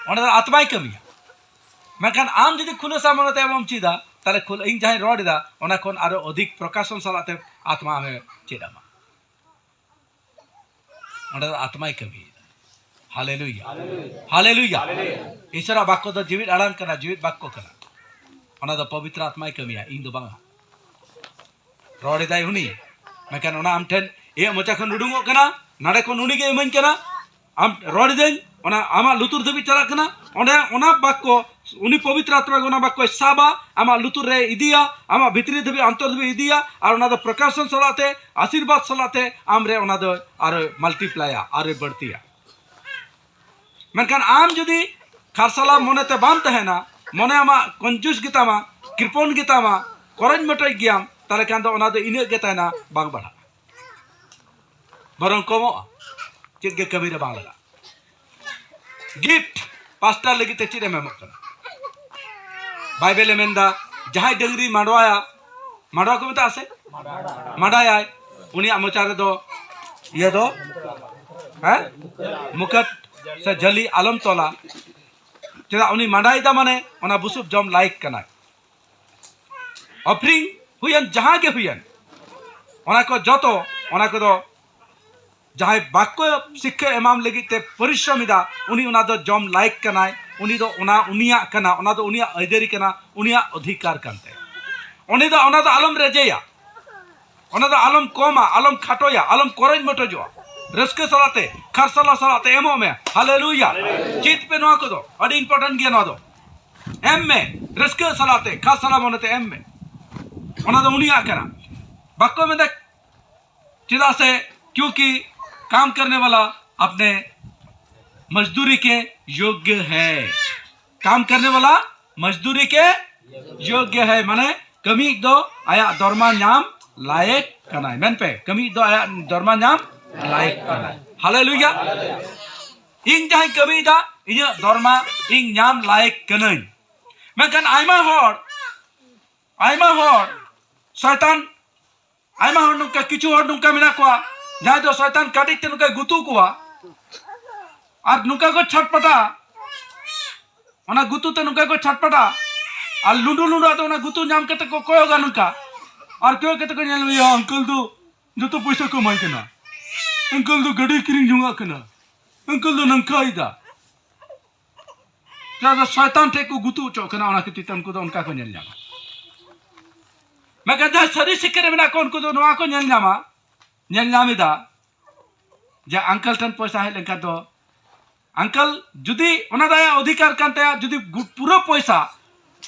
ᱚᱸᱰᱮ ᱫᱚ ᱟᱛᱢᱟᱭ ᱠᱟᱹᱢᱤᱭᱟ᱾ ᱢᱮᱱᱠᱷᱟᱱ ᱟᱢ ᱡᱩᱫᱤ ᱠᱷᱩᱞᱟᱹᱥᱟ ᱢᱚᱱᱮᱛᱮ ᱮᱢᱚᱜ ᱮᱢ ᱪᱮᱫᱟ, ᱛᱟᱦᱞᱮ ᱠᱷᱩᱞ-, ᱤᱧ ᱡᱟᱦᱟᱸᱧ ᱨᱚᱲ ᱮᱫᱟ, ᱚᱱᱟ ᱠᱷᱚᱱ ᱟᱨᱚ ᱚᱫᱷᱤᱠ ᱯᱨᱚᱠᱟᱥᱚᱱ ᱥᱟᱞᱟᱜ ᱛᱮ ᱟᱛᱢᱟ ᱟᱢᱮ ᱪᱮᱫ ᱟᱢᱟ᱾ ᱚᱸᱰᱮ ᱫᱚ ᱟᱛᱢᱟᱭ ᱠᱟᱹᱢᱤᱭᱮᱫᱟ᱾ ᱦᱟᱞᱮᱞᱩᱭᱟ᱾ ᱦᱟᱞᱮᱞᱩᱭᱟ᱾ ᱤᱥᱚᱨᱟᱜ ᱵᱟᱠᱠᱚ ᱫᱚ ᱡᱤᱣᱤᱫ ᱟᱲᱟᱝ ᱠᱟᱱᱟ, ᱡᱤᱣᱤᱫ ᱵᱟᱠᱠᱚ ᱠᱟᱱᱟ᱾ ᱚᱱᱟ ᱫᱚ ᱯᱚᱵᱤᱛᱨᱚ ᱟᱛᱢᱟᱭ ᱠᱟᱹᱢᱤᱭᱟ, ᱤᱧ ᱫᱚ ᱵᱟᱝᱟ᱾ ᱨᱚᱲ ᱮᱫᱟᱭ ᱩᱱᱤ, ᱢᱮᱱᱠᱷᱟᱱ ᱚᱱᱟ ᱟᱢ ᱴᱷᱮᱱ ᱤᱧᱟᱹᱜ ᱢᱚᱪᱟ ᱠᱷᱚᱱ ᱩᱰᱩᱝᱚᱜ ᱠᱟᱱᱟ, ᱱᱚᱰᱮ ᱠᱷᱚᱱ ᱩᱱᱤ ᱜᱮ ᱤᱢᱟᱹᱧ ᱠᱟᱱᱟ᱾ ᱟᱢ ᱨᱚᱲ ᱮᱫᱟᱹᱧ, ᱚᱱᱟ ᱟᱢᱟᱜ ᱞᱩᱛᱩᱨ ᱫᱷᱟᱹᱵᱤᱡ ᱪᱟᱞᱟᱜ ᱠᱟᱱᱟ᱾ ᱚᱸᱰᱮ ᱚᱱᱟ ᱵᱟᱠᱠᱚ, ᱩᱱᱤ ᱯᱚᱵᱤᱛᱨᱚ ᱟᱛᱢᱟ ᱜᱮ ᱚᱱᱟ ᱵᱟᱠᱠᱚᱭ ᱥᱟᱵᱟ, ᱟᱢᱟᱜ ᱞᱩᱛᱩᱨ ᱨᱮ ᱤᱫᱤᱭᱟ, ᱟᱢᱟᱜ ᱵᱷᱤᱛᱨᱤ ᱫᱷᱟᱹᱵᱤᱡ, ᱚᱱᱛᱚᱨ ᱫᱷᱟᱹᱵᱤᱡ ᱤᱫᱤᱭᱟ, ᱟᱨ ᱚᱱᱟ ᱫᱚ ᱯᱨᱚᱠᱟᱥᱚᱱ ᱥᱟᱞᱟᱜ ᱛᱮ, ᱟᱥᱤᱨᱵᱟᱫᱽ ᱥᱟᱞᱟᱜ ᱛᱮ ᱟᱢ ᱨᱮ ᱚᱱᱟ ᱫᱚ ᱟᱨᱚᱭ ᱢᱟᱞᱴᱤᱯᱞᱟᱭᱟ, ᱟᱨᱚᱭ ᱵᱟᱹᱲᱛᱤᱭᱟ᱾ ᱢᱮᱱᱠᱷᱟᱱ ᱟᱢ ᱡᱩᱫᱤ ᱠᱷᱟᱨᱥᱟᱞᱟ ᱢᱚᱱᱮᱛᱮ ᱵᱟᱢ ᱛᱟᱦᱮᱱᱟ, ᱢᱚᱱᱮ ᱟᱢᱟᱜ ᱠᱚᱧᱡᱩᱥ ᱜᱮᱛᱟᱢᱟ, ᱠᱨᱤᱯᱚᱱ ᱜᱮᱛᱟᱢᱟ, ᱠᱚᱨᱚᱡ ᱢᱚᱴᱚᱡ ᱜᱮᱭᱟᱢ, ᱛᱟᱦᱚᱞᱮ ᱠᱷᱟᱱ ᱫᱚ ᱚᱱᱟ ᱫᱚ ᱤᱱᱟᱹᱜ ᱜᱮ ᱛᱟᱦᱮᱱᱟ, ᱵᱟᱝ ᱵᱟᱲᱦᱟᱜᱼᱟ, ᱵᱚᱨᱚᱝ ᱠᱚᱢᱚᱜᱼᱟ᱾ ᱪᱮᱫ ᱜᱮ ᱠᱟᱹᱢᱤ ᱨᱮ ᱵᱟᱝ ᱞᱟᱜᱟᱜᱼᱟ᱾ ᱜᱤᱯᱷᱴ ᱯᱟᱥᱴᱟᱨ ᱞᱟᱹᱜᱤᱫ ᱛᱮ ᱪᱮᱫ ᱮᱢ ᱮᱢᱚᱜ ᱠᱟᱱᱟ? ᱵᱟᱭᱵᱮᱞ ᱮ ᱢᱮᱱᱫᱟ, ᱡᱟᱦᱟᱸᱭ ᱰᱟᱹᱝᱨᱤ ᱢᱟᱰᱣᱟᱭᱟ, ᱢᱟᱰᱣᱟ ᱠᱚ ᱢᱮᱛᱟᱜᱼᱟ ᱥᱮ, ᱢᱟᱰᱟᱭᱟᱭ, ᱩᱱᱤᱭᱟᱜ ᱢᱚᱪᱟ ᱨᱮᱫᱚ ᱤᱭᱟᱹ ᱫᱚ, ᱦᱮᱸ, ᱢᱩᱠᱟᱹᱴ ᱥᱮ ᱡᱷᱟᱹᱞᱤ ᱟᱞᱚᱢ ᱛᱚᱞᱟ᱾ ᱪᱮᱫᱟᱜ? ᱩᱱᱤ ᱢᱟᱰᱟᱭᱮᱫᱟ, ᱢᱟᱱᱮ ᱚᱱᱟ ᱵᱩᱥᱩᱵ ᱡᱚᱢ ᱞᱟᱭᱤᱠ ᱠᱟᱱᱟᱭ᱾ ᱚᱯᱷᱨᱤᱝ ᱦᱩᱭᱮᱱ, ᱡᱟᱦᱟᱸ ᱜᱮ ᱦᱩᱭᱮᱱ, ᱚᱱᱟ ᱠᱚ ᱡᱚᱛᱚ, ᱚᱱᱟ ᱠᱚᱫᱚ ᱡᱟᱦᱟᱸᱭ ᱵᱟᱠᱚ ᱥᱤᱠᱠᱷᱟ ᱮᱢᱟᱢ ᱞᱟᱹᱜᱤᱫ ᱛᱮ ᱯᱚᱨᱤᱥᱨᱚᱢ ᱮᱫᱟ, ᱩᱱᱤ ᱚᱱᱟ ᱫᱚ ᱡᱚᱢ ᱞᱟᱭᱤᱠ ᱠᱟᱱᱟᱭ, ᱩᱱᱤ ᱫᱚ ᱚᱱᱟ ᱩᱱᱤᱭᱟᱜ ᱠᱟᱱᱟ, ᱚᱱᱟ ᱫᱚ ᱩᱱᱤᱭᱟᱜ ᱟᱹᱭᱫᱟᱹᱨᱤ ᱠᱟᱱᱟ, ᱩᱱᱤᱭᱟᱜ ᱚᱫᱷᱤᱠᱟᱨ ᱠᱟᱱ ᱛᱟᱭᱟ᱾ ᱩᱱᱤ ᱫᱚ ᱚᱱᱟ ᱫᱚ ᱟᱞᱚᱢ ᱨᱮᱡᱮᱭᱟ, ᱚᱱᱟ ᱫᱚ ᱟᱞᱚᱢ ᱠᱚᱢᱟ, ᱟᱞᱚᱢ ᱠᱷᱟᱴᱚᱭᱟ, ᱟᱞᱚᱢ ᱠᱚᱨᱚᱡ ᱢᱚᱴᱚᱡᱚᱜᱼᱟ᱾ ᱨᱟᱹᱥᱠᱟᱹ ᱥᱟᱞᱟᱜ ᱛᱮ, ᱠᱷᱟᱨᱥᱟᱞᱟ ᱥᱟᱞᱟᱜ ᱛᱮ ᱮᱢᱚᱜ ᱢᱮ᱾ ᱦᱟᱞᱮᱞᱩᱭᱟ! ᱪᱮᱫ ᱯᱮ ᱱᱚᱣᱟ ᱠᱚᱫᱚ? ᱟᱹᱰᱤ ᱤᱢᱯᱚᱨᱴᱮᱱᱴ ᱜᱮᱭᱟ ᱱᱚᱣᱟ ᱫᱚ᱾ ᱮᱢ ᱢᱮ, ᱨᱟᱹᱥᱠᱟᱹ ᱥᱟᱞᱟᱜ ᱛᱮ, ᱠᱷᱟᱨᱥᱟᱞᱟ ᱢᱚᱱᱮ ᱛᱮ ᱮᱢ ᱢᱮ᱾ ᱚᱱᱟ ᱫᱚ ᱩᱱᱤᱭᱟᱜ ᱠᱟᱱᱟ᱾ ᱵᱟᱠᱚ ᱢᱮᱱᱫᱟ, ᱪᱮᱫᱟᱜ ᱥᱮ, ᱠᱤᱭᱩᱸᱠᱤ ᱠᱟᱢ ᱠᱟᱨᱱᱮ ᱣᱟᱞᱟ ᱟᱯᱱᱮ ᱢᱚᱡᱫᱩᱨᱤ ᱠᱮ ᱭᱳᱜᱽᱭᱚ ᱦᱮ᱾ ᱠᱟᱢ ᱠᱟᱨᱱᱮ ᱣᱟᱞᱟ ᱢᱚᱡᱫᱩᱨᱤ ᱠᱮ ᱭᱳᱜᱽᱭᱚ ᱦᱮ, ᱢᱟᱱᱮ ᱠᱟᱹᱢᱤᱭᱤᱡ ᱫᱚ ᱟᱭᱟᱜ ᱫᱚᱨᱢᱟ ᱧᱟᱢ ᱞᱟᱭᱮᱠ ᱠᱟᱱᱟᱭ᱾ ᱢᱮᱱ ᱯᱮ, ᱠᱟᱹᱢᱤᱭᱤᱡ ᱫᱚ ᱟᱭᱟᱜ ᱫᱚᱨᱢᱟ ᱧᱟᱢ ᱞᱟᱭᱮᱠ ᱠᱟᱱᱟᱭ᱾ ᱦᱟᱞᱮᱞᱩᱭᱟ! ᱤᱧ ᱡᱟᱦᱟᱸᱧ ᱠᱟᱹᱢᱤᱭᱮᱫᱟ, ᱤᱧᱟᱹᱜ ᱫᱚᱨᱢᱟ ᱤᱧ ᱧᱟᱢ ᱞᱟᱭᱮᱠ ᱠᱟᱹᱱᱟᱹᱧ᱾ ᱢᱮᱱᱠᱷᱟᱱ ᱟᱭᱢᱟ ᱦᱚᱲ, ᱟᱭᱢᱟ ᱦᱚᱲ ᱥᱚᱭᱛᱟᱱ, ᱟᱭᱢᱟ ᱦᱚᱲ ᱱᱚᱝᱠᱟ, ᱠᱤᱪᱷᱩ ᱦᱚᱲ ᱱᱚᱝᱠᱟ ᱢᱮᱱᱟᱜ ᱠᱚᱣᱟ, ᱡᱟᱦᱟᱸᱭ ᱫᱚ ᱥᱚᱭᱛᱟᱱ ᱠᱟᱹᱴᱤᱡ ᱛᱮ ᱱᱚᱝᱠᱟᱭ ᱜᱩᱛᱩ ᱠᱚᱣᱟ ᱟᱨ ᱱᱚᱝᱠᱟ ᱠᱚ ᱪᱷᱟᱴᱯᱟᱴᱟ᱾ ᱚᱱᱟ ᱜᱩᱛᱩ ᱛᱮ ᱱᱚᱝᱠᱟ ᱠᱚ ᱪᱷᱟᱴᱯᱟᱴᱟ ᱟᱨ ᱞᱩᱸᱰᱩ ᱞᱩᱸᱰᱩ ᱟᱫᱚ ᱚᱱᱟ ᱜᱩᱛᱩ ᱧᱟᱢ ᱠᱟᱛᱮ ᱠᱚ ᱠᱚᱭᱚᱜᱟ ᱱᱚᱝᱠᱟ, ᱟᱨ ᱠᱚᱭᱚᱜ ᱠᱟᱛᱮ ᱠᱚ ᱧᱮᱞ ᱢᱮᱭᱟ, ᱟᱝᱠᱮᱞ ᱫᱚ ᱡᱚᱛᱚ ᱯᱚᱭᱥᱟ ᱠᱚ ᱮᱢᱟᱭ ᱠᱟᱱᱟ, ᱟᱝᱠᱮᱞ ᱫᱚ ᱜᱟᱹᱰᱤ ᱠᱤᱨᱤᱧ ᱡᱚᱝᱟᱜ ᱠᱟᱱᱟ, ᱟᱝᱠᱮᱞ ᱫᱚ ᱱᱚᱝᱠᱟᱭᱮᱫᱟ᱾ ᱪᱮᱫᱟᱜ ᱥᱮ ᱥᱚᱭᱛᱟᱱ ᱴᱷᱮᱱ ᱠᱚ ᱜᱩᱛᱩ ᱦᱚᱪᱚᱜ ᱠᱟᱱᱟ, ᱚᱱᱟ ᱠᱷᱟᱹᱛᱤᱨ ᱛᱮ ᱩᱱᱠᱩ ᱫᱚ ᱚᱱᱠᱟ ᱠᱚ ᱧᱮᱞ ᱧᱟᱢᱟ᱾ ᱢᱮᱱᱠᱷᱟᱱ ᱡᱟᱦᱟᱸᱭ ᱥᱟᱹᱨᱤ ᱥᱤᱠᱷᱟᱹ ᱨᱮ ᱢᱮᱱᱟᱜ ᱠᱚᱣᱟ, ᱩᱱᱠᱩ ᱫᱚ ᱱᱚᱣᱟ ᱠᱚ ᱧᱮᱞ ᱧᱟᱢᱟ, ᱧᱮᱞ ᱧᱟᱢ ᱮᱫᱟ ᱡᱮ ᱟᱝᱠᱮᱞ ᱴᱷᱮᱱ ᱯᱚᱭᱥᱟ ᱦᱮᱡ ᱞᱮᱱᱠᱷᱟᱱ ᱫᱚ, ᱟᱝᱠᱮᱞ ᱡᱩᱫᱤ ᱚᱱᱟ ᱫᱚ ᱟᱭᱟᱜ ᱚᱫᱷᱤᱠᱟᱨ ᱠᱟᱱ ᱛᱟᱭᱟ, ᱡᱩᱫᱤ ᱜᱩ-, ᱯᱩᱨᱟᱹ ᱯᱚᱭᱥᱟ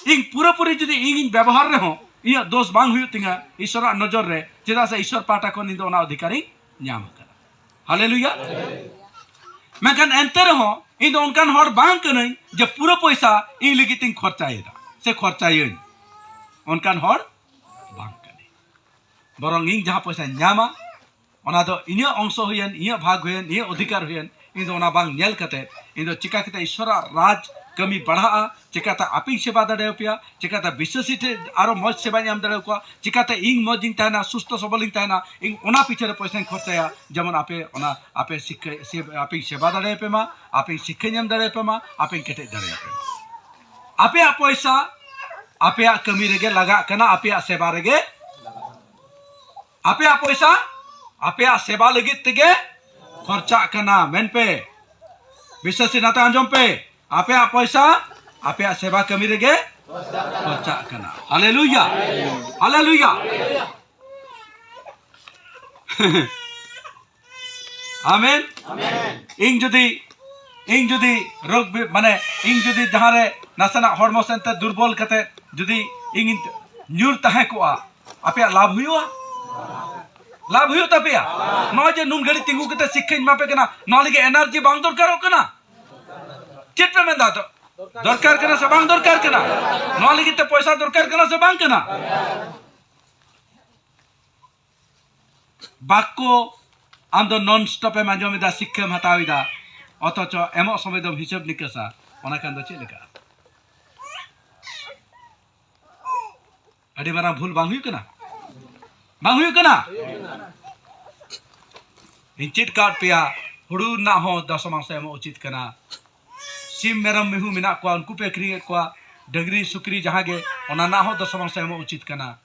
ᱤᱧ ᱯᱩᱨᱟᱹᱯᱩᱨᱤ ᱡᱩᱫᱤ ᱤᱧᱤᱧ ᱵᱮᱵᱚᱦᱟᱨ ᱨᱮᱦᱚᱸ, ᱤᱧᱟᱹᱜ ᱫᱳᱥ ᱵᱟᱝ ᱦᱩᱭᱩᱜ ᱛᱤᱧᱟ ᱤᱥᱚᱨᱟᱜ ᱱᱚᱡᱚᱨ ᱨᱮ, ᱪᱮᱫᱟᱜ ᱥᱮ ᱤᱥᱚᱨ ᱯᱟᱦᱴᱟ ᱠᱷᱚᱱ ᱤᱧ ᱫᱚ ᱚᱱᱟ ᱚᱫᱷᱤᱠᱟᱨᱤᱧ ᱧᱟᱢ ᱟᱠᱟᱫᱟ᱾ ᱦᱟᱞᱮᱞᱩᱭᱟ! ᱢᱮᱱᱠᱷᱟᱱ ᱮᱱᱛᱮ ᱨᱮᱦᱚᱸ ᱤᱧ ᱫᱚ ᱚᱱᱠᱟᱱ ᱦᱚᱲ ᱵᱟᱝ ᱠᱟᱹᱱᱟᱹᱧ ᱡᱮ ᱯᱩᱨᱟᱹ ᱯᱚᱭᱥᱟ ᱤᱧ ᱞᱟᱹᱜᱤᱫ ᱤᱧ ᱠᱷᱚᱨᱪᱟᱭᱮᱫᱟ ᱥᱮ ᱠᱷᱚᱨᱪᱟᱭᱟᱹᱧ᱾ ᱚᱱᱠᱟᱱ ᱦᱚᱲ ᱵᱟᱝ ᱠᱟᱹᱱᱟᱹᱧ᱾ ᱵᱚᱨᱚᱝ ᱤᱧ ᱡᱟᱦᱟᱸ ᱯᱚᱭᱥᱟᱧ ᱧᱟᱢᱟ, ᱚᱱᱟ ᱫᱚ ᱤᱧᱟᱹᱜ ᱚᱝᱥᱚ ᱦᱩᱭᱮᱱ, ᱤᱧᱟᱹᱜ ᱵᱷᱟᱜᱽ ᱦᱩᱭᱮᱱ, ᱤᱧᱟᱹᱜ ᱚᱫᱷᱤᱠᱟᱨ ᱦᱩᱭᱮᱱ, ᱤᱧ ᱫᱚ ᱚᱱᱟ ᱵᱟᱝ ᱧᱮᱞ ᱠᱟᱛᱮ ᱤᱧ ᱫᱚ ᱪᱤᱠᱟ ᱠᱟᱛᱮ ᱤᱥᱚᱨᱟᱜ ᱨᱟᱡᱽ ᱠᱟᱹᱢᱤ ᱵᱟᱲᱦᱟᱜᱼᱟ, ᱪᱤᱠᱟᱛᱮ ᱟᱯᱮᱧ ᱥᱮᱵᱟ ᱫᱟᱲᱮᱭᱟᱯᱮᱭᱟ, ᱪᱤᱠᱟᱛᱮ ᱵᱤᱥᱥᱟᱹᱥᱤ ᱴᱷᱮᱱ ᱟᱨᱚ ᱢᱚᱡᱽ ᱥᱮᱵᱟᱧ ᱮᱢ ᱫᱟᱲᱮᱭᱟᱠᱚᱣᱟ, ᱪᱤᱠᱟᱛᱮ ᱤᱧ ᱢᱚᱡᱽ ᱤᱧ ᱛᱟᱦᱮᱱᱟ, ᱥᱩᱥᱛᱷᱚ ᱥᱚᱵᱚᱞ ᱤᱧ ᱛᱟᱦᱮᱱᱟ, ᱤᱧ ᱚᱱᱟ ᱯᱤᱪᱷᱮ ᱨᱮ ᱯᱚᱭᱥᱟᱧ ᱠᱷᱚᱨᱪᱟᱭᱟ᱾ ᱡᱮᱢᱚᱱ ᱟᱯᱮ ᱚᱱᱟ ᱟᱯᱮ ᱥᱤᱠᱠᱷᱟ ᱥᱮ-, ᱟᱯᱮᱧ ᱥᱮᱵᱟ ᱫᱟᱲᱮᱭᱟᱯᱮ ᱢᱟ, ᱟᱯᱮᱧ ᱥᱤᱠᱠᱷᱟᱧ ᱮᱢ ᱫᱟᱲᱮᱭᱟᱯᱮ ᱢᱟ, ᱟᱯᱮᱧ ᱠᱮᱴᱮᱡ ᱫᱟᱲᱮᱭᱟᱯᱮ ᱢᱟ᱾ ᱟᱯᱮᱭᱟᱜ ᱯᱚᱭᱥᱟ ᱟᱯᱮᱭᱟᱜ ᱠᱟᱹᱢᱤ ᱨᱮᱜᱮ ᱞᱟᱜᱟᱜ ᱠᱟᱱᱟ, ᱟᱯᱮᱭᱟᱜ ᱥᱮᱵᱟ ᱨᱮᱜᱮ ᱟᱯᱮᱭᱟᱜ ᱯᱚᱭᱥᱟ ᱟᱯᱮᱭᱟᱜ ᱥᱮᱵᱟ ᱞᱟᱹᱜᱤᱫ ᱛᱮᱜᱮ ᱠᱷᱚᱨᱪᱟᱜ ᱠᱟᱱᱟ᱾ ᱢᱮᱱ ᱯᱮ, ᱵᱤᱥᱥᱟᱹᱥᱤ ᱱᱟᱛᱮ ᱟᱸᱡᱚᱢ ᱯᱮ, ᱟᱯᱮᱭᱟᱜ ᱯᱚᱭᱥᱟ ᱟᱯᱮᱭᱟᱜ ᱥᱮᱵᱟ ᱠᱟᱹᱢᱤ ᱨᱮᱜᱮ ᱠᱷᱚᱨᱪᱟᱜ ᱠᱟᱱᱟ᱾ ᱦᱟᱞᱮᱞᱩᱭᱟ, ᱦᱟᱞᱮᱞᱩᱭᱟ᱾ ᱟᱢᱮᱱ᱾ ᱤᱧ ᱡᱩᱫᱤ, ᱤᱧ ᱡᱩᱫᱤ ᱨᱳᱜᱽ ᱵᱤ-, ᱢᱟᱱᱮ, ᱤᱧ ᱡᱩᱫᱤ ᱡᱟᱦᱟᱸ ᱨᱮ ᱱᱟᱥᱮᱱᱟᱜ ᱦᱚᱲᱢᱚ ᱥᱮᱱᱛᱮ ᱫᱩᱨᱵᱚᱞ ᱠᱟᱛᱮ ᱡᱩᱫᱤ ᱤᱧ ᱧᱩᱨ ᱛᱟᱦᱮᱸ ᱠᱚᱜᱼᱟ, ᱟᱯᱮᱭᱟᱜ ᱞᱟᱵᱷ ᱦᱩᱭᱩᱜᱼᱟ? ᱞᱟᱵᱷ ᱦᱩᱭᱩᱜ ᱛᱟᱯᱮᱭᱟ? ᱱᱚᱜᱼᱚᱭ ᱡᱮ ᱱᱩᱱ ᱜᱷᱟᱹᱲᱤᱡ ᱛᱤᱸᱜᱩ ᱠᱟᱛᱮ ᱥᱤᱠᱠᱷᱟᱧ ᱮᱢᱟ ᱯᱮ ᱠᱟᱱᱟ, ᱱᱚᱣᱟ ᱞᱟᱹᱜᱤᱫ ᱮᱱᱟᱨᱡᱤ ᱵᱟᱝ ᱫᱚᱨᱠᱟᱨᱚᱜ ᱠᱟᱱᱟ? ᱪᱮᱫ ᱯᱮ ᱢᱮᱱᱫᱟ? ᱫᱚ-, ᱫᱚᱨᱠᱟᱨ ᱠᱟᱱᱟ ᱥᱮ ᱵᱟᱝ ᱫᱚᱨᱠᱟᱨ ᱠᱟᱱᱟ? ᱱᱚᱣᱟ ᱞᱟᱹᱜᱤᱫ ᱛᱮ ᱯᱚᱭᱥᱟ ᱫᱚᱨᱠᱟᱨ ᱠᱟᱱᱟ ᱥᱮ ᱵᱟᱝ ᱠᱟᱱᱟ? ᱵᱟᱠᱚ, ᱟᱢ ᱫᱚ ᱱᱚᱱ ᱥᱴᱚᱯ ᱮᱢ ᱟᱸᱡᱚᱢ ᱮᱫᱟ, ᱥᱤᱠᱠᱷᱟᱢ ᱦᱟᱛᱟᱣ ᱮᱫᱟ, ᱚᱛᱷᱚᱪᱚ ᱮᱢᱚᱜ ᱥᱚᱢᱚᱭ ᱫᱚᱢ ᱦᱤᱥᱟᱹᱵ ᱱᱤᱠᱟᱹᱥᱟ, ᱚᱱᱟ ᱠᱷᱟᱱ ᱫᱚ ᱪᱮᱫ ᱞᱮᱠᱟ? ᱟᱹᱰᱤ ᱢᱟᱨᱟᱝ ᱵᱷᱩᱞ ᱵᱟᱝ ᱦᱩᱭᱩᱜ ᱠᱟᱱᱟ? ᱵᱟᱝ ᱦᱩᱭᱩᱜ ᱠᱟᱱᱟ? ᱤᱧ ᱪᱮᱫ ᱠᱟᱫ ᱯᱮᱭᱟ, ᱦᱩᱲᱩ ᱨᱮᱱᱟᱜ ᱦᱚᱸ ᱫᱚᱥᱚᱢᱟᱝᱥᱚ ᱮᱢᱚᱜ ᱩᱪᱤᱛ ᱠᱟᱱᱟ᱾ ᱥᱤᱢ ᱢᱮᱨᱚᱢ ᱢᱤᱦᱩ ᱢᱮᱱᱟᱜ ᱠᱚᱣᱟ, ᱩᱱᱠᱩ ᱯᱮ ᱟᱹᱠᱷᱨᱤᱧᱮᱫ ᱠᱚᱣᱟ, ᱰᱟᱹᱝᱨᱤ ᱥᱩᱠᱨᱤ ᱡᱟᱦᱟᱸ ᱜᱮ, ᱚᱱᱟ ᱨᱮᱱᱟᱜ ᱦᱚᱸ ᱫᱚᱥᱚᱢᱟᱝᱥᱚ ᱮᱢᱚᱜ ᱩᱪᱤᱛ ᱠᱟᱱᱟ᱾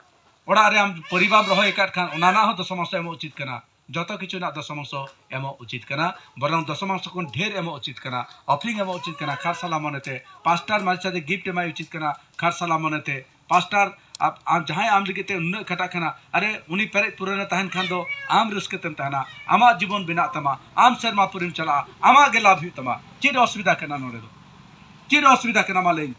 ᱚᱲᱟᱜ ᱨᱮ ᱟᱢ ᱯᱚᱨᱤᱵᱟᱨ ᱨᱚᱦᱚᱭ ᱟᱠᱟᱫ ᱠᱷᱟᱱ, ᱚᱱᱟ ᱨᱮᱱᱟᱜ ᱦᱚᱸ ᱫᱚᱥᱚᱢᱟᱝᱥᱚ ᱮᱢᱚᱜ ᱩᱪᱤᱛ ᱠᱟᱱᱟ᱾ ᱡᱚᱛᱚ ᱠᱤᱪᱷᱩ ᱨᱮᱱᱟᱜ ᱫᱚᱥᱚᱢᱟᱝᱥᱚ ᱮᱢᱚᱜ ᱩᱪᱤᱛ ᱠᱟᱱᱟ᱾ ᱵᱚᱨᱚᱝ ᱫᱚᱥᱚᱢᱟᱝᱥᱚ ᱠᱷᱚᱱ ᱰᱷᱮᱨ ᱮᱢᱚᱜ ᱩᱪᱤᱛ ᱠᱟᱱᱟ, ᱚᱯᱷᱨᱤᱝ ᱮᱢᱚᱜ ᱩᱪᱤᱛ ᱠᱟᱱᱟ ᱠᱷᱟᱨᱥᱟᱞᱟ ᱢᱚᱱᱮᱛᱮ᱾ ᱯᱟᱥᱴᱟᱨ ᱢᱟᱹᱡᱷᱤ ᱥᱟᱫᱮ ᱜᱤᱯᱷᱴ ᱮᱢᱟᱭ ᱩᱪᱤᱛ ᱠᱟᱱᱟ ᱠᱷᱟᱨᱥᱟᱞᱟ ᱢᱚᱱᱮᱛᱮ᱾ ᱯᱟᱥᱴᱟᱨ, ᱟᱯ-, ᱟᱢ ᱡᱟᱦᱟᱸᱭ ᱟᱢ ᱞᱟᱹᱜᱤᱫ ᱛᱮ ᱩᱱᱟᱹᱜ ᱠᱷᱟᱴᱟᱜ ᱠᱟᱱᱟ, ᱟᱨᱮ, ᱩᱱᱤ ᱯᱮᱨᱮᱡ ᱯᱩᱨᱚᱱᱮ ᱛᱟᱦᱮᱱ ᱠᱷᱟᱱ ᱫᱚ ᱟᱢ ᱨᱟᱹᱥᱠᱟᱹ ᱛᱮᱢ ᱛᱟᱦᱮᱱᱟ, ᱟᱢᱟᱜ ᱡᱤᱵᱚᱱ ᱵᱮᱱᱟᱜ ᱛᱟᱢᱟ, ᱟᱢ ᱥᱮᱨᱢᱟ ᱯᱩᱨᱤᱢ ᱪᱟᱞᱟᱜᱼᱟ, ᱟᱢᱟᱜ ᱜᱮ ᱞᱟᱵᱷ ᱦᱩᱭᱩᱜ ᱛᱟᱢᱟ᱾ ᱪᱮᱫ ᱚᱥᱩᱵᱤᱫᱷᱟ ᱠᱟᱱᱟ ᱱᱚᱰᱮ ᱫᱚ? ᱪᱮᱫ ᱚᱥᱩᱵᱤᱫᱷᱟ ᱠᱟᱱᱟ, ᱢᱟ ᱞᱟᱹᱭ ᱢᱮ?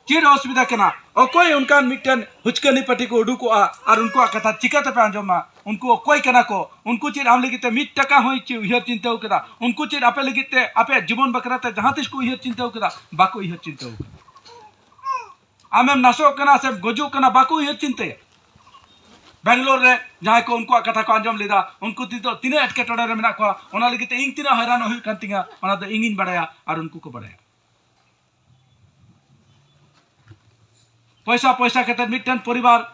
ᱪᱮᱫ ᱚᱥᱩᱵᱤᱫᱷᱟ ᱠᱟᱱᱟ? ᱚᱠᱚᱭ ᱚᱱᱠᱟᱱ ᱢᱤᱫᱴᱮᱱ ᱦᱩᱪᱠᱟᱹᱱᱤ ᱯᱟᱹᱴᱤ ᱠᱚ ᱩᱰᱩᱠᱚᱜᱼᱟ ᱟᱨ ᱩᱱᱠᱩᱣᱟᱜ ᱠᱟᱛᱷᱟ ᱪᱤᱠᱟᱹ ᱛᱮᱯᱮ ᱟᱸᱡᱚᱢᱟ? ᱩᱱᱠᱩ ᱚᱠᱚᱭ ᱠᱟᱱᱟ ᱠᱚ? ᱩᱱᱠᱩ ᱪᱮᱫ ᱟᱢ ᱞᱟᱹᱜᱤᱫ ᱛᱮ ᱢᱤᱫ ᱴᱟᱠᱟ ᱦᱚᱸᱭ ᱪᱮᱫ ᱩᱭᱦᱟᱹᱨ ᱪᱤᱱᱛᱟᱹ ᱠᱟᱫᱟ? ᱩᱱᱠᱩ ᱪᱮᱫ ᱟᱯᱮ ᱞᱟᱹᱜᱤᱫ ᱛᱮ ᱟᱯᱮᱭᱟᱜ ᱡᱤᱵᱚᱱ ᱵᱟᱠᱷᱨᱟ ᱛᱮ ᱡᱟᱦᱟᱸ ᱛᱤᱥ ᱠᱚ ᱩᱭᱦᱟᱹᱨ ᱪᱤᱱᱛᱟᱹ ᱠᱟᱫᱟ? ᱵᱟᱠᱚ ᱩᱭᱦᱟᱹᱨ ᱪᱤᱱᱛᱟᱹ ᱠᱟᱫᱟ᱾ ᱟᱢᱮᱢ ᱱᱟᱥᱚᱜ ᱠᱟᱱᱟ ᱥᱮᱢ ᱜᱚᱡᱚᱜ ᱠᱟᱱᱟ, ᱵᱟᱠᱚ ᱩᱭᱦᱟᱹᱨ ᱪᱤᱱᱛᱟᱹᱭᱟ᱾ ᱵᱮᱝᱜᱟᱞᱳᱨ ᱨᱮ ᱡᱟᱦᱟᱸᱭ ᱠᱚ ᱩᱱᱠᱩᱣᱟᱜ ᱠᱟᱛᱷᱟ ᱠᱚ ᱟᱸᱡᱚᱢ ᱞᱮᱫᱟ, ᱩᱱᱠᱩ ᱱᱤᱛᱚᱜ ᱛᱤᱱᱟᱹᱜ ᱮᱴᱠᱮᱴᱚᱬᱮ ᱨᱮ ᱢᱮᱱᱟᱜ ᱠᱚᱣᱟ, ᱚᱱᱟ ᱞᱟᱹᱜᱤᱫ ᱛᱮ ᱤᱧ ᱛᱤᱱᱟᱹᱜ ᱦᱚᱭᱨᱟᱱᱚᱜ ᱦᱩᱭᱩᱜ ᱠᱟᱱ ᱛᱤᱧᱟ, ᱚᱱᱟ ᱫᱚ ᱤᱧᱤᱧ ᱵᱟᱲᱟᱭᱟ ᱟᱨ ᱩᱱᱠᱩ ᱠᱚ ᱵᱟᱲᱟᱭᱟ᱾ ᱯᱚᱭᱥᱟ ᱯᱚᱭᱥᱟ ᱠᱟᱛᱮ ᱢᱤᱫᱴᱮᱱ ᱯᱚᱨᱤᱵᱟᱨ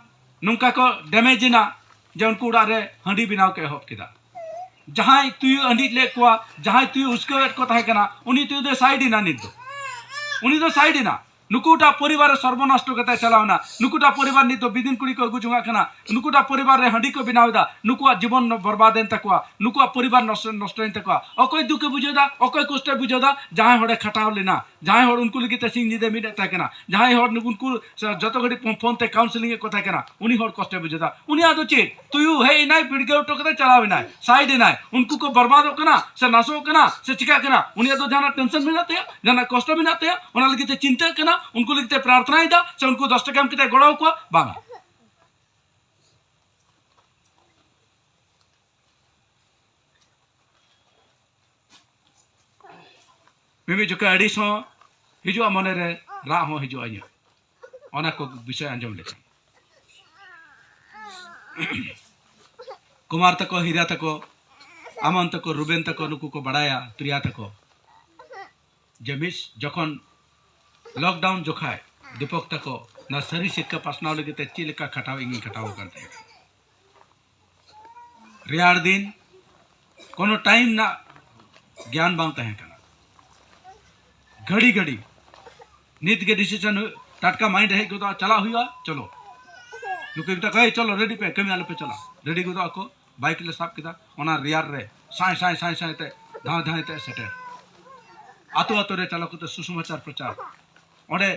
ᱱᱚᱝᱠᱟ ᱠᱚ ᱰᱮᱢᱮᱡᱽ ᱮᱱᱟ ᱡᱮ ᱩᱱᱠᱩ ᱚᱲᱟᱜ ᱨᱮ ᱦᱟᱺᱰᱤ ᱵᱮᱱᱟᱣ ᱠᱚ ᱮᱦᱚᱵ ᱠᱮᱫᱟ᱾ ᱡᱟᱦᱟᱸᱭ ᱛᱩᱭᱩ ᱟᱺᱰᱤᱡ ᱞᱮᱫ ᱠᱚᱣᱟ, ᱡᱟᱦᱟᱸᱭ ᱛᱩᱭᱩ ᱩᱥᱠᱟᱹᱣᱮᱫ ᱠᱚ ᱛᱟᱦᱮᱸ ᱠᱟᱱᱟ, ᱩᱱᱤ ᱛᱩᱭᱩ ᱫᱚᱭ ᱥᱟᱭᱤᱰ ᱮᱱᱟ᱾ ᱱᱤᱛ ᱫᱚ ᱩᱱᱤ ᱫᱚ ᱥᱟᱭᱤᱰ ᱮᱱᱟ᱾ ᱱᱩᱠᱩᱴᱟᱜ ᱯᱚᱨᱤᱵᱟᱨ ᱨᱮ ᱥᱚᱨᱵᱚᱱᱟᱥᱴᱚ ᱠᱟᱛᱮ ᱪᱟᱞᱟᱣ ᱮᱱᱟ᱾ ᱱᱩᱠᱩᱴᱟᱜ ᱯᱚᱨᱤᱵᱟᱨ ᱱᱤᱛ ᱫᱚ ᱵᱤᱫᱤᱱ ᱠᱩᱲᱤ ᱠᱚ ᱟᱹᱜᱩ ᱡᱚᱝᱟᱜ ᱠᱟᱱᱟ᱾ ᱱᱩᱠᱩᱴᱟᱜ ᱯᱚᱨᱤᱵᱟᱨ ᱨᱮ ᱦᱟᱺᱰᱤ ᱠᱚ ᱵᱮᱱᱟᱣ ᱮᱫᱟ᱾ ᱱᱩᱠᱩᱣᱟᱜ ᱡᱤᱵᱚᱱ ᱵᱚᱨᱵᱟᱫ ᱮᱱ ᱛᱟᱠᱚᱣᱟ᱾ ᱱᱩᱠᱩᱣᱟᱜ ᱯᱚᱨᱤᱵᱟᱨ ᱱᱚᱥ-, ᱱᱚᱥᱴᱚᱭᱮᱱ ᱛᱟᱠᱚᱣᱟ᱾ ᱚᱠᱚᱭ ᱫᱩᱠᱮ ᱵᱩᱡᱷᱟᱹᱣ ᱮᱫᱟ? ᱚᱠᱚᱭ ᱠᱚᱥᱴᱚᱭ ᱵᱩᱡᱷᱟᱹᱣ ᱮᱫᱟ? ᱡᱟᱦᱟᱸᱭ ᱦᱚᱲᱮ ᱠᱷᱟᱴᱟᱣ ᱞᱮᱱᱟ, ᱡᱟᱦᱟᱸᱭ ᱦᱚᱲ ᱩᱱᱠᱩ ᱞᱟᱹᱜᱤᱫ ᱛᱮ ᱥᱤᱧ ᱧᱤᱫᱟᱹ ᱢᱤᱫ ᱮᱫ ᱛᱟᱦᱮᱸ ᱠᱟᱱᱟ, ᱡᱟᱦᱟᱸᱭ ᱦᱚᱲ ᱩᱱᱠᱩ ᱥᱮ ᱡᱚᱛᱚ ᱜᱷᱟᱹᱲᱤᱡ ᱯᱷᱳᱱ, ᱯᱷᱳᱱ ᱛᱮ ᱠᱟᱣᱩᱱᱥᱮᱞᱤᱝ ᱮᱫ ᱠᱚ ᱛᱟᱦᱮᱸ ᱠᱟᱱᱟ, ᱩᱱᱤ ᱦᱚᱲ ᱠᱚᱥᱴᱚᱭ ᱵᱩᱡᱷᱟᱹᱣ ᱮᱫᱟ᱾ ᱩᱱᱤᱭᱟᱜ ᱫᱚ ᱪᱮᱫ? ᱛᱩᱭᱩ ᱦᱮᱡ ᱮᱱᱟᱭ, ᱵᱤᱲᱜᱟᱹᱣ ᱦᱚᱴᱚ ᱠᱟᱛᱮ ᱪᱟᱞᱟᱣ ᱮᱱᱟᱭ, ᱥᱟᱭᱤᱰ ᱮᱱᱟᱭ᱾ ᱩᱱᱠᱩ ᱠᱚ ᱵᱚᱨᱵᱟᱫᱚᱜ ᱠᱟᱱᱟ ᱥᱮ ᱱᱟᱥᱚᱜ ᱠᱟᱱᱟ ᱥᱮ ᱪᱤᱠᱟᱹᱜ ᱠᱟᱱᱟ? ᱩᱱᱤᱭᱟᱜ ᱫᱚ ᱡᱟᱦᱟᱱᱟᱜ ᱴᱮᱱᱥᱚᱱ ᱢᱮᱱᱟᱜ ᱛᱟᱭᱟ? ᱡᱟᱦᱟᱱᱟᱜ ᱠᱚᱥᱴᱚ ᱢᱮᱱᱟᱜ ᱛᱟᱭᱟ? ᱚᱱᱟ ᱞᱟᱹᱜᱤᱫ ᱛᱮ ᱪᱤᱱᱛᱟᱹᱜ ᱠᱟᱱᱟ? ᱩᱱᱠᱩ ᱞᱟᱹᱜᱤᱫ ᱛᱮ ᱯᱨᱟᱨᱛᱷᱱᱟᱭᱮᱫᱟ ᱥᱮ ᱩᱱᱠᱩ ᱫᱚᱥ ᱴᱟᱠᱟ ᱮᱢ ᱠᱟᱛᱮ ᱜᱚᱲᱚ ᱟᱠᱚᱣᱟ? ᱵᱟᱝᱟ᱾ ᱢᱤᱢᱤᱫ ᱡᱚᱠᱷᱚᱱ ᱟᱹᱲᱤᱥ ᱦᱚᱸ ᱦᱤᱡᱩᱜᱼᱟ, ᱢᱚᱱᱮᱨᱮ ᱨᱟᱜ ᱦᱚᱸ ᱦᱤᱡᱩᱜᱼᱟ ᱤᱧᱟᱹᱜ, ᱚᱱᱟ ᱠᱚ ᱵᱤᱥᱚᱭ ᱟᱸᱡᱚᱢ ᱞᱮᱠᱷᱟᱱ᱾ ᱠᱩᱢᱟᱨ ᱛᱟᱠᱚ, ᱦᱤᱨᱟ ᱛᱟᱠᱚ, ᱟᱢᱚᱱ ᱛᱟᱠᱚ, ᱨᱩᱵᱮᱱ ᱛᱟᱠᱚ, ᱱᱩᱠᱩ ᱠᱚ ᱵᱟᱲᱟᱭᱟ, ᱯᱨᱤᱭᱟ ᱛᱟᱠᱚ, ᱡᱮ ᱢᱤᱥ ᱡᱚᱠᱷᱚᱱ ᱞᱚᱠᱰᱟᱣᱩᱱ ᱡᱚᱠᱷᱟᱡ ᱫᱤᱯᱚᱠ ᱛᱟᱠᱚ ᱱᱚᱣᱟ ᱥᱟᱹᱨᱤ ᱥᱤᱠᱠᱷᱟ ᱯᱟᱥᱱᱟᱣ ᱞᱟᱹᱜᱤᱫ ᱛᱮ ᱪᱮᱫ ᱞᱮᱠᱟ ᱠᱷᱟᱴᱟᱣ ᱤᱧᱤᱧ ᱠᱷᱟᱴᱟᱣ ᱟᱠᱟᱱ ᱛᱟᱦᱮᱸ᱾ ᱨᱮᱭᱟᱲ ᱫᱤᱱ, ᱠᱳᱱᱳ ᱴᱟᱭᱤᱢ ᱨᱮᱱᱟᱜ ᱜᱮᱭᱟᱱ ᱵᱟᱝ ᱛᱟᱦᱮᱸ ᱠᱟᱱᱟ᱾ ᱜᱷᱟᱹᱲᱤ ᱜᱷᱟᱹᱲᱤ ᱱᱤᱛ ᱜᱮ ᱰᱤᱥᱤᱥᱚᱱ ᱦᱩᱭᱩᱜ, ᱴᱟᱴᱠᱟ ᱢᱟᱭᱤᱱᱰ ᱨᱮ ᱦᱮᱡ ᱜᱚᱫᱚᱜᱼᱟ, ᱪᱟᱞᱟᱜ ᱦᱩᱭᱩᱜᱼᱟ, ᱪᱚᱞᱚ᱾ ᱱᱩᱠᱩ ᱢᱮᱛᱟ ᱠᱚᱣᱟ, "ᱮᱭ ᱪᱚᱞᱚ, ᱨᱮᱰᱤ ᱯᱮ, ᱠᱟᱹᱢᱤ ᱟᱞᱚ ᱯᱮ ᱪᱟᱞᱟᱜᱼᱟ", ᱨᱮᱰᱤ ᱜᱚᱫᱚᱜ ᱟᱠᱚ᱾ ᱵᱟᱭᱤᱠ ᱞᱮ ᱥᱟᱵ ᱠᱮᱫᱟ, ᱚᱱᱟ ᱨᱮᱭᱟᱲ ᱨᱮ ᱥᱟᱸᱭ ᱥᱟᱸᱭ ᱥᱟᱸᱭ ᱥᱟᱸᱭ ᱛᱮ ᱫᱷᱟᱸᱭ ᱫᱷᱟᱸᱭ ᱛᱮ ᱥᱮᱴᱮᱨ᱾ ᱟᱛᱳ ᱟᱛᱳ ᱨᱮ ᱪᱟᱞᱟᱣ ᱠᱟᱛᱮ ᱥᱩᱥᱚᱢᱟᱪᱟᱨ ᱯᱨᱚᱪᱟᱨ᱾ ᱚᱸᱰᱮ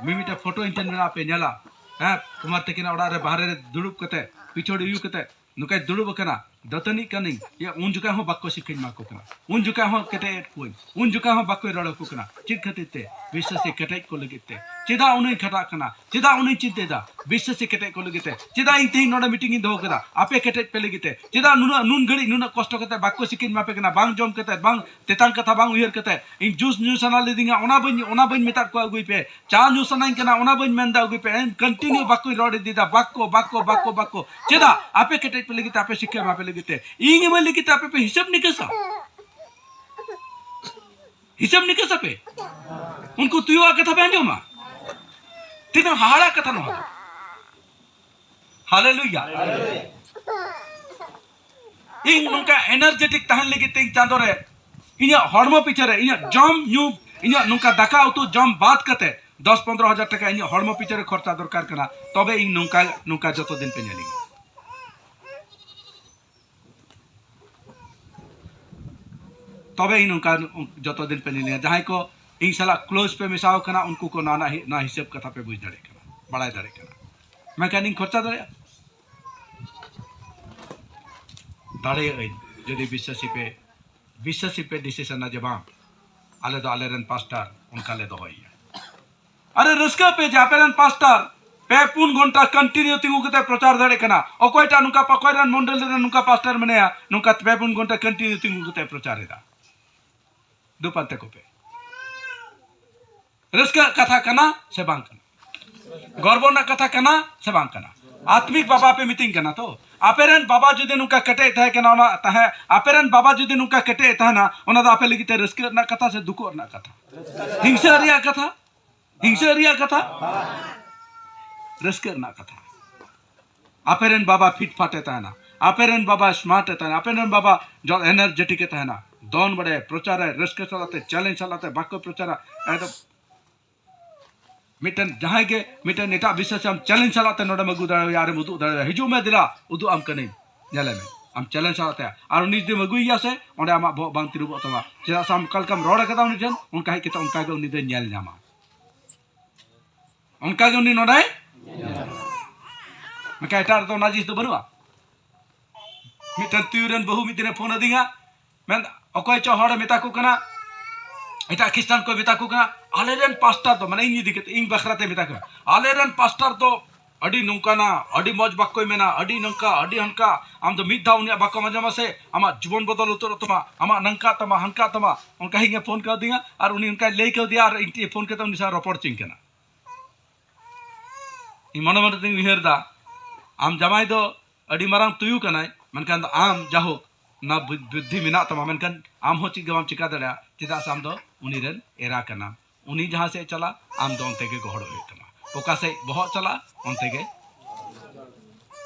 ᱢᱤᱢᱤᱫᱴᱮᱡ ᱯᱷᱳᱴᱳ ᱤᱧ ᱴᱷᱮᱱ ᱢᱮᱱᱟᱜᱼᱟ, ᱯᱮ ᱧᱮᱞᱟ᱾ ᱦᱮᱸ, ᱠᱩᱢᱟᱨ ᱛᱟᱹᱠᱤᱱᱟᱜ ᱚᱲᱟᱜ ᱨᱮ ᱵᱟᱦᱨᱮ ᱨᱮ ᱫᱩᱲᱩᱵ ᱠᱟᱛᱮ, ᱯᱤᱪᱷᱚᱲ ᱩᱭᱩ ᱠᱟᱛᱮ ᱱᱚᱝᱠᱟᱭ ᱫᱩᱲᱩᱵ ᱟᱠᱟᱱᱟ, ᱫᱟᱹᱛᱟᱹᱱᱤᱜ ᱠᱟᱹᱱᱟᱹᱧ᱾ ᱭᱟ, ᱩᱱ ᱡᱚᱠᱷᱟᱡ ᱦᱚᱸ ᱵᱟᱠᱚ ᱥᱤᱠᱷᱟᱹᱧ ᱮᱢᱟ ᱠᱚ ᱠᱟᱱᱟ, ᱩᱱ ᱡᱚᱠᱷᱟᱡ ᱦᱚᱸ ᱠᱮᱴᱮᱡ ᱮᱫ ᱠᱚᱣᱟᱹᱧ, ᱩᱱ ᱡᱚᱠᱷᱟᱡ ᱦᱚᱸ ᱵᱟᱠᱚ ᱨᱚᱲ ᱟᱠᱚ ᱠᱟᱱᱟ᱾ ᱪᱮᱫ ᱠᱷᱟᱹᱛᱤᱨ ᱛᱮ? ᱵᱤᱥᱥᱟᱹᱥᱤ ᱠᱮᱴᱮᱡ ᱠᱚ ᱞᱟᱹᱜᱤᱫ ᱛᱮ᱾ ᱪᱮᱫᱟᱜ ᱩᱱᱟᱹᱜ ᱤᱧ ᱠᱷᱟᱴᱟᱜ ᱠᱟᱱᱟ? ᱪᱮᱫᱟᱜ ᱩᱱᱟᱹᱜ ᱤᱧ ᱪᱤᱱᱛᱟᱹᱭᱮᱫᱟ? ᱵᱤᱥᱥᱟᱹᱥᱤ ᱠᱮᱴᱮᱡ ᱠᱚ ᱞᱟᱹᱜᱤᱫ ᱛᱮ᱾ ᱪᱮᱫᱟᱜ ᱤᱧ ᱛᱮᱦᱮᱧ ᱱᱚᱰᱮ ᱢᱤᱴᱤᱝ ᱤᱧ ᱫᱚᱦᱚ ᱠᱮᱫᱟ ᱟᱯᱮ ᱠᱮᱴᱮᱡ ᱯᱮ ᱞᱟᱹᱜᱤᱫ ᱛᱮ? ᱪᱮᱫᱟᱜ ᱱᱩᱱᱟᱹᱜ ᱱᱩᱱ ᱜᱷᱟᱹᱲᱤᱡ ᱱᱩᱱᱟᱹᱜ ᱠᱚᱥᱴᱚ ᱠᱟᱛᱮ ᱵᱟᱠᱚ ᱥᱤᱠᱷᱤᱧ ᱮᱢᱟ ᱯᱮ ᱠᱟᱱᱟ? ᱵᱟᱝ ᱡᱚᱢ ᱠᱟᱛᱮ, ᱵᱟᱝ ᱛᱮᱛᱟᱝ ᱠᱟᱛᱷᱟ ᱵᱟᱝ ᱩᱭᱦᱟᱹᱨ ᱠᱟᱛᱮ, ᱤᱧ ᱡᱩᱥ ᱧᱩ ᱥᱟᱱᱟ ᱞᱤᱫᱤᱧᱟ, ᱚᱱᱟ ᱵᱟᱹᱧ, ᱚᱱᱟ ᱵᱟᱹᱧ ᱢᱮᱛᱟᱫ ᱠᱚᱣᱟ ᱟᱹᱜᱩᱭ ᱯᱮ᱾ ᱪᱟ ᱧᱩ ᱥᱟᱱᱟᱧ ᱠᱟᱱᱟ, ᱚᱱᱟ ᱵᱟᱹᱧ ᱢᱮᱱᱫᱟ ᱟᱹᱜᱩᱭ ᱯᱮ᱾ ᱮᱱ ᱠᱚᱱᱴᱤᱱᱤᱭᱩ ᱵᱟᱠᱚ ᱨᱚᱲ ᱤᱫᱤᱭᱮᱫᱟ, ᱵᱟᱠᱚ, ᱵᱟᱠᱚ, ᱵᱟᱠᱚ, ᱵᱟᱠᱚ᱾ ᱪᱮᱫᱟᱜ? ᱟᱯᱮ ᱠᱮᱴᱮᱡ ᱯᱮ ᱞᱟᱹᱜᱤᱫ ᱛᱮ, ᱟᱯᱮ ᱥᱤᱠᱷᱟ ᱮᱢᱟ ᱯᱮ ᱞᱟᱹᱜᱤᱫ ᱛᱮ᱾ ᱤᱧ ᱮᱢᱟᱹᱧ ᱞᱟᱹᱜᱤᱫ ᱛᱮ ᱟᱯᱮ ᱯᱮ ᱦᱤᱥᱟᱹᱵ ᱱᱤᱠᱟᱹᱥᱟ? ᱦᱤᱥᱟᱹᱵ ᱱᱤᱠᱟᱹᱥ ᱟᱯᱮ? ᱩᱱᱠᱩ ᱛᱩᱭᱩᱣᱟᱜ ᱠᱟᱛᱷᱟ ᱯᱮ ᱟᱸᱡᱚᱢᱟ? ᱛᱤᱱᱟᱹᱜ ᱦᱟᱦᱟᱲᱟ ᱠᱟᱛᱷᱟ ᱱᱚᱣᱟ ᱫᱚ᱾ ᱦᱟᱞᱮᱞᱩᱭᱟ᱾ ᱤᱧ ᱱᱚᱝᱠᱟ ᱮᱱᱟᱨᱡᱮᱴᱤᱠ ᱛᱟᱦᱮᱱ ᱞᱟᱹᱜᱤᱫ ᱛᱮ ᱤᱧ ᱪᱟᱸᱫᱳ ᱨᱮ ᱤᱧᱟᱹᱜ ᱦᱚᱲᱢᱚ ᱯᱤᱪᱷᱟᱹ ᱨᱮ, ᱤᱧᱟᱹᱜ ᱡᱚᱢ ᱧᱩ, ᱤᱧᱟᱹᱜ ᱱᱚᱝᱠᱟ ᱫᱟᱠᱟ ᱩᱛᱩ ᱡᱚᱢ ᱵᱟᱫ ᱠᱟᱛᱮ ᱫᱚᱥ ᱯᱚᱱᱫᱽᱨᱚ ᱦᱟᱡᱟᱨ ᱴᱟᱠᱟ ᱤᱧᱟᱹᱜ ᱦᱚᱲᱢᱚ ᱯᱤᱪᱷᱟᱹ ᱨᱮ ᱠᱷᱚᱨᱪᱟ ᱫᱚᱨᱠᱟᱨ ᱠᱟᱱᱟ, ᱛᱚᱵᱮ ᱤᱧ ᱱᱚᱝᱠᱟ, ᱱᱚᱝᱠᱟ ᱡᱚᱛᱚ ᱫᱤᱱ ᱯᱮ ᱧᱮᱞᱤᱧᱟ᱾ ᱛᱚᱵᱮ ᱤᱧ ᱱᱚᱝᱠᱟ ᱡᱚᱛᱚ ᱫᱤᱱ ᱯᱮ ᱧᱮᱞᱤᱧᱟ᱾ ᱡᱟᱦᱟᱸᱭ ᱠᱚ ᱤᱧ ᱥᱟᱞᱟᱜ ᱠᱞᱳᱡᱽ ᱯᱮ ᱢᱮᱥᱟᱣ ᱠᱟᱱᱟ, ᱩᱱᱠᱩ ᱠᱚ ᱱᱚᱣᱟ ᱨᱮᱱᱟᱜ ᱦᱤ-, ᱱᱚᱣᱟ ᱦᱤᱥᱟᱹᱵ ᱠᱟᱛᱷᱟ ᱯᱮ ᱵᱩᱡᱽ ᱫᱟᱲᱮᱭᱟᱜ ᱠᱟᱱᱟ, ᱵᱟᱲᱟᱭ ᱫᱟᱲᱮᱭᱟᱜ ᱠᱟᱱᱟ᱾ ᱢᱮᱱᱠᱷᱟᱱ ᱤᱧ ᱠᱷᱚᱨᱪᱟ ᱫᱟᱲᱮᱭᱟᱜᱼᱟ? ᱫᱟᱲᱮᱭᱟᱜ ᱟᱹᱧ, ᱡᱩᱫᱤ ᱵᱤᱥᱥᱟᱹᱥᱤ ᱯᱮ, ᱵᱤᱥᱥᱟᱹᱥᱤ ᱯᱮ ᱰᱤᱥᱤᱥᱚᱱᱟ ᱡᱮ ᱵᱟᱝ, ᱟᱞᱮ ᱫᱚ ᱟᱞᱮᱨᱮᱱ ᱯᱟᱥᱴᱟᱨ ᱚᱱᱠᱟ ᱞᱮ ᱫᱚᱦᱚᱭᱮᱭᱟ᱾ ᱟᱨᱮ ᱨᱟᱹᱥᱠᱟᱹ ᱯᱮ ᱡᱮ ᱟᱯᱮᱨᱮᱱ ᱯᱟᱥᱴᱟᱨ ᱯᱮ ᱯᱩᱱ ᱜᱷᱚᱱᱴᱟ ᱠᱚᱱᱴᱤᱱᱤᱭᱩ ᱛᱤᱸᱜᱩ ᱠᱟᱛᱮ ᱯᱨᱚᱪᱟᱨ ᱫᱟᱲᱮᱭᱟᱜ ᱠᱟᱱᱟ᱾ ᱚᱠᱚᱭᱴᱟᱜ ᱱᱚᱝᱠᱟ, ᱚᱠᱚᱭ ᱨᱮᱱ ᱢᱚᱱᱰᱚᱞ ᱨᱮ ᱱᱚᱝᱠᱟ ᱯᱟᱥᱴᱟᱨ ᱢᱮᱱᱟᱭᱟ, ᱱᱚᱝᱠᱟ ᱯᱮ ᱯᱩᱱ ᱜᱷᱚᱱᱴᱟ ᱠᱚᱱᱴᱤᱱᱤᱭᱩ ᱛᱤᱸᱜᱩ ᱠᱟᱛᱮ ᱯᱨᱚᱪᱟᱨ ᱮᱫᱟ? ᱫᱩ ᱯᱟᱱᱛᱮ ᱠᱚᱯᱮ᱾ ᱨᱟᱹᱥᱠᱟᱹ ᱠᱟᱛᱷᱟ ᱠᱟᱱᱟ ᱥᱮ ᱵᱟᱝ ᱠᱟᱱᱟ? ᱜᱚᱨᱵᱚ ᱨᱮᱱᱟᱜ ᱠᱟᱛᱷᱟ ᱠᱟᱱᱟ ᱥᱮ ᱵᱟᱝ ᱠᱟᱱᱟ? ᱟᱛᱢᱤᱠ ᱵᱟᱵᱟ ᱯᱮ ᱢᱤᱛᱤᱧ ᱠᱟᱱᱟ ᱛᱚ? ᱟᱯᱮᱨᱮᱱ ᱵᱟᱵᱟ ᱡᱩᱫᱤ ᱱᱚᱝᱠᱟ ᱠᱮᱴᱮᱡ ᱛᱟᱦᱮᱸ ᱠᱟᱱᱟ, ᱚᱱᱟ ᱛᱟᱦᱮᱸ, ᱟᱯᱮᱨᱮᱱ ᱵᱟᱵᱟ ᱡᱩᱫᱤ ᱱᱚᱝᱠᱟ ᱠᱮᱴᱮᱡ ᱛᱟᱦᱮᱱᱟ, ᱚᱱᱟ ᱫᱚ ᱟᱯᱮ ᱞᱟᱹᱜᱤᱫ ᱛᱮ ᱨᱟᱹᱥᱠᱟᱹ ᱨᱮᱱᱟᱜ ᱠᱟᱛᱷᱟ ᱥᱮ ᱫᱩᱠᱚᱜ ᱨᱮᱱᱟᱜ ᱠᱟᱛᱷᱟ? ᱦᱤᱝᱥᱟᱹ ᱨᱮᱭᱟᱜ ᱠᱟᱛᱷᱟ? ᱦᱤᱝᱥᱟᱹ ᱨᱮᱭᱟᱜ ᱠᱟᱛᱷᱟ? ᱨᱟᱹᱥᱠᱟᱹ ᱨᱮᱱᱟᱜ ᱠᱟᱛᱷᱟ᱾ ᱟᱯᱮᱨᱮᱱ ᱵᱟᱵᱟ ᱯᱷᱤᱴ ᱯᱷᱟᱴ ᱮ ᱛᱟᱦᱮᱱᱟ, ᱟᱯᱮᱨᱮᱱ ᱵᱟᱵᱟ ᱥᱢᱟᱨᱴ ᱮ ᱛᱟᱦᱮᱱᱟ, ᱟᱯᱮᱨᱮᱱ ᱵᱟᱵᱟ ᱡᱚ ᱮᱱᱟᱨᱡᱮᱴᱤᱠ ᱮ ᱛᱟᱦᱮᱱᱟ, ᱫᱚᱱ ᱵᱟᱲᱟᱭᱟ, ᱯᱨᱚᱪᱟᱨᱟᱭ, ᱨᱟᱹᱥᱠᱟᱹ ᱥᱟᱞᱟᱜ ᱛᱮ, ᱪᱮᱞᱮᱧᱡᱽ ᱥᱟᱞᱟᱜ ᱛᱮ, ᱵᱟᱠᱚ ᱯᱨᱚᱪᱟᱨᱟ᱾ ᱮᱠᱫᱚᱢ ᱢᱤᱫᱴᱮᱱ ᱡᱟᱦᱟᱸᱭ ᱜᱮ ᱢᱤᱫᱴᱮᱱ ᱮᱴᱟᱜ ᱵᱤᱥᱥᱟᱥ ᱟᱢ ᱪᱮᱞᱮᱧᱡᱽ ᱥᱟᱞᱟᱜ ᱛᱮ ᱱᱚᱰᱮᱢ ᱟᱹᱜᱩ ᱫᱟᱲᱮᱣᱟᱭᱟ, ᱟᱨᱮᱢ ᱩᱫᱩᱜ ᱫᱟᱲᱮᱣᱟᱭᱟ, ᱦᱤᱡᱩᱜ ᱢᱮ, ᱫᱮᱞᱟ ᱩᱫᱩᱜ ᱟᱢ ᱠᱟᱹᱱᱟᱹᱧ, ᱧᱮᱞᱮ ᱢᱮ᱾ ᱟᱢ ᱪᱮᱞᱮᱧᱡᱽ ᱥᱟᱞᱟᱜ ᱛᱮ, ᱟᱨ ᱩᱱᱤ ᱡᱩᱫᱤᱢ ᱟᱹᱜᱩᱭᱮᱭᱟ ᱥᱮ, ᱚᱸᱰᱮ ᱟᱢᱟᱜ ᱵᱚᱦᱚᱜ ᱵᱟᱝ ᱛᱤᱨᱩᱵᱚᱜ ᱛᱟᱢᱟ᱾ ᱪᱮᱫᱟᱜ ᱥᱮ ᱟᱢ ᱚᱠᱟ ᱞᱮᱠᱟᱢ ᱨᱚᱲ ᱟᱠᱟᱫᱟ ᱩᱱᱤ ᱴᱷᱮᱱ, ᱚᱱᱠᱟ ᱦᱮᱡ ᱠᱟᱛᱮ ᱚᱱᱠᱟ ᱜᱮ ᱩᱱᱤ ᱫᱚᱭ ᱧᱮᱞ ᱧᱟᱢᱟ᱾ ᱚᱱᱠᱟ ᱜᱮ ᱩᱱᱤ ᱱᱚᱰᱮᱭ ᱧᱮᱞ ᱧᱟᱢᱟ᱾ ᱢᱮᱱᱠᱷᱟᱱ ᱮᱴᱟᱜ ᱨᱮᱫᱚ ᱚᱱᱟ ᱡᱤᱱᱤᱥ ᱫᱚ ᱵᱟᱹᱱᱩᱜᱼᱟ᱾ ᱢᱤᱫᱴᱮᱱ ᱛᱩᱭᱩ ᱨᱮᱱ ᱵᱟᱹᱦᱩ ᱢᱤᱫ ᱫᱤᱱᱮ ᱯᱷᱳᱱ ᱟᱹᱫᱤᱧᱟ, ᱢᱮᱱ, ᱚᱠᱚᱭ ᱪᱚ ᱦᱚᱲᱮ ᱢᱮᱛᱟ ᱠᱚ ᱠᱟᱱᱟ, ᱮᱴᱟᱜ ᱠᱷᱨᱤᱥᱴᱟᱱ ᱠᱚ ᱢᱮᱛᱟ ᱠᱚ ᱠᱟᱱᱟ, ᱟᱞᱮᱨᱮᱱ ᱯᱟᱥᱴᱟᱨ ᱫᱚ, ᱢᱟᱱᱮ ᱤᱧ ᱤᱫᱤ ᱠᱟᱛᱮ, ᱤᱧ ᱵᱟᱠᱷᱨᱟ ᱛᱮ ᱢᱮᱛᱟ ᱠᱚ ᱠᱟᱱᱟ, ᱟᱞᱮᱨᱮᱱ ᱯᱟᱥᱴᱟᱨ ᱫᱚ ᱟᱹᱰᱤ ᱱᱚᱝᱠᱟᱱᱟ, ᱟᱹᱰᱤ ᱢᱚᱡᱽ ᱵᱟᱠᱚᱭ ᱢᱮᱱᱟ, ᱟᱹᱰᱤ ᱱᱚᱝᱠᱟ, ᱟᱹᱰᱤ ᱦᱟᱱᱠᱟ, ᱟᱢ ᱫᱚ ᱢᱤᱫ ᱫᱷᱟᱣ ᱩᱱᱤᱭᱟᱜ ᱵᱟᱠᱚᱢ ᱟᱸᱡᱚᱢᱟ ᱥᱮ, ᱟᱢᱟᱜ ᱡᱤᱵᱚᱱ ᱵᱚᱫᱚᱞ ᱩᱛᱟᱹᱨᱚᱜ ᱛᱟᱢᱟ, ᱟᱢᱟᱜ ᱱᱚᱝᱠᱟ ᱛᱟᱢᱟ, ᱦᱟᱱᱠᱟ ᱛᱟᱢᱟ᱾ ᱚᱱᱠᱟ ᱤᱧ ᱮ ᱯᱷᱳᱱ ᱠᱟᱣᱫᱤᱧᱟ ᱟᱨ ᱩᱱᱤ ᱚᱱᱠᱟᱭ ᱞᱟᱹᱭ ᱠᱟᱣᱫᱤᱧᱟ ᱟᱨ ᱤᱧ ᱴᱷᱮᱱ ᱯᱷᱳᱱ ᱠᱟᱛᱮ ᱩᱱᱤ ᱥᱟᱶ ᱨᱚᱯᱚᱲ ᱦᱚᱪᱚᱧ ᱠᱟᱱᱟ᱾ ᱤᱧ ᱢᱚᱱᱮ ᱢᱚᱱᱮ ᱛᱤᱧ ᱩᱭᱦᱟᱹᱨ ᱫᱟ, ᱟᱢ ᱡᱟᱢᱟᱭ ᱫᱚ ᱟᱹᱰᱤ ᱢᱟᱨᱟᱝ ᱛᱩᱭᱩ ᱠᱟᱱᱟᱭ, ᱢᱮᱱᱠᱷᱟᱱ ᱫᱚ ᱟᱢ ᱡᱟᱦᱳᱠ ᱚᱱᱟ ᱵᱩ-, ᱵᱩᱫᱽᱫᱷᱤ ᱢᱮᱱᱟᱜ ᱛᱟᱢᱟ, ᱢᱮᱱᱠᱷᱟᱱ ᱟᱢ ᱦᱚᱸ ᱪᱮᱫ ᱜᱮ ᱵᱟᱢ ᱪᱤᱠᱟ ᱫᱟᱲᱮᱭᱟᱜᱼᱟ᱾ ᱪᱮᱫᱟᱜ ᱥᱮ ᱟᱢ ᱫᱚ ᱩᱱᱤ ᱨᱮᱱ ᱮᱨᱟ ᱠᱟᱱᱟᱢ᱾ ᱩᱱᱤ ᱡᱟᱦᱟᱸ ᱥᱮᱫ ᱮ ᱪᱟᱞᱟᱜ, ᱟᱢ ᱫᱚ ᱚᱱᱛᱮ ᱜᱮ ᱜᱚᱦᱚᱲᱚᱜ ᱦᱩᱭᱩᱜ ᱛᱟᱢᱟ᱾ ᱚᱠᱟ ᱥᱮᱫ ᱵᱚᱦᱚᱜ ᱪᱟᱞᱟᱜ, ᱚᱱᱛᱮ ᱜᱮ᱾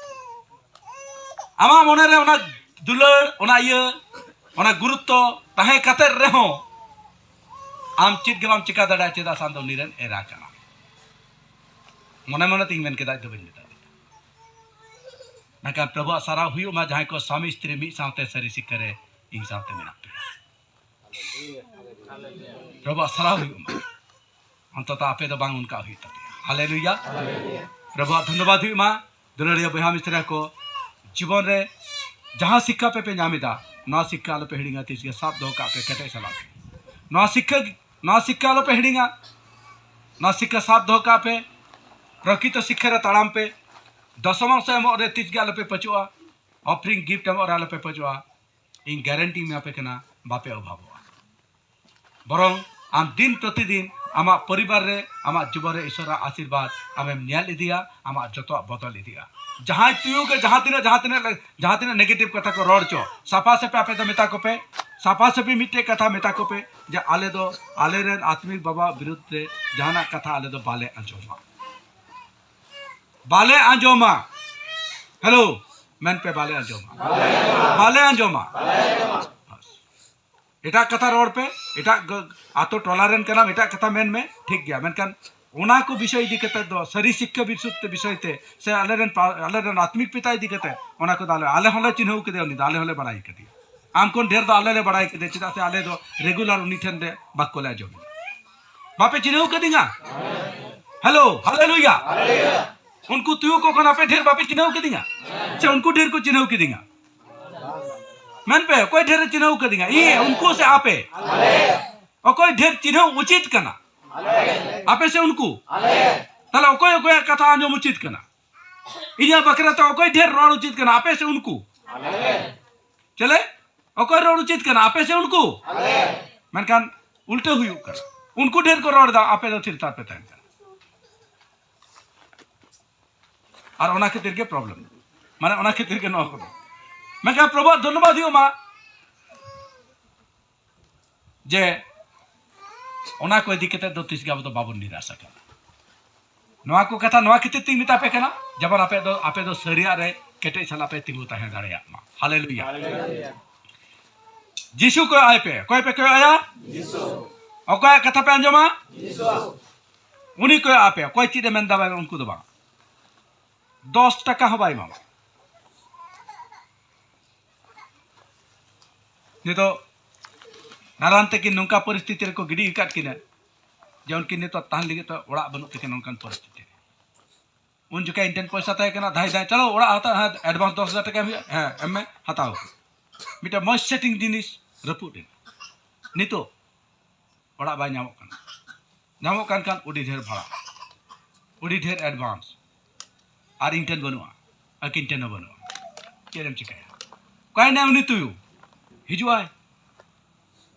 ᱟᱢᱟᱜ ᱢᱚᱱᱮ ᱨᱮ ᱚᱱᱟ ᱫᱩᱞᱟᱹᱲ, ᱚᱱᱟ ᱤᱭᱟᱹ, ᱚᱱᱟ ᱜᱩᱨᱩᱛᱛᱚ ᱛᱟᱦᱮᱸ ᱠᱟᱛᱮ ᱨᱮᱦᱚᱸ ᱟᱢ ᱪᱮᱫ ᱜᱮ ᱵᱟᱢ ᱪᱤᱠᱟ ᱫᱟᱲᱮᱭᱟᱜᱼᱟ᱾ ᱪᱮᱫᱟᱜ ᱥᱮ ᱟᱢ ᱫᱚ ᱩᱱᱤ ᱨᱮᱱ ᱮᱨᱟ ᱠᱟᱱᱟᱢ᱾ ᱢᱚᱱᱮ ᱢᱚᱱᱮ ᱛᱤᱧ ᱢᱮᱱ ᱠᱮᱫᱟ, ᱤᱧ ᱫᱚ ᱵᱟᱹᱧ ᱢᱮᱛᱟ ᱫᱮᱭᱟ᱾ ᱢᱮᱱᱠᱷᱟᱱ ᱯᱨᱚᱵᱷᱩᱣᱟᱜ ᱥᱟᱨᱦᱟᱣ ᱦᱩᱭᱩᱜ ᱢᱟ, ᱡᱟᱦᱟᱸᱭ ᱠᱚ ᱥᱟᱢᱤ ᱥᱛᱨᱤ ᱢᱤᱫ ᱥᱟᱶᱛᱮ ᱥᱟᱹᱨᱤ ᱥᱤᱠᱷᱟᱹ ᱨᱮ ᱤᱧ ᱥᱟᱶᱛᱮ ᱢᱮᱱᱟᱜ ᱯᱮᱭᱟ᱾ ᱯᱨᱚᱵᱷᱩᱣᱟᱜ ᱥᱟᱨᱦᱟᱣ ᱦᱩᱭᱩᱜ ᱢᱟ᱾ ᱚᱱᱛᱚᱛᱚ ᱟᱯᱮ ᱫᱚ ᱵᱟᱝ ᱚᱱᱠᱟ ᱦᱩᱭᱩᱜ ᱛᱟᱯᱮᱭᱟ᱾ ᱦᱟᱞᱮᱞᱩᱭᱟ᱾ ᱯᱨᱚᱵᱷᱩᱣᱟᱜ ᱫᱷᱚᱱᱱᱚᱵᱟᱫ ᱦᱩᱭᱩᱜ ᱢᱟ᱾ ᱫᱩᱞᱟᱹᱲᱤᱭᱟᱹ ᱵᱚᱭᱦᱟ ᱢᱤᱥᱨᱟ ᱠᱚ, ᱡᱤᱵᱚᱱ ᱨᱮ ᱡᱟᱦᱟᱸ ᱥᱤᱠᱠᱷᱟ ᱯᱮ, ᱯᱮ ᱧᱟᱢ ᱮᱫᱟ, ᱱᱚᱣᱟ ᱥᱤᱠᱠᱷᱟ ᱟᱞᱚᱯᱮ ᱦᱤᱲᱤᱧᱟ, ᱛᱤᱥ ᱜᱮ ᱥᱟᱵ ᱫᱚᱦᱚ ᱠᱟᱜ ᱯᱮ ᱠᱮᱴᱮᱡ ᱥᱟᱞᱟᱜ ᱛᱮ᱾ ᱱᱚᱣᱟ ᱥᱤᱠᱠᱷᱟ, ᱱᱚᱣᱟ ᱥᱤᱠᱠᱷᱟ ᱟᱞᱚᱯᱮ ᱦᱤᱲᱤᱧᱟ, ᱱᱚᱣᱟ ᱥᱤᱠᱠᱷᱟ ᱥᱟᱵ ᱫᱚᱦᱚ ᱠᱟᱜ ᱯᱮ᱾ ᱯᱨᱚᱠᱤᱛᱚ ᱥᱤᱠᱠᱷᱟ ᱨᱮ ᱛᱟᱲᱟᱢ ᱯᱮ᱾ ᱫᱚᱥᱚᱢᱟᱝᱥ ᱮᱢᱚᱜ ᱨᱮ ᱛᱤᱥ ᱜᱮ ᱟᱞᱚᱯᱮ ᱯᱟᱹᱪᱩᱜᱼᱟ, offering gift ᱮᱢᱚᱜ ᱨᱮ ᱟᱞᱚᱯᱮ ᱯᱟᱹᱪᱩᱜᱼᱟ᱾ ᱤᱧ guarantee ᱮᱢᱟ ᱯᱮ ᱠᱟᱱᱟ, ᱵᱟᱯᱮ ᱚᱵᱷᱟᱵᱚᱜᱼᱟ᱾ ᱵᱚᱨᱚᱝ ᱟᱢ ᱫᱤᱱ ᱯᱨᱚᱛᱤᱫᱤᱱ ᱟᱢᱟᱜ ᱯᱚᱨᱤᱵᱟᱨ ᱨᱮ, ᱟᱢᱟᱜ ᱡᱤᱵᱚᱱ ᱨᱮ ᱤᱥᱚᱨᱟᱜ ᱟᱥᱤᱨᱵᱟᱫᱽ ᱟᱢᱮᱢ ᱧᱮᱞ ᱤᱫᱤᱭᱟ, ᱟᱢᱟᱜ ᱡᱚᱛᱚᱣᱟᱜ ᱵᱚᱫᱚᱞ ᱤᱫᱤᱜᱼᱟ᱾ ᱡᱟᱦᱟᱸᱭ ᱛᱩᱭᱩ ᱜᱮ ᱡᱟᱦᱟᱸ ᱛᱤᱱᱟᱹᱜ, ᱡᱟᱦᱟᱸ ᱛᱤᱱᱟᱹᱜ, ᱡᱟᱦᱟᱸ ᱛᱤᱱᱟᱹᱜ negative ᱠᱟᱛᱷᱟ ᱠᱚ ᱨᱚᱲ ᱪᱚ, ᱥᱟᱯᱷᱟ ᱥᱟᱹᱯᱷᱤ ᱟᱯᱮ ᱫᱚ ᱢᱮᱛᱟ ᱠᱚᱯᱮ, ᱥᱟᱯᱷᱟ ᱥᱟᱹᱯᱷᱤ ᱢᱤᱫᱴᱮᱡ ᱠᱟᱛᱷᱟ ᱢᱮᱛᱟ ᱠᱚᱯᱮ ᱡᱮ ᱟᱞᱮ ᱫᱚ ᱟᱞᱮᱨᱮᱱ ᱟᱛᱢᱤᱠ ᱵᱟᱵᱟ ᱵᱤᱨᱩᱫᱽ ᱨᱮ ᱡᱟᱦᱟᱱᱟᱜ ᱠᱟᱛᱷᱟ ᱟᱞᱮ ᱫᱚ ᱵᱟᱞᱮ ᱟᱸᱡᱚᱢᱟ, ᱵᱟᱞᱮ ᱟᱸᱡᱚᱢᱟ᱾ ᱦᱮᱞᱳ, ᱢᱮᱱ ᱯᱮ, ᱵᱟᱞᱮ ᱟᱸᱡᱚᱢᱟ, ᱵᱟᱞᱮ ᱟᱸᱡᱚᱢᱟ᱾ ᱵᱟᱥ᱾ ᱮᱴᱟᱜ ᱠᱟᱛᱷᱟ ᱨᱚᱲ ᱯᱮ, ᱮᱴᱟᱜ ᱜ-, ᱟᱛᱳ ᱴᱚᱞᱟ ᱨᱮᱱ ᱠᱟᱱᱟᱢ, ᱮᱴᱟᱜ ᱠᱟᱛᱷᱟ ᱢᱮᱱ ᱢᱮ, ᱴᱷᱤᱠ ᱜᱮᱭᱟ, ᱢᱮᱱᱠᱷᱟᱱ ᱚᱱᱟ ᱠᱚ ᱵᱤᱥᱚᱭ ᱤᱫᱤ ᱠᱟᱛᱮ ᱫᱚ, ᱥᱟᱹᱨᱤ ᱥᱤᱠᱠᱷᱟ ᱵᱤᱥᱚᱭ ᱛᱮ, ᱵᱤᱥᱚᱭ ᱛᱮ, ᱥᱮ ᱟᱞᱮᱨᱮᱱ ᱯᱟ-, ᱟᱞᱮᱨᱮᱱ ᱟᱛᱢᱤᱠ ᱯᱤᱛᱟ ᱤᱫᱤ ᱠᱟᱛᱮ, ᱚᱱᱟ ᱠᱚᱫᱚ ᱟᱞᱮ, ᱟᱞᱮ ᱦᱚᱸᱞᱮ ᱪᱤᱱᱦᱟᱹᱣ ᱠᱮᱫᱮᱭᱟ, ᱩᱱᱤ ᱫᱚ ᱟᱞᱮ ᱦᱚᱸᱞᱮ ᱵᱟᱲᱟᱭ ᱠᱮᱫᱮᱭᱟ᱾ ᱟᱢ ᱠᱷᱚᱱ ᱰᱷᱮᱨ ᱫᱚ ᱟᱞᱮ ᱞᱮ ᱵᱟᱲᱟᱭ ᱠᱮᱫᱮᱭᱟ, ᱪᱮᱫᱟᱜ ᱥᱮ ᱟᱞᱮ ᱫᱚ regular ᱩᱱᱤ ᱴᱷᱮᱱ ᱞᱮ ᱵᱟᱠᱚ ᱞᱮ ᱟᱸᱡᱚᱢ ᱮᱫᱟ᱾ ᱵᱟᱯᱮ ᱪᱤᱱᱦᱟᱹᱣ ᱠᱟᱫᱤᱧᱟ? ᱦᱮᱞᱳ, ᱦᱟᱞᱮᱞᱩᱭᱟ᱾ ᱩᱱᱠᱩ ᱛᱩᱭᱩ ᱠᱚ ᱠᱷᱚᱱ ᱟᱯᱮ ᱰᱷᱮᱨ ᱵᱟᱯᱮ ᱪᱤᱱᱦᱟᱹᱣ ᱠᱟᱫᱤᱧᱟ? ᱥᱮ ᱩᱱᱠᱩ ᱰᱷᱮᱨ ᱠᱚ ᱪᱤᱱᱦᱟᱹᱣ ᱠᱟᱫᱤᱧᱟ? ᱢᱮᱱ ᱯᱮ, ᱚᱠᱚᱭ ᱰᱷᱮᱨᱮ ᱪᱤᱱᱦᱟᱹᱣ ᱠᱟᱫᱤᱧᱟ? ᱤᱧ, ᱩᱱᱠᱩ ᱥᱮ ᱟᱯᱮ? ᱚᱠᱚᱭ ᱰᱷᱮᱨ ᱪᱤᱱᱦᱟᱹᱣ ᱩᱪᱤᱛ ᱠᱟᱱᱟ? ᱟᱯᱮ ᱥᱮ ᱩᱱᱠᱩ? ᱛᱟᱦᱞᱮ ᱚᱠᱚᱭ ᱚᱠᱚᱭᱟᱜ ᱠᱟᱛᱷᱟ ᱟᱸᱡᱚᱢ ᱩᱪᱤᱛ ᱠᱟᱱᱟ? ᱤᱧᱟᱹᱜ ᱵᱟᱠᱷᱨᱟ ᱛᱮ ᱚᱠᱚᱭ ᱰᱷᱮᱨ ᱨᱚᱲ ᱩᱪᱤᱛ ᱠᱟᱱᱟ? ᱟᱯᱮ ᱥᱮ ᱩᱱᱠᱩ? ᱪᱮᱞᱮ? ᱚᱠᱚᱭ ᱨᱚᱲ ᱩᱪᱤᱛ ᱠᱟᱱᱟ? ᱟᱯᱮ ᱥᱮ ᱩᱱᱠᱩ? ᱢᱮᱱᱠᱷᱟᱱ ᱩᱞᱴᱟᱹ ᱦᱩᱭᱩᱜ ᱠᱟᱱᱟ᱾ ᱩᱱᱠᱩ ᱰᱷᱮᱨ ᱠᱚ ᱨᱚᱲ ᱮᱫᱟ, ᱟᱯᱮ ᱫᱚ ᱛᱷᱤᱨ ᱛᱷᱟᱨ ᱯᱮ ᱛᱟᱦᱮᱱ ᱠᱟᱱᱟ᱾ ᱟᱨ ᱚᱱᱟ ᱠᱷᱟᱹᱛᱤᱨ ᱜᱮ problem, ᱢᱟᱱᱮ ᱚᱱᱟ ᱠᱷᱟᱹᱛᱤᱨ ᱜᱮ ᱱᱚᱣᱟ ᱠᱚᱫᱚ᱾ ᱢᱮᱱᱠᱷᱟᱱ ᱯᱨᱚᱵᱷᱩᱣᱟᱜ ᱫᱷᱚᱱᱱᱚᱵᱟᱫ ᱦᱩᱭᱩᱜ ᱢᱟ ᱡᱮ ᱚᱱᱟ ᱠᱚ ᱤᱫᱤ ᱠᱟᱛᱮ ᱫᱚ ᱛᱤᱥ ᱜᱮ ᱟᱵᱚ ᱫᱚ ᱵᱟᱵᱚᱱ ᱱᱤᱨᱟᱥ ᱟᱠᱟᱱᱟ᱾ ᱱᱚᱣᱟ ᱠᱚ ᱠᱟᱛᱷᱟ ᱱᱚᱣᱟ ᱠᱷᱟᱹᱛᱤᱨ ᱛᱤᱧ ᱢᱮᱛᱟ ᱯᱮ ᱠᱟᱱᱟ, ᱡᱮᱢᱚᱱ ᱟᱯᱮ ᱫᱚ, ᱟᱯᱮ ᱫᱚ ᱥᱟᱹᱨᱤᱭᱟᱜ ᱨᱮ ᱠᱮᱴᱮᱡ ᱥᱟᱞᱟᱜ ᱯᱮ ᱛᱤᱸᱜᱩ ᱛᱟᱦᱮᱸ ᱫᱟᱲᱮᱭᱟᱜ ᱢᱟ᱾ ᱦᱟᱞᱮᱞᱩᱭᱟ᱾ ᱡᱤᱥᱩ ᱠᱚᱭᱚᱜ ᱟᱭ ᱯᱮ᱾ ᱚᱠᱚᱭ ᱯᱮ ᱠᱚᱭᱚᱜ ᱟᱭᱟ? ᱚᱠᱚᱭᱟᱜ ᱠᱟᱛᱷᱟ ᱯᱮ ᱟᱸᱡᱚᱢᱟ? ᱩᱱᱤ ᱠᱚᱭᱚᱜ ᱟᱯᱮ᱾ ᱚᱠᱚᱭ ᱪᱮᱫ ᱮ ᱢᱮᱱ ᱫᱟ, ᱩᱱᱠᱩ ᱫᱚ ᱵᱟᱝ᱾ ᱫᱚᱥ ᱴᱟᱠᱟ ᱦᱚᱸ ᱵᱟᱭ ᱮᱢᱟᱢᱟ᱾ ᱱᱤᱛᱚᱜ ᱱᱟᱨᱟᱱ ᱛᱟᱹᱠᱤᱱ ᱱᱚᱝᱠᱟ ᱯᱚᱨᱤᱥᱛᱷᱤᱛᱤ ᱨᱮᱠᱚ ᱜᱤᱰᱤ ᱟᱠᱟᱫ ᱠᱤᱱᱟ ᱡᱮ ᱩᱱᱠᱤᱱ ᱱᱤᱛᱚᱜ ᱛᱟᱦᱮᱱ ᱞᱟᱹᱜᱤᱫ ᱛᱮ ᱚᱲᱟᱜ ᱵᱟᱹᱱᱩᱜ ᱛᱟᱹᱠᱤᱱᱟ, ᱱᱚᱝᱠᱟᱱ ᱯᱚᱨᱤᱥᱛᱷᱤᱛᱤ ᱨᱮ᱾ ᱩᱱ ᱡᱚᱠᱷᱟᱡ ᱤᱧ ᱴᱷᱮᱱ ᱯᱚᱭᱥᱟ ᱛᱟᱦᱮᱸ ᱠᱟᱱᱟ, ᱫᱷᱟᱭ ᱫᱷᱟᱭ, ᱪᱚᱞᱚ ᱚᱲᱟᱜ ᱦᱟᱛᱟᱣ, ᱦᱮᱸ, advance ᱫᱚᱥ ᱦᱟᱡᱟᱨ ᱴᱟᱠᱟ ᱮᱢ ᱦᱩᱭᱩᱜᱼᱟ, ᱦᱮᱸ, ᱮᱢ ᱢᱮ, ᱦᱟᱛᱟᱣ᱾ ᱢᱤᱫᱴᱮᱱ ᱢᱚᱡᱽ setting ᱡᱤᱱᱤᱥ ᱨᱟᱹᱯᱩᱫ ᱮᱱᱟ᱾ ᱱᱤᱛᱚᱜ ᱚᱲᱟᱜ ᱵᱟᱭ ᱧᱟᱢᱚᱜ ᱠᱟᱱᱟ, ᱧᱟᱢᱚᱜ ᱠᱟᱱ ᱠᱷᱟᱱ ᱟᱹᱰᱤ ᱰᱷᱮᱨ ᱵᱷᱟᱲᱟ, ᱟᱹᱰᱤ ᱰᱷᱮᱨ advance, ᱟᱨ ᱤᱧ ᱴᱷᱮᱱ ᱵᱟᱹᱱᱩᱜᱼᱟ, ᱟᱹᱠᱤᱱ ᱴᱷᱮᱱ ᱦᱚᱸ ᱵᱟᱹᱱᱩᱜᱼᱟ᱾ ᱪᱮᱫ ᱮᱢ ᱪᱤᱠᱟᱹᱭᱟ? ᱚᱠᱟᱭᱮᱱᱟᱭ ᱩᱱᱤ ᱛᱩᱭᱩ? ᱦᱤᱡᱩᱜᱼᱟᱭ,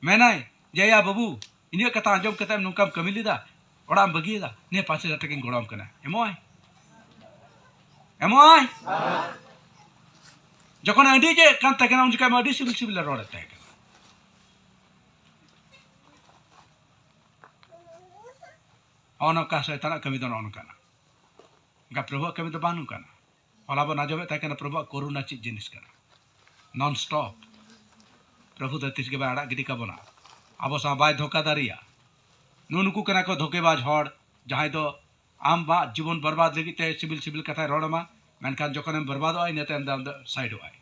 ᱢᱮᱱᱟᱭ ᱡᱮ, "ᱭᱟ ᱵᱟᱹᱵᱩ, ᱤᱧᱟᱹᱜ ᱠᱟᱛᱷᱟ ᱟᱸᱡᱚᱢ ᱠᱟᱛᱮ ᱱᱚᱝᱠᱟᱢ ᱠᱟᱹᱢᱤ ᱞᱮᱫᱟ, ᱚᱲᱟᱜ ᱮᱢ ᱵᱟᱹᱜᱤᱭᱮᱫᱟ, ᱱᱤᱭᱟᱹ ᱯᱟᱸᱪ ᱦᱟᱡᱟᱨ ᱴᱟᱠᱟᱧ ᱜᱚᱲᱚᱣᱟᱢ ᱠᱟᱱᱟ, ᱮᱢᱚᱜᱼᱟᱭ, ᱮᱢᱚᱜᱼᱟᱭ?" ᱡᱚᱠᱷᱚᱱ ᱟᱹᱰᱤ ᱡᱮ ᱠᱟᱱ ᱛᱟᱦᱮᱸ ᱠᱟᱱᱟ, ᱩᱱ ᱡᱚᱠᱷᱟᱡ ᱢᱟ ᱟᱹᱰᱤ ᱥᱤᱵᱤᱞ ᱥᱤᱵᱤᱞᱮ ᱨᱚᱲᱮᱫ ᱛᱟᱦᱮᱸ ᱠᱟᱱᱟ᱾ ᱱᱚᱜᱼᱚ ᱱᱚᱝᱠᱟ ᱥᱚᱭᱛᱟᱱᱟᱜ ᱠᱟᱹᱢᱤ ᱫᱚ ᱱᱚᱜᱼᱚ ᱱᱚᱝᱠᱟᱱᱟ᱾ ᱮᱱᱠᱷᱟᱱ ᱯᱨᱚᱵᱷᱩᱣᱟᱜ ᱠᱟᱹᱢᱤ ᱫᱚ ᱵᱟᱝ ᱱᱚᱝᱠᱟᱱᱟ᱾ ᱦᱚᱞᱟ ᱵᱚᱱ ᱟᱸᱡᱚᱢᱮᱫ ᱛᱟᱦᱮᱸ ᱠᱟᱱᱟ ᱯᱨᱚᱵᱷᱩᱣᱟᱜ ᱠᱚᱨᱩᱱᱟ ᱪᱮᱫ ᱡᱤᱱᱤᱥ ᱠᱟᱱᱟ᱾ Non stop᱾ ᱯᱨᱚᱵᱷᱩ ᱫᱚ ᱛᱤᱥ ᱜᱮ ᱵᱟᱭ ᱟᱲᱟᱜ ᱜᱤᱰᱤ ᱠᱟᱵᱚᱱᱟ᱾ ᱟᱵᱚ ᱥᱟᱶ ᱵᱟᱭ ᱫᱷᱳᱠᱟ ᱫᱟᱲᱮᱭᱟᱜᱼᱟ᱾ ᱱᱩᱜᱼᱩ ᱱᱩᱠᱩ ᱠᱟᱱᱟ ᱠᱚ ᱫᱷᱳᱠᱮᱵᱟᱡᱽ ᱦᱚᱲ, ᱡᱟᱦᱟᱸᱭ ᱫᱚ ᱟᱢᱟᱜ ᱡᱤᱵᱚᱱ ᱵᱚᱨᱵᱟᱫ ᱞᱟᱹᱜᱤᱫ ᱛᱮ ᱥᱤᱵᱤᱞ ᱥᱤᱵᱤᱞ ᱠᱟᱛᱷᱟᱭ ᱨᱚᱲ ᱟᱢᱟ, ᱢᱮᱱᱠᱷᱟᱱ ᱡᱚᱠᱷᱚᱱᱮᱢ ᱵᱚᱨᱵᱟᱫᱚᱜᱼᱟ, ᱤᱱᱟᱹ ᱛᱟᱭᱚᱢ ᱫᱚ ᱟᱢ ᱫᱚ ᱥᱟᱭᱤᱰᱚᱜᱼᱟᱭ᱾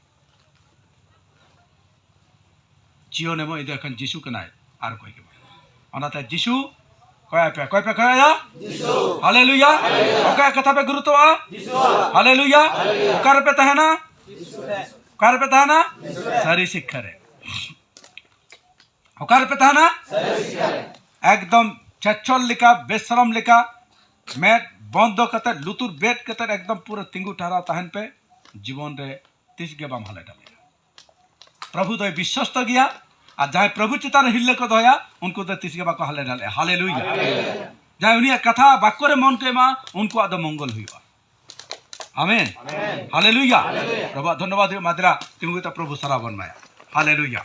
ᱡᱤᱭᱚᱱ ᱮᱢᱚᱜ ᱤᱫᱤ ᱮᱠᱷᱟᱱ ᱡᱤᱥᱩ ᱠᱟᱱᱟᱭ, ᱟᱨ ᱚᱠᱚᱭ ᱜᱮ ᱵᱟᱝ᱾ ᱚᱱᱟᱛᱮ ᱡᱤᱥᱩ ᱠᱚᱭᱚᱜ ᱯᱮ, ᱚᱠᱚᱭ ᱯᱮ ᱠᱚᱭᱚᱜ ᱮᱭᱟ? ᱡᱤᱥᱩ᱾ ᱦᱟᱞᱮᱞᱩᱭᱟ᱾ ᱚᱠᱚᱭᱟᱜ ᱠᱟᱛᱷᱟ ᱯᱮ ᱜᱩᱨᱩᱛᱚᱜᱼᱟ? ᱡᱤᱥᱩᱣᱟᱜ᱾ ᱦᱟᱞᱮᱞᱩᱭᱟ᱾ ᱦᱟᱞᱮᱞᱩᱭᱟ᱾ ᱚᱠᱟ ᱨᱮᱯᱮ ᱛᱟᱦᱮᱱᱟ? ᱡᱤᱥᱩ ᱨᱮ᱾ ᱚᱠᱟ ᱨᱮᱯᱮ ᱛᱟᱦᱮᱱᱟ? ᱡᱤᱥᱩ ᱨᱮ᱾ ᱥᱟᱹᱨᱤ ᱥᱤᱠᱠᱷᱟ ᱨᱮ᱾ ᱚᱠᱟ ᱨᱮᱯᱮ ᱛᱟᱦᱮᱱᱟ? ᱮᱠᱫᱚᱢ ᱪᱟᱪᱷᱚᱞ ᱞᱮᱠᱟ, ᱵᱮᱥᱨᱚᱢ ᱞᱮᱠᱟ, ᱢᱮᱫ ᱵᱚᱱᱫᱚ ᱠᱟᱛᱮ, ᱞᱩᱛᱩᱨ ᱵᱮᱫ ᱠᱟᱛᱮ, ᱮᱠᱫᱚᱢ ᱯᱩᱨᱟᱹ ᱛᱤᱸᱜᱩ ᱴᱷᱟᱨᱟᱣ ᱛᱟᱦᱮᱱ ᱯᱮ᱾ ᱡᱤᱵᱚᱱ ᱨᱮ ᱛᱤᱥ ᱜᱮ ᱵᱟᱢ ᱦᱟᱞᱮ ᱰᱟᱞᱮᱜᱼᱟ᱾ ᱯᱨᱚᱵᱷᱩ ᱫᱚᱭ ᱵᱤᱥᱥᱚᱥᱛᱚ ᱜᱮᱭᱟ, ᱟᱨ ᱡᱟᱦᱟᱸᱭ ᱯᱨᱚᱵᱷᱩ ᱪᱮᱛᱟᱱ ᱨᱮ ᱦᱤᱨᱞᱟᱹ ᱠᱚ ᱫᱚᱦᱚᱭᱟ, ᱩᱱᱠᱩ ᱫᱚ ᱛᱤᱥ ᱜᱮ ᱵᱟᱠᱚ ᱦᱟᱞᱮ ᱰᱟᱞᱮᱜᱼᱟ᱾ ᱦᱟᱞᱮᱞᱩᱭᱟ᱾ ᱡᱟᱦᱟᱸᱭ ᱩᱱᱤᱭᱟᱜ ᱠᱟᱛᱷᱟ ᱵᱟᱠᱚ ᱨᱮ ᱢᱚᱱ ᱠᱚ ᱮᱢᱟ, ᱩᱱᱠᱩᱣᱟᱜ ᱫᱚ ᱢᱚᱝᱜᱚᱞ ᱦᱩᱭᱩᱜᱼᱟ᱾ ᱟᱢᱮᱱ᱾ ᱦᱟᱞᱮᱞᱩᱭᱟ᱾ ᱯᱨᱚᱵᱷᱩᱣᱟᱜ ᱫᱷᱚᱱᱱᱚᱵᱟᱫ ᱦᱩᱭᱩᱜ ᱢᱟ᱾ ᱫᱮᱞᱟ, ᱛᱤᱸᱜᱩ ᱠᱟᱛᱮ ᱯᱨᱚᱵᱷᱩ ᱥᱟᱨᱦᱟᱣ ᱵᱚᱱ ᱮᱢᱟᱭᱟ᱾ ᱦᱟᱞᱮᱞᱩᱭᱟ᱾